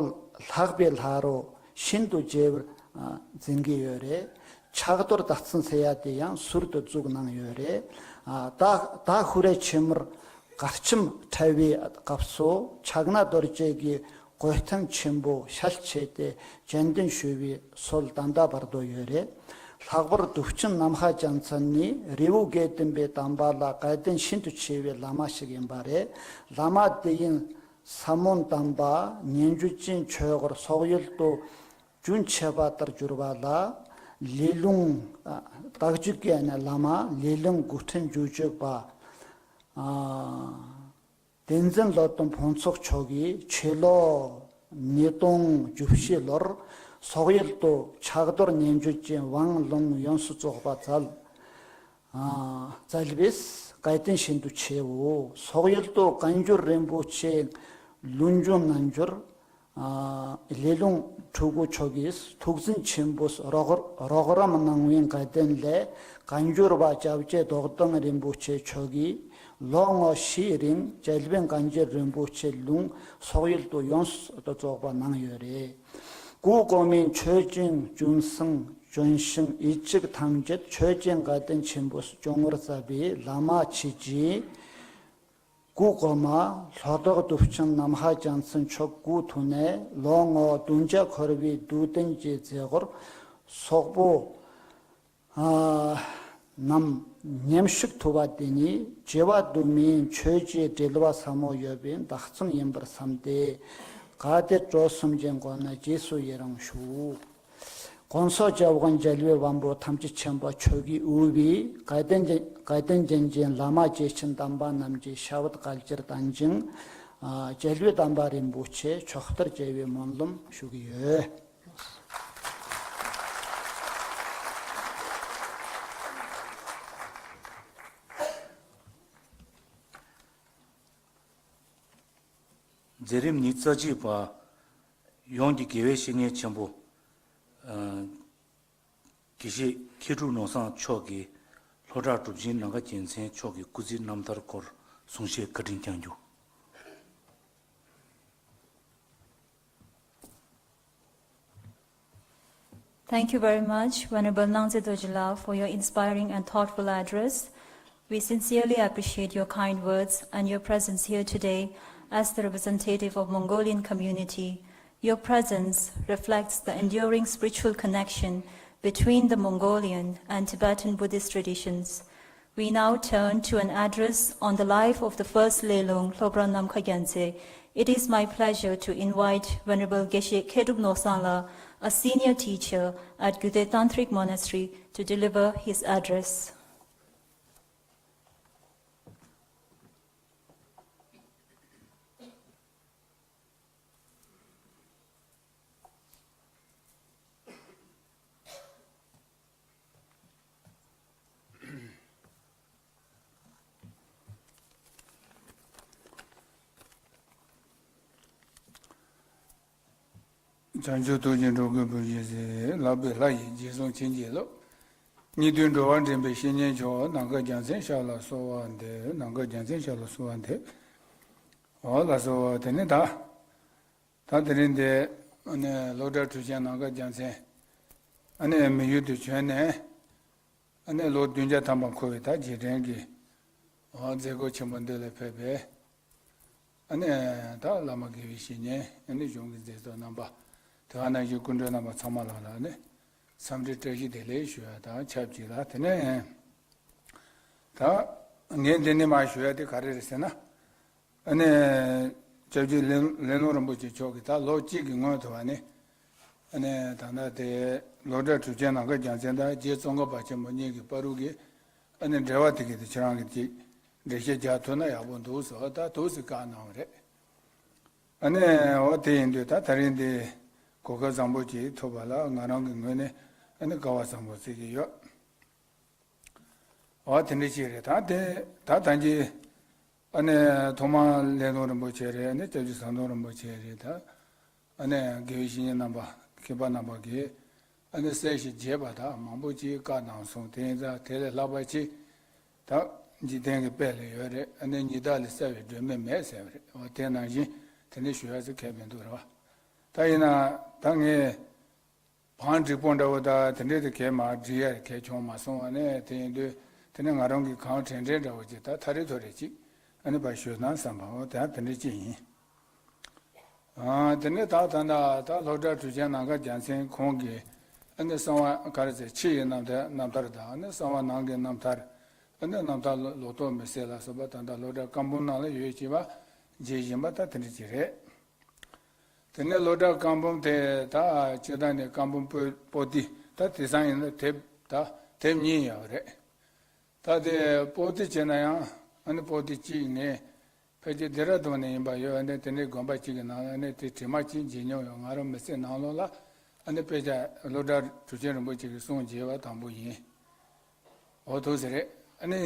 ལྷག་པའི་ལྷ་རུ་ཤིན་ཏུ་མཇལ་བར། ཨ། འཛིན་གྱི་ཡོད་རེད། ཕྱག་རྡོར་ཟླ་ཚེས་ཟེར་ཡ་དེ་ཡང་ཟུར་དུ་བཙུགས་གནང་ཡོད་རེད། ཨ། ད་ད་ཧུ་རེ་ཆེན་མོར་གར་ཁྱིམ་ཕྲལ་བའི་སྐབས་སུ་ཕྱག་ན་རྡོ་རྗེ་གི་གོས་ཐུང་ཆེན་པོ་ཞལ་ཕྱེས་ཏེ་སྤྱན་འདྲེན་ཞུ་བའི་སྲོལ་ད་ལྟ་བར་དུ་ཡོད་རེད། ལྷག་པར་གདུགས་ཆེན་ནམ་མཁའ་རྒྱལ་མཚན་ནི་རི་བོ་དགེ་ལྡན་པའི་དམ་པ་ལ་དད་ལྡན་ཤིན་ཏུ་ཆེ་བའི་བླ་མ་ཞིག་ཡིན་པ་རེད། བླ་མ་དེ་ཡིས་ས་མོན་དམ་པ་སྙན་བརྒྱུད་ཅན་ཆོས་སྐོར་སོག་ཡུལ་དུ་རྒྱུན་ཆད་པ་ལྟར་གྱུར་པ་ལ། ལས་རླུང་། ཨ། རྟགས་བརྒྱད་ཀྱི་ནི་བླ་མ་ལས་རླུང་དགུ་ཕྲེང་བརྒྱད་ཅུ་པ། ཨ། བསྟན་འཛིན་སློབ་དཔོན་ཕུན་ཚོགས་མཆོག་གིས་ཕྱི་ལོ་ཉིས་སྟོང་བཅུ་བཞི་ལོར་སོག་ཡུལ་དུ་ཕྱག་རྡོར་སྙན་བརྒྱུད་ཅན་དབང་ལུང་ཡོངས་སུ་རྫོགས་པ་བཙལ། ཨ། བཙལ་བས་དད་ལྡན་ཤིན་ཏུ་ཆེའོ། སོག་ཡུལ་དུ་བཀའ་འགྱུར་རིན་པོ་ཆེ་ལུང་སྦྱོང་རྣལ་འབྱོར། ཨ། ལས་རླུང་ཕྲུ་གུ་མཆོག་གིས་ཐུགས་འཛིན་ཆེན་པོས་རོགས་རོགས་རམ་གནང་བའི་དགའ་སྟོན་ལས་བཀའ་འགྱུར་བ་སྐྱབས་རྗེ་རྡོར་གདན་རིན་པོ་ཆེ་མཆོག་གིས་ལོ་ངོ་བཞིའི་རིང་རྒྱལ་བའི་བཀའ་འགྱུར་རིན་པོ་ཆེ་ལུང་སོག་ཡུལ་དུ་ཡོངས་སུ་རྫོགས་པ་གནང་ཡོད་རེད། སྐུ་གོང་མའི་ཆོས་ཅན་ལྗོན་བཟང་ལྗོན་ཤིང་ཡིད་གཅིག་ཐམས་ཅད་ཆོས་ཅན་དགའ་སྟོན་ཆེན་པོ་སྐྱོང་བར་མཛད་པའི་བླ་མ་ཆོས་རྗེ། སྐུ་གོང་མ་ལྷོ་བྲག་གདུགས་ཆེན་ནམ་མཁའ་རྒྱལ་མཚན་མཆོག་སྐུ་ཐུགས་ནས་ལོ་ངོ་བདུན་བརྒྱ་འཁོར་བའི་སྡུག་བདེན་གྱི་མཛད་སྒོར་སོག་པོ། ཨ། རྣམས་མཉམ་ཞུགས་ཐུབ་པ་དེ་ནི་བྱེ་བ་དུ་མའི་ཆོས་ཀྱི་འབྲེལ་བ་ཟབ་མོ་ཡོད་པའི་བདག་མཚོན་ཡིན་པར་བསམ་སྟེ། གལ་ཏེ་གྲོགས་གསུམ་གྱི་མགོན་ན་རྗེས་སུ་ཡི་རང་ཞུ། གོང་ས་སྐྱབས་མགོན་རྒྱལ་བའི་དབང་པོ་ཐམས་ཅད་མཁྱེན་པ་མཆོག་གིས་དབུས་པའི་དགའ་ལྡན་ཅན་དགའ་ལྡན་ཅན་གྱི་བླ་མ་སྐྱེས་ཆེན་དམ་པ་རྣམས་ཀྱི་ཞབས་པད་བསྐལ་ཅིར་བརྟན་ཅིང་། ཨ། རྒྱལ་བའི་དམ་པ་རིན་པོ་ཆེ་མཆོག་ལྟར་མཇལ་བའི་སྨོན་ལམ་ཞུ་གི་ཡོད། མཛད་རིམ་ཉི་ཤུ་རྩ་གཅིག་པ། ཡོངས་ཀྱི་དགེ་བའི་བཤེས་གཉེན་ཆེན་པོ། ཨ། དགེ་བཤེས་མཁས་གྲུབ་ནོར་བཟང་མཆོག་གིས་ལྷོ་བྲག་གྲུབ་ཆེན་ནམ་མཁའ་རྒྱལ་མཚན་མཆོག་གི་སྐུ་ཚེའི་རྣམ་ཐར་སྐོར་གསུང་བཤད་བཀའ་དྲིན་བསྐྱང་རྒྱུ། Thank you very much, Venerable Nangtse Dorji Lal, for your inspiring and thoughtful address. We sincerely appreciate your kind words and your presence here today as the representative of Mongolian community. Your presence reflects the enduring spiritual connection between the Mongolian and Tibetan Buddhist traditions. We now turn to an address on the life of the first Lelung, Lhobra Namkha Gyaltsen. It is my pleasure to invite Venerable Geshe Khedrup Norsangla, a senior teacher at Gyude Tantric Monastery, to deliver his address. བྱང་ཆུབ་ཐུགས་ཀྱི་འགྲོ་ཀུན་པོ་ཡི་ཟེར་ལག་པའི་ལྷ་ཡིས་རྗེས་བཟུང་བྱིན་གྱིས་རློབས། སྙིགས་དུས་འགྲོ་བ་འདྲེན་པའི་བཤེས་གཉེན་མཆོག་ནམ་མཁའ་རྒྱལ་མཚན་ཞབས་ལ་གསོལ་བ་འདེབས། ནམ་མཁའ་རྒྱལ་མཚན་ཞབས་ལ་གསོལ་བ་འདེབས། འོ་ལགས་སོ། དེ་ནས་ད། ད་དེ་རིང་འདི་ཨ་ནི་ལྷོ་བྲག་གྲུབ་ཆེན་ནམ་མཁའ་རྒྱལ་མཚན་ཨ་ནི་མི་ཡུལ་དུ་བྱོན་ནས་ཨ་ནི་ལོ་བདུན་བརྒྱ་ཐམ་པ་འཁོར་བའི་ད་རྗེས་དྲན་གྱི་འོ་མཛད་སྒོ་ཆེན་པོ་འདི་ལ་ཕེབས་པས། ཨ་ནི་ད་བླ་མ་དགེ་བའི་བཤེས་གཉེན། ཨ་ནི་གཞུང་གི་མཛད་གཙོ་རྣམ་པ། དེ་ག་ནང་བཞིན་སྐུ་མགྲོན་རྣམ་པ་ཚང་མ་ལ་ལ་ནི་འཚམས་འདྲི་བཀྲ་ཤིས་བདེ་ལེགས་ཞུ་ཡ་དང་ཆབས་ཅིག་ལ། དེ་ནས་ད་ངས་འདི་ནས་མར་ཞུ་ཡ་དེ་ག་རེ་རེད་ཟེར་ན། ཨ་ནི་སྐྱབས་རྗེ་ལས་ལས་སློང་རིན་པོ་ཆེ་མཆོག་གིས་ད་ལོ་གཅིག་གི་སྔོན་དུ་བ་ནི། ཨ་ནི་ད་ལྟ་དེ་སློབ་གྲྭ་གྲུབ་ཆེན་ནམ་མཁའ་རྒྱལ་མཚན་དང་རྗེ་ཙོང་ཁ་པ་ཆེན་པོ་གཉིས་ཀྱི་བར་དུ་གི་ཨ་ནི་འབྲེལ་བ་དེ་གི་དེ་ཁྱེད་རང་གིས་ཅིག་འགྲེལ་བཤད་རྒྱག་ཐུབ་ན་ཡག་པོ་འདུག་ཟེར་བ་ད་དུས་སུ་བཀའ་གནང་བ་རེད། ཨ་ནི་འོ་དེ་ཡིན་དུས་ད་ད་རིང་འདི་གོ་སྐབས་བཟང་པོ་ཅིག་ཐོབ་པ་ལ་ང་རང་གི་ངོས་ནས་ཨ་ནི་དགའ་བ་བཟང་པོ་བརྩི་གི་ཡོད། འོ་དེ་འདྲ་ཅིག་རེད། ད་དེ་ད་ད་གིན་ཨ་ནི་ཐོག་མར་ལས་སློང་རིན་པོ་ཆེ་རེད། ཨ་ནི་སྐྱབས་རྗེ་ཟམ་གདོང་རིན་པོ་ཆེ་རེད། ད་ཨ་ནི་དགེ་བའི་བཤེས་གཉེན་རྣམ་པ་མཁས་པ་རྣམ་པ་གིས་ཨ་ནི་གསལ་ཞིང་རྒྱས་པ་དག་མང་པོ་ཅིག་བཀའ་གནང་སོང་། དེ་ཡིན་ཙང་དེ་ལས་ལྷག་པ་ཅིག་ད་འཇིག་རྟེན་གྱི་དཔལ་ལ་ཡོད་རེད། ཨ་ནི་ཉི་ཟླ་ལས་གསལ་བའི་སྒྲོན་མེ་མེད་ཟེར་བ་རེད། འོ་དེ་ནང་བཞིན་དེ་འདྲ་ཞུ་ཡ་ཟེར་གལ་མི་འདུག་རེད་བ། ད་ཡིན་ན་ད་ངས་བང་སྒྲིག་པོ་འདྲ་བོ་དང་དེ་འདྲས་དེ་གས་མ་སྒྲིག་ཡ་གས་བྱུང་མ་སོང་བ་ནས། དེ་ཡིན་དུས་དེ་ནས་ང་རང་གི་གང་དྲན་དྲན་འདྲ་བོ་ཅིག་ད་ཐ་རེ་ཐོ་རེ་ཅིག་ཨ་ནི་ཕར་ཞུས་ན་བསམ་པའོ། དེ་དེ་འདྲས་ཅིག་ཡིན། ཨ་དེ་ནས་ད་ད་ད་ད་སློབ་གྲྭ་གྲུབ་ཆེན་ནམ་མཁའ་རྒྱལ་མཚན་ཁོང་གི་ཨ་ནི་གསང་བ་ག་རེ་ཟེར། ཕྱི་ཡི་རྣམ་ཐར་རྣམ་ཐར་དང་ཨ་ནི་གསང་བ་ནང་གི་རྣམ་ཐར། ཨ་ནི་རྣམ་ཐར་ལོག་རྟོག་མེད་ཟེར་ལ་སོགས་པ་ད་ད་སློབ་གྲྭ་བཀའ་འབུམ་ནང་ལ་ཡོད་ཅེས་པ་མཇལ་བཞིན་པ་ད་དེ་འདྲས་ཅིག་རེད། དེ་ནས་སློབ་གྲྭ་བཀའ་འབུམ་དེ་ད་སྤྱིར་བཏང་ནས་བཀའ་འབུམ་པོ་པོ་ཏི་ད་དེང་སང་ཡིན་ན་དེབ་ད་དེབ་གཉིས་ཡོད་རེད། ད་དེ་པོ་ཏི་བྱས་ན་ཡང་ཨ་ནི་པོ་ཏི་གཅིག་ངས་ཕལ་ཆེར་ལྡེ་ར་ལྡུན་ནས་ཡིན་པ་ཡོད། ཨ་ནི་དེ་འདྲའི་དགོན་པ་གཅིག་གི་ནང་ལ་ཨ་ནི་དེ་བྲིས་མ་གཅིག་མཇལ་མྱོང་ཡོད། ང་རང་མི་ཚེ་ནང་ལོགས་ལ་ཨ་ནི་དཔེ་ཆ་སློབ་གྲྭ་གྲུབ་ཆེན་རིན་པོ་ཆེ་གི་གསུང་མཇལ་བ་དང་པོ་ཡིན། འོ་ཐུགས་ཟེར་རེད། ཨ་ནི།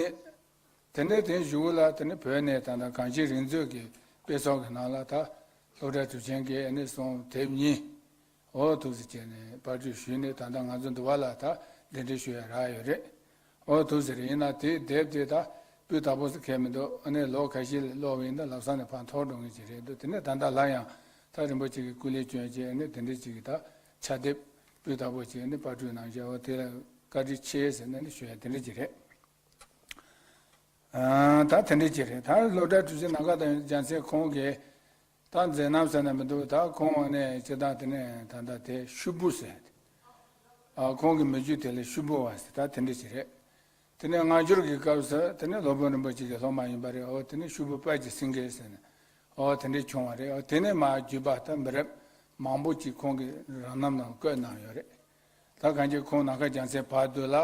དེ་འདྲའི་དེའི་གཞུག་ལ་དེ་ནི་བོད་ནས་ད་ལྟ་གངས་ཅན་རིག་མཛོད་ཀྱིས་དཔེ་ཚོགས་ཀྱི་ནང་ལ་ད་སློབ་གྲྭ་གྲུབ་ཆེན་གྱི་ཨ་ནི་གསུང་དེབ་གཉིས། འོ་ཐུགས་ཟེར་བྱས་ནས་པར་སྐྲུན་ཞུས་ནས་ད་ལྟ་ང་ཚོ་འདི་བ་ལ་ད་འདི་འདྲའི་ཞུ་ཡ་རག་ཡོད་རེད། འོ་ཐུགས་ཟེར་ཡིན་ན་དེའི་དེབ་དེ་ད་སྤུས་དག་པོ་ཟེར་མཁན་མི་འདུག་ཨ་ནི་ལོ་ཁ་ཤས་ལ་ཀློག་པ་ཡིན་ན་ལམ་སང་ནས་ཕར་འཐོར་འགྲོ་ངེས་ཀྱི་རེད་འདུག་དེ་ནས་ད་ལྟ་ལ་ཡང་ད་རིན་པོ་ཆེ་གི་སྐུ་ལས་བསྐྱོན་བྱས་ཨ་ནི་དེ་འདྲའི་ཅིག་གི་ད་ཕྱག་དེབ་སྤུས་དག་པོ་བྱས་ནས་པར་སྐྲུན་གནང་བཞག་འོ་དེ་ལ་བཀའ་དྲིན་ཆེ་ཟེར་ནས་ནི་ཞུ་ཡ་དེ་འདྲ་ཅིག་རེད། ཨ། ད་དེ་འདྲ་ཅིག་རེད། ད་སློབ་གྲྭ་གྲུབ་ཆེན་ནམ་མཁའ་དང་རྒྱལ་མཚན་ཁོང་གིས་ད་མཛད་རྣམ་ཟེར་ན་མི་འདུག་ད་ཁོང་ནས་སྤྱིར་བཏང་དེ་ནས་ད་ལྟ་དེ་ཤུབ་བུ་ཟེར། ཨ། ཁོང་གི་མི་རྒྱུད་དེ་ལ་ཤུབ་བུ་བ་ཟེར་ད་དེ་འདྲ་ཅིག་རེད། དེ་ནས་སྔ་འགྱུར་གྱི་སྐབས་སུ་དེ་ནས་སློབ་དཔོན་རིན་པོ་ཆེ་གི་སློབ་མ་ཡིན་པ་རེད། འོ་དེ་ནས་ཤུབ་བུ་དཔལ་གྱི་སེང་གེ་ཟེར་ནས། འོ་དེ་འདྲ་བྱུང་བ་རེད། འོ་དེ་ནས་མར་བརྒྱུད་པ་ད་མི་རབས་མང་པོ་ཅིག་ཁོང་གི་རང་རྣམ་ནང་བཀོད་གནང་ཡོད་རེད། ད་གང་ཅི་ཁོང་ནམ་མཁའ་རྒྱལ་མཚན་བར་དུ་ལ་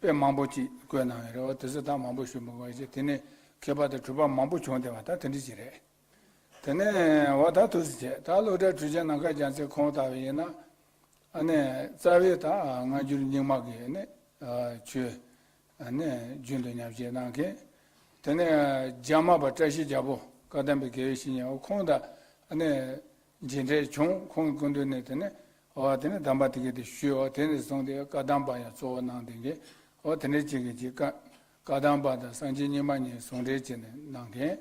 དཔེ་མང་པོ་ཅིག་བཀོད་གནང་ཡོད་རེད། འོ་དེ་ཚོ་ད་མང་པོ་ཞུ་མི་དགོས་ཅིག་དེ་ནས་མཁས་པ་དང་གྲུབ་པ་མང་པོ་བྱུང་བསྡད་པ་ད་དེ་འདྲ་ཅིག་རེད། དེ་ནས་འོ་ད་ཐུགས་རྗེ་ཆེ། ད་སློབ་གྲྭ་གྲུབ་ཆེན་ནམ་མཁའ་རྒྱལ་མཚན་ཁོང་ལྟ་བུ་ཡིན་ན་ཨ་ནི་རྩ་བའི་ད་སྔ་འགྱུར་རྙིང་མ་གི་ཨ་ནི་ཆོས་ཨ་ནི་རྒྱུན་དུ་ཉམས་བཞེས་གནང་མཁན། དེ་ནས་རྒྱ་མ་པ་བཀྲ་ཤིས་རྒྱལ་པོ་བཀའ་གདམས་པའི་དགེ་བའི་བཤེས་གཉེན་འོ་ཁོང་དང་ཨ་ནི་མཇལ་འཕྲད་བྱུང་། ཁོང་གི་སྐུ་མདུན་ནས་དེ་ནས་འོ་དེ་ནས་གདམས་པ་དེ་ག་དེ་ཞུས། འོ་དེ་ནས་བཟུང་སྟེ་བཀའ་གདམས་པ་ཡང་གཙོ་བོ་གནང་བསྡད་མཁན། འོ་དེ་འདྲ་ཅིག་གི་ཅིག་བཀའ་བཀའ་གདམས་པ་དང་སངས་རྒྱས་རྙིང་མ་གཉིས་ཟུང་འབྲེལ་བྱས་ནས་གནང་མཁན།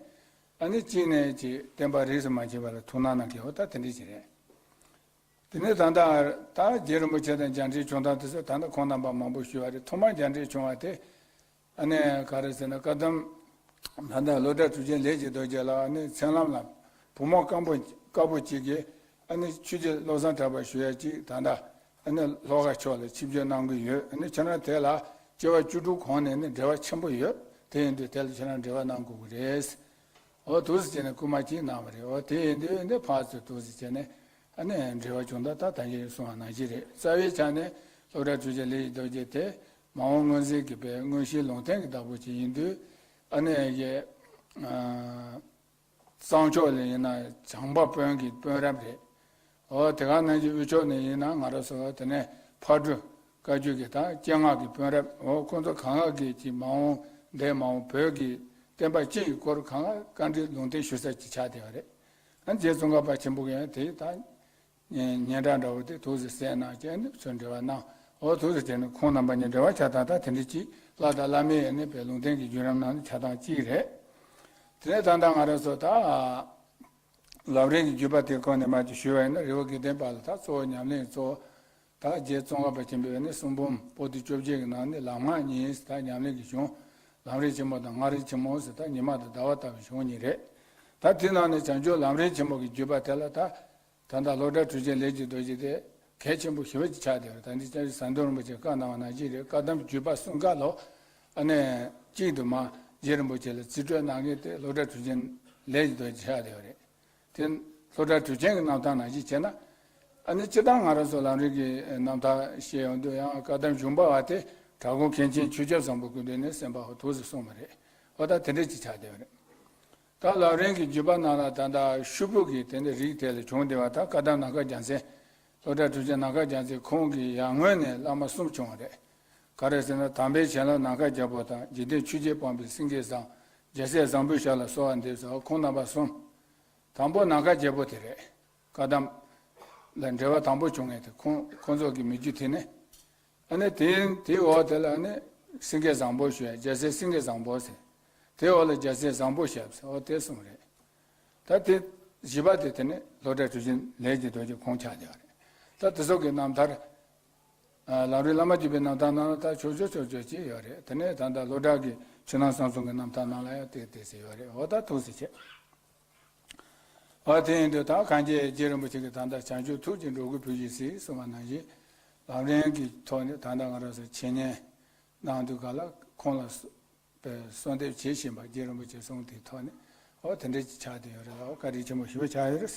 ཨ་ནི་གཅིག་ནས་ཅིག་བསྟན་པ་རིས་སུ་མ་ཆད་པ་ལ་ཐུགས་སྣང་གནང་མཁན་འོ་ད་དེ་འདྲ་ཅིག་རེད། དེ་ནས་ད་ལྟ་ད་རྗེ་རིན་པོ་ཆེ་དང་མཇལ་འཕྲད་བྱུང་སྟངས་དེ་ཚོ་ད་ལྟ་ཁོང་རྣམ་པ་མང་པོ་ཞུས་པ་རེད། ཐོག་མར་མཇལ་འཕྲད་བྱུང་བ་དེ་ཨ་ནི་ག་རེ་ཟེར་ན་བཀའ་གདམས་ད་ལྟ་སློབ་གྲྭ་གྲུབ་ཆེན་ལས་ཀྱི་རྡོ་རྗེ་ལགས་ཨ་ནི་མཚན་ལམ་ལ་བུ་མོ་དཀར་པོ་དཀར་པོ་གཅིག་གིས་ཨ་ནི་ཆོས་རྗེ་བློ་བཟང་གྲགས་པ་ཞུ་ཡ་གཅིག་ད་ལྟ་ཨ་ནི་ལྷོ་ཁ་ཕྱོགས་ལ་ཆིབས་བསྒྱུར་གནང་གི་ཡོད། ཨ་ནི་ཁྱེད་རང་དེ་ལ་སྐྱེ་བ་བཅུ་དྲུག་གོང་ནས་ནི་འབྲེལ་བ་ཆེན་པོ་ཡོད། དེ་ཡིན་དུས་དེ་ལ་ཁྱེད་རང་འབྲེལ་བ་གནང་དགོས་ཀྱི་རེད། འོ་དུས་སུ་བྱས་ནས་སྐུལ་མ་གཅིག་གནང་བ་རེད། འོ་དེ་ཡིན་དུས་འདི་ཕར་ཚུར་དུས་སུ་བྱས་ནས་ཨ་ནི་འབྲེལ་བ་བྱུང་ད་ད་ད་གིན་གསུངས་པ་ནང་བཞིན་རེད། རྩ་བའི་ཆ་ནས་སློབ་གྲྭ་གྲུབ་ཆེན་ལས་ཀྱི་རྡོ་རྗེ་དེ་མ་འོངས་མངོན་གསལ་གྱི་པའི་མངོན་ཤེས་ལུང་བསྟན་གྱི་བདག་པོ་ཅིག་ཡིན་དུས་ཨ་ནི་ཡེ་གཙང་ཕྱོགས་ལ་ཡིན་ན་བྱམས་པ་དཔོན་གྱི་དཔོན་རབས་རེད། འོ་དེ་ག་ནང་བཞིན་དབུས་ཕྱོགས་ནས་ཡིན་ན་ང་རང་ཚོ་དེ་ནས་ཕག་གྲུ་བཀའ་བརྒྱུད་ཀྱི་དང་སྤྱན་སྔ་གི་དཔོན་རབས་འོ་ཁོང་ཚོ་གང་ག་གིས་ཀྱི་མ་འོངས་འདས་མ་འོངས་བོད་ཀྱི་བསྟན་པ་སྤྱི་ཡི་སྐོར་གང་ག་བཀའ་འདྲི་ལུང་བསྟན་ཞུ་ས་ཅིག་ཆགས་བསྡད་པ་རེད། ཨ་རྗེ་ཙོང་ཁ་པ་ཆེན་པོ་གིས་ཡང་དེ་ད་སྙན་གྲགས་འདྲ་བོ་དེ་ཐུགས་སུ་གསན་གནང་བྱས་ནས་ཚུར་འབྲེལ་བ་གནང་། འོ་ཐུགས་སུ་བྱས་ནས་ཁོང་རྣམ་པ་གཉིས་འབྲེལ་བ་ཆགས་སྟངས་ད་དེ་འདྲ་ཅིག་ལྷ་དང་བླ་མའི་ཨ་ནི་པའི་ལུང་བསྟན་གྱི་བརྒྱུད་རིམ་ནང་ནས་ཆགས་སྟངས་གཅིག་རེད། དེ་ནས་ད་ལྟ་ང་རང་ཚོ་ད། ལམ་རིམ་གྱི་བརྒྱུད་པ་དེ་ཁོ་ནས་མར་ཅིག་ཞུས་པ་ཡིན་ན་རི་བོ་དགེ་ལྡན་པ་ལ་ད་གཙོ་བོ་ཉམས་ལེན་གཙོ་བོ་ད་རྗེ་ཙོང་ཁ་པ་ཆེན་པོའི་ནི་གསུང་འབུམ་པོ་ཏི་བཅོ་བརྒྱད་ཀྱི་ནང་ནས་ལམ་སྔགས་གཉིས་ཟེར་ད་ཉམས་ལེན་གྱི་གཞུང་། ལམ་རིམ་ཆེན་མོ་དང་སྔགས་རིམ་ཆེན་མོ་ཟེར་ད་ཉི་མ་དང་ཟླ་བ་ལྟ་བུའི་གཞུང་གཉིས་རེད། ད་དེ་ནང་ནས་བྱང་ཆུབ་ལམ་རིམ་ཆེན་མོ་གི་བརྒྱུད་པ་དེ་ལ་ད་ད་ལྟ་སློབ་གྲྭ་གྲུབ་ཆེན་ལས་ཀྱི་རྡོ་རྗེ་དེ་གལ་ཆེན་པོ་ཞེ་པོ་ཅིག་ཆགས་བསྡད་ཡོད་རེད། ད་འདི་ལྕགས་རི་ཟམ་གདོང་རིན་པོ་ཆེས་བཀའ་གནང་བ་ནང་བཞིན་རེད། བཀའ་གདམས་བརྒྱུད་པ་གསུམ་ཀ་ལོ། ཨ་ནི་གཅིག་ཏུ་མ་རྗེ་རིན་པོ་ཆེ་ལ་རྩིས་སྤྲོད་གནང་མཁན་དེ་སློབ་གྲྭ་གྲུབ་ཆེན་ལས་ཀྱི་རྡོ་རྗེ་ཆགས་བསྡད་ཡོད་རེད། དེ་སློབ་གྲྭ་གྲུབ་ཆེན་གྱི་རྣམ་ཐར་ནང་བཞིན་བྱས་ན། ཨ་ནི་སྤྱིར་བཏང་ང་རང་ཚོ་ལམ་རིམ་གྱི་རྣམ་ཐར་བཤད་ཡོང་དུས་ཡང་བཀའ་གདམས་གཞུང་པ་བ་དེ་གྲྭ་ཁོང་མཁན་ཆེན་ཆོས་སྐྱབས་བཟང་པོ་སྐུ་མདུན་ནས་གསན་པ་འོ་ཐུགས་སུ་སོང་བ་རེད། འོ་ད་དེ་འདྲ་ཅིག་ཆགས་བསྡད་པ་རེད། ད་ལམ་རིམ་གྱི་བརྒྱུད་པ་ནང་ལ་ད་ལྟ་ཤུབ་བུ་གི་དེ་འདྲ་རིགས་དེ་ལ་བྱུང་བསྡད་པ་ད་བཀའ་གདམས་ནམ་མཁའ་རྒྱལ་མཚན། སློབ་གྲྭ་གྲུབ་ཆེན་ནམ་མཁའ་རྒྱལ་མཚན་ཁོང་གི་ཡར་སྔོན་ནས་བླ་མ་གསུམ་བྱུང་བ་རེད། ག་རེ་ཟེར་ན་དམ་པའི་བྱིན་རླབས་ནམ་མཁའ་རྒྱལ་པོ་དང་འཇིག་རྟེན་ཆོས་བརྒྱད་སྤངས་པའི་སེང་གེ་བཟང་། རྒྱལ་སྲས་བཟང་པོའི་ཞབས་ལ་གསོལ་བ་འདེབས་སོ། ཁོང་རྣམ་པ་གསུམ། དང་པོ་ནམ་མཁའ་རྒྱལ་པོ་དེ་རེད། བཀའ་གདམས་ལ་འབྲེལ་བ་དང་པོ་བྱུང་མཁན་དེ་ཁོང་ཁོང་ཚོ་གི་མི་རྒྱུད་དེ་ནས། ཨ་ནི་དེ་དེའི་འོག་དེ་ལ་ཨ་ནི་སེང་གེ་བཟང་པོ་ཞུ་ཡ་རྒྱལ་སྲས་སེང་གེ་བཟང་པོ་ཟེར། དེའི་འོག་ལ་རྒྱལ་སྲས་བཟང་པོ་ཞབས་ཟེར་འོ་དེ་གསུམ་རེད། ད་དེ་བཞི་པ་དེ་དེ་ནས་སློབ་གྲྭ་གྲུབ་ཆེན་ལས་ཀྱི་རྡོ་རྗེ་ཁོང་ཆགས་བསྡད་པ་རེད། ད་དེ་ཚོ་གི་རྣམ་ཐར། ལམ་རིམ་བླ་མ་བརྒྱུད་པའི་རྣམ་ཐར་ནང་ལ་ད་ཆོག་ཆོག་ཆོག་ཆོག་ཅིག་ཡོད་རེད། དེ་ནས་ད་ལྟ་སློབ་གྲྭ་གི་ཆུ་ནང་གསང་གསུམ་གྱི་རྣམ་ཐར་ནང་ལ་ཡང་དེ་དེ་ཟེར་ཡོད་རེད། འོ་ད་ཐུགས་སུ་ཆེ། འོ་དེ་ཡིན་དུས་ད་གང་རྒྱལ་རྗེ་རིན་པོ་ཆེ་གིས་ད་ལྟ་བྱང་ཆུབ་ཐུགས་ཀྱི་འགྲོ་ཀུན་བུ་བཞིན་གཟིགས་གསུངས་པ་ནང་བཞིན། ལམ་རིམ་གྱི་ཐོག་ནས་ད་ལྟ་ང་རང་ཚོ་འཆད་ཉན་གནང་དུས་ག་ལ་ཁོང་ལ་གསོལ་འདེབས་བྱེད་བཞིན་པ་རྗེ་རིན་པོ་ཆེ་གསུང་དེའི་ཐོག་ནས་འོ་དེ་འདྲ་ཅིག་ཆགས་བསྡད་ཡོད་རེད། འོ་བཀའ་དྲིན་ཆེན་པོ་ཞེ་པོ་ཆགས་ཡོད་རེད།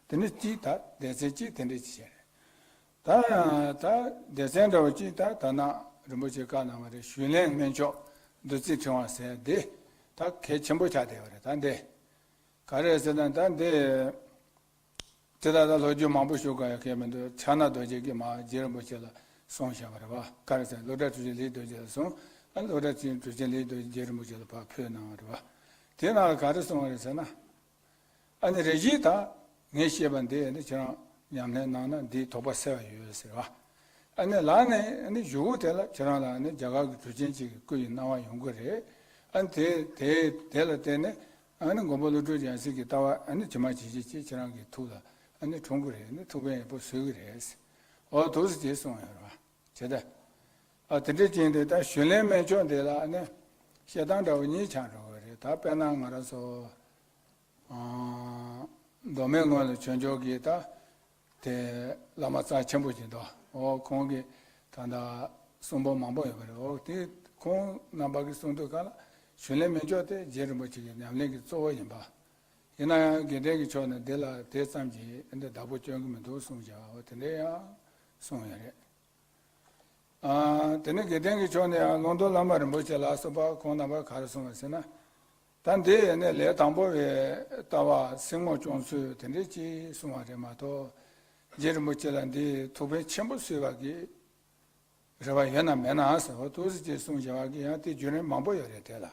དེ་ནི་གཅིག་ད་སྡེ་ཚན་གཅིག་དེ་འདྲ་ཅིག་བྱས་རེད། ད་ད་སྡེ་ཚན་འདྲ་བོ་གཅིག་ད་ད་ན་རིན་པོ་ཆེ་བཀའ་གནང་བ་རེད། ཞུས་ལེན་སྨན་མཆོག་བདུད་རྩི་ཕྲེང་བ་ཟེར་འདི་ད་གལ་ཆེན་པོ་ཆགས་བསྡད་ཡོད་རེད། ད་འདི་ག་རེ་ཟེར་ན་ད་འདི། དེ་ལ་ད་ལོ་རྒྱུས་མང་པོ་ཞུ་དགོས་ཡ་གལ་མི་འདུག་ཕྱག་ན་རྡོ་རྗེ་གིས་མ་རྗེ་རིན་པོ་ཆེ་ལ་གསུངས་བཞག་པ་རེད་བ། ག་རེ་ཟེར་སློབ་གྲྭ་གྲུབ་ཆེན་ལས་རྡོ་རྗེ་ལ་གསུངས། ཨ་སློབ་གྲྭ་གྲུབ་ཆེན་ལས་རྡོ་རྗེ་རིན་པོ་ཆེ་ལ་ཕར་ཕུལ་གནང་བ་རེད་བ། དེ་ནང་ལ་ག་རེ་གསུངས་པ་རེད་ཟེར་ན། ཨ་ནི་རེ་ཞིག་ད་ངས་བཤད་པ་འདི་ཨ་ནི་ཁྱེད་རང་ཉམས་ལེན་གནང་ན་འདིས་དོགས་པ་སེལ་བ་ཡོད་ཟེར་བ། ཨ་ནི་ལར་ནས་ཨ་ནི་གཞུག་གུ་དེ་ལ་ཁྱེད་རང་ལ་ཨ་ནི་རྒྱ་གར་གྱི་གྲུབ་ཆེན་གཅིག་གི་སྐུ་ཡི་སྣང་བ་ཡོང་གི་རེད། ཨ་ནི་དེ་དེ་དེ་ལ་བརྟེན་ནས། ཨ་ནི་མགོན་པོ་ཀླུ་སྒྲུབ་ཡང་སྲིད་ཀྱི་ལྟ་བ་ཨ་ནི་ཇི་མ་ཇི་བཞིན་ཅིག་ཁྱེད་རང་གི་ཐུགས་ལ་ཨ་ནི་འཁྲུངས་ཀྱི་རེད། ཨ་ནི་ཐུགས་ཕན་ཡག་པོ་གསོས་ཀྱི་རེད། འོ་ཐུགས་སུ་ཅེས་གསུངས་ཡོད་རེད་བ། བྱས་ཏེ། ཨ་དེ་འདྲ་ཅིག་འདི་ད་ཞུས་ལེན་སྨན་མཆོག་འདི་ལ་ཨ་ནི་བཤད་སྟངས་འདྲ་བོ་གཉིས་ཆགས་འགྲོ་གི་རེད། ད་དཔེར་ན་ང་རང་ཚོ་མདོ་སྨད་ངོས་ལ་ཆོས་འབྱོར་གྱི་ད། དེ་བླ་མ་རྩ་ཆེན་པོ་ཅིག་འདུག་འོ་ཁོང་གི་ད་ལྟ་གསུང་འབུམ་མང་པོ་ཡོད་པ་རེད། འོ་དེ་ཁོང་རྣམ་པ་གིས་གསུང་དུས་ག་ལ་ཞུས་ལེན་སྨན་མཆོག་དེ་རྗེ་རིན་པོ་ཆེ་གི་ཉམས་ལེན་གྱི་གཙོ་བོ་ཡིན་པ། ཡིན་ན་ཡང་དགེ་ལྡན་གྱི་ཕྱོགས་ནས་འདི་ལ་དེ་ཙམ་གྱིས་འདི་བདག་པོ་སྐྱོན་གྱི་མི་འདུག་གསུངས་བྱས་འོ་དེ་འདྲ་ཡང་གསུངས་ཡོད་རེད། ཨ། དེ་ནས་དགེ་ལྡན་གྱི་ཕྱོགས་ནས་ཡང་ཀློང་རྡོལ་བླ་མ་རིན་པོ་ཆེ་ལ་སོགས་པ་ཁོང་རྣམ་པ་ག་རེ་གསུངས་པ་ཟེར་ན། ད་འདི་ཡིན་ནས་ལས་དང་པོ་བའི་ལྟ་བ་སེམས་ངོར་སྐྱོང་ཚུལ་དེ་འདྲས་ཅིག་གསུངས་པ་རེད་མ་གཏོགས། རྗེ་རིན་པོ་ཆེ་ལ་འདི་ཐུགས་ཕན་ཆེན་པོ་གསོས་པ་གི་རེ་བ་ཡོད་ན་མེད་ན་ཟེར་བ་ཐུགས་སུ་ཅིག་གསུངས་བྱས་པ་གི་ཡང་དེ་བརྒྱུད་རིམ་མང་པོ་ཡོད་རེད་དེ་ལ།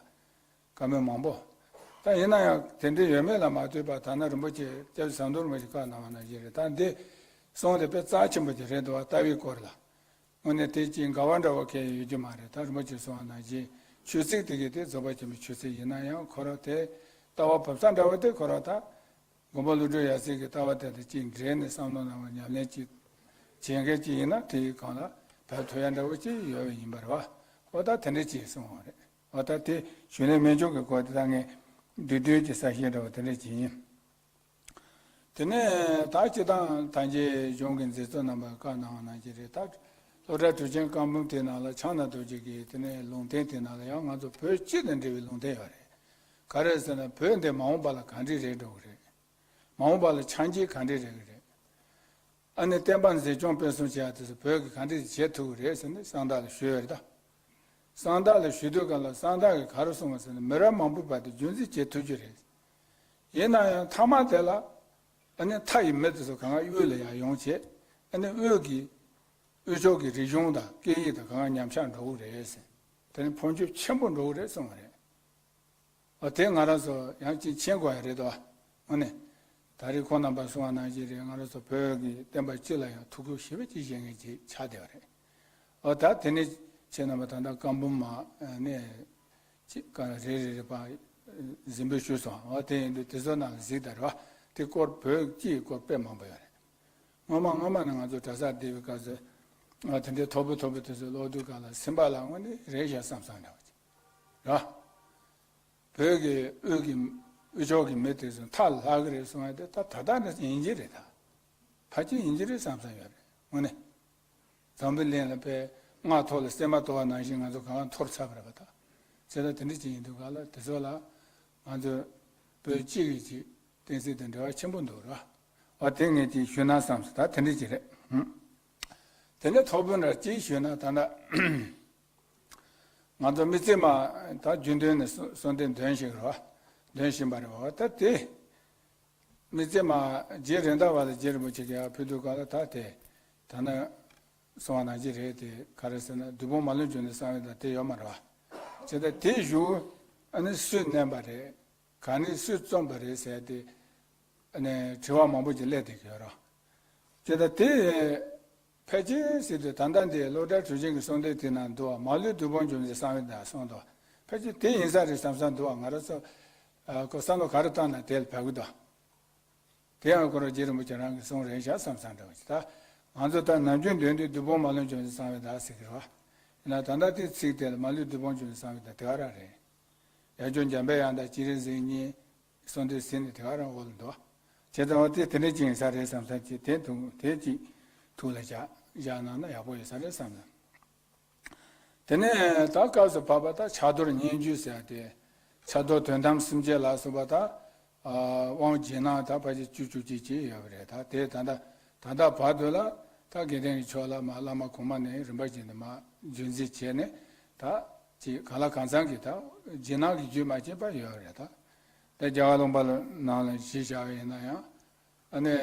བཀའ་མོལ་མང་པོ། ད་ཡིན་ན་ཡང་དེ་འདྲའི་ཡོད་མེད་ལ་མ་ལྟོས་པར་ད་ནི་རིན་པོ་ཆེ་སྐྱབས་རྗེ་ཟམ་གདོང་རིན་པོ་ཆེ་བཀའ་གནང་བ་ནང་བཞིན་རེད། ད་འདི་གསུང་དེ་དཔེ་རྩ་ཆེན་པོ་ཅིག་རེད་འདུག་བ། ལྟ་བའི་སྐོར་ལ། དངོས་གནས་དེ་ཅིག་འགལ་བ་འདྲ་བོ་གང་ཡང་ཡོད་རྒྱུ་མ་རེད། ད་རིན་པོ་ཆེ་གསུང་བ་ནང་བཞིན་ཆོས་ཚིག་དེ་གའི་དེ་རྫོགས་པ་ཆེན་པོའི་ཆོས་ཚིག་ཡིན་ན་ཡང་ཁོ་རང་དེ་ལྟ་བ་བབས་ས་འདྲ་བོ་དེ་ཁོ་རང་ད། མགོན་པོ་ཀླུ་སྒྲུབ་ཡབ་སྲས་ཀྱི་ལྟ་བ་དེ་དང་གཅིག་འབྲེལ་ནས་བསམ་བློ་གནང་བ་ཉམས་ལེན་ཅིག་བྱེད་མཁན་ཅིག་ཡིན་ན་དེའི་སྒང་ལ་བབས་ཐུབ་ཡ་འདྲ་བོ་ཅིག་ཡོད་པ་ཡིན་པ་རེད་བ། ཨོ་ད་དེ་འདྲ་ཅིག་གསུངས་པ་རེད། ཨོ་ད་དེ་ཞུས་ལེན་སྨན་མཆོག་གི་སྐོར་དེ་ད་ངས་བསྡུས་བསྡུས་ཀྱི་གསལ་བཤད་འདྲ་བོ་དེ་འདྲ་ཅིག་ཡིན། དེ་ནས་ད་སྤྱིར་བཏང་ད་ཅི་གཞུང་གི་མཛད་གཙོ་རྣམ་པ་བཀའ་གནང་བ་ནང་བཞིན་རེད། ད་སློབ་གྲྭ་གྲུབ་ཆེན་བཀའ་འབུམ་དེ་ནང་ལ་ཕྱག་ན་རྡོ་རྗེ་གི་དེ་ནས་ལུང་བསྟན་དེ་ནང་ལ་ཡང་ང་ཚོ་བོད་སྤྱི་དང་འབྲེལ་བའི་ལུང་བསྟན་ཡོད་རེད། ག་རེ་ཟེར་ན་བོད་འདི་མ་འོངས་པ་ལ་ག་འདྲས་རེད་འགྲོ་གི་རེད། མ་འོངས་པ་ལ་ཕྱག་རྗེས་ག་འདྲས་རེད་གི་རེད། ཨ་ནི་བསྟན་པ་འཛིན་སྐྱོང་སྤེལ་གསུམ་བྱེད་ཡ་དེ་ཚོ་བོད་ཀྱིས་ག་འདྲས་བྱེད་ཐུབ་ཀྱི་རེད་ཟེར་ནས་གསང་བདག་ལ་ཞུས་ཡོད་རེད་ད། གསང་བདག་ལ་ཞུས་དུས་སྒང་ལ་གསང་བདག་གིས་ག་རེ་གསུངས་པ་ཟེར་ན་མི་རབས་མང་པོའི་བར་དུ་རྒྱུན་འཛིན་བྱེད་ཐུབ་རྒྱུ་རེད། ཡིན་ན་ཡང་མཐའ་མ་དེ་ལ་ཨ་ནི་མཐའ་ཡི་མི་དེ་ཚོ་གང་ག་དབུས་ལ་ཡར་ཡོང་བྱས་ཨ་ནི་དབུས་ཀྱི་དབུས་ཕྱོགས་ཀྱི་རིག་གཞུང་དང་སྐད་ཡིག་དང་གང་ག་ཉམས་ཆག་འགྲོ་གི་རེད་ཟེར། དེ་ནི་ཕུང་ཆུབ་ཆེན་པོ་འགྲོ་གི་རེད་གསུངས་པ་རེད། ཨ་དེ་ང་རང་ཚོ་ཡང་ཅིག་མཁྱེན་དགོས་ཡ་རེད་དོ། དངོས་གནས། ད་རེས་ཁོང་རྣམ་པ་གསུང་བ་ནང་བཞིན་རེད། ང་རང་ཚོ་བོད་ཀྱི་བསྟན་པ་སྤྱི་ལ་ཡང་ཐུགས་ཁུར་ཞེ་པོ་ཅིག་བཞེས་མཁན་ཅིག་ཆགས་བསྡད་པ་རེད། ཨོ་ད་དེ་ནས་ཁྱེད་རྣམ་པ་ད་ལྟ་བཀའ་འབུམ་མ་ནས་ཅིག་ག་རེ་རེ་རེ་པ་གཟིགས་འབུལ་ཞུས་སོང་། ཨོ་དེ་ཡིན་དུས་དེ་ཚོ་ནང་གཟིགས་དང་རེད་བ། དེ་སྐོར་བོད་སྤྱིའི་སྐོར་དཔེ་མང་པོ་ཡོད་རེད། སྔོན་མ་སྔོན་མ་ནས་ང་ཚོ་གྲྭ་སར་བསྡད་པའི་སྐབས་སུ་ཨ་དེ་འདྲའི་མཐོ་པོ་མཐོ་པོ་དེ་ཚོ་ཀློག་དུས་སྒང་ལ་སེམས་པ་ལ་དངོས་གནས་རེད་ཤག་བསམ་བསམ་འདྲ་བ་ཅིག་རེད་བ། བོད་ཀྱི་དབུས་ཀྱི་ དབུས་ཕྱོགས་ཀྱི་མི་དེ་ཚོ་མཐའ་ལྷག་གི་རེད་གསུང་ཡ་དེ་ད་ད་ལྟ་ནས་ཡིན་གྱི་རེད། ད་ཕལ་ཆེར་ཡིན་གྱི་རེད་བསམ་བསམ་ཡོད་རེད་དངོས་གནས། འཛམ་བུའི་གླིང་ལ་དཔེ་སྔགས་ཐོག་ལ་སྲན་མ་གཏོར་བ་ནང་བཞིན་ང་ཚོ་གང་ག་འཐོར་ཚར་བ་རེད་པ། ད་བྱས་ད་དེ་འདྲ་ཅིག་ཡིན་དུས་ག་ལ་དེ་ཚོ་ལ་ང་ཚོ་བོད་སྤྱི་གི་ཅིག་བསྟན་སྲིད་དང་འབྲེལ་བ་ཆེན་པོ་འདུག་ར། འོ་དེ་ངས་ཅིག་ཞུས་ན་བསམ་སོང་། ད་དེ་འདྲ་ཅིག་རེད། ཧུམ། དེ་ནས་ཐོག་བོད་འདྲ་ཅིག་ཞུས་ན་ད་ལྟ་ང་ཚོ་མི་ཚེ་མ་ད་རྒྱུན་ལྡན་ནས་གསོ་གསོལ་འདེབས་འདོན་བཞིན་རེད་བ། འདོན་བཞིན་པ་རེད་བ། ད་དེ་མི་ཚེ་མ་རྗེ་རེད་མདའ་བ་ལ་རྗེ་རིན་པོ་ཆེ་གིས་ཕུལ་དུས་ག་ལ་ད་དེ་ད་ནི་གསུང་བ་ནང་བཞིན་རེད། དེ་ག་རེ་ཟེར་ན་བདུད་དཔུང་མ་ལུས་འཇོམས་ནས་གསང་བའི་བདག་དེ་ཡོད་མ་རེད་བ། བྱས་ད་དེ་བཞུགས་ཨ་ནི་སུས་མནན་པ་རེད། ག་ནས་སུས་བརྩམས་པ་རེད་ཟེར་ཏེ་ཨ་ནི་དྲི་བ་མང་པོ་ཅིག་སླེབས་བསྡད་ཀྱི་ཡོད་རེད། བྱས་ད་དེ་ཕལ་ཆེར་ཟེར་དུས་ད་ལྟ་འདི་སློབ་གྲྭ་གྲུབ་ཆེན་གྱི་གསོལ་འདེབས་དེ་ནང་འདུག་བ། མ་ལུས་བདུད་དཔུང་འཇོམས་ནས་གསང་བའི་བདག་གསུངས་འདུག་བ། ཕལ་ཆེར་དེ་ཡིན་ས་རེད་བསམ་བསམ་འདུག་བ། ང་རང་ཚོ་ཨ་ཁོ་བསམ་བློ་ག་རེ་བཏང་ན་དེ་ལ་བབ་ཀྱི་འདུག་དེ་ཡང་ཁོ་རང་རྗེ་རིན་པོ་ཆེ་རང་གི་གསུང་རེད་ཤག་བསམ་བསམ་འདྲ་བ་ཞིག་ད་ང་ཚོ་ད་ནམ་རྒྱུན་འདོན་དུས་བདུད་དཔུང་མ་ལུས་འཇོམས་ནས་གསང་བའི་བདག་ཟེར་གྱི་རེད་བ། ཡིན་ན་ད་ལྟ་དེ་ཚིག་དེ་ལ་མ་ལུས་བདུད་དཔུང་འཇོམས་ནས་གསང་བའི་བདག་དེ་ག་རང་རེད། ཡབ་ཆེན་འཇམ་པའི་དབྱངས་དང་སྤྱན་རས་གཟིགས་གཉིས་གསོལ་འདེབས་ཟིན་ནས་དེ་ག་རང་འོག་ལ་འདུག་བ། བྱས་ཙང་བ་དེ་དེ་འདྲ་ཅིག་ཡིན་ས་རེད་བསམ་བསམ་གྱིས་དེ་འདུག་དེ་ཅིག་ཐུགས་ལ་བཞག་བཞག་གནང་ན་ཡག་པོ་ཡོད་ས་རེད་བསམ་ལ། དེ་ནས་ད་སྐབས་སུ་བབ་པ་ད་ཕྱག་རྡོར་སྙན་བརྒྱུད་ཟེར་ཏེ། ཕྱག་རྡོར་དོན་དམ་སེམས་བསྐྱེད་ལ་སོགས་པ་ད་ཨ་དབང་རྗེས་གནང་ད་ཕལ་ཆེར་བཅུ་བཅུ་གཅིག་ཅིག་ཡོད་པ་རེད། ད་དེ་ད་ལྟ་ད་ལྟ་བར་དུ་ལ་ད་དགེ་ལྡན་གྱི་ཕྱོགས་ལ་མ་བླ་མ་གོང་མ་ནས་རིམ་པ་བཞིན་དུ་མ་རྒྱུན་འཛིན་བྱས་ནས་ད་ཅིག་གང་ལ་གང་འཚམ་གྱི་ད་རྗེས་གནང་གི་རྒྱུན་མ་ཆད་པ་ཡོད་པ་རེད། ད་ད་རྒྱལ་བ་ལུང་པ་ནང་ལ་གཞི་བཞག་པ་ཡིན་ན་ཡང་། ཨ་ནི་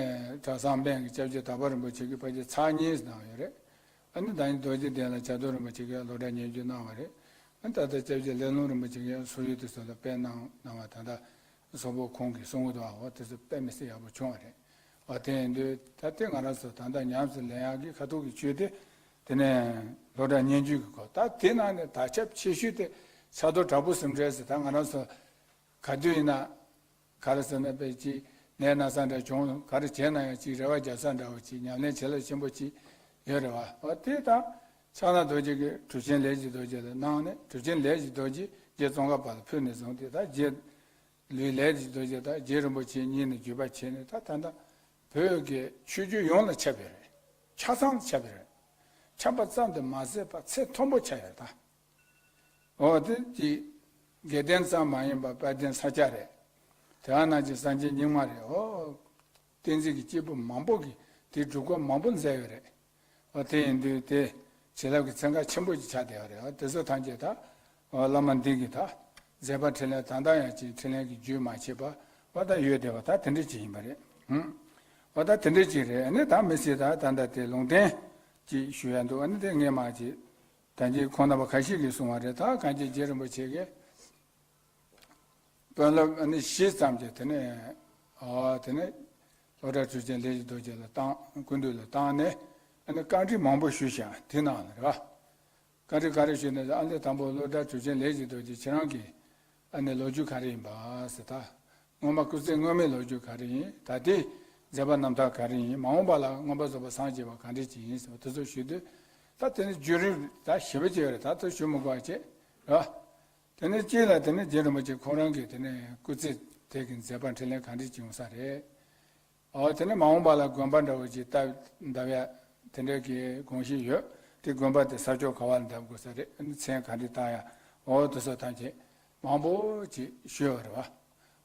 གྲྭ་ཚང་དཔོན་གྱི་སྐྱབས་རྗེ་དྭགས་པོ་རིན་པོ་ཆེ་གིས་ཕལ་ཆེར་ཚར་གཉིས་གནང་ཡོད་རེད། ཨ་ནི་ད་ནི་རྡོ་རྗེ་གདན་ལ་བྱ་རྡོར་རིན་པོ་ཆེ་གིས་སློབ་གྲྭ་སྙན་བརྒྱུད་གནང་བ་རེད། ཨ་ནི་ད་ལྟ་སྐྱབས་རྗེ་ལས་རླུང་རིན་པོ་ཆེ་གིས་སོག་ཡུལ་དུ་སོགས་ལ་དཔེ་གནང་གནང་བ་ད་ལྟ་སོག་པོ་ཁོང་གིས་གསུང་གི་འདུག་ཨ། འོ་དེ་ཚོ་དཔེ་མི་སྲིད་ཡག་པོ་བྱུང་བ་རེད། འོ་དེ་ཡིན་དུས་ད་ལྟའི་ང་རང་ཚོ་ད་ལྟ་ཉམས་སུ་ལེན་ཡག་གི་ཁ་ཐུག་གི་ཆོས་དེ་དེ་ནས་སློབ་གྲྭ་སྙན་བརྒྱུད་ཀྱི་སྐོར། ད་དེ་ནང་ནས་དར་ཁྱབ་ཆེ་ཤོས་དེ་བྱ་རྡོར་དྲག་པོ་གཟིམ་འགྲུལ་ཟེར། ད་ང་རང་ཚོ་ག་དུས་ཡིན་ན། ག་རེ་ཟེར་ན་དཔེ་ཅིག་ནད་ན་ཚ་འདྲ་བྱུང་ག་རེ་བྱས་ན་ཡང་ཅིག་རེ་བ་རྒྱག་ས་འདྲ་བོ་ཅིག་ཉམས་ལེན་བྱེད་ལས་ཆེན་པོ་ཅིག་ཡོད་རེད་བ། འོ་དེ་ད་ཕྱག་ན་རྡོ་རྗེ་གིས་གྲུབ་ཆེན་ལས་ཀྱི་རྡོ་རྗེ་ལ་གནང་ནས་གྲུབ་ཆེན་ལས་ཀྱི་རྡོ་རྗེ་རྗེ་ཙོང་ཁ་པ་ལ་ཕུལ་ནས་བཟུང་སྟེ་ད་རྗེ་ལུས་ལས་ཀྱི་རྡོ་རྗེ་དང་རྗེ་རིན་པོ་ཆེ་གཉིས་ནས་བརྒྱུད་པ་བྱས་ནས་ད་ད་ལྟ་བོད་ཀྱི་ཆོས་བརྒྱུད་ཡོངས་ལ་ཁྱབ་ཡོད་རེད། ཆ་ཚང་ཁྱབ་ཡོད་རེད། ཁྱབ་པ་ཙམ་དུ་མ་ཟད་པ་ཚད་མཐོན་པོ་ཆགས་ཡོད་ད། འོ་དེ་ཅིག་དགེ་ལྡན་ཙམ་མ་ཡིན་པར་དཔལ་ལྡན་ས་སྐྱ་རེད། དེ་ག་ནང་བཞིན་སངས་རྒྱས་རྙིང་མ་རེད། འོ་བསྟན་འཛིན་གྱི་སྐྱེས་བུ་མང་པོ་གིས་དེའི་སྒྲུབ་སྐོར་མང་པོ་མཛད་ཡོད་རེད། འོ་དེ་ཡིན་དུས་དེ་བྱིན་རླབས་ཀྱི་ཚན་ཁ་ཆེན་པོ་ཅིག་ཆགས་བསྡད་ཡོད་རེད། འོ་དེ་ཚོ་ཐམས་ཅད་ད་འོ་བླ་མ་འདི་གིས་ད་མཛད་པ་འཕྲིན་ལས་ད་ལྟ་ཡང་ཅིག་འཕྲིན་ལས་ཀྱི་རྒྱུན་མ་ཆད་པ་འོ་ད་ཡོད་བསྡད་པ་ད་དེ་འདྲ་ཅིག་ཡིན་པ་རེད། ཧུམ། འོ་ད་དེ་འདྲ་ཅིག་རེད། ཨ་ནི་ད་མི་སྲིད་ད་ད་ལྟ་དེ་ལུང་བསྟན་ཅིག་ཞུ་ཡ་འདུག་ཨ་ནི་དེ་ངས་མ་ཅིག་ད་ཅིག་ཁོང་རྣམ་པ་ཁ་ཤས་ཀྱིས་གསུངས་པ་རེད། ད་གངས་ཅན་རྗེ་རིན་པོ་ཆེ་གིས་དཔོན་སློབ་ཨ་ནི་བཞི་ཙམ་གྱིས་དེ་ནས་ཨ་དེ་ནས་སློབ་གྲྭ་གྲུབ་ཆེན་ལས་ཀྱི་རྡོ་རྗེ་ལ་བཏང་སྐུ་མདུན་ལ་བཏང་ནས་ཨ་ནི་བཀའ་འདྲི་མང་པོ་ཞུས་ཤག་དེ་ནང་ལ་རེད་བ། བཀའ་འདྲི་ག་རེ་ཞུས་ནས་ཨ་ནི་དང་པོ་སློབ་གྲྭ་གྲུབ་ཆེན་ལས་ཀྱི་རྡོ་རྗེ་ཁྱེད་རང་གི་ཨ་ནི་ལོ་རྒྱུས་ག་རེ་ཡིན་པ་ཟེར། ད་སྔོན་མ་སྐུ་ཚེ་སྔོན་མའི་ལོ་རྒྱུས་ག་རེ་ཡིན། ད་ལྟའི་མཛད་པ་རྣམ་ཐར་ག་རེ་ཡིན། མ་འོངས་པ་ལ་མངོན་པར་རྫོགས་པར་སངས་རྒྱས་པ་ག་འདྲ་ཅིག་ཡིན་ཟེར་བ་དེ་ཚོ་ཞུས་དུས། ད་དེ་ནི་བརྒྱུད་རིམ་ད་ཞིབ་པ་ཅིག་ཡོད་རེད། ད་དེ་ཞུ་མི་དགོས་པ་བྱས་རེད་བ། དེ་ནས་གཅིག་ལ་དེ་ནས་རྗེ་རིན་པོ་ཆེ་ཁོང་རང་གིས་དེ་ནས་སྐུ་ཚེ་དེ་གི་མཛད་པ་འཕྲིན་ལས་ག་འདྲ་ཅིག་ཡོང་ས་རེད། འོ་དེ་ནས་མ་འོངས་པ་ལ་དགོན་པ་འདྲ་བོ་ཅིག་བཏབ་འདབ་ཡ་དེ་འདྲ་གི་དགོངས་གཞི་ཡོད། དེ་དགོན་པ་དེ་ས་ཕྱོགས་ག་བ་ལ་འདབ་དགོས་ས་རེད། མཚན་ག་འདྲ་བཏགས་ཡ། འོ་དེ་ཚོ་ཐམས་ཅད་མང་པོ་ཅིག་ཞུས་པ་རེད་བ།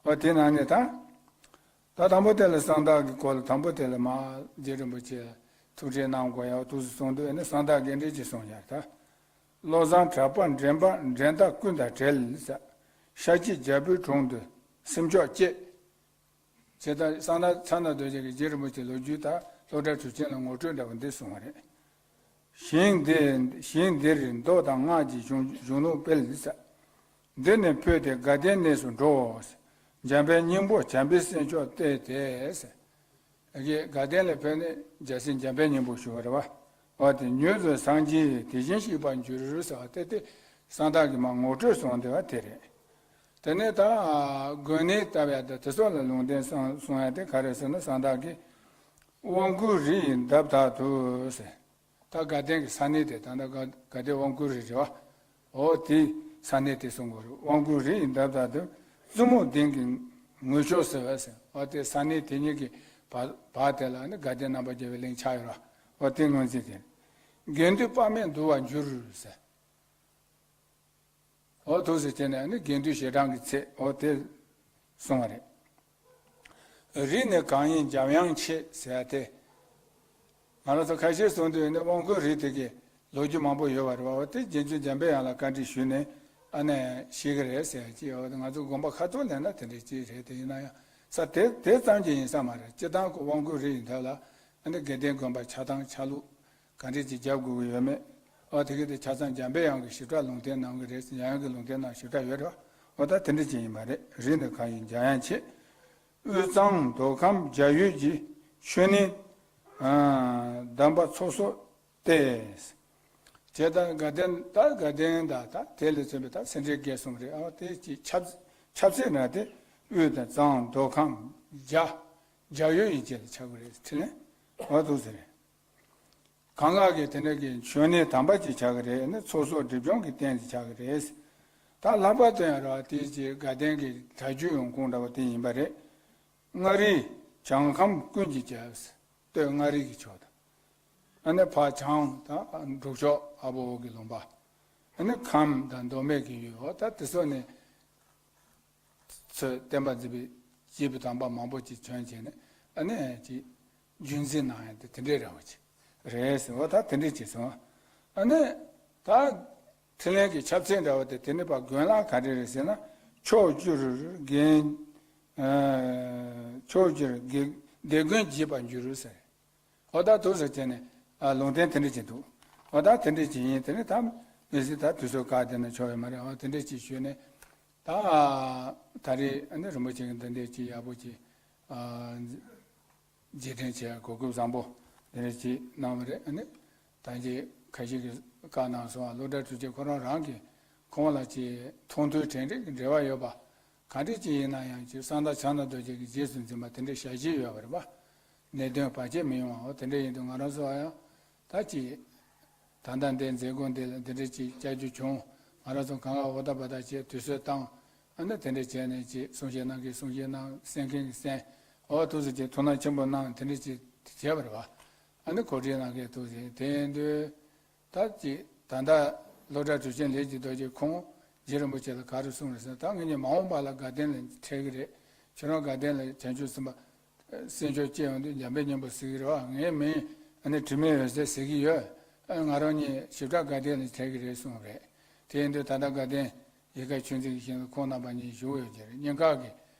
འོ་དེ་ནང་ནས་ད་ད་དང་པོ་དེ་ལ་གསང་བདག་གི་སྐོར་ལ་དང་པོ་དེ་ལ་མ་རྗེ་རིན་པོ་ཆེ་ཐུགས་ཁྲལ་གནང་དགོས་ཡ་འདུག་སེ་གསུངས་དུས་ཨ་ནི་གསང་བདག་གིས་འདི་འདྲ་ཅིག་གསུངས་ཡ་ད། བློ་བཟང་གྲགས་པ་འགྲན་པ་འགྲན་ཟླ་ཀུན་དང་བྲལ་ཟེར། ཤཱཀྱའི་རྒྱལ་པོའི་དྲུང་དུ་སེམས་ཕྱོགས་བསྐྱེད། ཇི་ལྟར་གསང་བདག་གསང་བདག་རྡོ་རྗེ་གིས་རྗེ་རིན་པོ་ཆེའི་ལོ་རྒྱུས་དག་སློབ་གྲྭ་གྲུབ་ཆེན་ལ་ངོ་སྤྲོད་འདྲ་བ་འདི་གསུངས་པ་རེད། ཞིང་འདི་ཞིང་འདིར་མདོ་དང་སྔགས་ཀྱི་གཞུང་གཞུང་ལུགས་སྤེལ་ཟེར། འདི་ནས་འཕོས་ཏེ་དགའ་ལྡན་གནས་སུ་འགྲོ། འཇམ་དཔལ་སྙིང་པོ་བྱམས་པའི་སེམས་མཆོག་བསྟོད་དེ་ཟེར། ཨ་ཀྱེ་དགའ་ལྡན་ལ་ཕེབས་ནས་རྒྱལ་སྲས་འཇམ་དཔལ་སྙིང་པོ་ཞུ་བ་རེད་བ། འོ་དེ་མྱུར་དུ་སངས་རྒྱས་དེ་བཞིན་གཤེགས་པར་འགྱུར་ཟེར་བ་དེ་དེ་གསང་བདག་གིས་མར་ངོ་སྤྲོད་གསུངས་བསྡད་པ་དེ་རེད། དེ་ནས་ད་དགོན་གནས་བཏབ་ཡ་དང་དེ་ཚོ་ལ་ལུང་བསྟན་གསུངས་གསུངས་ཡ་དེ་ག་རེ་ཟེར་ན་གསང་བདག་གིས་དབང་བསྐུར་རི་ཡི་འདབས་དག་ཏུ་ཟེར། ད་དགའ་ལྡན་གྱི་ས་གནས་དེ་ད་ལྟ་དགའ་དགའ་ལྡན་དབང་བསྐུར་རི་རེད་བ། འོ་དེ་ས་གནས་དེ་གསུང་དགོས་རེད། དབང་བསྐུར་རི་ཡི་འདབས་དག་ཏུ་བཙུན་མོ་ལྡིང་གི་ ངོས་ཕྱོགས་ཟེར་བ་ཟེར། འོ་དེ་ས་གནས་དེ་ཉིད་ཀྱི་བར་བར་དེ་ལ་ནི་དགའ་ལྡན་རྣམ་པར་རྒྱལ་བའི་གླིང་ཆགས་ཡོད་ར། འོ་དེ་ངོས་འཛིན་དེ། དགེ་འདུན་དཔག་མེད་འདུ་བར་འགྱུར་ཟེར། འོ་ཐུགས་སུ་བྱས་ནས་ནི་དགེ་འདུན་ཞལ་གྲངས་ཀྱི་ཚད་འོ་དེ་གསུངས་པ་རེད། རིགས་ནི་གང་ཡིན་འཇམ་དབྱངས་ཆེ་ཟེར་ཡ་དེ། ང་རང་ཚོ་ཁ་ཤས་གསུང་དུས་ནི་དབང་བསྐུར་རིགས་དེ་གའི་ལོ་རྒྱུས་མང་པོ་ཡོད་པ་རེད་བ། འོ་དེ་རྗེ་བཙུན་འཇམ་པའི་དབྱངས་ལ་བཀའ་འདྲི་ཞུས་ནས་ཨ་ནི་ཤེས་ཀྱི་རེད་ཟེར་ཡ་ཅིག་འོ་ང་ཚོ་དགོངས་པ་ཁ་ཐོར་ལེན་ན་དེ་འདྲའི་ཅིག་རེད། དེ་ཡིན་ན་ཡང་ས་དེ་དེ་ཙམ་གྱིས་ཡིན་ས་མ་རེད། སྤྱིར་བཏང་གི་དབང་བསྐུར་རིགས་ཡིན་ཐབས་ལ་ཨ་ནི་དགེ་ལྡན་དགོན་པ་ཆགས་སྟངས་ཆགས་ལུགས། ག་འདྲས་ཅིག་རྒྱབ་དགོས་ཀྱི་ཡོད་མེད། ཨོ་དེ་གི་དེ་ཆ་ཚང་འཇམ་པའི་དབྱངས་ཀྱི་ཞིབ་ཕྲ་ལུང་བསྟན་གནང་གི་རེད། འཇམ་དབྱངས་ཀྱི་ལུང་བསྟན་ནང་ཞིབ་ཕྲ་ཡོད་རེད་བ། ཨོ་ད་དེ་འདྲས་ཅིག་ཡིན་པ་རེད། རིགས་ནི་གང་ཡིན་འཇམ་དབྱངས་ཆེ། དབུས་གཙང་མདོ་ཁམས་རྒྱ་ཡུལ་གྱི་ཆོས་ནི། ཨ་གདམས་པ་ཚོགས་གསོག་སྟེ། དེ་ལྟར་དགའ་ལྡན་ད་དགའ་ལྡན་ད་ད་དེ་ལས་མཚོན་པའི་ད་སེ་འབྲས་དགེ་གསུམ་རེད། ཨོ་དེ་ཅིག་ཆབ་ཆབ་སྲིད་ན་དེ་དབུས་དང་གཙང་མདོ་ཁམས་རྒྱ་རྒྱ་ཡུལ་ཡིན་ཅེས་ལ་ཆགས་ཀྱི་རེད། དྲིན་ལན་ཨོ་འདུག་ཟེར། གང་ག་གི་དེ་འདྲ་གི་ཆོས་ནི་དམ་པ་ཅིག་ཆགས་ཀྱི་རེད། ནི་ཚོགས་གསོག་སྒྲིབ་སྦྱོང་གི་རྟེན་ཅིག་ཆགས་ཀྱི་རེད། ད་ལྷག་པར་དུ་ཡང་ར་དེ་ཅིག་དགའ་ལྡན་གྱི་གྲྭ་རྒྱུན་ཡོང་ཁུངས་འདྲ་བ་དེ་ཡིན་པ་རེད། མངའ་རིས་བྱང་ཁམས་ཀུན་གྱི་རྒྱལ། སྟོད་མངའ་རིས་ཀྱི་ཕྱོགས་དང་། ཨ་ནི་ཕར་བྱང་དང་འབྲུག་ཕྱོགས་ཨ་བོ་གི་ལུང་པ། ཨ་ནི་ཁམས་དང་མདོ་སྨད་ཀྱི་ཡུལ་འོ་ད་དེ་ཚོ་ནི། ཚོས་བསྟན་པ་འཛིན་པའི་སྐྱེས་བུ་དམ་པ་མང་པོ་ཅིག་བྱོན་བྱས་ནས་ཨ་ནི་ཅིག་རྒྱུན་འཛིན་གནང་ཡ་དེ་དེ་འདྲའི་རེ་བ་ཅིག་རེད་ཟེར་བ་ད་དེ་འདྲའི་ཅིག་སོང་། ཨ་ནི་ད་འཕྲིན་ལས་ཀྱི་ཁྱབ་ཚད་འདྲ་བ་དེ་དེ་ནི་པ་དགོན་ལག་ག་རེ་རེད་ཟེར་ན་ཕྱོགས་བཅུར་དགེ་ཕྱོགས་བཅུར་དགེ་སྡེ་དགོན་རྒྱས་པར་འགྱུར་ཟེར། ཨོ་ད་དུས་སུ་བྱས་ནས་ཨ་ལུང་བསྟན་དེ་འདྲ་ཅིག་འདུག་ཨོ་ད་དེ་འདྲ་ཅིག་ཡིན། དེ་ནས་ད་མི་སྲིད་ད་དུས་སུ་ག་དེ་ན་ཆོག་ཡོད་མ་རེད། ཨོ་དེ་འདྲ་ཅིག་ཞུས་ནས་ད་ད་རེས་ཨ་ནི་རིན་པོ་ཆེ་གི་འདི་འདྲ་ཅིག་ཡག་པོ་ཅིག་ཨ་རྗེས་དྲན་བྱས་གོ་སྐབས་བཟང་པོ་འདི་འདྲ་ཅིག་གནང་བ་རེད། ཨ་ནི་ད་རྗེས་ཁ་ཤས་ཀྱིས་བཀའ་གནང་སོང་བ། སློབ་གྲྭ་གྲོལ་རྗེས་ཁོ་རང་རང་གི་ཁོང་ལ་ཅིག་མཐོང་ཐོས་དྲན་རེས་ཀྱི་འབྲེལ་བ་ཡོད་པ། ག་འདྲ་ཅིག་ཡིན་ན་ཡང་ཅིག་གསང་བདག་ཕྱག་ན་རྡོ་རྗེ་གི་རྗེས་སུ་འཛིན་པ་དེ་འདྲའི་ཞལ་བཞེས་ཡོད་པ་རེད་པ། ནད་གདོན་བར་ཆད་མི་ཡོང་བ་འོ་དེ་འདྲ་ཡིན་དུས་ང་རང་ཚོ་ཡང་ད་ཅིག་ད་ལྟ་འདི་མཛད་སྒོ་འདི་ལ་འདི་འདྲ་ཅིག་བཅར་རྒྱུ་བྱུང་། ང་རང་ཚོ་གང་ག་འོ་ད་པ་ད་ཅིག་དུས་ཚོད་བཏང་། ཨ་ནི་དེ་འདྲ་བྱས་ནས་ཅིག་གསུང་བཤད་གནང་མཁན་གསུང་བཤད་གནང་། གསན་མཁན་གྱི་གསན། འོ་ཐུགས་སུ་ཅིག་ཐུགས་སྣང་ཆེན་པོ་གནང་དེ་འདྲ་ཅིག་བྱས་པ་རེད་པ། ཨ་ནི་གོ་སྒྲིག་གནང་མཁན་ཐུགས་སུ་དེ་ཡིན་དུས། ད་ཅིག་ད་ལྟ་སློབ་གྲྭ་གྲོལ་ཆེན་ལས་ཀྱི་རྡོ་རྗེ་ཁོང་རྗེ་རིན་པོ་ཆེ་ལ་ག་རེ་གསུངས་རེད་ཟེར་ན། ད་ངེད་གཉིས་མ་འོངས་པ་ལ་དགའ་ལྡན་ལ་འཕྲད་ཀྱི་རེད། ཁྱོད་རང་དགའ་ལྡན་ལ་བྱང་ཆུབ་སེམས་དཔའ་སེམས་མཆོག་སྐྱེ་ཡོང་དུས་འཇམ་དཔལ་སྙིང་པོ་ཟེར་གྱི་རེད་བ། ངའི་མིང་ཨ་ནི་དྲི་མེད་འོད་ཟེར་ཟེར་གྱི་ཡོད། ཨ་ང་རང་གཉིས་ཞིབ་ཕྲ་དགའ་ལྡན་ལ་འཕྲད་ཀྱི་རེད་གསུངས་རེད། དེ་ཡིན་དུས་ད་ལྟ་དགའ་ལྡན་ཡིད་དགའ་ཆོས་འཛིན་གྱི་ཞིང་ལ་ཁོང་རྣམ་པ་གཉིས་བཞུགས་ཡོད་ཀྱི་རེད། གཉིས་ཀ་གིས་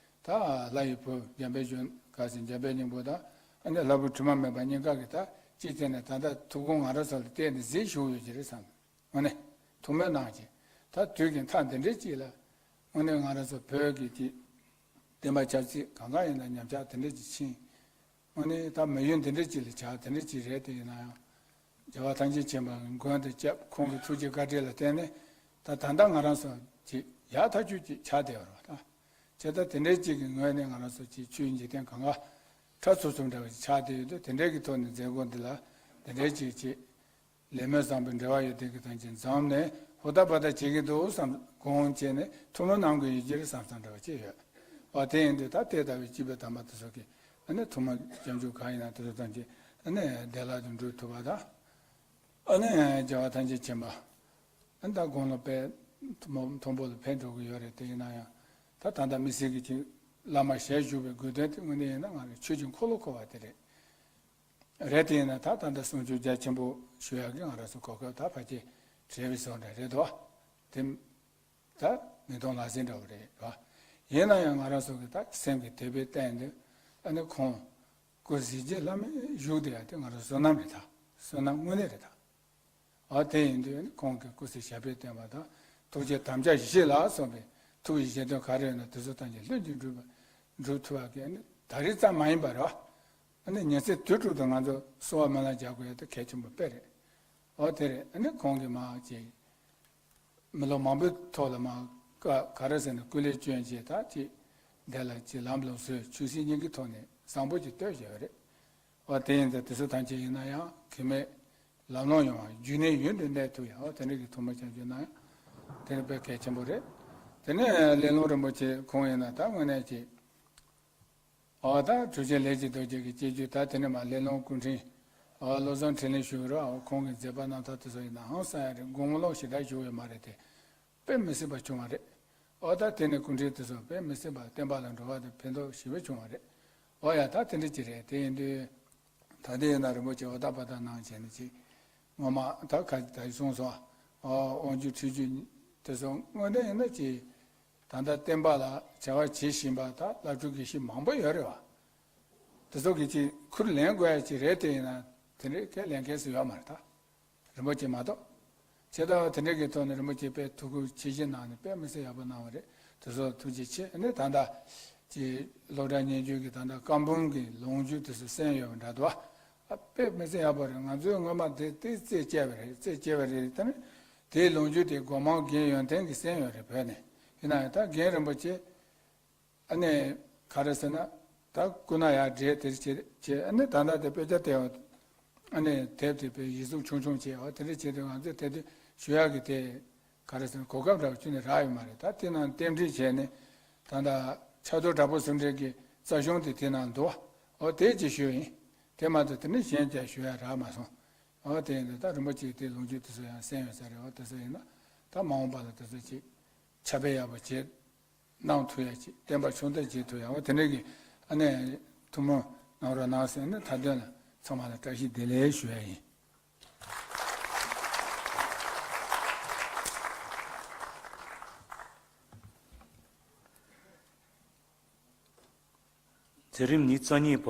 ད་ལྷ་ཡི་བུ་འཇམ་དཔལ་གཞོན་ག་ཟེར་འཇམ་དཔལ་སྙིང་པོ་དང་ཨ་ནི་ལྷ་བུ་དྲི་མ་མེད་པ་གཉིས་ཀ་གིས་ད་ཅི་བྱས་ནས་ད་ལྟ་ཐུགས་དགོངས་ང་རང་ཚོ་ལ་གཏད་ནས་གཟིགས་བཞུགས་ཡོད་ཀྱི་རེད་བསམ། དངོས་གནས་ཐུགས་སྨོན་གནང་ཅིག་ད་དུས་ཀྱི་མཐའ་འདི་འདྲའི་ཅིག་ལ་དངོས་གནས་ང་རང་ཚོ་བོད་ཀྱི་དེ་བསྟན་པ་ཆབ་སྲིད་གང་ག་ཡིན་ན་ཉམས་ཆག་དེ་འདྲ་ཅིག་ཕྱིན། དངོས་གནས་ད་མི་ཡུལ་འདི་འདྲ་ཅིག་ལ་ཆགས་དེ་འདྲ་ཅིག་རེད། དེ་ཡིན་ན་ཡང་རྒྱལ་བ་ཐམས་ཅད་མཁྱེན་པ་མགོན་དུ་བཅས། ཁོང་གི་ཐུགས་རྗེ་བཀའ་དྲིན་ལ་བརྟེན་ནས་ད་ད་ལྟ་ང་རང་ཚོ་ཅིག་ཡག་ཐག་ཆོད་ཅིག་ཆགས་བསྡད་པ་རེད་པ། ད་བྱས་ཙང་དེ་འདྲའི་ཅིག་གི་ངོས་ནས་ང་རང་ཚོ་ཅིག་ཆོས་འཇིག་རྟེན་གང་ག་ཁྲ་ཚུབ་ཚུབ་འདྲ་བ་ཅིག་ཆགས་བསྡད་ཡོད་དུས། དེ་འདྲའི་གི་ཐོག་ནས་མཛད་སྒོ་འདི་ལ་དེ་འདྲའི་ཅིག་ཅིག་ལས་སྨོན་བཟང་པོའི་འབྲེལ་བ་ཡོད་དེ་གི་ཐང་ཆེན་འཛོམས་ནས་ཧུར་ཐག་འབད་ཐག་བྱེད་ཀྱི་འདུག་བསམ་དགོངས་བྱས་ནས་ཐུགས་སྨོན་གནང་དགོས་ཡོད་ཀྱི་རེད་བསམ་བསམ་འདྲ་བ་ཅིག་ཡོད། འོ་དེ་ཡིན་དུས་ད་དེ་ལྟ་བུའི་སྐྱེས་བུ་དམ་པ་དེ་ཚོ་གི་ཨ་ནི་ཐུགས་སྨོན་སྐྱབས་འཇུག་གང་ཡིན་ན་དེ་ཚོ་ཐམས་ཅད་ཨ་ནི་བདེ་བླག་ཏུ་འགྲུབ་ཐུབ་པ་དང་། ཨ་ནི་རྒྱལ་བ་ཐམས་ཅད་མཁྱེན་པ། ཨ་ནི་ད་དགུང་ལོ་དཔེ་མཐོ་མཐོན་པོ་ལ་ཕེབས་འགྲོ་གི་ཡོད་རེད། དེ་ཡིན་ན་ཡང་ད་ད་ལྟ་མི་སེར་གྱི་ཅིག་བླ་མ་ཞལ་བཞུགས་པའི་དགོས་དོན་དེ་དངོས་གནས་ཡིན་ན་ང་རང་ཆོས་ཀྱི་འཁོར་ལོ་བསྐོར་བ་དེ་རེད། རེད། དེ་ཡིན་ན་ད་ད་ལྟ་གསུང་ཆོས་རྒྱ་ཆེན་པོ་ཞུ་ཡག་གི་ང་རང་ཚོ་གོ་སྐབས་ད་ཕལ་ཆེར་བྲལ་བའི་བཟོ་འདྲ་རེད་དོ། དེ་ད་མི་མཐོང་ལག་ཟིན་འདྲ་བོ་རེད་བ། ཡིན་ན་ཡང་ང་རང་ཚོ་གི་ད་སེམས་ཀྱི་དད་པའི་རྟེན་དུ་ཨ་ནི་ཁོང་སྐུ་གཟི་བརྗིད་ལྷམ་མེ་བཞུགས་བསྡད་ཡག་དེ་ང་རང་བསོད་ནམས་རེད་ད། བསོད་ནམས་དངོས་གནས་རེད་ད། འོ་དེ་ཡིན་དུས་ཁོང་གི་སྐུ་ཚེ་ཞབས་པད་བརྟན་པ་དང་ཐུགས་རྗེ་དམ་བཅའ་བཞི་ལ་སོགས་པའི་ཐུགས་ཀྱི་བཞེད་དོན་ག་རེ་ཡོད་ན་དེ་ཚོ་ཐམས་ཅད་ལྷུན་གྱིས་འགྲུབ་པ་འགྲུབ་ཐུབ་པ་གི་ཨ་ནི་ད་རེས་ཙམ་མ་ཡིན་པ་རེད་བ། ཨ་ནི་ཉིན་མཚན་དུས་དྲུག་ཏུ་ང་ཚོ་གསོལ་བ་སྨོན་ལམ་རྒྱག་དགོས་ཡ་དེ་གལ་ཆེན་པོ་དཔེ་རེད། འོ་དེ་རེད། ཨ་ནི་ཁོང་གིས་མ་ཅིག་མི་ལོ་མང་པོའི་ཐོག་ལ་མ་ག་ག་རེ་ཟེར་ན་སྐུ་ལས་བསྐྱོན་བྱས་ད་ཅིག་དེ་ལ་ཅིག་ལམ་ལུགས་སྲོལ་ཆོས་སྲིད་གཉིས་ཀྱི་ཐོག་ནས་བཟང་པོ་ཅིག་གཏོད་བཞག་ཡོད་རེད། འོ་དེ་ཡིན་ཙང་དེ་ཚོ་ཐམས་ཅད་ཡིན་ན་ཡང་གེགས་མེད་ལམ་ལྷོང་ཡོང་བ་རྒྱུན་གནས་ཡུན་དུ་གནས་ཐུབ་ཡ་འོ་དེ་འདྲ་གི་ཐུགས་སྨོན་སྐྱབས་འཇུག་གནང་ཡ་དེ་ནི་དཔེ་གལ་ཆེན་པོ་རེད། དེ་ནས་སླེ་ལུང་རིན་པོ་ཆེ་ཁོང་ཡིན་ན་ད་དངོས་གནས་ཀྱི་ ཨོ་ད་གྲུབ་ཆེན་ལས་ཀྱི་རྡོ་རྗེ་གི་སྐྱེ་རྒྱུད། ད་དེ་ནས་མར་ལས་སློང་སྐུ་ཕྲེང་ཨོ་བློ་བཟང་འཕྲིན་ལས་ཞུ་གི་རེད། ཨོ་ཁོང་གི་མཛད་པ་རྣམ་ཐར་དེ་ཚོ་ཡིན་ན་ཧང་སང་ཡ་རེད། དགོངས་པ་ལོག་ཞེ་དྲག་ཞུ་ཡོད་མ་རེད་དེ། དཔེ་མི་སྲིད་པ་བྱུང་བ་རེད། ཨོ་ད་དེ་ནས་སྐུ་ཕྲེང་དེ་ཚོ་དཔེ་མི་སྲིད་པ་བསྟན་པ་ལ་འགྲོ་བ་དེ་ཕན་ཐོགས་ཞེ་པོ་བྱུང་བ་རེད། ཨོ་ཡ་ད་དེ་འདྲ་ཅིག་རེད། དེ་ཡིན་དུས་ད་ལྟ་ཡིན་ན་རིན་པོ་ཆེ་ཨོ་ད་པ་ད་གནང་བྱས་ནས་ཅིག་ངོ་མ་ད་ག་ད་གསུངས་སོང་། ཨོ་དབང་སྒྱུར་ཁྲིད་སྒྱུར་དེ་ཚོ་དངོས་གནས་ཡིན་ན་ཅིག་ད་ལྟ་བསྟན་པ་ལ་བྱ་བ་བྱེད་བཞིན་པ་ད་བླ་སྤྲུལ་དགེ་བཤེས་མང་པོ་ཡོད་རེད་བ། དེ་ཚོ་གི་ཅིག་ཁུར་ལེན་དགོས་ཡ་ཅིག་རེད། དེ་ཡིན་ན་དེ་འདྲའི་ཁས་ལེན་མཁན་སུ་ཡོད་མ་རེད་ད། རིན་པོ་ཆེ་མ་གཏོགས། བྱས་ཙང་དེ་འདྲ་གི་ཐོག་ནས་རིན་པོ་ཆེ་དཔེ་ཐུགས་ཁུར་ཆེ་བཞེས་གནང་ནས་དཔེ་མི་སྲིད་ཡག་པོ་གནང་བ་རེད། དེ་ཚོ་ཐུགས་རྗེ་ཆེ། ཨ་ནི་ད་ལྟ་ཅིག་སློབ་གྲྭ་སྙན་བརྒྱུད་ཀྱི་ད་ལྟ་བཀའ་འབུམ་གྱི་ལོ་རྒྱུས་དེ་ཚོ་གསན་ཡོད་པ་འདྲ་འདུག་ཨ་དཔེ་མི་སྲིད་ཡག་པོ་རེད། ང་ཚོའི་སྔོན་མ་དེ་དེ་རྩད་བཅད་པ་རེད། རྩད་བཅད་པ་རེད། ད་ནི་དེའི་ལོ་རྒྱུས་དེ་སྒོ་མང་རྒན་ཡོན་ཏན་གྱིས་གསན་ཡོད་རེད་བོད་ནས། ཡིན་ན་ཡང་ད་རྒན་རིན་པོ་ཆེ་ཨ་ནི་ག་རེ་ཟེར་ན། ད་སྐུ་ན་ཡར་བགྲེས་དེར་བྱེད་བྱེད། ཨ་ནི་ད་ལྟ་དེ་དཔེ་ཆ་དེ་ཨ་ནི་དེབ་དེ་དཔེ་ཡིག་གཟུགས་ཆུང་ཆུང་བྱས། འོ་དེ་འདྲ་བྱས་ཏེ་ང་ཚོས་དེ་དུས་ཞུ་ཡག་གི་དེ་ག་རེ་ཟེར་ན་གོ་སྐབས་འདྲ་བ་ཁྱོན་ནས་རག་ཡོད་མ་རེད། ད་དེ་ནང་རྟེན་འབྲེལ་བྱས་ནས་ད་ལྟ་ཕྱག་རྡོར་དྲག་པོ་ཟུང་འབྲེལ་གྱི་རྩ་གཞུང་དེ་དེ་ནང་འདུག་འོ་དེ་ཅིག་ཞུས་ཡིན། དེ་མ་གཏོགས་དེ་ནས་གཞན་ཅིག་ཞུ་ཡག་རག་མ་སོང་། འོ་དེ་ཡིན་དུས་ད་རིན་པོ་ཆེའི་དེ་ལོ་རྒྱུས་དེ་ཚོ་ཡང་གསན་ཡོད་ས་རེད། འོ་དེ་ཚོ་ཡིན་ན་ད་མ་འོངས་པ་ལ་དེ་ཚོ་ཅིག་ཁྱབ་སྤེལ་ཡག་པོ་བྱེད། གནང་ཐུབ་ཡ་ཅིག་བསྟན་པ་ཕྱུག་འདེགས་བྱེད་ཐུབ་ཡ། འོ་དེ་འདྲ་གི་ཨ་ནི་ཐུགས་སྨོན་གནང་རོགས་གནང་ཟེར་ནས་མཐའ་དོན་ལ་ཚང་མ་ལ་བཀྲ་ཤིས་བདེ་ལེགས་ཞུ་ཡ་ཡིན། མཛད་རིམ་ཉི་ཤུ་རྩ་གཉིས་པ།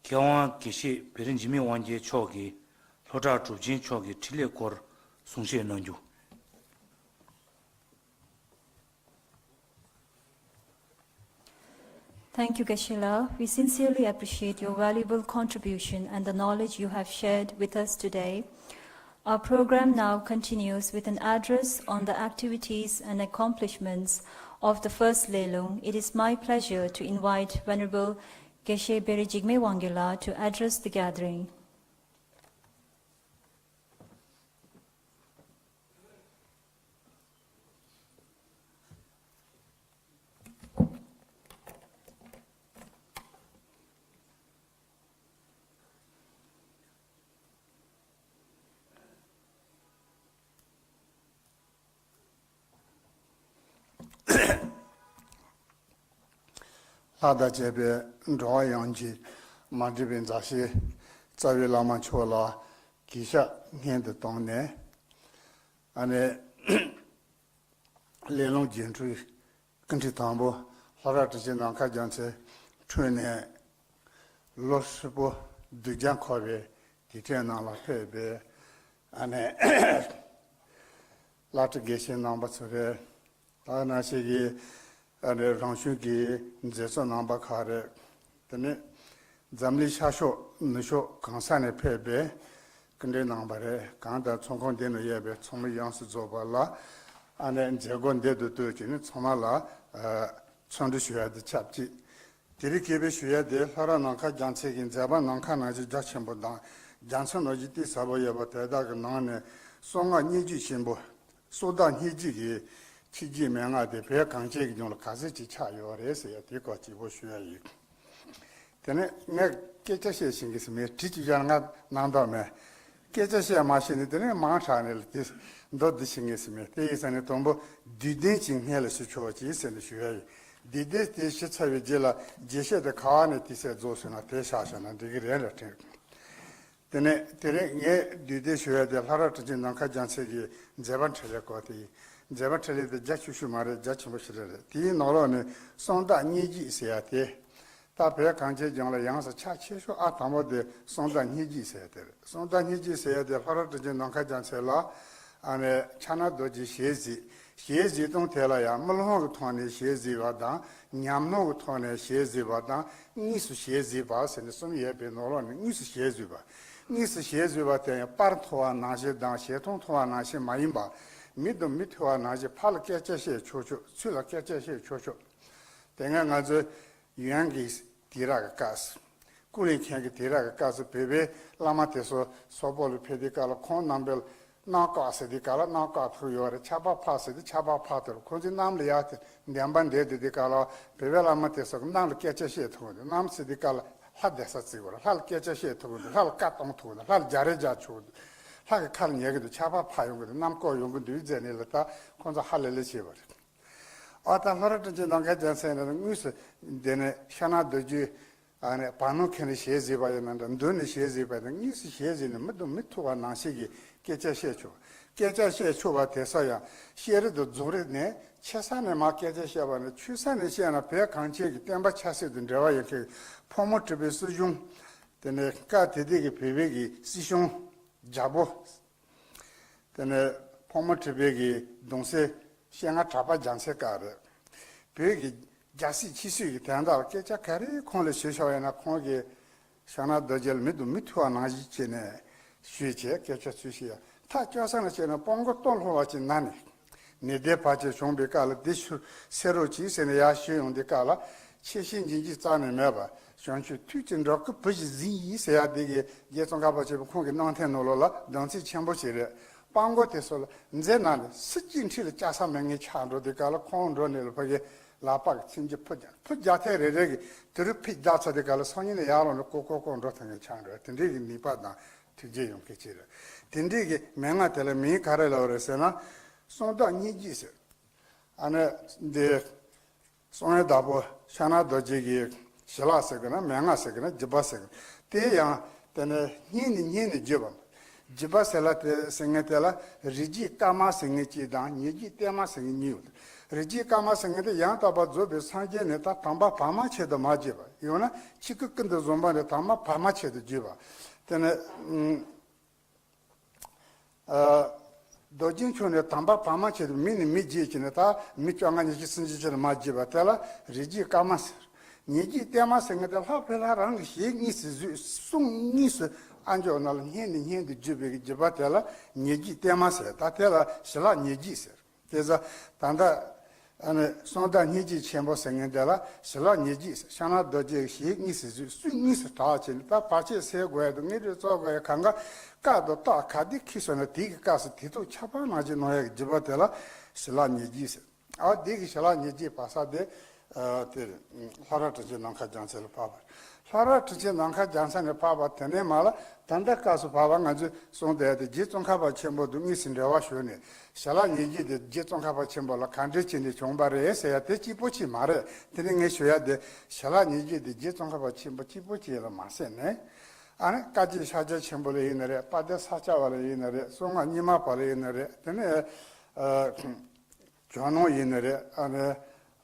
མཁས་དབང་དགེ་བཤེས་བེ་རི་འཇིགས་མེད་དབང་རྒྱལ་མཆོག་གིས་ལྷོ་བྲག་གྲུབ་ཆེན་མཆོག་གི་འཕྲིན་ལས་སྐོར་གསུང་བཤད་གནང་རྒྱུ། Thank you, Geshe-la. We sincerely appreciate your valuable contribution and the knowledge you have shared with us today. Our program now continues with an address on the activities and accomplishments of the First Lelung. It is my pleasure to invite Venerable Geshe Beri Jigme Wangila to address the gathering. ལྷ་དང་བཅས་པའི་འགྲོ་བ་ཡོངས་ཀྱི་མ་འདྲིས་པའི་མཛའ་བཤེས་རྩ་བའི་བླ་མ་མཆོག་ལ་གུས་ཞབས་སྙིང་དུ་བཏང་ནས། ཨ་ནི་ལས་སློང་རྒྱན་སྤྲུལ་སྐུ་ཕྲེང་དང་པོ་ལྷོ་བྲག་གྲུབ་ཆེན་ནམ་མཁའ་རྒྱལ་མཚན་འཁྲུངས་ནས་ལོ་ཧྲིལ་པོ་སྡུག་ཅག་འཁོར་བའི་དུས་དྲན་ནང་ལ་ཕེབས་པའི་ཨ་ནི་བླ་སྤྲུལ་དགེ་བཤེས་རྣམ་པ་ཚོ་རེད། ད་ནང་བཞིན་གྱི་ཨ་ནི་རང་གཞུང་གི་མཛད་གཙོ་རྣམ་པ་ཁག་རེད། དེ་ནས་འཛམ་གླིང་ཤར་ཕྱོགས་ནུབ་ཕྱོགས་གང་ས་ནས་ཕེབས་པའི་སྐུ་མགྲོན་རྣམ་པ་རེད། གང་ལྟར་ཚོགས་ཁང་འདི་ནང་ཡོད་པའི་ཚོགས་མི་ཡོངས་སུ་རྫོགས་པ་ལ་ཨ་ནི་མཛད་སྒོ་འདི་དུ་བཏོད་ཀྱི་ནི་ཚང་མ་ལ་ཨ་འཚམས་འདྲི་ཞུ་ཡ་དེ་ཆབས་ཅིག་དེ་རིང་དགོངས་པ་ཞུ་ཡ་དེ་ལྷོ་བྲག་ནམ་མཁའ་རྒྱལ་མཚན་གྱི་མཛད་པ་ནམ་མཁའ་ནང་བཞིན་རྒྱ་ཆེན་པོ་དང་རྒྱ་མཚོ་ནང་བཞིན་གཏིང་ཟབ་པོ་ཡོད་པ་དེ་དག་གི་ནང་ནས་གསང་སྔགས་སྙན་བརྒྱུད་ཆེན་པོ། གསང་བདག་སྙན་བརྒྱུད་ཀྱི་ཆོས་བརྒྱུད་མན་ངག་དེ་བོད་གངས་ཅན་གྱི་ལྗོངས་ལ་ག་ཚོད་ཅིག་ཆགས་ཡོད་རེད་ཟེར་ཡ་དེ་སྐོར་གཅིག་པོ་ཞུ་ཡ་ཡིན། དེ་ནས་ངས་སྐད་ཆ་བཤད་ཤེས་ཀྱི་ཟེར་མེད། དྲི་གཅིག་བཞག་ང་གནང་དོགས་མེད། སྐད་ཆ་བཤད་མ་ཤེས་ནས་དེ་ནས་མང་དྲགས་ནས་ལ་དེ་མདོ་འདི་ཤེས་ངེས་ཟེར་མེད། དེ་ཡིན་ས་ནས་དང་པོ་བསྡུས་དོན་གཅིག་སྔོན་ལ་ཞུ་ཆོག་ཅིག་ཟེར་ནས་ཞུ་ཡ་ཡིན། བསྡུས་དོན་དེ་ཞུ་ཚར་བའི་རྗེས་ལ་རྒྱས་བཤད་དེ་ག་བ་ནས་དེ་ཚད་རྫོགས་སོང་ན་དེ་བཞག་བཞག་ན་འགྲིག་གི་རེད་ལ་དྲན། དེ་ནས་དེ་རིང་ངས་བསྡུས་དོན་ཞུ་ཡ་དེ་ལྷོ་བྲག་གྲུབ་ཆེན་ནམ་མཁའ་རྒྱལ་མཚན་གྱི་མཛད་པ་འཕྲིན་ལས་སྐོར་དེ་ཡིན། མཛད་པ་འཕྲིན་ལས་དེ་རྒྱ་ཆུང་ཤོས་མ་རེད། རྒྱ་ཆེན་པོ་ཞིག་རེད། དེའི་ནང་ལོགས་ནས་གསང་བདག་སྙན་བརྒྱུད་ཟེར་ཡ་དེ། ད་བོད་གངས་ཅན་ལྗོངས་ལ་ཡོངས་སུ་ཁྱབ་ཆེ་ཤོས་ཨ་དང་པོ་དེ་གསང་བདག་སྙན་བརྒྱུད་ཟེར་ཡ་དེ་རེད། གསང་བདག་སྙན་བརྒྱུད་ཟེར་ཡ་དེ་ལྷོ་བྲག་གྲུབ་ཆེན་ནམ་མཁའ་རྒྱལ་མཚན་ལ་ཨ་ནི་ཕྱག་ན་རྡོ་རྗེས་ཞལ་གཟིགས། ཞལ་གཟིགས་སྟངས་དེ་ལ་ཡང་དམུས་ལོང་གི་ཐོག་ནས་ཞལ་གཟིགས་པ་དང་ཉམས་སྣང་གི་ཐོག་ནས་ཞལ་གཟིགས་པ་དང་དངོས་སུ་ཞལ་གཟིགས་པ་ཟེར་ནས་གསུམ་ཡོད་པའི་ནང་ལོགས་ནས་དངོས་སུ་ཞལ་གཟིགས་པ། དངོས་སུ་ཞལ་གཟིགས་པ་དེ་ཡང་པར་མཐོང་བ་ནང་བཞིན་དང་ཞལ་མཐོང་མཐོང་བ་ནང་བཞིན་མ་ཡིན་པ། མིག་དང་མི་ཐུག་པ་ནང་བཞིན་ཕར་ལ་སྐད་ཆ་བཤད་ཆོག་ཆོག་ཚུར་ལ་སྐད་ཆ་བཤད་ཆོག་ཆོག་དེ་སྔ་ང་ཚོའི་ཡོན་གྱི་དུས་རབས་ཀྱི་སྐབས་སུ། ཀུན་ལེགས་མཁན་གྱི་དུས་རབས་ཀྱི་སྐབས་སུ་བོད་པའི་བླ་མ་དེ་ཚོ་སོག་པོ་ལ་ཕེབས་དུས་སྐབས་ལ་ཁོང་རྣམ་པས་ གནམ་བཀག་ཟེར་དུས་སྐབས་ལ་གནམ་བཀག་ཐུག་ཡོད་རེད། ཆར་པ་ཕབ་ཟེར་དུས་ཆར་པ་ཕབ་ཐུག་རེད། ཁོང་ཚོས་གནམ་ལ་ཡར་དེ་འདེམས་པ་འདེམས་དུས་དུས་སྐབས་ལ་བོད་པའི་བླ་མ་དེ་ཚོ་གིས་གནམ་ལ་སྐད་ཆ་བཤད་ཐུབ་ཀྱི་འདུག་གནམ་ཟེར་དུས་སྐབས་ལ་ལྷ་བསྡད་ས་བརྩི་དགོས་རེད། ལྷ་ལ་སྐད་ཆ་བཤད་ཐུབ་ཀྱི་འདུག་ལྷ་ལ་བཀའ་གཏོང་ཐུབ་ཀྱི་འདུག་ལྷ་ལ་རྒྱག་རེས་རྒྱག་ཆོག་གི་འདུག་ལྷ་གིས་ཁ་ལ་ཉན་གྱི་འདུག་ཆར་པ་ཕབ་ཡོང་གི་འདུག་གནམ་བཀག་ཡོང་གི་འདུག་ཟེར་ནས་ལ་ད་ཁོང་ཚོ་ཧ་ལས་ལས་བྱས་པ་རེད། ཨ་ད་ལྷོ་ར་བཀྲ་ཤིས་ནམ་མཁའ་རྒྱལ་མཚན་ནས་དངོས་སུ་འདི་ནས་ཤ་ནག་རྡོ་རྗེ། ཨ་ནི་བར་སྣང་ཁྱེར་ནས་ཞལ་གཟིགས་པ་ཡིན་ན་འདྲ། མདུན་ནས་ཞལ་གཟིགས་པ་ཡིན་ན། དངོས་སུ་ཞལ་གཟིགས་ནས་མི་དང་མི་ཐུག་པ་ནང་བཞིན་གྱི་སྐད་ཆ་བཤད་ཆོག་སྐད་ཆ་བཤད་ཆོག་པ་དེ་ཚོ་ཡང་ཤེས་རིག་དང་རྫོགས་རིམ་ནས་ཆེ་ས་ནས་མར་སྐད་ཆ་བཤད་པ་ནི། ཆུང་ས་ནས་བཤད་ན་བོད་གངས་ཅན་གྱི་བསྟན་པ་ཆབ་སྲིད་དང་འབྲེལ་བ་ཡོད་མཁན་ཕོ་མོ་དྲུག་པའི་སྲིད་གཞུང་། དེ་ནས་སྐབས་དེ་དུས་ཀྱི་བོད་པའི་གི་སྲིད་གཞུང་རྒྱལ་པོ། དེ་ནས་ཕོ་མོ་དྲུག་པའི་གི་གདུང་སྲས་སྤྱན་སྔ་གྲགས་པ་རྒྱལ་མཚན་སྐབས་རེད། བོད་ཀྱི་རྒྱལ་སྲིད་སྤྱི་སྲིད་ཀྱི་དོན་དག་ལ་སྐད་ཆ་ག་རེ་ཁོང་ལ་ཞུས་ཤོག་ཡིན་ན། ཁོང་གིས་ཤ་ནག་རྡོ་རྗེ་ལ་མི་དང་མི་ཐུག་པ་ནང་བཞིན་བྱས་ནས་ཞུས་བྱས། སྐད་ཆ་ཚུལ་བཞིན་ཡང་ཐག་བཅད་ས་ནས་བྱས་ནས་སྤྲང་པོ་སྟོད་ལྷོ་བ་ཅིག་ན་ནས། ནད་དེ་བར་ཆད་བྱུང་བའི་སྐབས་ལ་འདི་ཕྱིར་སེལ་རོགས་གྱིས་ཟེར་ནས་ཡར་ཞུས་ཡོང་དུས་སྐབས་ལ། ཆེ་ཞིང་འབྱིན་གྱིས་རྩ་ནས་མེད་པ། བྱང་ཆུབ་ཐུགས་ཀྱི་འགྲོ་ཀུན་བུ་བཞིན་གཟིགས་ཡིན་ཟེར་ཡག་འདི་གི་རྗེ་ཙོང་ཁ་པ་ཆེན་པོ་ཁོང་གི་རྣམ་ཐར་ནང་ལོགས་ལ་གདེང་ཚོད་ཆེན་པོ་ཞིག་རེད། སྤྲང་པོ་དེ་ཚོ་ལ་མཛེ་ནག་ལ་སུ་གཅིག་འཁྲིས་ལ་བཅར་ས་མེད་མཁན་ཆགས་འགྲོ་དུས་སྐབས་ལ། ཁོང་འགྲོ་ནས་ལ་ཕ་གི་ལག་པ་གི་ཚིགས་ཀྱི་ཕུ་རྒྱག་ཕུ་རྒྱག་ཐེངས་རེ་རེ་གི་དུ་རུ་ཕུ་རྒྱག་ཚར་དུས་སྐབས་ལ་སང་ཉིན་ནས་ཡར་ལངས་ནས་ཀོ་ཀོ་ཀོ་འགྲོ་ཐུབ་མཁན་ཆགས་འགྲོ། དེ་འདྲའི་གི་ནུས་པ་དང་ཐུགས་རྗེ་ཡོང་མཁན་ཅིག་རེད། དེ་འདྲའི་གི་མན་ངག་དེ་ལ་མིང་ག་རེ་ལབ་རེད་ཟེར་ན། གསང་བདག་སྙན་བརྒྱུད་ཟེར། ཨ་ནི་འདི་གསང་བའི་བདག་པོ་ཤ་ནག་རྡོ་རྗེ་གི་ཞལ་ལག་ཟེར་གི་ན། མན་ངག་ཟེར་གི་ན། བརྒྱུད་པ་ཟེར་གི་ན། དེ་ཡང་དེ་ནས་སྙན་ནས་སྙན་ནས་བརྒྱུད་པ། བརྒྱུད་པ་ཟེར་ལ་དེ་ཟེར་མཁན་དེ་ལ་རིགས་རྒྱུད་བརྟན་མ་ཟེར་མཁན་གཅིག་དང་ཉེ་རྒྱུད་བརྟན་མ་ཟེར་མཁན་གཉིས་ཡོད། རིགས་རྒྱུད་བརྟན་མ་ཟེར་མཁན་དེ་ཡང་དག་པར་རྫོགས་པའི་སངས་རྒྱས་ནས་ད་དམ་པ་བར་མ་ཆེད་དུ་མར་བརྒྱུད་པ། ཡང་ན་ཆོས་སྐུ་ཀུན་ཏུ་བཟང་པོ་ནས་དམ་པ་བར་མ་ཆེད་དུ་བརྒྱུད་པ། དེ་ནས་ཨུམ། ཨ། རྡོ་རྗེ་འཆང་ནས་དམ་པ་བར་མ་ཆེད་དུ་མི་ནས་མི་བརྒྱུད་བྱས་ནས་ད་མི་བཅོ་ལྔ་ཉི་ཤུ་སུམ་ཅུ་ཅིག་ལ་མར་བརྒྱུད་པ་དེ་ལ་རིགས་རྒྱུད་བརྟན་མ་ཟེར། ཉེ་རྒྱུད་བརྟན་མ་ཟེར་མཁན་དེ་ལྷག་པའི་ལྷ་རང་གི་ཞལ་དངོས་སུ་གཟིགས། གསུང་དངོས་སུ་ཨ་མཆོག་རྣམས་ལ་སྙན་ནས་སྙན་དུ་བརྒྱུད་པའི་བརྒྱུད་པ་དེ་ལ་ཉེ་རྒྱུད་བརྟན་མ་ཟེར། ད་དེ་ལ་ཞལ་ལག་ཉེ་རྒྱུད་ཟེར། དེ་ཚོ་ད་ལྟ་ཨ་ནི་གསང་བདག་སྙན་བརྒྱུད་ཆེན་པོ་ཟེར་མཁན་དེ་ལ་ཞལ་ལག་ཉེ་རྒྱུད་ཟེར། ཤ་ནག་རྡོ་རྗེ་ཞལ་དངོས་སུ་གཟིགས། གསུང་དངོས་སུ་གྲགས་བྱས་ནས་ད་བར་ཆད་སེལ་དགོས་ཡ་དང་དངོས་གྲུབ་སྩོལ་དགོས་ཡ་གང་ག་བཀའ་དང་རྟགས་ག་དུས་འཁེལ་སོང་ན་དེ་གི་སྐབས་སུ་དེ་ཐུགས་ཆགས་པ་ནང་བཞིན་གནང་ཡ་གི་བརྒྱུད་པ་དེ་ལ་ཞལ་ལག་ཉེ་རྒྱུད་ཟེར། ཨ་འདི་གི་ཞལ་ལག་ཉེ་རྒྱུད་པ་ས་དེ་ཨ་དེ་ལྷོ་ར་དྲིན་ཅན་ནམ་མཁའ་རྒྱལ་མཚན་ལ་ཕབ་པ། ལྷོ་ར་དྲིན་ཅན་ནམ་མཁའ་རྒྱལ་མཚན་ནས་ཕབ་པ་དེ་ནས་མ་ལ་ད་ལྟ་སྐབས་སུ་བབ་པ་ང་ཚོས་གསུངས་བསྡད་དེ་རྗེ་ཙོང་ཁ་པ་ཆེན་པོ་དང་དངོས་སུ་འབྲེལ་བ་ཞུགས་ནས་ཞལ་ལག་ཉེ་རྒྱུད་དེ་རྗེ་ཙོང་ཁ་པ་ཆེན་པོ་ལ་ག་འདྲས་བྱས་ནས་བྱུང་བ་རེད་ཟེར་ཡ་དེ་གཅིག་པོ་གཅིག་མ་རེད། དེ་ནས་ངས་ཞུ་ཡ་དེ་ཞལ་ལག་ཉེ་རྒྱུད་དེ་རྗེ་ཙོང་ཁ་པ་ཆེན་པོ་གཅིག་པོ་གཅིག་ལ་མ་ཟད་ནས། ཨ་ནི་བཀའ་བརྒྱུད་ཤཱཀྱ་ཆེན་པོ་ལ་ཡིན་ན་རེད། དཔལ་ལྡན་ས་སྐྱ་པ་ལ་ཡིན་ན་རེད། གསང་སྔགས་རྙིང་མ་པ་ལ་ཡིན་ན་རེད། དེ་ནས་ཨ། ཇོ་ནང་ཡིན་ནི་རེད། ཨ་ནི་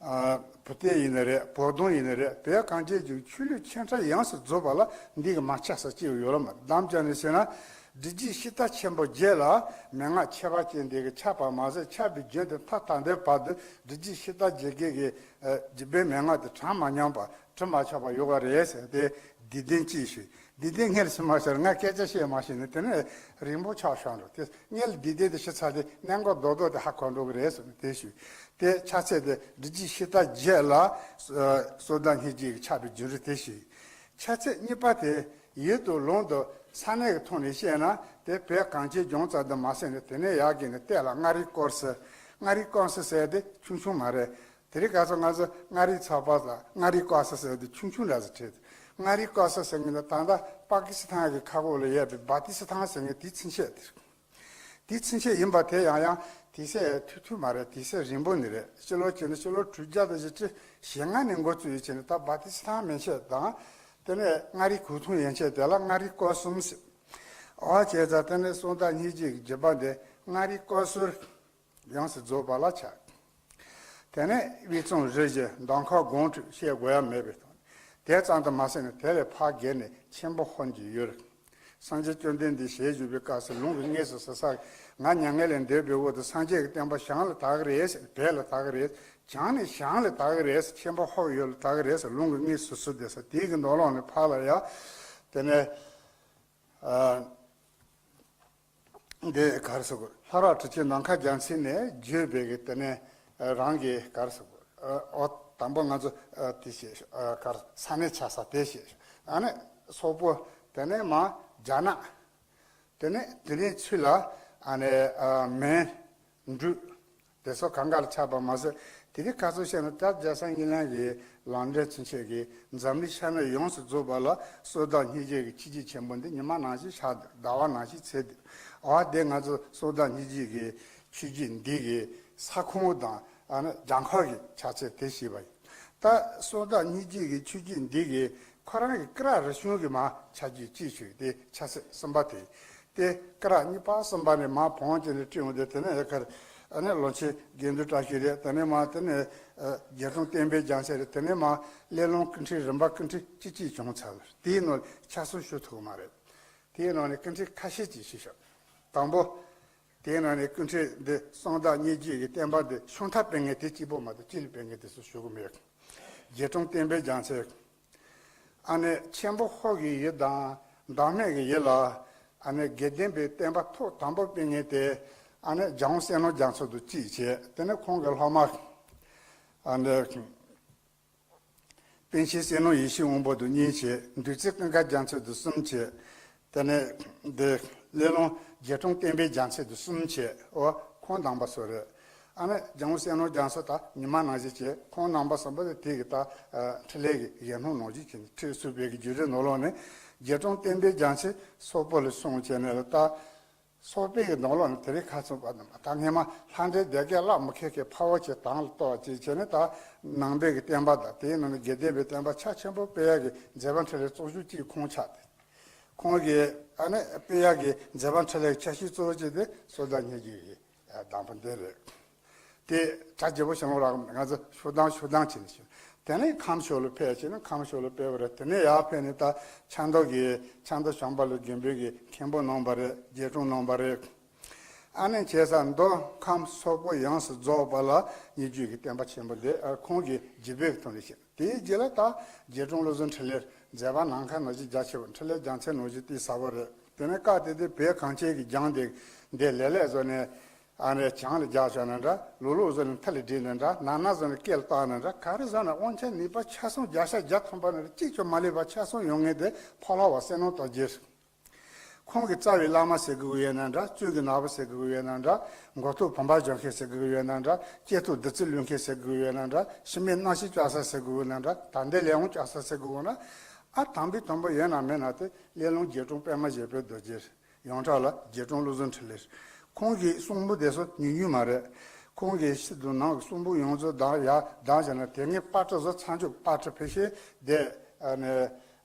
ཨ་བུ་སྟོན་ཡིན་ནི་རེད། བོ་དོང་ཡིན་ནི་རེད། བོད་གངས་ཅན་གྱི་ཆོས་ལུགས་ཆེ་ཕྲ་ཡོངས་སུ་རྫོགས་པ་ལ་འདི་གི་མ་ཆགས་ས་ཅི་ཡང་ཡོད་ལ་མ། དམ་བཅའ་ནི་ཟེར་ན། སྒྲིག་གཞི་བཤད་སྟངས་ཆེན་པོ་བརྒྱད་ལ་མན་ངག་ཁྱད་པར་ཅན་འདི་གི་ཁྱབ་པ་མ་ཟད། ཁྱབ་པའི་རྒྱུན་དེ་མཐའ་དང་ལྡན་བར་དུ་སྒྲིག་གཞི་བཤད་སྟངས་བརྒྱད་ཀྱི་གི་ཨ་བརྒྱུད་པའི་མན་ངག་དེ་གྲངས་མ་ཉམས་པ་དྲི་མ་ཆགས་པ་ཡོད་པ་རེད་ཟེར་ཏེ་འདི་དོན་ཅི་ཞུས། འདི་དེ་སྔར་ཕྱི་མ་ཤར་ང་སྐད་ཆ་བཤད་མ་ཤེས་ནས་དེ་ནས་རིང་པོ་ཆགས་བཞག་འགྲོ། དེ་སྔར་འདི་དེ་དེ་ཤི་ཚར་དེ་གནད་འགག་རྡོག་རྡོག་དེ་ཧ་གོ་འགྲོ་གི་རེད་ཟེར་ནས་དེ་ཞུས། དེ་ཕྱག་ཚད་དེ་སྒྲིག་གཞི་བཤད་སྟངས་བརྒྱད་ལ་གསང་བདག་སྙན་བརྒྱུད་ཀྱི་ཁྱབ་པའི་རྒྱུན་རེད་དེ་ཞུས། ཕྱག་ཚད་གཉིས་པ་དེ་ཡུལ་དང་ལུང་དང་ས་གནས་ཀྱི་ཐོག་ནས་བཤད་ན་དེ་བོད་གངས་ཅན་ལྗོངས་ཙམ་དུ་མ་ཟད་ནས་དེ་ནས་ཡར་བརྒལ་ནས་གཏེར་ལ་མངའ་རིས་ཀོར་སི། མངའ་རིས་ཀོར་སི་ཟེར་དེ་ཆུང་ཆུང་མ་རེད། དེ་རིང་ཁ་སང་ང་ཚོ་མངའ་རིས་ཚགས་པར་ལ་མངའ་རིས་ཀོར་སི་ཟེར་དེ་ཆུང་ཆུང་འདྲ་ཟེར་བྲིས་ཏེ། མངའ་རིས་ཀོར་སི་ཟེར་མཁན་ནི་ད་ལྟ་པ་ཀི་སི་ཐན་གྱི་ཁ་ཁོག་ལ་ཡོད་པའི་བ་ཏི་སི་ཐན་ཟེར་མཁན་དེའི་མཚན་ཆད་དེ་རེད། དེའི་མཚན་ཆད་ཡིན་པ་དེ་ཡང་ཡང་དུས་ཚོད་ཐུང་ཐུང་མ་རེད། དུས་ཚོད་རིང་པོ་ནི་རེད། ཕྱི་ལོ་བྱས་ན་ཕྱི་ལོ་དྲུག་བརྒྱ་དང་བཞི་བཅུ་ཞེ་ལྔ་ནས་འགོ་བཙུགས་ཡོད་བྱས་ནས་ད་བ་ཏི་སི་ཐན་མན་ཆད་དང་དེ་ནས་མངའ་རིས་གུང་ཐང་ཡན་ཆད་དེ་ལ་མངའ་རིས་ཀོར་སི་ཟེར། འོ་བྱས་ཙང་དེ་ནས་གསང་བདག་སྙན་བརྒྱུད་ཀྱི་བརྒྱུད་པ་འདི་མངའ་རིས་ཀོར་སི་ཡོངས་སུ་རྫོགས་པ་ལ་ཆགས། དེ་ནས་དབུས་གཙང་རུ་བཞི་འདམ་ཁ་སྒང་དྲུག་བཤད་དགོས་ཡ་མེད་པའི་ཐོག་ནས་དེ་ཙམ་དུ་མ་ཟད་ནས་དེ་ལས་ཕར་བརྒལ་ནས་ཆེན་པོ་ཧོར་གྱི་ཡུལ། སངས་རྒྱས་བཅོམ་ལྡན་འདས་ཞལ་བཞུགས་པའི་སྐབས་སུ་ལུང་གིས་དངོས་སུ་ཟེར་ས། ང་མྱ་ངན་ལས་འདས་པའི་འོག་ཏུ་སངས་རྒྱས་ཀྱི་བསྟན་པ་བྱང་ལ་དར་གི་རེད་ཟེར། བོད་ལ་དར་གི་རེད། བྱང་ནས་བྱང་ལ་དར་གི་རེད་ཟེར། ཆེན་པོ་ཧོར་ཡུལ་ལ་དར་གི་རེད་ཟེར། ལུང་གིས་དངོས་སུ་ཟེར་བསྡད་ས་དེའི་གི་ནང་ལོགས་ནས་ཕར་ལ་ཡ། དེ་ནས་ཨ། འདི་ག་རེ་ཟེར་དགོས། ལྷོ་ར་དྲིན་ཅན་ནམ་མཁའ་རྒྱལ་མཚན་ནས་བརྒྱུད་པའི་གི་དེ་ནས་རང་གི་ག་རེ་ཟེར་དགོས། ཨོ་དང་པོ་ང་ཚོ་དེ་བཤད། ག་རེ་ས་གནས་ཆགས་ས་དེ་བཤད། ཨ་ནི་སོག་པོ། དེ་ནས་མར་རྒྱ་ནག་དེ་ནས་དེ་ནས་ཚུར་ལ་ ཨ་ནི་ཨ་མན། འབྲུག་དེ་ཚོ་གང་ག་ལ་ཆགས་པ་མ་ཟད། དེ་རིང་ཁ་སང་བཤད་ན་ད་རྒྱལ་སྲས་བསྙེན་གླིང་གི་ལམ་འབྲས་ཚུན་ཆད་ཀྱི་འཛམ་གླིང་ཤར་ནུབ་ཡོངས་སུ་རྫོགས་པ་ལ་གསོལ་བདག་སྙིང་རྗེ་གི་ཆོས་བརྒྱུད་ཆེན་པོ་འདི་ཉི་མ་ནང་བཞིན་ཤར་ཟླ་བ་ནང་བཞིན་ཚེས་འདི། འོ་དེ་ང་ཚོ་གསོལ་བདག་སྙིང་རྗེ་གི་ཆོས་བརྒྱུད་འདི་གི་ས་ཁོངས་དང་ཨ་ནི་གྱང་ཁོག་གི་ཆ་ཚད་དེ་ཤེས་པ་ཡིན། ད་གསོལ་བདག་སྙིང་རྗེ་གི་ཆོས་བརྒྱུད་འདི་གི་ཁོ་རང་གི་ཀ་ར་རིག་གཞུང་གི་མ་ཆ་རྒྱུས་གཅིག་ཞུས་ཏེ་ཆ་ཚད་གསུམ་པ་དེ། དེ་ཀ་ར་གཉིས་པ་གསུམ་པ་ནས་མ་བོང་ཅན་ནས་བྲིས་འོང་དུས་དེ་ནས་ཡ་ཁར་ཨ་ནི་ལོ་ཆེན་དགེ་འདུན་བཀྲ་ཤིས་རེད། དེ་ནས་མ་དེ་ནས་ཨ་རྒྱལ་སྲུང་བསྟན་པའི་རྒྱལ་མཚན་རེད། དེ་ནས་མ་སླེ་ལུང་ཀུན་ཁྲིག་རིམ་པ་ཀུན་ཁྲིག་གཅིག་གཅིག་བྱུང་ཚར་བ་རེད། དེའི་ནང་ཆ་གསུམ་ཞུ་ཐུབ་མ་རེད། དེའི་ནང་ནས་ཀུན་ཁྲིག་ཁ་ཤས་ཅིག་ཞུས་ཤོག་དང་པོ། དེའི་ནང་ནས་ཀུན་ཁྲིག་འདི་གསང་བདག་སྙིང་རྗེ་གི་བསྟན་པ་འདི་ཤོང་ཐབས་སྤེལ་མཁན་དེ་གཅིག་པོ་མ་གཏོགས་སྤྱི་ལ་སྤེལ་མཁན་དེ་ཚོ་ཞུ་གི་མེད། རྒྱལ་སྲུང་བསྟན་པའི་རྒྱལ་མཚན། ཨ་ནི་ཆེན་པོ་ཧོར་གྱི་ཡུལ་དང་བདག་མེད་ཀྱི་ཡུལ་ལ་ཨ་ནི་དགེ་ལྡན་པའི་བསྟན་པ་ཐོག་དང་པོ་སྤེལ་མཁན་དེ་ཨ་ནི་ལྗང་བུ་བསོད་ནམས་རྒྱ་མཚོ་དང་གཅིག་བྱས། དེ་ནས་ཁོང་གི་སློབ་མ་ཨ་ནི་པཎ་ཆེན་བསོད་ནམས་ཡེ་ཤེས་དབང་པོ་དང་གཉིས་བྱས། བདུད་རྩི་ཀུན་དགའ་རྒྱ་མཚོ་དང་གསུམ་བྱས། དེ་ནས་འདི་སླེ་ལུང་རྒྱལ་སྲུང་བསྟན་པའི་རྒྱལ་མཚན་དང་གསུམ་བྱས། འོ་ཁོང་དང་པོ་སུ་རེད། ཨ་ནི་ལྗང་བུ་བསོད་ནམས་རྒྱ་མཚོ་ད་ཉི་མ་ནང་བཞིན་བྱས། ཁོང་རྣམ་པ་གསུམ་པོ་དེ་དེ་གི་ད་ཨ་འཕྲིན་ལས་ཀྱི་ཡན་སྣོད་ནང་བཞིན་བྱས་ནས་ཁྲིད་སུ་པའི་གི་བརྒྱུད་རིམ་ནང་ལོགས་ནས་རྒྱལ་སྲུང་བསྟན་པའི་རྒྱལ་མཚན་སོག་པོ་ལ་སོང་བྱས་ནས་ལ་ད་སོག་པོའི་གི་ནང་ལོགས་ནས་དེ་རིང་ཁ་སང་བ་ད་སྔས་མ་ལྷ་འདྲེ་སྡེ་བརྒྱད་བླ་མ་མཁས་མཁས་ཕ་བོ་ཆེ་དང་ལ་གཏོགས་ཅིག་བྱས་ནས་ད་ནང་པའི་གི་བསྟན་པ་དང་དེའི་ནང་ནས་དགེ་ལྡན་པའི་བསྟན་པ་ཆ་ཆེན་པོ་སྤེལ་ཡག་གི་མཛད་པ་འཕྲིན་ལས་གཙོ་བཞུགས་གཅིག་ཁོང་ཆགས་ཏེ། ཁོང་གིས་ཨ་ནི་སྤེལ་ཡག་གི་མཛད་པ་འཕྲིན་ལས་ཆ་ཤས་གཙོ་བོ་གཅིག་དེ་གསོལ་བདག་སྙིང་རྗེ་ཡི་གདམས་པ་འདི་རེད། དེ་གྲ་རྒྱས་པོ་ཞིག་ལོང་རག་ང་ཚོ་ཤོག་དང་ཤོག་དང་བྱས་ནས་ཤོག་དེ་ནས་ཁམས་ཕྱོགས་ལ་ཕེབས་བྱས་ན་ཁམས་ཕྱོགས་ལ་ཕེབས་པ་རེད། དེ་ནས་ཡར་ཕེབས་ནས་ད་ཆབ་མདོ་གི་ཆབ་མདོ་བྱམས་པ་ལ་དགོན་པའི་གི་མཁན་པོ་གནང་བ་རེད། རྒྱལ་སྲུང་གནང་བ་རེད། ཨ་ནི་བྱས་ཙང་མདོ་ཁམས་སོག་པོ་ཡོངས་སུ་རྫོགས་པ་ལ་སྙན་བརྒྱུད་ཀྱི་བསྟན་པ་ཆེན་པོ་འདི་ཨ་ཁོང་གི་བརྒྱུད་པའི་ཐོག་ནས་བཤད། དེའི་རྗེས་ལ་ད་རྒྱལ་སྲུང་བློ་བཟང་འཕྲིན་ལས་མཛད་པ་ནམ་མཁའ་ནང་བཞིན་རྒྱ་ཆེ་བ། འཕྲིན་ལས་རྒྱལ་མཚན་ནང་བཞིན་གཏིང་ཟབ་པོ་རེད། དེ་ནས་སྐབས་དེ་དུས་བོད་གངས་ཅན་གྱི་ལྗོངས་འདི་འདི་ལས་ལས་བཟོ་ནས་ཨ་ནི་བྱང་ལ་རྒྱག་བྱས་ན་འདྲ། ལུག་ལུག་བཟོ་ནས་མཐིལ་ལ་བསྒྲིལ་ན་འདྲ། ནགས་ནག་བཟོ་ནས་སྐེ་ལ་བཏགས་ན་འདྲ། ག་རེ་བཟོ་ན་དབང་ཆེན་ནུས་པ་ཆ་ཚང་བརྒྱ་ཆ་བརྒྱ་ཐོན་པ་ན་འདྲ། གཅིག་ཀྱང་མ་ལུས་པ་ཆ་ཚང་ཡོང་ངེས་དེ་ཕ་ལྷ་བ་བསོད་ནམས་རྡོ་རྗེ། ཁོང་གི་རྩ་བའི་བླ་མ་ཟེར་དགོས་ཀྱི་ཡོད་ན་འདྲ། གཙུག་གི་ནག་པོ་ཟེར་དགོས་ཀྱི་ཡོད་ན་འདྲ། མགོ་ཐོག་བུམ་པ་འཇོག་མཁན་ཟེར་དགོས་ཀྱི་ཡོད་ན་འདྲ། སྐེ་ཐོག་བདུད་རྩི་བླུགས་མཁན་ཟེར་དགོས་ཀྱི་ཡོད་ན་འདྲ། ཕྱི་མིག་སྣང་ཞིག་བཅག་ས་ཟེར་དགོས་ཀྱི་ན་འདྲ། ད་ལྟའི་ལས་དབང་བཅག་ས་ཟེར་དགོས་ཀྱི་ན། ཨ་དམ་པའི་དམ་པོ་ཡོད་ན་མེད་ན་དེ་སླེ་ལུང་རྒྱལ་སྲུང་པདྨ་བཞད་པའི་རྡོ་རྗེ། ཡོངས་གྲགས་ལ་རྒྱལ་སྲུང་བློ་བཟང་འཕྲིན་ལས། ཁོང་གི་གསུང་འབུམ་དེ་ཚོ་ཉུང་ཉུང་མ་རེད། ཁོང་གི་ཕྱི་དང་ནང་གི་གསུང་འབུམ་ཡོངས་རྫོགས་བདག་ཡ་བདག་བྱས་ན་དེ་སྔའི་པར་སྐྲ་བཟོ་ཚར་འཇུག་པར་སྐྲ་ཕལ་ཆེར་དེ་ཨ་ནི་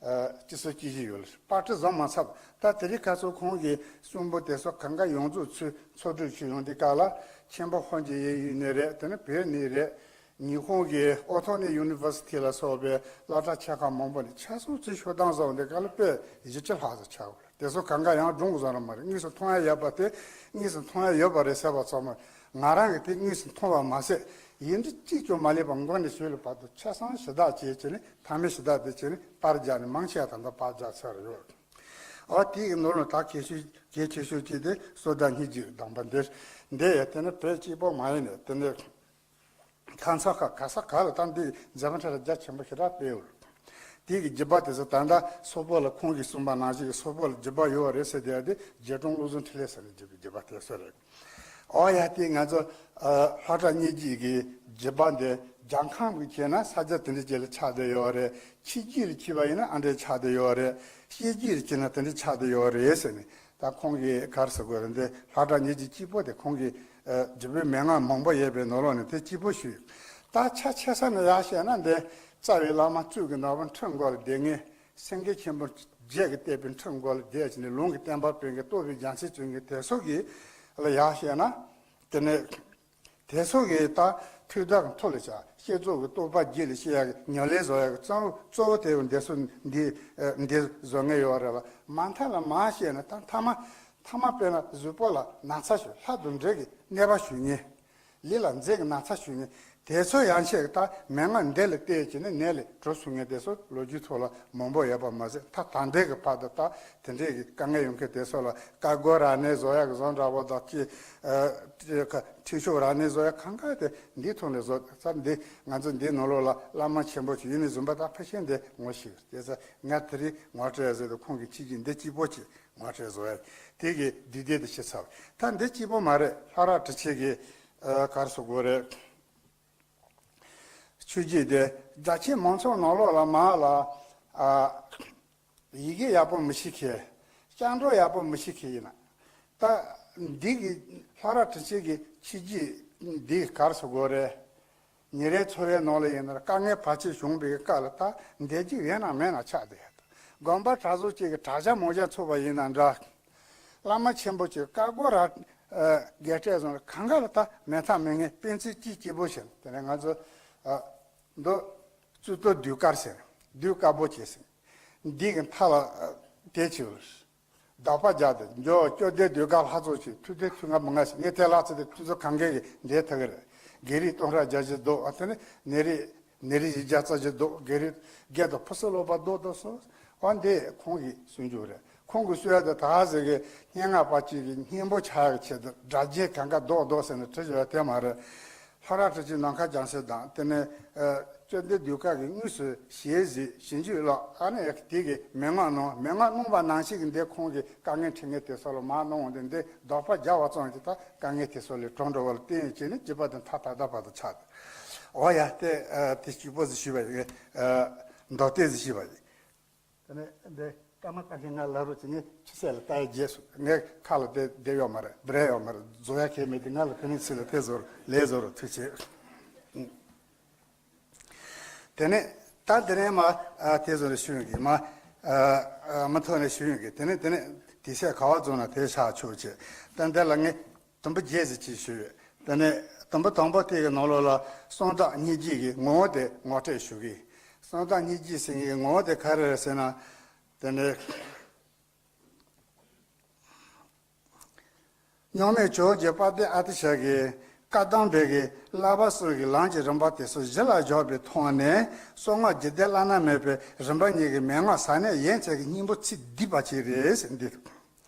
ཨ་སྤྱི་སོ་སྐྱེ་བཞི་ཡོད་ལ་པར་སྐྲ་བཟོ་མ་ཚར། ད་དེ་རིང་ཁ་སང་ཁོང་གི་གསུང་འབུམ་དེ་ཚོ་གང་ག་ཡོངས་རྫོགས་ཚུར་འཚོལ་སྡུད་བྱས་ཡོང་དུས་སྐབས་ལ་ཆེན་པོ་ཧོན་གྱི་ཡུལ་ནས་རེད། དེ་ནི་བོད་ནས་རེད། ཉི་ཧོང་གི་ཨོ་ཐོ་ནི་ཡུ་ནི་ཝར་སི་ཊི་ལ་སོགས་པའི་སློབ་གྲྭ་ཆེ་ཁག་མང་པོ་ནས་ཆ་ཚང་ཚུར་ཤོག་དང་བཟོ་འོང་དུས་སྐབས་ལ་དཔེ་བཞི་བཅུ་ལྷག་ཙམ་ཆགས་ཡོད། དེ་ཚོ་གང་ག་ཡང་སྒྲུང་བཟོ་ར་མ་རེད། དངོས་སུ་མཐོང་ཡ་ཡོད་པ་དེ་དངོས་སུ་མཐོང་ཡ་ཡོད་པ་རེད་ཟེར་བ་ཚང་མ་ང་རང་གིས་དེ་དངོས་སུ་མཐོང་བ་མ་ཟད་ཡིན་གཅིག་ཀྱང་མ་ལུས་པ་མགོ་ནས་ཤུལ་ལ་བར་དུ་ཆ་ཚང་ཞུ་དག་བྱས་བྱས་ནས་མཐའ་མའི་ཞུ་དག་དེ་བྱས་ནས་པར་རྒྱག་ནས་མང་ཆེ་བ་ད་ལྟ་པར་རྒྱག་ཚར་ཡོད། འོ་དེ་གི་ནོར་ལ་ད་གལ་ཤོས་གལ་ཆེ་ཤོས་གཅིག་དེ་གསོལ་བདག་སྙིང་རྗེའི་གདམས་པ་འདིར་འདི་ཡ་དེ་ནི་བོད་གཅིག་པོ་མ་ཡིན་ནས་དེ་ནི། ཁ་མཚར་ཁ་ག་ས་ག་ལ་ད་འདི་མཛད་པ་འཕྲིན་ལས་རྒྱ་ཆེན་པོ་ཞེ་དྲག་སྤེལ་ཡོད། དེ་གི་བརྒྱུད་པ་དེ་ཚོ་ད་ལྟ་སོག་པོ་ལ་ཁོང་གིས་གསུངས་པ་ནང་བཞིན་གྱི་སོག་པོ་ལ་བརྒྱུད་པ་ཡོད་རེད་ཟེར་དེ་ཡ་དེ་རྒྱལ་སྲུང་བློ་བཟང་འཕྲིན་ལས་ཟེར་ནས་བརྒྱུད་པའི་བརྒྱུད་པ་དེ་ཚོ་རེད། ཨོ་ཡ་དེ་ང་ཚོ་ཨ་ལྷ་བྲག་སྙིང་རྗེ་གི་བརྒྱུད་པ་འདི་རྒྱལ་ཁམས་ཀྱི་ཁྱེར་ན་ས་ཆ་དེ་འདྲ་ཅིག་ལ་ཆགས་བསྡད་ཡོད་རེད། ཕྱི་རྒྱལ་ལ་ཁྱེར་བ་ཡིན་ན་ཨ་འདྲས་ཆགས་བསྡད་ཡོད་རེད། ཕྱི་རྒྱལ་ལ་ཁྱེར་ན་དེ་འདྲས་ཆགས་བསྡད་ཡོད་རེད་ཟེར་ནས། ད་ཁོང་གིས་ག་རེ་ཟེར་དགོས་རེད། འདི་ལྷ་བྲག་སྙིང་རྗེ་གཅིག་པོ་དེ་ཁོང་གིས་ཨ་བརྒྱུད་པའི་མན་ངག་མང་པོ་ཡོད་པའི་ནང་ལོགས་ནས་དེ་གཅིག་པོ་ཞུས། ད་ཆ་ཆེ་ས་ནས་ཡར་བཤད་ན་འདི་རྩ་བའི་བླ་མ་གཙུག་གི་ནག་པོ་ཁྲི་མགོ་ལ་བསྡད་མཁན་སེང་གེ་ཆེན་པོ་བརྒྱད་ཀྱིས་བཏེགས་པའི་ཁྲི་མགོ་ལ་བསྡད་ཅིང་ནས་ལུང་གི་བསྟན་པ་སྤེལ་མཁན་རྟོགས་པའི་རྒྱལ་མཚན་བྱོན་མཁན་དེ་ཚོ་གི་ལ་ཡར་བཤད་ན་དེ་ནས། དེ་ཚོ་གིས་ད་ཐུགས་དམ་མཐོ་ལ་བཞག་བསྐྱེད་རྫོགས་ཀྱི་རྟོགས་པ་རྒྱུད་ལ་སྐྱེ་ཡག་གི་ཉམས་ལེན་བཟོ་ཡག་གི་གཙོ་བོ་གཙོ་བོ་དེ་འདི་ཚོ་འདི་ཨ་འདི་བཟོ་མཁན་ཡོད་རེད་ལ། མ་མཐའ་ལ་མར་བཤད་ན་ད་མཐའ་མ་མཐའ་མ་དཔེར་ན་གཟུགས་པོ་ལ་ན་ཚ་ཞུ། ལྷ་དང་འདྲེ་གི་གནོད་པ་ཞུ་མཁན། ལུས་ལ་མཛེ་གི་ན་ཚ་ཞུ་མཁན། དེ་ཚོ་ཡན་ཆད་ཀྱི་ད་མན་ངག་འདི་ལ་བལྟས་བྱས་ནས་ནད་ལས་གྲོལ་སོང་མཁན་དེ་ཚོ་ལོ་རྒྱུས་ཐོག་ལ་མང་པོ་ཡོད་པ་མ་ཟད། ད་ད་ལྟའི་གི་བར་དུ་ད་དེ་འདྲས་ཀྱི་དཀའ་ངལ་ཡོང་མཁན་དེ་ཚོ་ལ་བཀའ་བསྒོ་ར་ནས་བཟོ་ཡག་གི་བཟོ་འདྲ་པོ་དང་ཅི། ཨ་ཁྲིད་ཤོག་ར་ནས་བཟོ་ཡག་གང་ག་དེ་འདིའི་ཐོག་ནས་བཟོ་ས་འདི་ང་ཚོ་འདིའི་ནང་ལོགས་ལ་བླ་མ་ཆེན་པོ་ཞིག་ཡིན་ནི་བཟུང་པ་ད་ཕལ་ཆེར་འདི་ངོ་ཤེས། དེ་ཚོ་ང་དེ་རིང་ངོ་སྤྲད་ཟེར་དུས་ཁོང་གི་ཆོས་བརྒྱུད་འདི་གཅིག་པོ་ཅིག་ངོ་སྤྲོད་བཟོ་ཡ་དེ་གི་དུས་དེབ་དེ་ཕྱེ་ཚར། ད་འདི་གཅིག་པོ་མ་རེད། ལྷ་རབ་གྲགས་ཆེན་གྱི་ཨ་ག་རེ་ཟེར་དགོས་རེད། ཆོས་བརྒྱུད་དེ་རྒྱ་ཆེའི་མང་ཚོགས་ནང་ལོགས་ལ་མར་ལ་ཨ་ཡི་གེ་ཡག་པོ་མི་ཤེས་མཁན། སྐྱབས་འགྲོ་ཡག་པོ་མི་ཤེས་མཁན་ཡིན་ན། ད་འདི་གི་ལྷ་རབ་གྲགས་ཆེན་གྱི་ཆོས་བརྒྱུད་འདི་ག་རེ་ཟེར་དགོས་རེད། ཉིན་རེའི་འཚོ་བའི་ནང་ལ་ཡིན་ན་དཀའ་ངལ་བར་ཆད་བྱུང་བའི་སྐབས་ལ་ད་བསྡད་རྒྱུ་ཡོད་ན་མེད་ན་ཆགས་བསྡད་ཡོད། དགོན་པ་གྲྭ་ཚང་གཅིག་གི་གྲྭ་ཤག་མང་ཤོས་ཚུགས་པ་ཡིན་ན་འདྲ། བླ་མ་ཆེན་པོ་གཅིག་བཀའ་བསྒོ་ར་ཨ་རྒྱས་སྤྲོས་སོང་ལ་གང་ག་ལ་ད་མེད་ཐབས་མེད་ངེས་སྤེན་ཚེ་གཅིག་གཅིག་པོ་བྱས། དེ་ནས་ང་ཚོ་ཨ་མདོ་གཙུག་ཏོར་ཟློས་གར་ཟེར། ཟློས་དཀར་པོ་བྱས་ཟིན། འདི་གི་མཐའ་ལ་ཨ་དེ་བྱས། ལྡོག་པ་རྒྱག་སྟེ་འཇོག་བཅོ་ལྡན་ཟློས་གར་ལྷ་ཚོགས་ཀྱི་ཐུགས་རྗེ་ཐུགས་མངའ་མི་མངའ་ཞིག་ངས་དེ་ལྷ་ཚོགས་དེ་ཐུགས་རྗེ་གང་གས་ཀྱི་འདས་ཐག་གི་རེད། བགེགས་རིགས་སྟོང་ཕྲག་བརྒྱད་ཅུ་བཟློག་ཨ་དེ་ནི་ནད་རིགས་ནད་རིགས་བཞི་བརྒྱ་རྩ་བཞི་བཟློག་བགེགས་རིགས་བརྒྱད་དང་ཕུན་སུམ་ཚོགས་པ་བཟློག་བཟློག་སོང་། ཨ་འདི་ཁོང་གིས་གསུང་རྒྱུ་རེད། ཁོང་གིས་གསུང་ཡ་དེ་ད་ཟེར་གི་སྙན་ངག་པ་གཅིག་གི་སྙན་པོ་ཆགས་ཡ་གི་ཆེད་དུ་སྒྲ་གཅན་གང་ག་བཟློག་བཟློག་ཟེར་ནས་བྲིས་བཞག་ཡ་དེ་མ་རེད། ལྷ་རབ་གྲགས་ཆེན་ནམ་མཁའ་རྒྱལ་མཚན་དང་དེ་ནས་ཨ་བཅོ་ལྡན་ཟློས་གར་གྱི་དངོས་སུ་ཞལ་གཟིགས་ཞིབ་འཇུག་ལ་ཨ་ནི་དེ་གི་མན་ངག་གནང་། མན་ངག་གནང་བ་ནང་བཞིན་གྱི་འདི་ཁོང་གི་དཀའ་ངལ་འཕྲད་མཁན་དེ་ཚོ་ལ་མར་གནང་འོང་དུས་འདི་ལྡོག་པ་རྒྱག་པ་ཙམ་གྱིས་ད་དཀའ་ངལ་དེ་ཚོ་ལས་གྲོལ་འགྲོ་བ་ལ་བརྟེན་བྱས་ནས་བྱིས་པ་དེ་མཐའ་ད་ལྟ་བར་དུ་ཆགས་འདུག་འོ་ཡ་དེ་ཨ་དེ་གཅིག་པོ་ཟིག་ཞུས་པ་ཡིན། ཨ་མདོ་དེ་ཟིག་ཞུས་པ་ཡིན། དེ་ནས་འདི་སྐར་མ་བཀའ་འཁྲིད་ང་ལབ་རོགས་བྱེད། ངས་ཆུ་ཚད་ལ་ལྟ་ཡ་རྗེས་སུ་ངས་ཁ་ལ་དེ་བསྡད་ཡོད་མ་རེད། འབྲེལ་ཡོད་མ་རེད། བཟོ་ཡ་ཁས་མེད་དེ་ང་ལ་དེ་ནས་ཚིག་ལ་དེ་བཟོ་རོགས་ལས་བཟོ་རོགས་ཐུགས་རྗེ་ཆེ། དེ་ནས་ད་དེ་ནས་མ་ཨ་དེ་བཟོ་རེ་ཞུ་ཡོང་གི་མ་ཨ་ཨ་མ་ཐོག་ནས་ཞུ་ཡོང་གི་དེ་ནས་དེ་ནས་དེ་ཚད་ག་བ་བཟོ་ན་དེ་ཆགས་ཆོག་ཅེས་ད་འདི་ལ་ངས། དུམ་བུ་བརྒྱད་ཟེར་ཅིག་ཞུས། དེ་ནས་དུམ་བུ་དང་པོ་དེ་གི་ནང་ལོགས་ལ་གསང་བདག་སྙིང་རྗེ་གི་ངོ་བོ་དེ་ངོ་སྤྲོད་ཞུ་གི། གསང་བདག་སྙིང་རྗེ་ཟེར་མཁན་གྱི་ངོ་བོ་དེ་ག་རེ་རེད་ཟེར་ན། དེ་ནས་རྙིང་མའི་ཇོ་བོ་རྗེ་དཔལ་ལྡན་ཨ་ཏི་ཤ་གིས་བཀའ་གདམས་པའི་གི་བསླབ་པ་གསུམ་གྱི་ལམ་གྱི་རིམ་པ་དེ་ཚོ་གཞི་ལ་བཞག་པའི་ཐོག་ནས་གསང་སྔགས་རྒྱུད་སྡེ་བླ་ན་མེད་པའི་རིམ་པ་གཉིས་ཀྱི་མན་ངག་ཟབ་གནད་ཡན་ཆད་ཀྱི་སྙིང་པོ་ཚིག་བསྡུས་པ་ཅིག་རེད་ཟེར་འདི།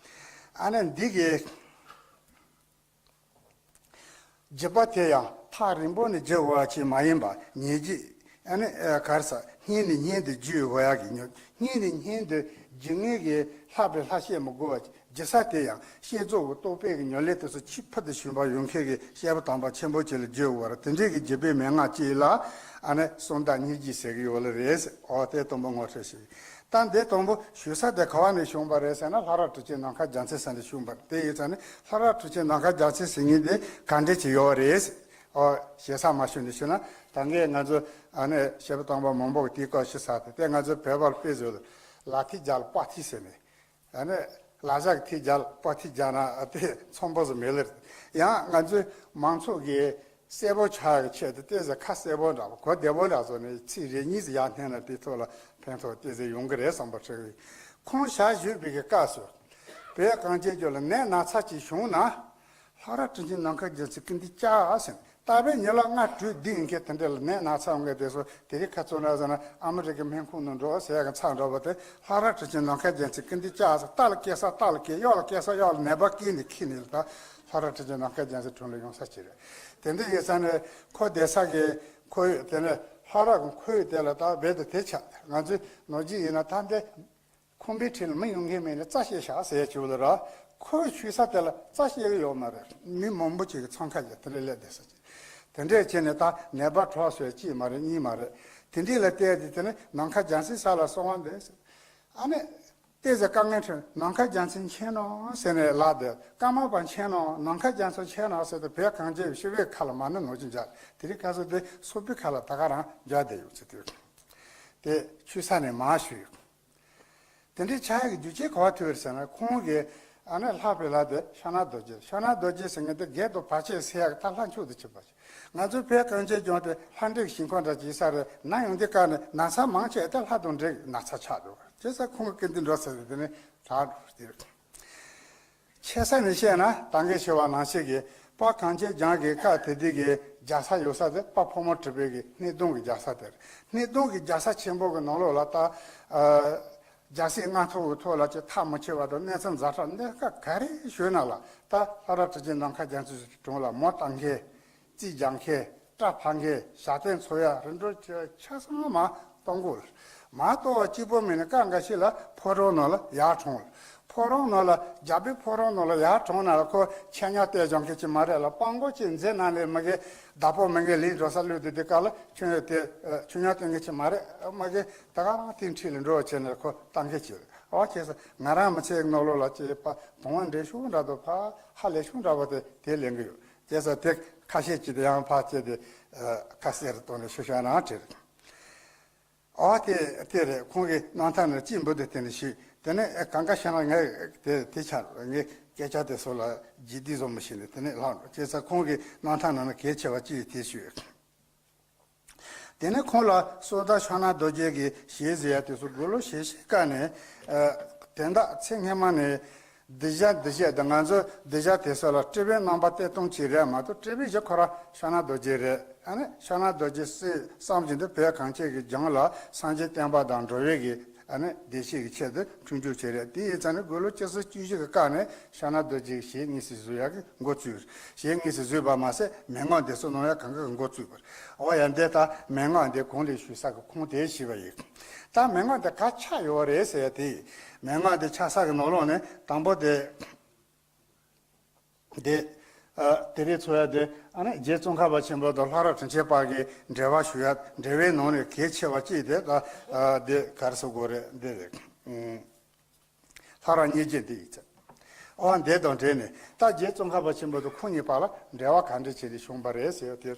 ཨ་ནི་འདི་གི། བརྒྱུད་པ་དེ་ཡང་ཐག་རིང་པོ་ནས་བརྒྱུད་འོང་བ་ཅིག་མ་ཡིན་པར་ཉེ་རྗེས་ཨ་ནི་ག་རེ་ཟ་སྔོན་ནས་སྔོན་དུ་བརྒྱུད་འོང་ཡག་གི་ཉོ་སྔོན་ནས་སྔོན་དུ་བརྒྱུད་མཁན་གྱི་ལྷག་པའི་ལྷ་བཤད་མི་དགོས་པ་བརྒྱུད་ས་དེ་ཡང་བསྐྱེད་རྫོགས་ཀྱི་རྟོགས་པའི་གི་ཉམས་ལེན་དེ་ཚོ་ཆེས་ཕུལ་དུ་ཕྱིན་པ་ཡོད་མཁན་གྱི་བཤད་པ་དམ་པ་ཆེན་པོ་ཅིག་ལ་བརྒྱུད་འོང་བར་དེ་འདྲའི་གི་བརྒྱུད་པའི་མན་ངག་ཅིག་ལ་ཨ་ནི་གསང་བདག་སྙིང་རྗེ་ཟེར་གི་ཡོད་ལེ་རེད། ཨོ་དེ་དང་པོ་ངོ་སྤྲོད་ཞུ། ད་འདི་དང་པོ་ཞུ་ས་དེ་ག་བ་ནས་བྱུང་བ་རེད་ཟེར་ན་ལྷ་རབ་གྲགས་ཆེན་ནམ་མཁའ་རྒྱལ་མཚན་ས་ནས་བྱུང་བ་རེད། དེ་ཡིན་ཙང་ནི་ལྷ་རབ་གྲགས་ཆེན་ནམ་མཁའ་རྒྱལ་མཚན་ཟེར་མཁན་དེ་ག་འདྲ་ཅིག་ཡོད་རེད། ཨོ་ཞེ་ས་མ་ཞུ་ནས་ཞུ་ན་ད་ངས་ང་ཚོ་ཨ་ནི་བཤད་པ་དང་པོ་མང་པོ་གི་དེའི་སྐོར་ཞུ་ས་དེ་དེ་ང་ཚོ་བོད་པར་དཔེ་བཟོས་ལ་ལ་ཐི་རྒྱལ་པ་ཐི་ཟེར་ནས་ཨ་ནི་ལ་ཞག་ཐི་རྒྱལ་པ་ཐི་རྒྱལ་ན་དེ་ཚོན་པོ་ཟིག་མེད་ལེ། ཡང་ང་ཚོའི་མང་ཚོགས་ཀྱི་གསལ་པོ་ཆགས་ཀྱི་ཆེད་དུ་ཏོག་ཙམ་ཁ་གསལ་པོ་འདྲ་པོ་གོ་བདེ་པོ་འདྲ་བཟོ་ནས་ཚིག་རེ་གཉིས་ཙམ་ཡར་འཐེན་ན་དེ་ཐོག་ལ་ཕན་ཐོགས་ཏོག་ཙམ་ཡོང་གི་རེད་བསམ་པ་འཁྲི་གི། ཁོང་ཞལ་བཞུགས་པའི་གི་སྐབས་སུ་བོད་གངས་ཅན་ལྗོངས་ལ་ནད་ན་ཚ་ཅིག་བྱུང་ན་ལྷ་རབ་གྲགས་ཆེན་ནམ་མཁའ་རྒྱལ་མཚན་སྐུ་མདུན་བཅར་ཟེར་ནས་རྟག་པའི་ཉིན་ལ་ལྔ་དྲུག་བསྡད་མཁན་དེ་འདྲ་ལ་ནད་ན་ཚ་ཡོང་མཁན་དེ་ཚོ་དེ་རིང་ཁ་ཚོན་ར་ཟེར་ན་ཨ་མི་རི་ཀའི་སྨན་ཁང་ནང་འགྲོ་ཟེར་ཡག་གི་ཚར་འགྲོ་བ་དེ་ལྷ་རབ་གྲགས་ཆེན་ནམ་མཁའ་རྒྱལ་མཚན་སྐུ་མདུན་བཅར་ཟེར་རྟ་ལ་སྐྱེལ་ས་རྟ་ལ་སྐྱེལ། གཡོག་ལ་སྐྱེལ་ས་གཡོག་ལ་ནད་པ་སྐྱེལ་ནས་ཁྱེར་ནས་ལ་ད། ལྷ་རབ་གྲགས་ཆེན་ནམ་མཁའ་རྒྱལ་མཚན་དྲུང་ལ་ཡོང་ས་ཅིག་རེད། དེ་འདྲ་ཡིན་ཙང་ནས་ཁོ་བསྡད་ས་གི་ཁོར་ཡུག་དེ་ནས་ལྷ་རབ་ཀྱི་ཁོར་ཡུག་དེ་ལ་ད་རྦད་དེ་དེ་ཆགས། ང་ཚོའི་ནོར་གྱི་ཡིན་ན་ད་འདི་ཁང་པའི་འཁྲིས་ལ་མི་ཡོང་མཁན་མེད་ནས་རྩྭ་བཤལ་བཞག་ཟེར་ཡ་ཅིག་ལ་ར། ཁོའི་ཆུ་ས་དེ་ལ་རྩྭ་བཤལ་གི་ཡོད་མ་རེད། མི་མང་པོ་ཅིག་གི་འཚང་ཁ་ཡ་དེ་འདྲ་སླེབས་བསྡད་ས་ཅིག་དེ་འདྲས་བྱས་ནས་ད་ནད་པ་གྲོགས་སུ་གཅིག་མ་རེད་གཉིས་མ་རེད། དེ་འདྲས་ལ་བལྟས་ཏེ་དེ་ནས་ནམ་མཁའ་རྒྱལ་མཚན་ས་ལ་སོང་བ་འདས། ཨ་ནི། ཏོག་ཙམ་དཀའ་ངལ་འཕྲད་ནམ་མཁའ་རྒྱལ་མཚན་མཁྱེན་ནོ་ཟེར་ནས་ལབ་དེ་ཀརྨ་པ་མཁྱེན་ནོ་ནམ་མཁའ་རྒྱལ་མཚན་མཁྱེན་ནོ་ཟེར་དུས་བོད་གངས་ཅན་པའི་ཤི་བོའི་ཁ་ལ་མ་ཎི་ནོར་གྱིན་འཇགས། དེ་རིང་ཁ་སང་དེ་སོག་པོའི་ཁ་ལ་ད་ག་རང་འཇགས་བསྡད་ཡོད་ཚུལ་དེ་དེ་ཆུ་ས་ནས་མར་ཞུས་ཡོད། དེ་འདྲའི་ཆགས་ཡག་གི་རྒྱུ་རྐྱེན་ག་བ་ཐུག་རེད་ཟེར་ན་ཁོང་གིས་ཨ་ནི་ལྷག་པའི་ལྷ་དེ་ཤོ་ནག་རྡོ་རྗེ། ཤོ་ནག་རྡོ་རྗེ་ཟེར་མཁན་དེ་བགེགས་དང་བར་ཆད་སེལ་ཡག་གི་ད་ལྷ་མཆོག་ཏུ་གྱུར་པ་ཞིག་ང་ཚོའི་བོད་གངས་ཅན་ལྗོངས་དེ་ལྷ་འདྲེ་གི་ཞིང་ཁམས་འདྲ་ཅིག་ས་རེད། ན་ཡོང་དུས་ཀ་ནས་ན་ཚ་མང་ཆེ་དེ་ལྷ་དང་འདྲེ་གི་ན་ཚ་ཆགས་འདུག་བྱས་ཙང་ཁོང་གི་སྐུ་མདུན་འགྲོ་ཟེར་ཏེ་དེ་ནས་གྲགས་འགྲོ་སྟེ། ཆེ་ས་ནས་བཤད་ན་ད་གིན་ཞུས་པ་ནང་བཞིན་གྱི་དཔལ་གངས་ཅན་ལྗོངས་ཀྱི་སྐབས་དེ་དུས་ཀྱི་རྒྱལ་ས་ཡོད་ས་དེ་དཔལ་ཕོ་མོ་གྲུ་པའི་གི་སྣེ་གདོང་གི་རྒྱལ་ས་དེ་རེད། སྣེ་གདོང་གི་རྒྱལ་ས་ཆེན་པོ་གི་ནང་ལོགས་ལ་ད་ཨ་རྒྱལ་སྲིད་མངའ་ཐང་གི་ཐོག་ལ་ཅིག་ཐག་མི་ཆོད་པ་དང་གནས་ཚུལ་ཛ་དྲག་འདི་ག་ག་རེ་ཞུས་ན་ལ་ད་ལྷ་རབ་གྲགས་ཆེན་ནམ་མཁའ་རྒྱལ་མཚན་གྱི་དྲུང་ལ་མོ་བཏང་མཁན། རྩིས་རྒྱག་མཁན། སྐྲ་ཕར་མཁན། ཞབས་བརྟན་འཚོལ་ཡ་རིམ་གྲོ་བྱེད་ཡ་ཆ་ཚང་མ་གཏོང་དགོས། མ་གཏོང་བ་གཅིག་པོ་མིན་ན་སྐབས་འགའ་ཞིག་ལ་ཕོ་བྲང་ནང་ལ་ཡར་འཁྲུངས། ཕོ་བྲང་ནང་ལ། རྒྱལ་པོའི་ཕོ་བྲང་ནང་ལ་ཡར་དྲངས་ན་ལ་ཁོ་ཆེ་ཉག་སྟེར་སྦྱང་མཁན་ཅིག་མ་རེད་ལ། སྤྲང་པོ་ཅིག་མཛེ་ནང་ལས་མི་གི་བདག་པོ་མི་གི་ལས་འགྲོ་ས་ལུས་དུས་དེ་ག་ལ་ཆུ་ཡོད་དེ་ཆུ་ཉག་སྟེར་མཁན་ཅིག་མ་རེད། མི་གི་ད་ག་རང་དེ་འཁྲིས་ལ་འགྲོ་བྱས་ནས་ཁོ་བཏང་མཁན་ཅིག་རེད། ཨོ་བྱས་ཙང་ང་རང་མི་ཚེའི་ནང་ལོགས་ལ་ཅིག་ཕ་དུང་བ་འདྲེས་ཤུགས་འདྲ་དང་ཕ་ཧ་ལས་ཤུགས་འདྲ་བ་དེ་དེ་ལེན་གི་ཡོད། བྱས་ཙང་དེ་ཁ་ཤས་ཅིག་དེ་ཡང་ཕ་ཅིག་དེ་ཁ་གསལ་རུ་གཏོང་ནས་ཤུ་ཤ་རང་བྲིས། ཨོ་དེ་དེ་རེད། ཁོང་གིས་རྣམ་ཐར་ནང་གཅིག་འབུལ་དུ་བཏོན་ནས་ཞུས། དེ་ནས་ཨེ་གང་ག་ཤེས་ན་ངས་དེ་དེ་ཆར་ངས་སྐད་ཆ་དེ་ཚོ་ལ་རྗེས་འདེད་བཟོ་མི་ཤེས་ནས་དེ་ནས་ལྷག་འགྲོ། བྱས་ཙང་ཁོང་གིས་རྣམ་ཐར་ནང་ན་གལ་ཆེ་བ་གཅིག་དེ་ཞུས། དེ་ནས་ཁོང་ལ་གསོལ་བདག་ཕྱག་ན་རྡོ་རྗེ་གི་ཞལ་ཟེར་ཡ་དེ་ཚོ་དགུང་ལོ་བཞི་བཅུ་ཞིག་སྐབས་ནས་ཨ་དོན་དག་ཚེ་སྔ་མ་ནས་གདུལ་བྱ་འདུལ་བྱེད་དང་ང་ཚོ་གདུལ་བྱ་དེ་ཚོ་ལ་སྤྲུལ་པའི་རྣམ་པ་སྟོན་སྟངས་ཅིག་རེད་མ་གཏོགས། སྤྲུལ་པའི་གཞི་ཁོ་རང་ཕྱག་ན་རྡོ་རྗེ་རེད། ཨ་ནི་ཕྱག་ན་རྡོ་རྗེ་སྲས་བསམ་བཞིན་དུ་བོད་གངས་ཅན་གྱི་ལྗོངས་ལ་སངས་རྒྱས་བསྟན་པ་དང་འགྲོ་བའི་གི་ཨ་ནི་བདེ་སྐྱིད་ཀྱི་ཆེད་དུ་འཁྲུངས་སྐྱོབ་བྱས་རེད། དེ་ཡིན་ཙང་ནི་དགུང་ལོ་བཅུ་གསུམ་བཅུ་བཞི་གི་སྐབས་ནས་ཕྱག་ན་རྡོ་རྗེ་གི་ཞལ་དངོས་སུ་བཞུགས་ཡག་གི་འགོ་བཙུགས། ཞལ་དངོས་སུ་བཞུགས་པ་མ་ཟད་མན་ངག་འདི་ཚོ་གནང་ཡག་གང་ག་གི་འགོ་བཙུགས་པ་རེད། འོ་ཡ་འདི་ལྟར་མན་ངག་འདི་གོང་ལས་ཞུས་ས་གི་ཁུངས་དེ་ཞུས་པ་ཡིན། ད་མན་ངག་འདི་ག་ཆགས་ཡོད་རེད་ཟེར་ཡ་དེ་ཡིན། མན་ངག་འདི་ཆགས་ས་གི་ནང་ལོགས་ནས་དང་པོ་དེ། དེ། ཨ། དེ་རིང་འཚོགས་ཡ་དེ་ཨ་ནི་རྗེ་ཙོང་ཁ་པ་ཆེན་པོ་དང་ལྷ་རབས་དྲིན་ཅན་པ་གི་འབྲེལ་བ་ཞུ་ཡ། འབྲེལ་བའི་ནང་ནས་གལ་ཆེ་བ་གཅིག་དེ་ད་ཨ་དེ་ག་རེ་ཟེར་དགོས་རེད། འདི་རེད། ཨུམ། ལྷ་རབས་སྙིང་རྗེ་འདི་ཡིན་ཚད། ཨོ་འདི་དང་འབྲེལ་ནས་ད་རྗེ་ཙོང་ཁ་པ་ཆེན་པོ་དང་ཁོང་གཉིས་བར་ལ་འབྲེལ་བ་ག་འདྲ་བྱས་ཏེ་བྱུང་བ་རེད་ཟེར་ཡ་དེ།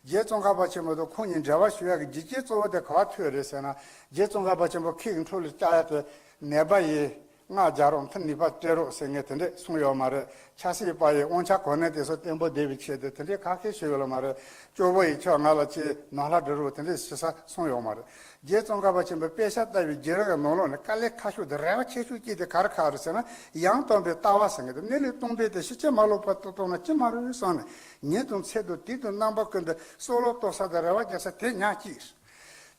རྗེ་ཙོང་ཁ་པ་ཆེན་པོ་དང་ཁོང་གཉིས་འབྲེལ་བ་ཞུ་ཡ་གི་རྒྱུ་རྐྱེན་གཙོ་བོ་དེ་ག་བ་ཐུག་རེད་ཟེར་ན། རྗེ་ཙོང་ཁ་པ་ཆེན་པོ་ཁྱེད་ཀྱི་འཕྲོ་ལ་བཅར་ཡ་དེ་ནད་པ་ཡིན། སྔགས་རྒྱག་རོགས། མཐུ་ནུས་པ་སྤྲད་རོགས་ཟེར་མཁན་དེ་འདྲས་གསུངས་ཡོད་མ་རེད། ཆབ་སྲིད་པ་ཡི་དབང་ཆ་གོ་གནས་དེ་ཚོ་བརྟན་པོ་བསྡད་པའི་ཆེད་དུ་དེ་འདྲས་ཁ་ཤས་ཞུས་ཡོད་ལ་མ་རེད། སྐྱོ་བོ་ཡིས་ཁྱོད་ང་ལ་ཅིག་ནོར་ལྷ་སྒྲུབ་རོགས་དེ་འདྲས་ཞུ་ས་གསུངས་ཡོད་མ་རེད། རྗེ་ཙོང་ཁ་པ་ཆེན་པོའི་དཔེ་ཆ་ལྟ་བའི་བརྒྱུད་རིམ་གྱི་ནང་ལོགས་ནས་དཀའ་ལས་ཁག་ཤོས་དེ་རེ་བ་ཆེ་ཤོས་གཅིག་དེ་ག་རེ་ཁག་རེད་ཟེར་ན། ཡང་དག་པའི་ལྟ་བ་ཟེར་མཁན་དེ། གནས་ལུགས་སྟོང་པའི་དེ་ཕྱི་ཕྱི་མ་ལོག་པར་རྟོགས་ན་ཅི་མ་རུང་བསམ་ནས་ཉིན་དང་མཚན་དང་དུས་དང་རྣམ་པ་ཀུན་ཏུ་བསམ་བློ་གཏོང་ས་དང་རེ་བ་རྒྱག་ས་དེ་ཉག་གཅིག་རེད།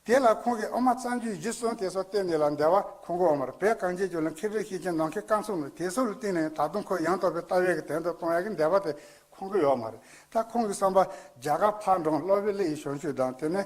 དེ་ལ་ཁོང་གིས་དབུ་མ་རྩ་རྒྱུད་གཞི་གསུམ་དེ་ཚོ་བསྟན་ནས་ལ་འདས་པ་ཁོང་གི་འོག་མར་བོད་གངས་ཅན་ལྗོངས་ལ་མཁས་གྲུབ་ཤེར་ཕྱིན་ནམ་མཁའི་སྐར་ཚོགས་ནས་དེ་ཚོ་ལ་བརྟེན་ནས་ད་དུང་ཁོ་ཡང་དག་པའི་ལྟ་བའི་གི་དོན་དུ་གཏོང་ཡག་གི་འདོད་པ་དེ་ཁོང་གི་ཡོད་མ་རེད། ད་ཁོང་གི་བསམ་པ་རྒྱ་གར་ཕར་འགྲོ། སློབ་དཔོན་ཀླུ་ཡི་བྱང་ཆུབ་དང་དེ་ནས་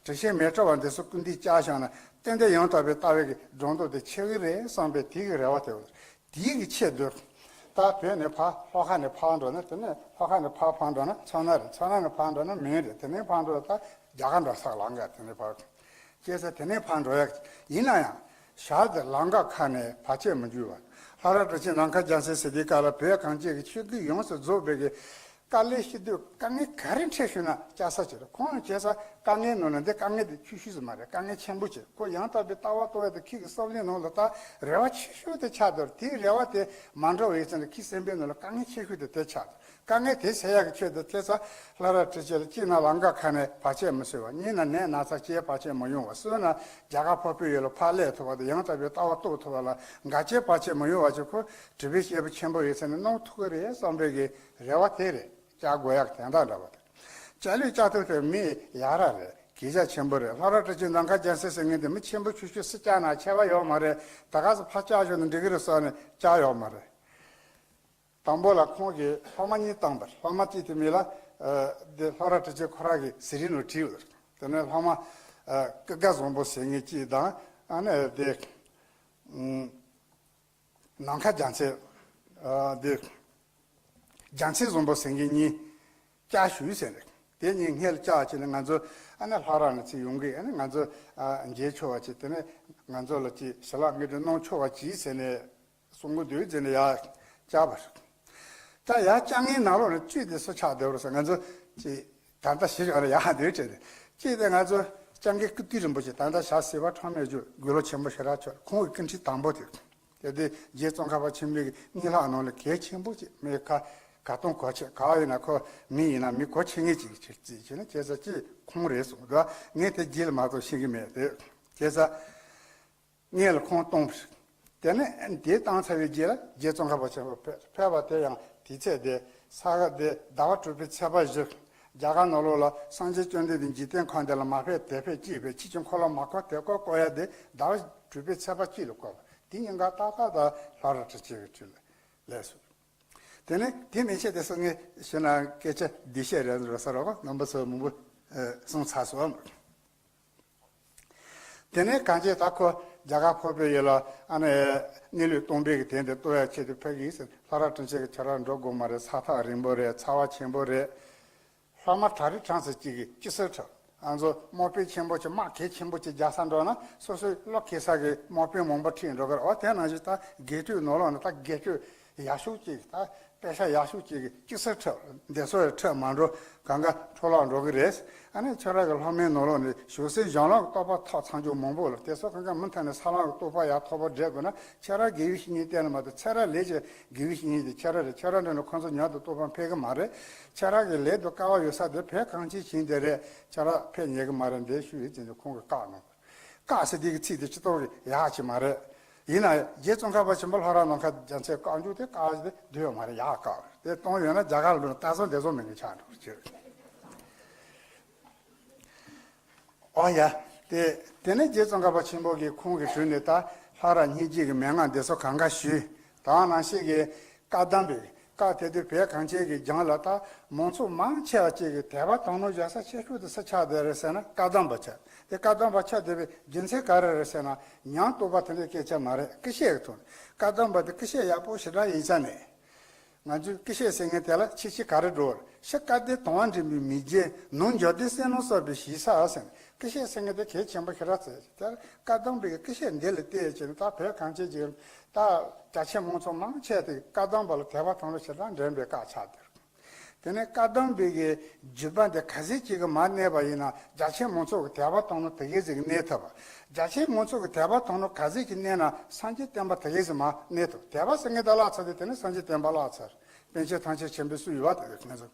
དྲི་ཤེས་མེ་ཏྲི་བ་འདི་ཚོ་སྐུ་མདུན་བཅར་བཞག་ན་ཏན་ཏན་ཡང་དག་པའི་ལྟ་བའི་གི་སྒྲོ་འདོགས་དེ་ཆད་གི་རེད་བསམ་པའི་དེ་གི་རེ་བ་དེ་ཡོད། དེའི་གི་ཆེད་དུ། ད་བོད་ནས་ཕར་ལྷོ་ཁ་ནས་ཕར་འགྲོ་ན། དེ་ནས་ལྷོ་ཁ་ནས་ཕར་ཕར་འགྲོ་ན་མཚོ་སྣ་རེད། མཚོ་སྣ་ནས་ཕར་འགྲོ་ན་མོན་རེད། དེ་ནས་ཕར་འགྲོ་ད་རྒྱ་གར་འགྲོ་ས་ལམ་ཁ་དེ་ནས་ཕར། བྱས་ཙང་དེ་ནས་ཕར་འགྲོ་ཡ་ཡིན་ན་ཡང་ཞག་དེ་ལམ་ཁ་ཁ་ནས་བར་ཆད་མི་འབྱུང་བ། ལྷ་རབས་སྤྲུལ་ཆེན་ནམ་མཁའ་རྒྱལ་མཚན་ཟེར་དུས་སྐབས་ལ་བོད་གངས་ཅན་གྱི་ཆོས་བརྒྱུད་ཡོངས་སུ་རྫོགས་པའི་གི་དཀའ་ལས་སྤྱི་བསྡུས་དཀའ་ངལ་ག་རེ་འཕྲད་ཤོད་ན་སྐྱ་ས་ཆེ་རེད། ཁོང་ཡང་བྱས་ཙང་དཀའ་ངལ་ནང་ནས་འདི་དཀའ་ངལ་དེ་ཆུང་ཤོས་ཟིག་མ་རེད། དཀའ་ངལ་ཆེན་པོ་ཆེ། ཁོ་ཡང་དག་པའི་ལྟ་བ་རྟོགས་ཡ་དེ་ཁྱེད་ཀྱི་བསམ་བློའི་ནང་ལ་ད་རེ་བ་ཆེ་ཤོས་དེ་ཆགས་འདུག་དེའི་རེ་བ་དེ་མ་འགྲུབ་པ་ཡིན་ཙང་ནས་ཁྱེད་སེམས་པའི་ནང་ལ་དཀའ་ངལ་ཆེ་ཤོས་དེ་དེ་ཆགས་འདུག་དཀའ་ངལ་དེ་སེལ་ཡག་གི་ཆེད་དུ་བྱས་ཙང་ལྷ་རབས་སྤྲུལ་ཆེན་ལ། གཅིག་ན་ལམ་ཁ་ཁ་ནས་བར་ཆད་མི་བཟོ་བ། གཉིས་ན་ནད་ན་ཚ་སྐྱེ་བར་ཆད་མི་ཡོང་བ། གསུམ་ན་རྒྱ་གར་འཕགས་པའི་ཡུལ་ལ་ཕར་སླེབས་ཐུབ་པ་དང་ཡང་དག་པའི་ལྟ་བ་རྟོགས་ཐུབ་པ་ལ་འགལ་རྐྱེན་བར་ཆད་མི་ཡོང་བ་ཞིག་ཁོ་གྲུབ་པའི་སྐྱེས་བུ་ཆེན་པོ་ཡིན་ཙང་ནས་གནང་ཐུབ་ཀྱི་རེད་བསམ་པའི་གི་རེ་བ་དེ་རེད། བཅའ་དགོས་ཡག་དོན་དག་འདྲ་བ་དེ། བཅའ་ལུས་བཅའ་ཐུབ་དེ་མི་ཡ་རབས་རེད། གལ་ཆེ་ཆེན་པོ་རེད། ལྷ་རབས་སྤྲུལ་ཆེན་ནམ་མཁའ་རྒྱལ་མཚན་ཟེར་མཁན་དེ་མི་ཆེན་པོ་ཆུང་ཆུང་སུ་བཅར་ན་ཁྱད་པར་ཡོད་མ་རེད། ད་ག་ཟེ་ཕར་བཅར་ཞོར་ནས་འགྲིག་གི་རེད་བསམ་ནས་བཅར་ཡོད་མ་རེད། དང་པོ་ལ་ཁོང་གིས་སློབ་མ་གཉིས་བཏང་བ་རེད། སློབ་མ་གཅིག་དེ་མི་ལ་ཨ་དེ་ལྷ་རབས་སྤྲུལ་ཆེན་ཁོ་རང་གི་ཟས་རིན་ནང་བྲིས་ཡོད་རེད། དེ་ནས་སློབ་མ་ཨ་ཀུན་དགའ་བཟང་པོ་ཟེར་མཁན་གཅིག་དང་། ཨ་ནི་དེ་ཨུམ། ནམ་མཁའ་རྒྱལ་མཚན། ཨ་དེ། རྒྱལ་མཚན་བཟང་པོ་ཟེར་མཁན་གཉིས་བཅར་ཞུས་ཟེར་ནས། དེ་གཉིས་སྔོན་ལ་བཅར་བྱས་ནས་ང་ཚོ་ཨ་ནི་ལྷ་རབས་ནས་ཚུར་ཡོང་གི། ཨ་ནི་ང་ཚོ་ཨ་མཇལ་ཆོག་པ་བྱས། དེ་ནས་ང་ཚོ་ལ་ཅིག་ཞལ་ལག་དངོས་གྲུབ་གནང་ཆོག་པ་བྱས་ཟེར་ནས་གསུང་གི་འདུག་ཟེར་ནས་ཡར་བཅར་བ་རེད། ད་ཡར་བཅར་མཁན་ནང་ལོགས་ནས་གཅིག་དེ་སུ་ཆགས་བསྡད་པ་རེད་ཟེར། ང་ཚོ་ཅིག་ད་ལྟ་ཞིག་ཡོད་རེད། ཡར་འདུག་བྱས་ཏེ་གཅིག་དེ་ང་ཚོ་སྐྱབས་མགོན་ཀིརྟི་རིན་པོ་ཆེ། ད་ལྟ་ཞབས་སྲིད་པ་ཁྲོམ་མེད་རྒྱུ་དགེ་སློང་ཆེན་པོ་ཞེ་དྲག་ཆགས། ཁོང་གི་སྐུ་ཕྲེང་དང་པོ་དེ། དེ་དུས་རྗེ་ཙོང་ཁ་པ་ཆེན་པོའི་གི་གཉིས་ལྷག་ནང་ལ་གལ་ཆེན་པོ་ཅིག་མི་ཁ་ག་སྟོང་གོ་ཆེ་ག་བ་ཡིན་ན་ཁོ་མི་ཡིན་ན་མི་གོ་ཆེ་ངེས་ཅིག་ཅིག་ཅིག་བྱས་ན་བྱས་ཙང་ཅིག་ཁོང་རེད་གསུངས་འདུག་ངས་དེ་རྗེས་ལ་མ་གཏོགས་ཤེས་ཀྱི་མེད་དེ། བྱས་ཙང་སྔོན་ལ་ཁོང་བཏང་བ་རེད། དེ་ནས་དེ་བཏང་ཚར་བའི་རྗེས་ལ་རྗེ་ཙོང་ཁ་པ་ཆེན་པོ་ཕེབས་ཕེབས་པ་དེ་ཡང་དུས་ཚོད་དེ་ས་ག་དེ་ཟླ་བ་དྲུག་པའི་ཚེས་པ་བཞི། རྒྱ་གར་ནང་ལོགས་ལ་སངས་རྒྱས་བཅོམ་ལྡན་འདས་འཇིག་རྟེན་ཁམས་འདི་ལ་མ་ཕེབས་དེ་ཕེབས་ཅིག་ཕེབས། ཁྱེད་ཀྱིས་འཁོར་ལོ་མ་བསྐོར་དེབ་སྐོར་བསྐོར་ཡ་དེ་ཟླ་བ་དྲུག་པའི་ཚེས་པ་གཅིག་ལ་བསྐོར་བ། དེ་ཉིན་ཀ་ཏག་ཏག་ཏག་ལྷ་རབས་སྤྲུལ་ཆེན་གྱི་ཁྲི་ལ་སླེབས་སོང་། དེ་ནས་དེ་མན་ཆད་དེ་སང་ངས་ཞུས་ན་སྐད་ཆ་འདི་བཤད་རན་རོ་ས་རོགས་རྣམ་པ་ཚོ་མང་པོ་ཨ་གསུངས་ཚར་སོང་། དེ་ནས་གང་ཅི་ད་ཁོ་ རྒྱ་གར་ཕུར་པའི་ཡུལ་ལ་ཨ་ནི་གནས་ལུགས་སྟོང་པའི་གི་དོན་དེ་རྟོགས་ཡ་ཆེད་དུ་ཕེབས་ཀྱི་ཡིན་ཟེར། ལྷ་རབ་དྲིན་ཆེན་གྱིས་ཁྱོད་རང་འགྲོ་དགོས་མ་རེད། ས་ཐག་རིང་པོ་རེད། ཚ་བ་ཆེན་པོ་རེད། སློབ་མ་གྲ་སྒྲིག་གྲངས་སུ་གཅིག་གིས་གཅིག་སེར་ཁྲིད། ང་ཚོ་དམག་དཔོན་ཆེན་པོ་ཆེ་དམག་གལ་ཆེན་པོ་ཆེ་རྒྱག་ས་འགྲོ་ན་སོ་སོའི་བློ་ཁེལ་ས་གི་དམག་དཔོན་མང་པོ་ཁྲིད་འགྲོ་གི་རེད། འོ་དེ་ནང་བཞིན་ད་སྒེར་གཅོད་ནང་ལོགས་ནས་ད་སྒེར་གཅོད་ཡག་ཤོས་ཅིག་ད་དཔེ་ཤ་ཡག་ཤོས་ཅིག་གིས་གཅིག་སེར་ཁྲིད། འདི་ཚོ་ཡང་ཁྲིད་མ་འགྲོ། གང་ག་འཕྲོ་བརླག་འགྲོ་གི་རེད། ཨ་ནི་ཁྱོད་རང་གི་སློབ་མའི་ནང་ལོགས་ནས་བྱང་སེམས་གཞན་ལུགས་རྟོགས་པ་ཐོབ་ཚར་རྒྱུ་མང་པོ་ལ་དེ་ཚོ་གང་ག་མུ་མཐུད་ནས་ས་ལམ་གྱི་རྟོགས་པ་ཡག་ཐོག་པ་སྦྱར་དགོས་ན་ཁྱེད་རང་དགེ་བའི་བཤེས་གཉེན་བསྟེན་ན་མ་གཏོགས་ཚེ་རབས་ལས་ཀྱི་དགེ་བའི་བཤེས་གཉེན་དེ་ཁྱེད་རང་རེད། ཁྱེད་རང་འདྲ་ནི་ཁོང་ཚོ་ཉམས་དང་རྟོགས་པ་འཕེལ་གི་མ་རེད། ཁྱེད་རང་གི་ལས་དང་སྐལ་བ་ཡོད་ས་དེ་བོད་གངས་ཅན་ཞིང་དེ་རེད། ཁྱེད་རང་ཕེབས་ཉན་གི་མ་རེད། འདི་ཞུ་ཡིན་ཟེར་ནས་ཁོང་གིས་བཀག་གནང་། བཀག་ཟེར་དེ་གི་ཚིག་དེ་སྤྱི་ཚོགས་ཀྱི་ཡག་ཅིག་མ་རེད། ཡིན་ན་རྗེ་ཙོང་ཁ་པ་ཆེན་པོ་ལྷ་རབ་ནམ་མཁའ་རྒྱལ་མཚན་བཀག་འཇུག་དེ་བཀག་ཟེར་དེ་བསྡུས་ཡོད་མ་རེད། ཡག་བཀག་རེད། དེ་གཏོང་ཡོད་ན་རྒྱ་གར་ལ་ལྟ་ཚོད་འདི་ཚོ་མིན་གི་ཆགས་འགྲོ་གི། ཨོ་ཡ། དེ་དེ་ནས་རྗེ་ཙོང་ཁ་པ་ཆེན་པོ་གིས་ཁོང་གི་དྲུང་ནས་ད་ལྷ་རབ་སྙིང་རྗེ་གི་མན་ངག་འདི་ཚོ་གང་ག་ཞུས། དེ་ནང་བཞིན་གྱི་བཀའ་གདམས་པའི་བཀའ་དེ་དུས་བོད་གངས་ཅན་གྱི་ལྗོངས་ལ་ད་མང་ཚོགས་མང་ཆེ་བ་ཅིག་གིས་དད་པ་དམ་ལུགས་བཞག་ས་ཆེ་ཤོས་དེ་སུ་ཆགས་བསྡད་རེད་ཟེར་ན་བཀའ་གདམས་པ་ཆགས། དེ་བཀའ་གདམས་པ་ཆགས་བསྡད་པའི་རྒྱུ་མཚན་ག་རེ་རེད་ཟེར་ན་ཉམས་རྟོགས་པ་དེ་འདྲའི་སྐད་ཆ་མ་རེད། ཀུ་ཤས་ཀྱི་ཐོག་ནས་བཀའ་གདམས་པ་དེ་ཀུ་ཤས་ཡག་པོ་ཞེ་དྲག་ཡིན་ས་ནས། ང་ཚོས་ཀུ་ཤས་ཟེར་མཁན་དེ་ལ་ཕྱི་ཕྱི་ག་རེ་འགྲོ་བར་ཤི་དཀའ་སྡུག་དང་བ་འདྲེན་པའི་མི་རྒྱལ་ནང་འཇོག་སྟེ་བསོད་ནམས་གསོག་པའི་ཞིག་ས་ཟེར་ནས་ཀུ་ཤས་ཟེར་མཁན་དེ་གལ་ཆེན་པོ་ཞེ་དྲག་བརྩི། དེར་བཀའ་གདམས་པའི་ཀུ་ཤས་འདི་ལ་བལྟས་བྱས་ནས་ད་བོད་གངས་ཅན་གྱི་ད་རྒྱ་ཆེ་མང་ཚོགས་མང་ཆེ་དེ་བཀའ་གདམས་པ་ལ་དད་པ་དང་ལོ་ཞེ་དྲག་འདྲེན་པའི་བཀའ་ཆགས་དེར། དེ་ནས་བཀའ་གདམས་པའི་གི་བརྒྱུད་པ་འདི་ག་ཚད་ཅིག་གི་མར་གནས་པ་ཡིན་ན་རྒྱ་ཆེ་མང་ཚོགས་ཀྱི་དད་པ་དང་ལོ་དེ་གས་ཟིག་གནས་ཐུབ་པ། རྒྱ་ཆེ་མང་ཚོགས་ཀྱི་དད་པ་དང་ལོ་ག་ཚད་ཅིག་གནས་ན་སངས་རྒྱས་བསྟན་པ་དེ་གས་ཟིག་མར་གནས་ཐུབ། དད་པ་ཟེར་མཁན་དེ་བརླག་ཚར་དུས་དེ་ནས་སངས་རྒྱས་བསྟན་པ་བརླག་ཚར། པཎ་ཆེན་ཐམས་ཅད་མཁྱེན་པའི་སྲོལ་ཡོད་པ་དེ་ང་ཚོ།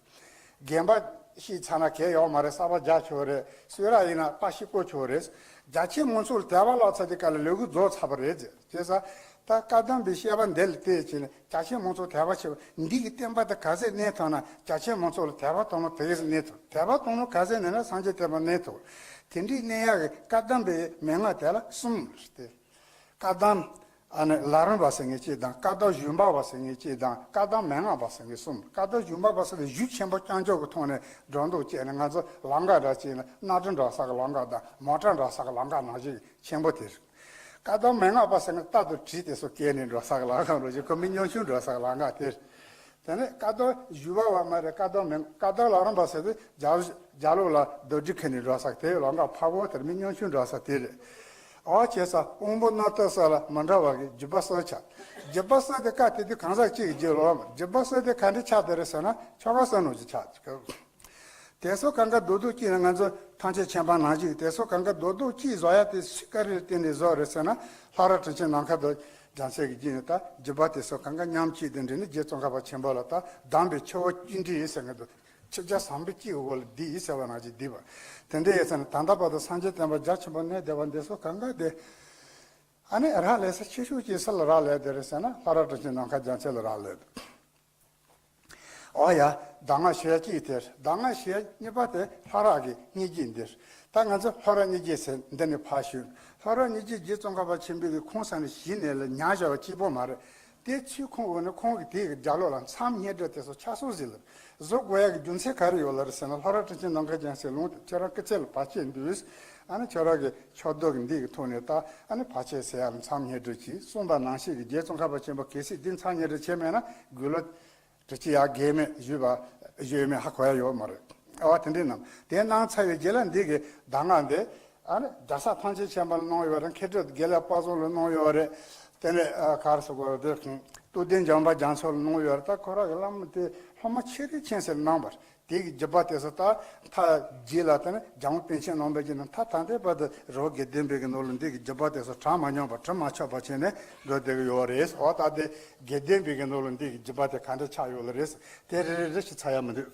དགོན་པ་ཤེས་ཚར་ན་གལ་ཡོད་མ་རེད། གསར་པ་རྒྱག་ཆོག་རེད། གསོལ་རས་ཡིན་ན་པར་ཤིག་བརྐོ་ཆོག་རེད། རྒྱ་ཆེ་མང་ཚོགས་ལ་དད་པ་བརླག་ཚར་དུས་ག་ལ་ལས་འགུལ་རྫོགས་ཚར་བ་རེད་ཟེར། བྱས་ཙང་ད་བཀའ་གདམས་པའི་བཤད་པ་འདི་ལ་བལྟས་བྱས་ནས་རྒྱ་ཆེ་མང་ཚོགས་དད་པ་ཆེ་བ་འདི་གི་བསྟན་པ་དེ་ག་ཚད་གནས་ཐུབ་ན་རྒྱ་ཆེ་མང་ཚོགས་ལ་དད་པ་དང་ལོ་དེ་གས་གནས་ཐུབ། དད་པ་དང་ལོ་ག་ཚད་གནས་ན་སངས་རྒྱས་བསྟན་པ་གནས་ཐུབ། དེ་འདྲའི་གནས་ཡག་གི་བཀའ་གདམས་པའི་མན་ངག་དེ་ལ་གསུམ་རེད་དེ། བཀའ་གདམས་ཨ་ནི་ལམ་རིམ་པ་ཟེར་མཁན་གཅིག་དང་། བཀའ་གདམས་བཞུགས་འབངས་པ་ཟེར་མཁན་གཅིག་དང་། བཀའ་གདམས་མན་ངག་པ་ཟེར་མཁན་གསུམ། བཀའ་གདམས་བཞུགས་འབངས་པ་ཟེར་དུས་གཞུང་ཆེན་པོ་རྐྱང་ཕྱོགས་ཀྱི་ཐོག་ནས་སྒྲོ་འདོགས་བཅད་ནས་ང་ཚོ་ལམ་ཁ་འདྲ་བཅད་ན་གནམ་གྲུ་འགྲོ་ས་གི་ལམ་ཁ་དང་མོ་ཊ་འགྲོ་ས་གི་ལམ་ཁ་ནང་བཞིན་ཆེན་པོ་དེ་རེད། བཀའ་གདམས་མན་ངག་པ་ཟེར་མཁན་རྟ་དང་གྲི་དེ་ཚོ་བཀལ་ནས་འགྲོ་ས་གི་ལམ་ཁ་འགྲོ་བཞིན་ཁོ་མི་ཉམ་ཆུང་འགྲོ་ས་གི་ལམ་ཁ་དེ་རེད། དེ་ནས་བཀའ་གདམས་བཞུགས་པ་བ་མ་རེད། བཀའ་གདམས་མེད། བཀའ་གདམས་ལམ་རིམ་པ་ཟེར་དུས་རྒྱ་རྒྱ་ལོག་ལ་རྡོ་རྗེ་ཁེལ་ནས་འགྲོ་ས་དེ་ལམ་ཁ་ཕར་བོ་དེར་མི་ཉམ་ཆུང་འགྲོ་ས་དེ་རེད། ཨོ་བྱས་ཙང་དབང་པོ་རྣམ་རྟོག་སོགས་ལ་མི་འདྲ་བ་གི་བརྒྱུད་པ་གསུམ་ཆགས། བརྒྱུད་པ་གསུམ་དེ་བཀའ་དེ་དུས་གང་ཟག་གཅིག་གི་རྒྱུད་ལོག་བརྒྱུད་པ་གསུམ་དེ་ག་འདྲ་ཆགས་བསྡད་རེད་ཟེར་ན་ཆོ་ག་གསུམ་ནང་བཞིན་ཆགས། དེ་ཚོ་གང་ག་རྡོག་རྡོག་གཅིག་ནི་ང་ཚོ་ཐམས་ཅད་མཁྱེན་པ་ནང་བཞིན་དེ་ཚོ་གང་ག་རྡོག་རྡོག་གཅིག་བཟོ་ཡ་དེ་སུས་ག་རེ་བརྟེན་ནས་བཟོ་རེད་ཟེར་ན་ལྷ་རབ་དྲིན་ཆེན་ནམ་མཁའ་དང་རྒྱལ་མཚན་གྱི་རྗེས་ནས་ད་བརྒྱུད་པ་དེ་ཚོ་གང་ག་མཉམ་གཅིག་ཏུ་འདྲེས་ནས་རྗེ་ཙོང་ཁ་པ་ཆེན་པོ་ལ་ད་གདམས་པའི་ཆུ་བོ་གཅིག་འདྲེས་ཡིན་ཟེར་མཁན་འདུག་ཆིབས་རྒྱ་ཟམ་པའི་གཅིག་གི་འོག་ལ་བསྡུས་ཡིན་ཟེར་བ་ནང་བཞིན་བསྡུས་པ། དེ་འདྲ་ཡིན་ཟེར་ན་ད་ལྟ་བར་དུ་སངས་རྒྱས་བསྟན་པ་རྒྱ་ཆེན་པོ་གནས་བསྡད་པ་འདི་ཚོ་གང་ག་དེ། ཨ་ནི་རག་ལས་ས་ཆེ་ཤོས་ཀྱི་སུ་ལ་རག་ལས་དེ་རེད་ཟེར་ན་ལྷ་རབ་དྲིན་ཆེན་ནམ་མཁའ་རྒྱལ་མཚན་ལ་རག་ལས་འདུག་ཨོ་ཡ། གདམས་ངག་ཞུ་ཡ་གཅིག་དེ་རེད། གདམས་ངག་ཞུ་ཡ་གཉིས་པ་དེ་ལྷ་རབ་ཀྱི་སྙིང་རྗེ་འདི་རེད། ད་ང་ཚོ་ལྷ་རབ་སྙིང་རྗེ་ཟེར་འདི་ནས་ཕར་ཞུས། ལྷ་རབ་སྙིང་རྗེ་རྗེ་ཙོང་ཁ་པ་ཆེན་པོའི་གི་ཁོང་ས་ནས་གཞི་ནས་ལ་ཉག་བཞག་པ་གཅིག་པོ་མ་རེད། དེ་ཚུལ་ཁོང་འོག་ནས་ཁོང་གི་དེའི་གི་རྒྱབ་ལོགས་ལ་མཚམས་སྙན་སྒྲོན་དེ་ཚོ་ཆ་ཚང་ཟིག་ལ་བཟོ་དགོས་ཡ་གི་རྒྱུ་མཚན་ག་རེ་ཡོད་ལ་རེད་ཟེར་ན་ལྷ་རབ་དྲིན་ཆེན་ནམ་མཁའ་རྒྱལ་མཚན་ལུང་དུ་ཁྱོད་རང་སྐུ་ཚེ་ལ་བར་ཆད་འདུག་ཨ་ནི་ཁྱོད་རང་གི་ཕྱོགས་གཏོགས་ཀྱི་འདི་གི་ཐོག་ནས་ད་ཨ་ནི་བར་ཆད་སེལ་ཡ་ལ་མཚམས་སྙན་སྒྲོན་གྱིས་གསུངས་པ་ནང་བཞིན་གྱི་རྗེ་ཙོང་ཁ་པ་ཆེན་པོ་གལ་སྲིད་འདི་མཚམས་སྙན་སྒྲོན་བྱས་མེད་ན་དགུང་ལོ་དྲུག་ཅུ་ཡར་རྒས་མེད་བཞུགས་པ་བཞུགས་མེད་ཧ་གོ་ཡ་ཡོད་མ་རེད། ཨ་བ་དེ་འདྲའི་རྣམས་དེ་གནང་ཚར་བའི་རྗེས་ལ་འདི་གི་གདམས་ངག་འདི་ཨ་ནི་རྒྱལ་ས་ཐམས་ཅད་མཁྱེན་པ་ལ་གནང་ཡོད་རེད། མཁས་གྲུབ་དགེ་ལེགས་དཔལ་བཟང་ལ་གནང་ཡོད་རེད། དེ་ནས་ཨ་ག་རེ་ཟེར་དགོས་རེད། དེ་རྟོགས་ལྡན་འཇམ་དཔལ་རྒྱ་མཚོ་ལ་གནང་ཡོད་རེད། ད་ཁོ་རང་གི་བླ་མ་དེ་སློབ་མ་ཆེ་རིགས་ཆེན་ཟེར་གནང་བར་དེ་གི་བརྒྱུད་པ་དེ་ཚོ་ད་མཐའ་རྗེས་ལ་དེ་ནས་རྒྱལ་དབང་པཎ་ཆེན་རྣམ་པའི་རྗེས་ནས་མཐའ་ད་ལྟའི་བར་དུ་རི་བོ་དགེ་ལྡན་པའི་གི་ནང་ལ་འདི་གི་བརྒྱུད་པ་དེ་ཚོ་གྲངས་མ་ཉམས་པ་དྲི་མ་ཆགས་པ་བྱས་ནས་འགྲོ་བསྡད་གི་ཡོད་རེད། འོ་ད་དེ་དགེ་ལྡན་པའི་གི་ནང་ལ་འདི་གི་བརྒྱུད་པ་དེ་ག་འདྲ་ཆགས་ཡོད་ལ་རེད། དེ་རེ་རེ་རེ་ཞིག་ཚར་ཡ་མི་འདུག་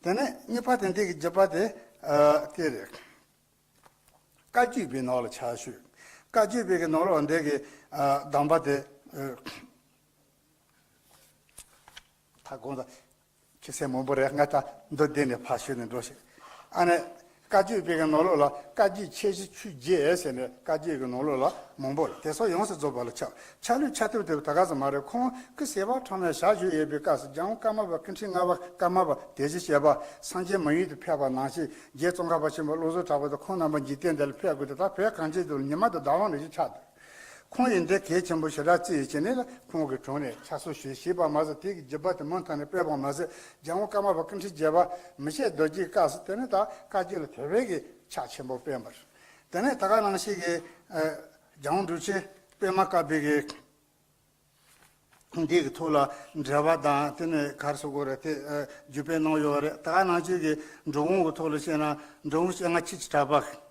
དེ་ནས་གཉིས་པ་དེ་འདི་གི་བརྒྱུད་པ་དེ་ཨ་དེ་རེད། བཀའ་བརྒྱུད་པའི་ནང་ལ་ཆ་བཞག་བཀའ་བརྒྱུད་པའི་གི་ནང་ལ་འདི་གི་ཨ་གདམས་པ་དེ་ཨ་ད་དགོངས་དག་ཁྱི་སེ་མང་པོ་རེད། ང་ད་མདོ་སྡེ་ནས་ཕར་ཞུས་ནས་འགྲོ་ཞིག་ཨ་ནི་ བཀའ་བརྒྱུད་པའི་གི་ནང་ལོགས་ལ་བཀའ་བརྒྱུད་ཆེ་བཞི་ཆོས་བརྒྱད་ཟེར་ནས་བཀའ་བརྒྱུད་ཀྱི་ནང་ལོགས་ལ་མང་པོ་རེད། དེ་ཚོ་ཡོངས་སུ་རྫོགས་པ་ལ་ཆགས། ཆགས་ལུགས་ཆགས་ཐབས་དེ་ད་ག་ཙམ་མ་རེད། ཁོང་གི་སྲིད་པ་ཁྲོམ་ནས་ཞག་བཞུགས་ཡོད་པའི་སྐབས་སུ་རྒྱལ་དབང་ཀརྨ་པ་ཀུན་ཁྲིད་ལྔ་པ་ཀརྨ་པ་དེ་བཞིན་གཤེགས་པ་སངས་རྒྱས་མི་ཡུལ་དུ་ཕེབས་པ་ནང་བཞིན་རྗེ་ཙོང་ཁ་པ་ཆེན་པོ་བློ་བཟང་གྲགས་པ་དང་ཁོང་རྣམ་པ་འཇིག་རྟེན་འདི་ལ་ཕེབས་དགོས་དུས། ད་བོད་གངས་ཅན་དུ་ཉི་མ་དང་ཟླ་བ་ནང་བཞིན་ཆགས་འདུག་ཁོང་ཡིན་དེ་གལ་ཆེན་པོ་ཞེ་དྲག་བརྩིས་བྱས་ནས་ལ་ཁོང་གི་དྲུང་ནས་ཕྱག་སྲོལ་ཞུས་ཞེས་པ་མ་ཟད། དེ་གི་བརྒྱུད་པ་དེ་མུ་མཐུད་ནས་སྤེལ་བ་མ་ཟད། རྒྱལ་དབང་ཀརྨ་པ་ཀུན་ཁྲིད་བརྒྱད་པ་མི་ཕྱེད་རྡོ་རྗེའི་སྐབས་སུ་དེ་ནས་ད་བཀའ་བརྒྱུད་ལ་དེ་བས་ཀྱི་ཕྱག་ཆེན་པོ་སྤེལ་བར། དེ་ནས་ད་ག་ནང་བཞིན་གྱི་རྒྱལ་དབང་འབྲུག་ཆེན་པདྨ་དཀར་པོའི་གི་འདི་གི་ཐོག་ལ་འགྲེལ་པ་དང་དེ་ནས་ག་རེ་ཟེར་དགོས་རེད། དེ་བརྒྱུད་སྤེལ་གནང་ཡོད་རེད། ད་ག་ནང་བཞིན་གྱི་འགྲོ་འོང་གི་ཐོག་ལ་བཤད་ན་འགྲོ་འོང་སྤྱན་སྔ་ཆོས་ཀྱི་གྲགས་པ།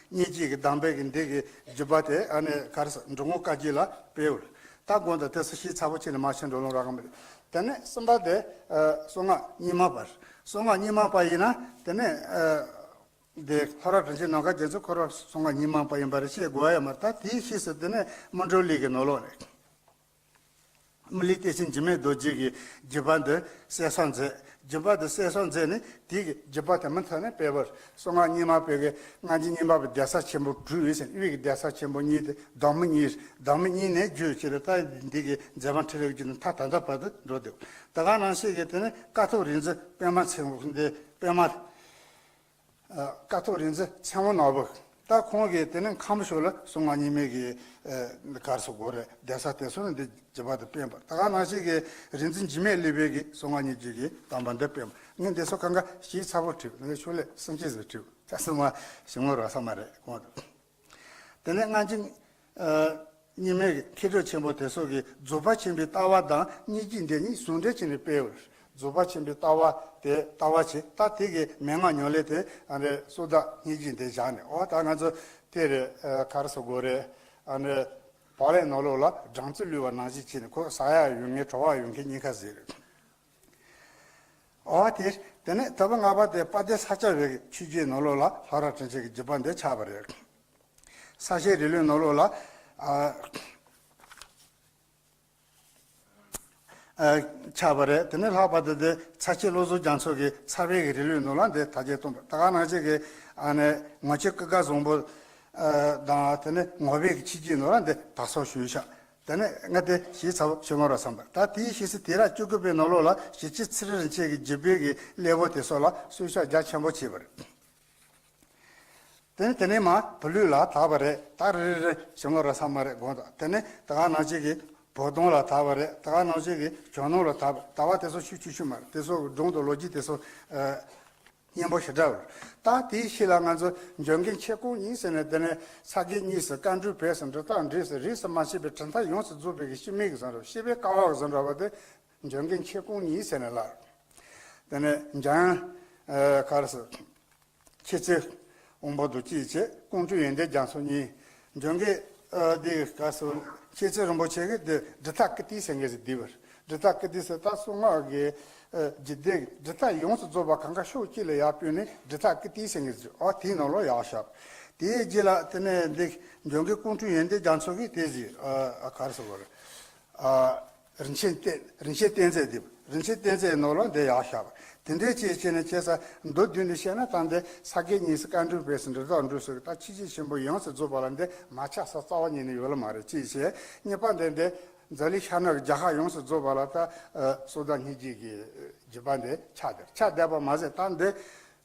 སྙིང་རྗེ་གི་གདམས་པའི་གི་འདི་གི་བརྒྱུད་པ་དེ་ཨ་ནི་ག་རེ་ཟེར། འགྲོ་འོང་བཀའ་བརྒྱུད་ལ་སྤེལ་ཡོད། ད་དགོངས་དག་དེ་ཚོ་ཞིབ་ཚགས་པོ་བྱས་ནས་མ་བཤད་འགྲོ་ལོང་རག་གི་མི་རེད། དེ་ནས་གསུམ་པ་དེ་གསང་སྔགས་རྙིང་མ་པ་རེད། གསང་སྔགས་རྙིང་མ་པ་ཡིན་ན་དེ་ནས་འདི་ལྷོ་རབ་དྲིན་ཅན་ནམ་མཁའ་རྒྱ་མཚོ་ཁོ་རང་གསང་སྔགས་རྙིང་མ་པ་ཡིན་པ་རེད། བཤད་དགོས་ཡ་མ་རེད། ད་དེའི་ཕྱིས་སུ་དེ་ནས་སྨིན་གྲོལ་གླིང་གི་ནང་ལོགས་ནས། མི་ལུས་བསྟན་འཛིན་འཇིགས་མེད་རྡོ་རྗེ་གིས་བརྒྱུད་པ་འདི་གསལ་བསམ་མཛད། བརྒྱུད་པ་འདི་གསལ་བསམ་མཛད་ནས་དེ་གི་བརྒྱུད་པ་དེ་མུ་མཐུད་ནས་སྤེལ་བར། གསང་སྔགས་རྙིང་མ་པའི་གི་སྔ་འགྱུར་རྙིང་མ་པའི་གདན་ས་ཆེན་པོ་དྲུག་ཡོད་ཟེར། དབུས་ཀྱི་གདན་ས་ཆེན་པོ་གཉིས་དེ་བདག་མེད་གཉིས། བདག་མེད་གཉིས་ནས་བརྒྱུད་བྱས་ཏེ་ད་འདི་གི་མཛད་པ་འཕྲིན་ལས་བརྒྱུད་ནས་མཐའ་ད་ལྟ་བར་དུ་འགྲོ་འདུག་ད་ག་ནང་བཞིན་གྱི་དེ་ནི་ཀཿཐོག་རིག་འཛིན་པདྨ་ཚེ་དབང་འདི་པདྨ། ཀཿཐོག་རིག་འཛིན་ཚེ་དབང་ནོར་བུ། ད་ཁོང་གིས་དེ་ནས་ཁམས་ཕྱོགས་ལ་གསང་སྔགས་རྙིང་མའི་གི་ག་རེ་ཟེར་དགོས་རེད། གདན་ས་དེ་ཚོ་ནས་འདི་བརྒྱུད་པ་དེ་སྤེལ་བ། ད་ག་ནང་བཞིན་གྱི་རིག་འཛིན་འཇིགས་མེད་གླིང་པའི་གི་གསང་སྔགས་རྙིང་རྗེ་གི་གདམས་པ་འདི་སྤེལ་བ། ངས་འདི་ཚོ་གང་ག་ཞིབ་ཚགས་པོ་བྲིས། ངས་ཕྱོགས་ལས་གསུང་ཆེད་ཟིག་བྲིས། ད་གསང་སྔགས་ཞིབ་མོ་རག་ས་མ་རེད་གོང་དུ། དེ་ནས་སྔ་འགྱུར་རྙིང་མའི་མཁས་གྲུབ་ཆེན་པོ་དེ་ཚོ་གིས་རྫོགས་པ་ཆེན་པོའི་ལྟ་བ་དང་སྙིང་རྗེ་འདི་གཉིས་ཟུང་འབྲེལ་བྱས་ནས་སྤེལ་བར། རྫོགས་པ་ཆེན་པོའི་ལྟ་བ་དེ་ལྟ་བ་བྱེད། ད་དེ་གི་མན་ངག་ཉམས་ལེན་དེ་ཨ་ནི་གསོལ་གདབ་སྙིང་རྗེ་འདི་བཞག་ནས། འོ་ད་ང་ཚོ་དེ་རེད། ག་རེ་ཟེར་དགོས་རེད། ཨ་ནི་བག་ལེབ་ནང་ལོགས་ལ་སྦྲང་རྩི་བླུགས་པ་ནང་བཞིན་བྱས་ནས། ཁོ་ཟ་ཡག་ཡོད་མཁན་བྲོ་བ་ཡོད་མཁན་གཉིས་ཀ་ཟེར་རེད། འོ་དེ་དེ་ནས་དུམ་བུ་ལྔ་པ་དེ་དཔལ་ལྡན་ས་སྐྱ་པའི་ཆོས་བརྒྱུད་ནང་ལོགས་ལ་ལྷོ་རབ་དྲིན་ཅན་གྱི་བརྒྱུད་པ་འདི་ཆགས་པ་རེད། ས་སྐྱའི་རིང་ལུགས་ནང་ལོགས་ལ་ཨ་ཨ་ཆགས་པ་རེད། དེ་ནས་ལྷག་པར་དུ་དེ་ཚར་གཅོད་བློ་བཟང་རྒྱ་མཚོ་གིས་ཚར་བའི་གི་རིང་ལུགས་ནང་ལ་འདི་དར་རྒྱས་གཏོང་བ། ད་ག་ནང་བཞིན་གྱི་ཨ་ནི་ངོ་མཆོད་ཀུན་དགའ་བཟང་པོ་ཨ་དང་། དེ་ནས་ངོ་བོད་ཀྱི་ཆོས་བརྒྱུད་ནང་ལ་འདི་དར་སྲོལ་ཞུགས་ཤག་དེ་ནས་ང་དེ་ཞིབ་ཚགས་པོ་ཞུ་ང་རོགས་བསམ་པར། ད་དེའི་ཕྱིས་སུ་དུས་རབས་བཅུ་དགུ་པའི་ནང་ལོགས་ལ་ཞེ་ཆེ་ཚེ་རིང་རིན་ཆེན་གྱི་བརྒྱུད་པའི་གི་གླེགས་བམ་དེ་ཚོ་ལ་གསོལ་ཞབས་རྒྱ་ཆེན་པོ་བྱས་པ་རེད། དེ་ནས་དེ་ནས་མར་བོད་ལུགས་ལ་དར་བ་རེད། ད་རེ་རེ་རེ་ཞུ་ང་རོགས་བསམ་མ་རེད་དགོངས་དག་དེ་ནས་ད་ག་ནང་བཞིན་གྱི་བོད་དོན་ལ་དར་བ་རེད། ད་ག་ནང་བཞིན་གྱི་ཇོ་ནང་ལ་དར་བ། དར་བ་དེ་ཚོ་ཤུགས་ཆེ་ཤོས་མ་རེད། དེ་ཚོ་སྒྲུང་དང་ལོ་རྒྱུས་དེ་ཚོ་ཨ་སྙན་པོ་ཞེ་དྲག་རེད། ད་དེའི་ཕྱི་ལ་ང་ཚོ་འཇམ་མགོན་མཁྱེན་ཀོང་གཉིས་ཟེར་ནས། དེ་ནས་ས་དགེ་གཉིས་སུ་བཀའ་འགྲོས་བས་སུ་འབྲི་སྟངས་འདྲེས་སུ་རིས་སུ་མ་ཆད་པའི་གྲུབ་མཐའ་ཡོངས་སུ་རྫོགས་པའི་གི་སྤྱི་མིང་གི་བཟོ་འདྲ། སྤྱི་པའི་ཀ་བ་གི་བཟོ་འདྲ་བ་དེ་འཇམ་མགོན་མཁྱེན་ཀོང་གཉིས་ཟེར་ནས་ལབ། དེ་ནས་འཇམ་ཨ་ག་རེ་ཟེར། མཁྱེན་བརྩེ་དབང་པོ་དང་གཅིག་བྱས། ཀོང་སྤྲུལ་ཡོན་ཏན་རྒྱ་མཚོ་གཉིས། འཇམ་མགོན་ཨ་དེ་ག་སོ་མཁྱེན་བརྩེ་རིན་པོ་ཆེ་གིས་དེ་སྒྲུབ་ཐབས་ཀིརྟི་ཟེར་མཁན་ཞིག་བྲིས་པ་རེད། སྒྲུབ་ཐབས་ཀིརྟི་ཟེར་ད་གསང་སྔགས་ཀྱི་ཨ་རྒྱུད་སྡེ་སྒྲུབ་ཐབས་ཡོངས་སུ་རྫོགས་པ་གང་ག་ཕྱོགས་གཅིག་ལ་ཡར་བསྡུས་ནས་སྒྲུབ་ཐབས་ཀིརྟི་ཟེར་མཁན་ཞིག་ཨ་དེའི་ནང་ལོགས་ཡར་བཞག་དེའི་རྗེས་ལ་དེ་ནས་འདི་འཇམ་མགོན་ཀོང་སྤྲུལ་ཡོན་ཏན་རྒྱ་མཚོ་གིས་དེ་ཟེར་ཨ་ག་རེ་ཟེར་དགོས་རེད། ཨ། རིན་ཆེན་གཏེར། རིན་ཆེན་གཏེར་མཛོད་འདི། རིན་ཆེན་གཏེར་མཛོད་ནང་ལ་འདི་ཡར་བཞག་པ། དེ་འདྲའི་ཅིག་བྱས་ནས་བྱས་ས་མདོར་བསྡུས་ནས་བཤད་ན། ད་འདི་ས་དགེ་གཉིས་སུ་བཀའ་འགྲོས་བས་སུ་འབྲི་སྟངས་འདྲ་སོགས་ཀྱི་ད་ཆོས་བརྒྱུད་ཆེན་པོ་ཡོངས་སུ་རྫོགས་པ་ལ་འདི་མ་ཆགས་ས་རྩ་བ་ཉིད་ནས་ཡོད་ལ་མ་རེད། ཅིག་བྱས་གཉིས་པ་འདི་འདི་མཛོད་ལས་ཤར་ནུབ་ཀྱི་རྒྱལ་ཁབ་ཡོངས་སུ་རྫོགས་པ་ལ་ད་ཨ་གསོལ་གདབ་སྙིང་རྗེ་གི་བརྒྱུད་པ་འདི་ཆགས་བསྡད། ཆགས་བསྡད་པ་མ་ཟད་ད་འདི།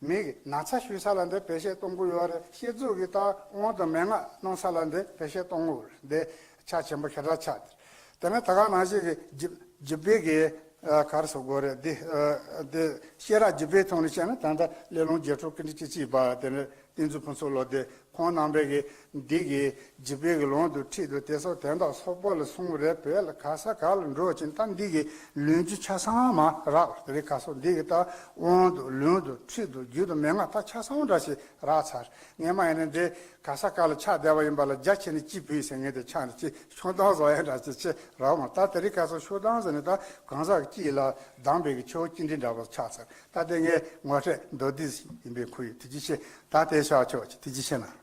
མི་གིས་ན་ཚ་ཞུ་ས་ལ་འདི་བེད་སྤྱོད་གཏོང་གི་ཡོད་རེད། བཤད་རྫུན་གྱི་ད་དབང་དང་མན་ངག་གནང་ས་ལ་འདི་བེད་སྤྱོད་གཏོང་གི་ཡོད་རེད། འདི་ཆ་ཆེན་པོ་ཞེ་དྲག་ཆགས་ཏེ། དེ་ནས་ད་ག་ནང་བཞིན་གྱི་རྒྱུད་རྒྱུད་སྦས་ཀྱི་ཨ་ག་རེ་ཟེར་དགོས་རེད། འདི་ཨ་འདི་བཤད་ར་རྒྱུད་སྦས་ཐོག་ནས་བཤད་ན། ད་ལྟ་སླེ་ལུང་རྒྱལ་མཆོག་ཀུན་འདུས་ཀྱི་སྤྱི་པ་དེ་ནས་བསྟན་འཛིན་ཕུན་ཚོགས་བློ་ལྡན་ཁོང་རྣམ་པས་ཀྱི་འདི་གི་རྒྱུད་སྦས་ཀྱི་ལུང་དང་ཁྲིད་དང་དེ་སོགས་དོན་དག་སོགས་པོ་ལ་གསུངས་རེད། བོད་ལ་ག་ས་ག་ལ་འགྲོ་ཕྱིན་ད་འདི་གི་ལུང་རྒྱུན་ཆ་ཚང་མ་རག་པ་དེ་རེད། ག་སོགས་འདི་གི་ད་དབང་དང་ལུང་དང་ཁྲིད་དང་རྒྱུད་དང་མན་ངག་ད་ཆ་ཚང་འདྲ་ཞིག་རག་ཚར། སྔས་མ་ཡིན་ན་འདི་ག་ས་ག་ལ་ཆགས་བསྡད་པ་ཡིན་པ་ལ་རྒྱ་ཆེ་ནས་ཅི་བུད་ཟེར་མཁན་དེ་ཆགས་ནས་ཅི་ཤོག་དང་བཟོ་ཡ་འདྲ་ཞིག་ཅི་རག་མ། ད་དེ་རིང་ག་སོགས་ཤོག་དང་ཟེར་ནས་ད་གང་ཟག་གཅིག་ལ་གདམས་པའི་གི་ཆོས་ཅི་འདྲ་འདྲ་བ་ཆགས་ཚར། ད་དེ་ངས་ངོ་སྤྲོད་མདོར་བསྡུས་ཡིན་པའི་ཁུལ་ཡིན། ཐུགས་རྗེ་ཆེ། ད་དེ་ཤོག་ཆོག་ཐུགས་རྗེ་ཆེ་གནང་།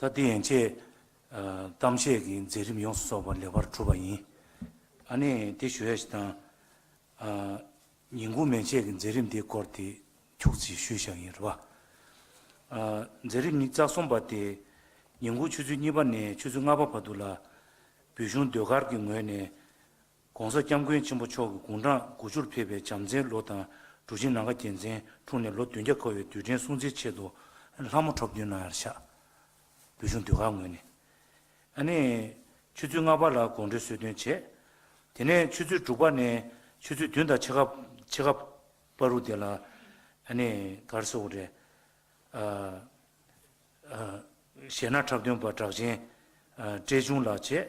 ད་དེ་ཡན་ཆད་ཨ་གཏམ་བཤད་ཀྱི་མཛད་རིམ་ཡོངས་སུ་རྫོགས་པ་ལེགས་པར་གྲུབ་པ་ཡིན། ཨ་ནི་དེ་ཞུ་ཡ་ཞིག་དང་། ཨ་ཉིན་གུང་མན་ཆད་ཀྱི་མཛད་རིམ་དེའི་སྐོར་དེ་ཁྱུག་ཙམ་ཞུས་བཞག་ཡིན་རེད་བ། ཨ་མཛད་རིམ་ཉི་ཤུ་རྩ་གསུམ་པ་དེ་ཉིན་གུང་ཆུ་ཚོད་གཉིས་པ་ནས་ཆུ་ཚོད་ལྔ་པ་བར་དུ་ལ་བོད་གཞུང་ཟློས་གར་གྱི་ངོས་ནས་༸གོང་ས་༸སྐྱབས་མགོན་ཆེན་པོ་མཆོག་གི་དགུང་གྲངས་དགུ་བཅུར་ཕེབས་པའི་བྱམས་བརྩེའི་ལོ་དང་གྲུབ་ཆེན་ནམ་མཁའ་རྒྱལ་མཚན་འཁྲུངས་ནས་ལོ་བདུན་བརྒྱ་འཁོར་བའི་དུས་དྲན་སྲུང་བརྩིའི་ཆེད་དུ་ལྷ་མོ་འཁྲབ་སྟོན་གནང་ཡར་ཤག་བོད་གཞུང་ཟློས་གར་ངོས་ནས། ཨ་ནི་ཆུ་ཚོད་ལྔ་པ་ལ་དགོང་དྲོའི་གསོལ་སྟོན་བྱས། དེ་ནས་ཆུ་ཚོད་དྲུག་པ་ནས་ཆུ་ཚོད་བདུན་དང་ཕྱེད་ཀ་ཕྱེད་ཀ་བར་དུ་དེ་ལ་ཨ་ནི་ག་རེ་ཟེར་དགོས་རེད། ཨ་ཨ་གཞས་སྣ་འཁྲབ་སྟོན་པ་གྲགས་ཅན་ཨ་ཏྲེ་ཆུང་ལགས་བྱས།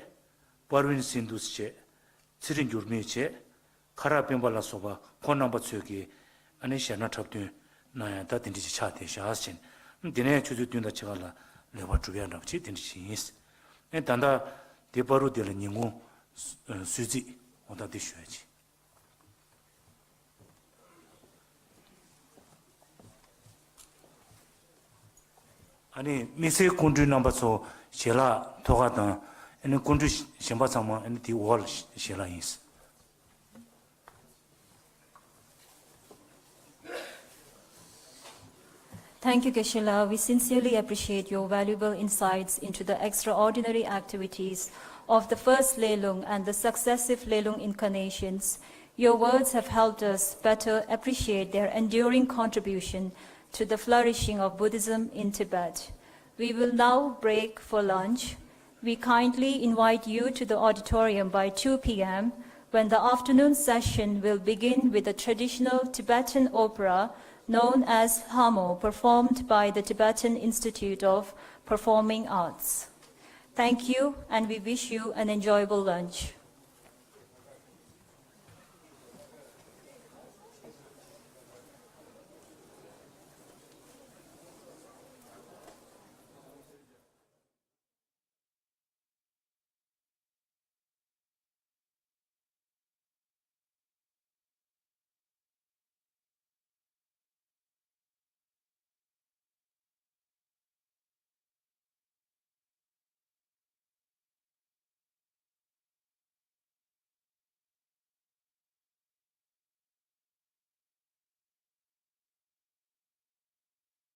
པར་ཝིན་སིན་དུས་བྱས། ཚེ་རིང་འགྱུར་མེད་བྱས། ཁ་རག་སྤེན་པ་ལ་སོགས་པ་ཁོང་རྣམ་པ་ཚོས་ཀྱིས་ཨ་ནི་གཞས་སྣ་འཁྲབ་སྟོན་གནང་ཡ་ད་དེ་འདྲ་ཅིག་ཆགས་བསྡད་བཞག་ཟེར་ནས། དེ་ནས་ཆུ་ཚོད་བདུན་དང་ཕྱེད་ཀ་ལ་ལེགས་པར་གྲུབ་ཡ་འདྲ་པོ་ཅིག་དེ་འདྲ་ཞིག་ཡིན། ཨེ་ད་ལྟ་དེ་བར་དུ་དེ་ལ་ཉིན་གུང་གསོལ་ཚིགས་འོ་ད་དེ་ཞུ་ཡ་ཅིག་ཨ་ནི་དམིགས་བསལ་སྐུ་མགྲོན་རྣམ་པ་ཚོ་ཞལ་ལག་ཐོག་ཁ་དང་། ཨ་ནི་སྐུ་མགྲོན་གཞན་པ་ཚང་མ་ཨ་ནི་དེའི་འོག་ལ་ཞལ་ལག་ཡིན། Thank you, Geshe-la. We sincerely appreciate your valuable insights into the extraordinary activities of the first Leilung and the successive Leilung incarnations. Your words have helped us better appreciate their enduring contribution to the flourishing of Buddhism in Tibet. We will now break for lunch. We kindly invite you to the auditorium by two p.m., when the afternoon session will begin with a traditional Tibetan opera known as Lhamo, performed by the Tibetan Institute of Performing Arts. Thank you, and we wish you an enjoyable lunch.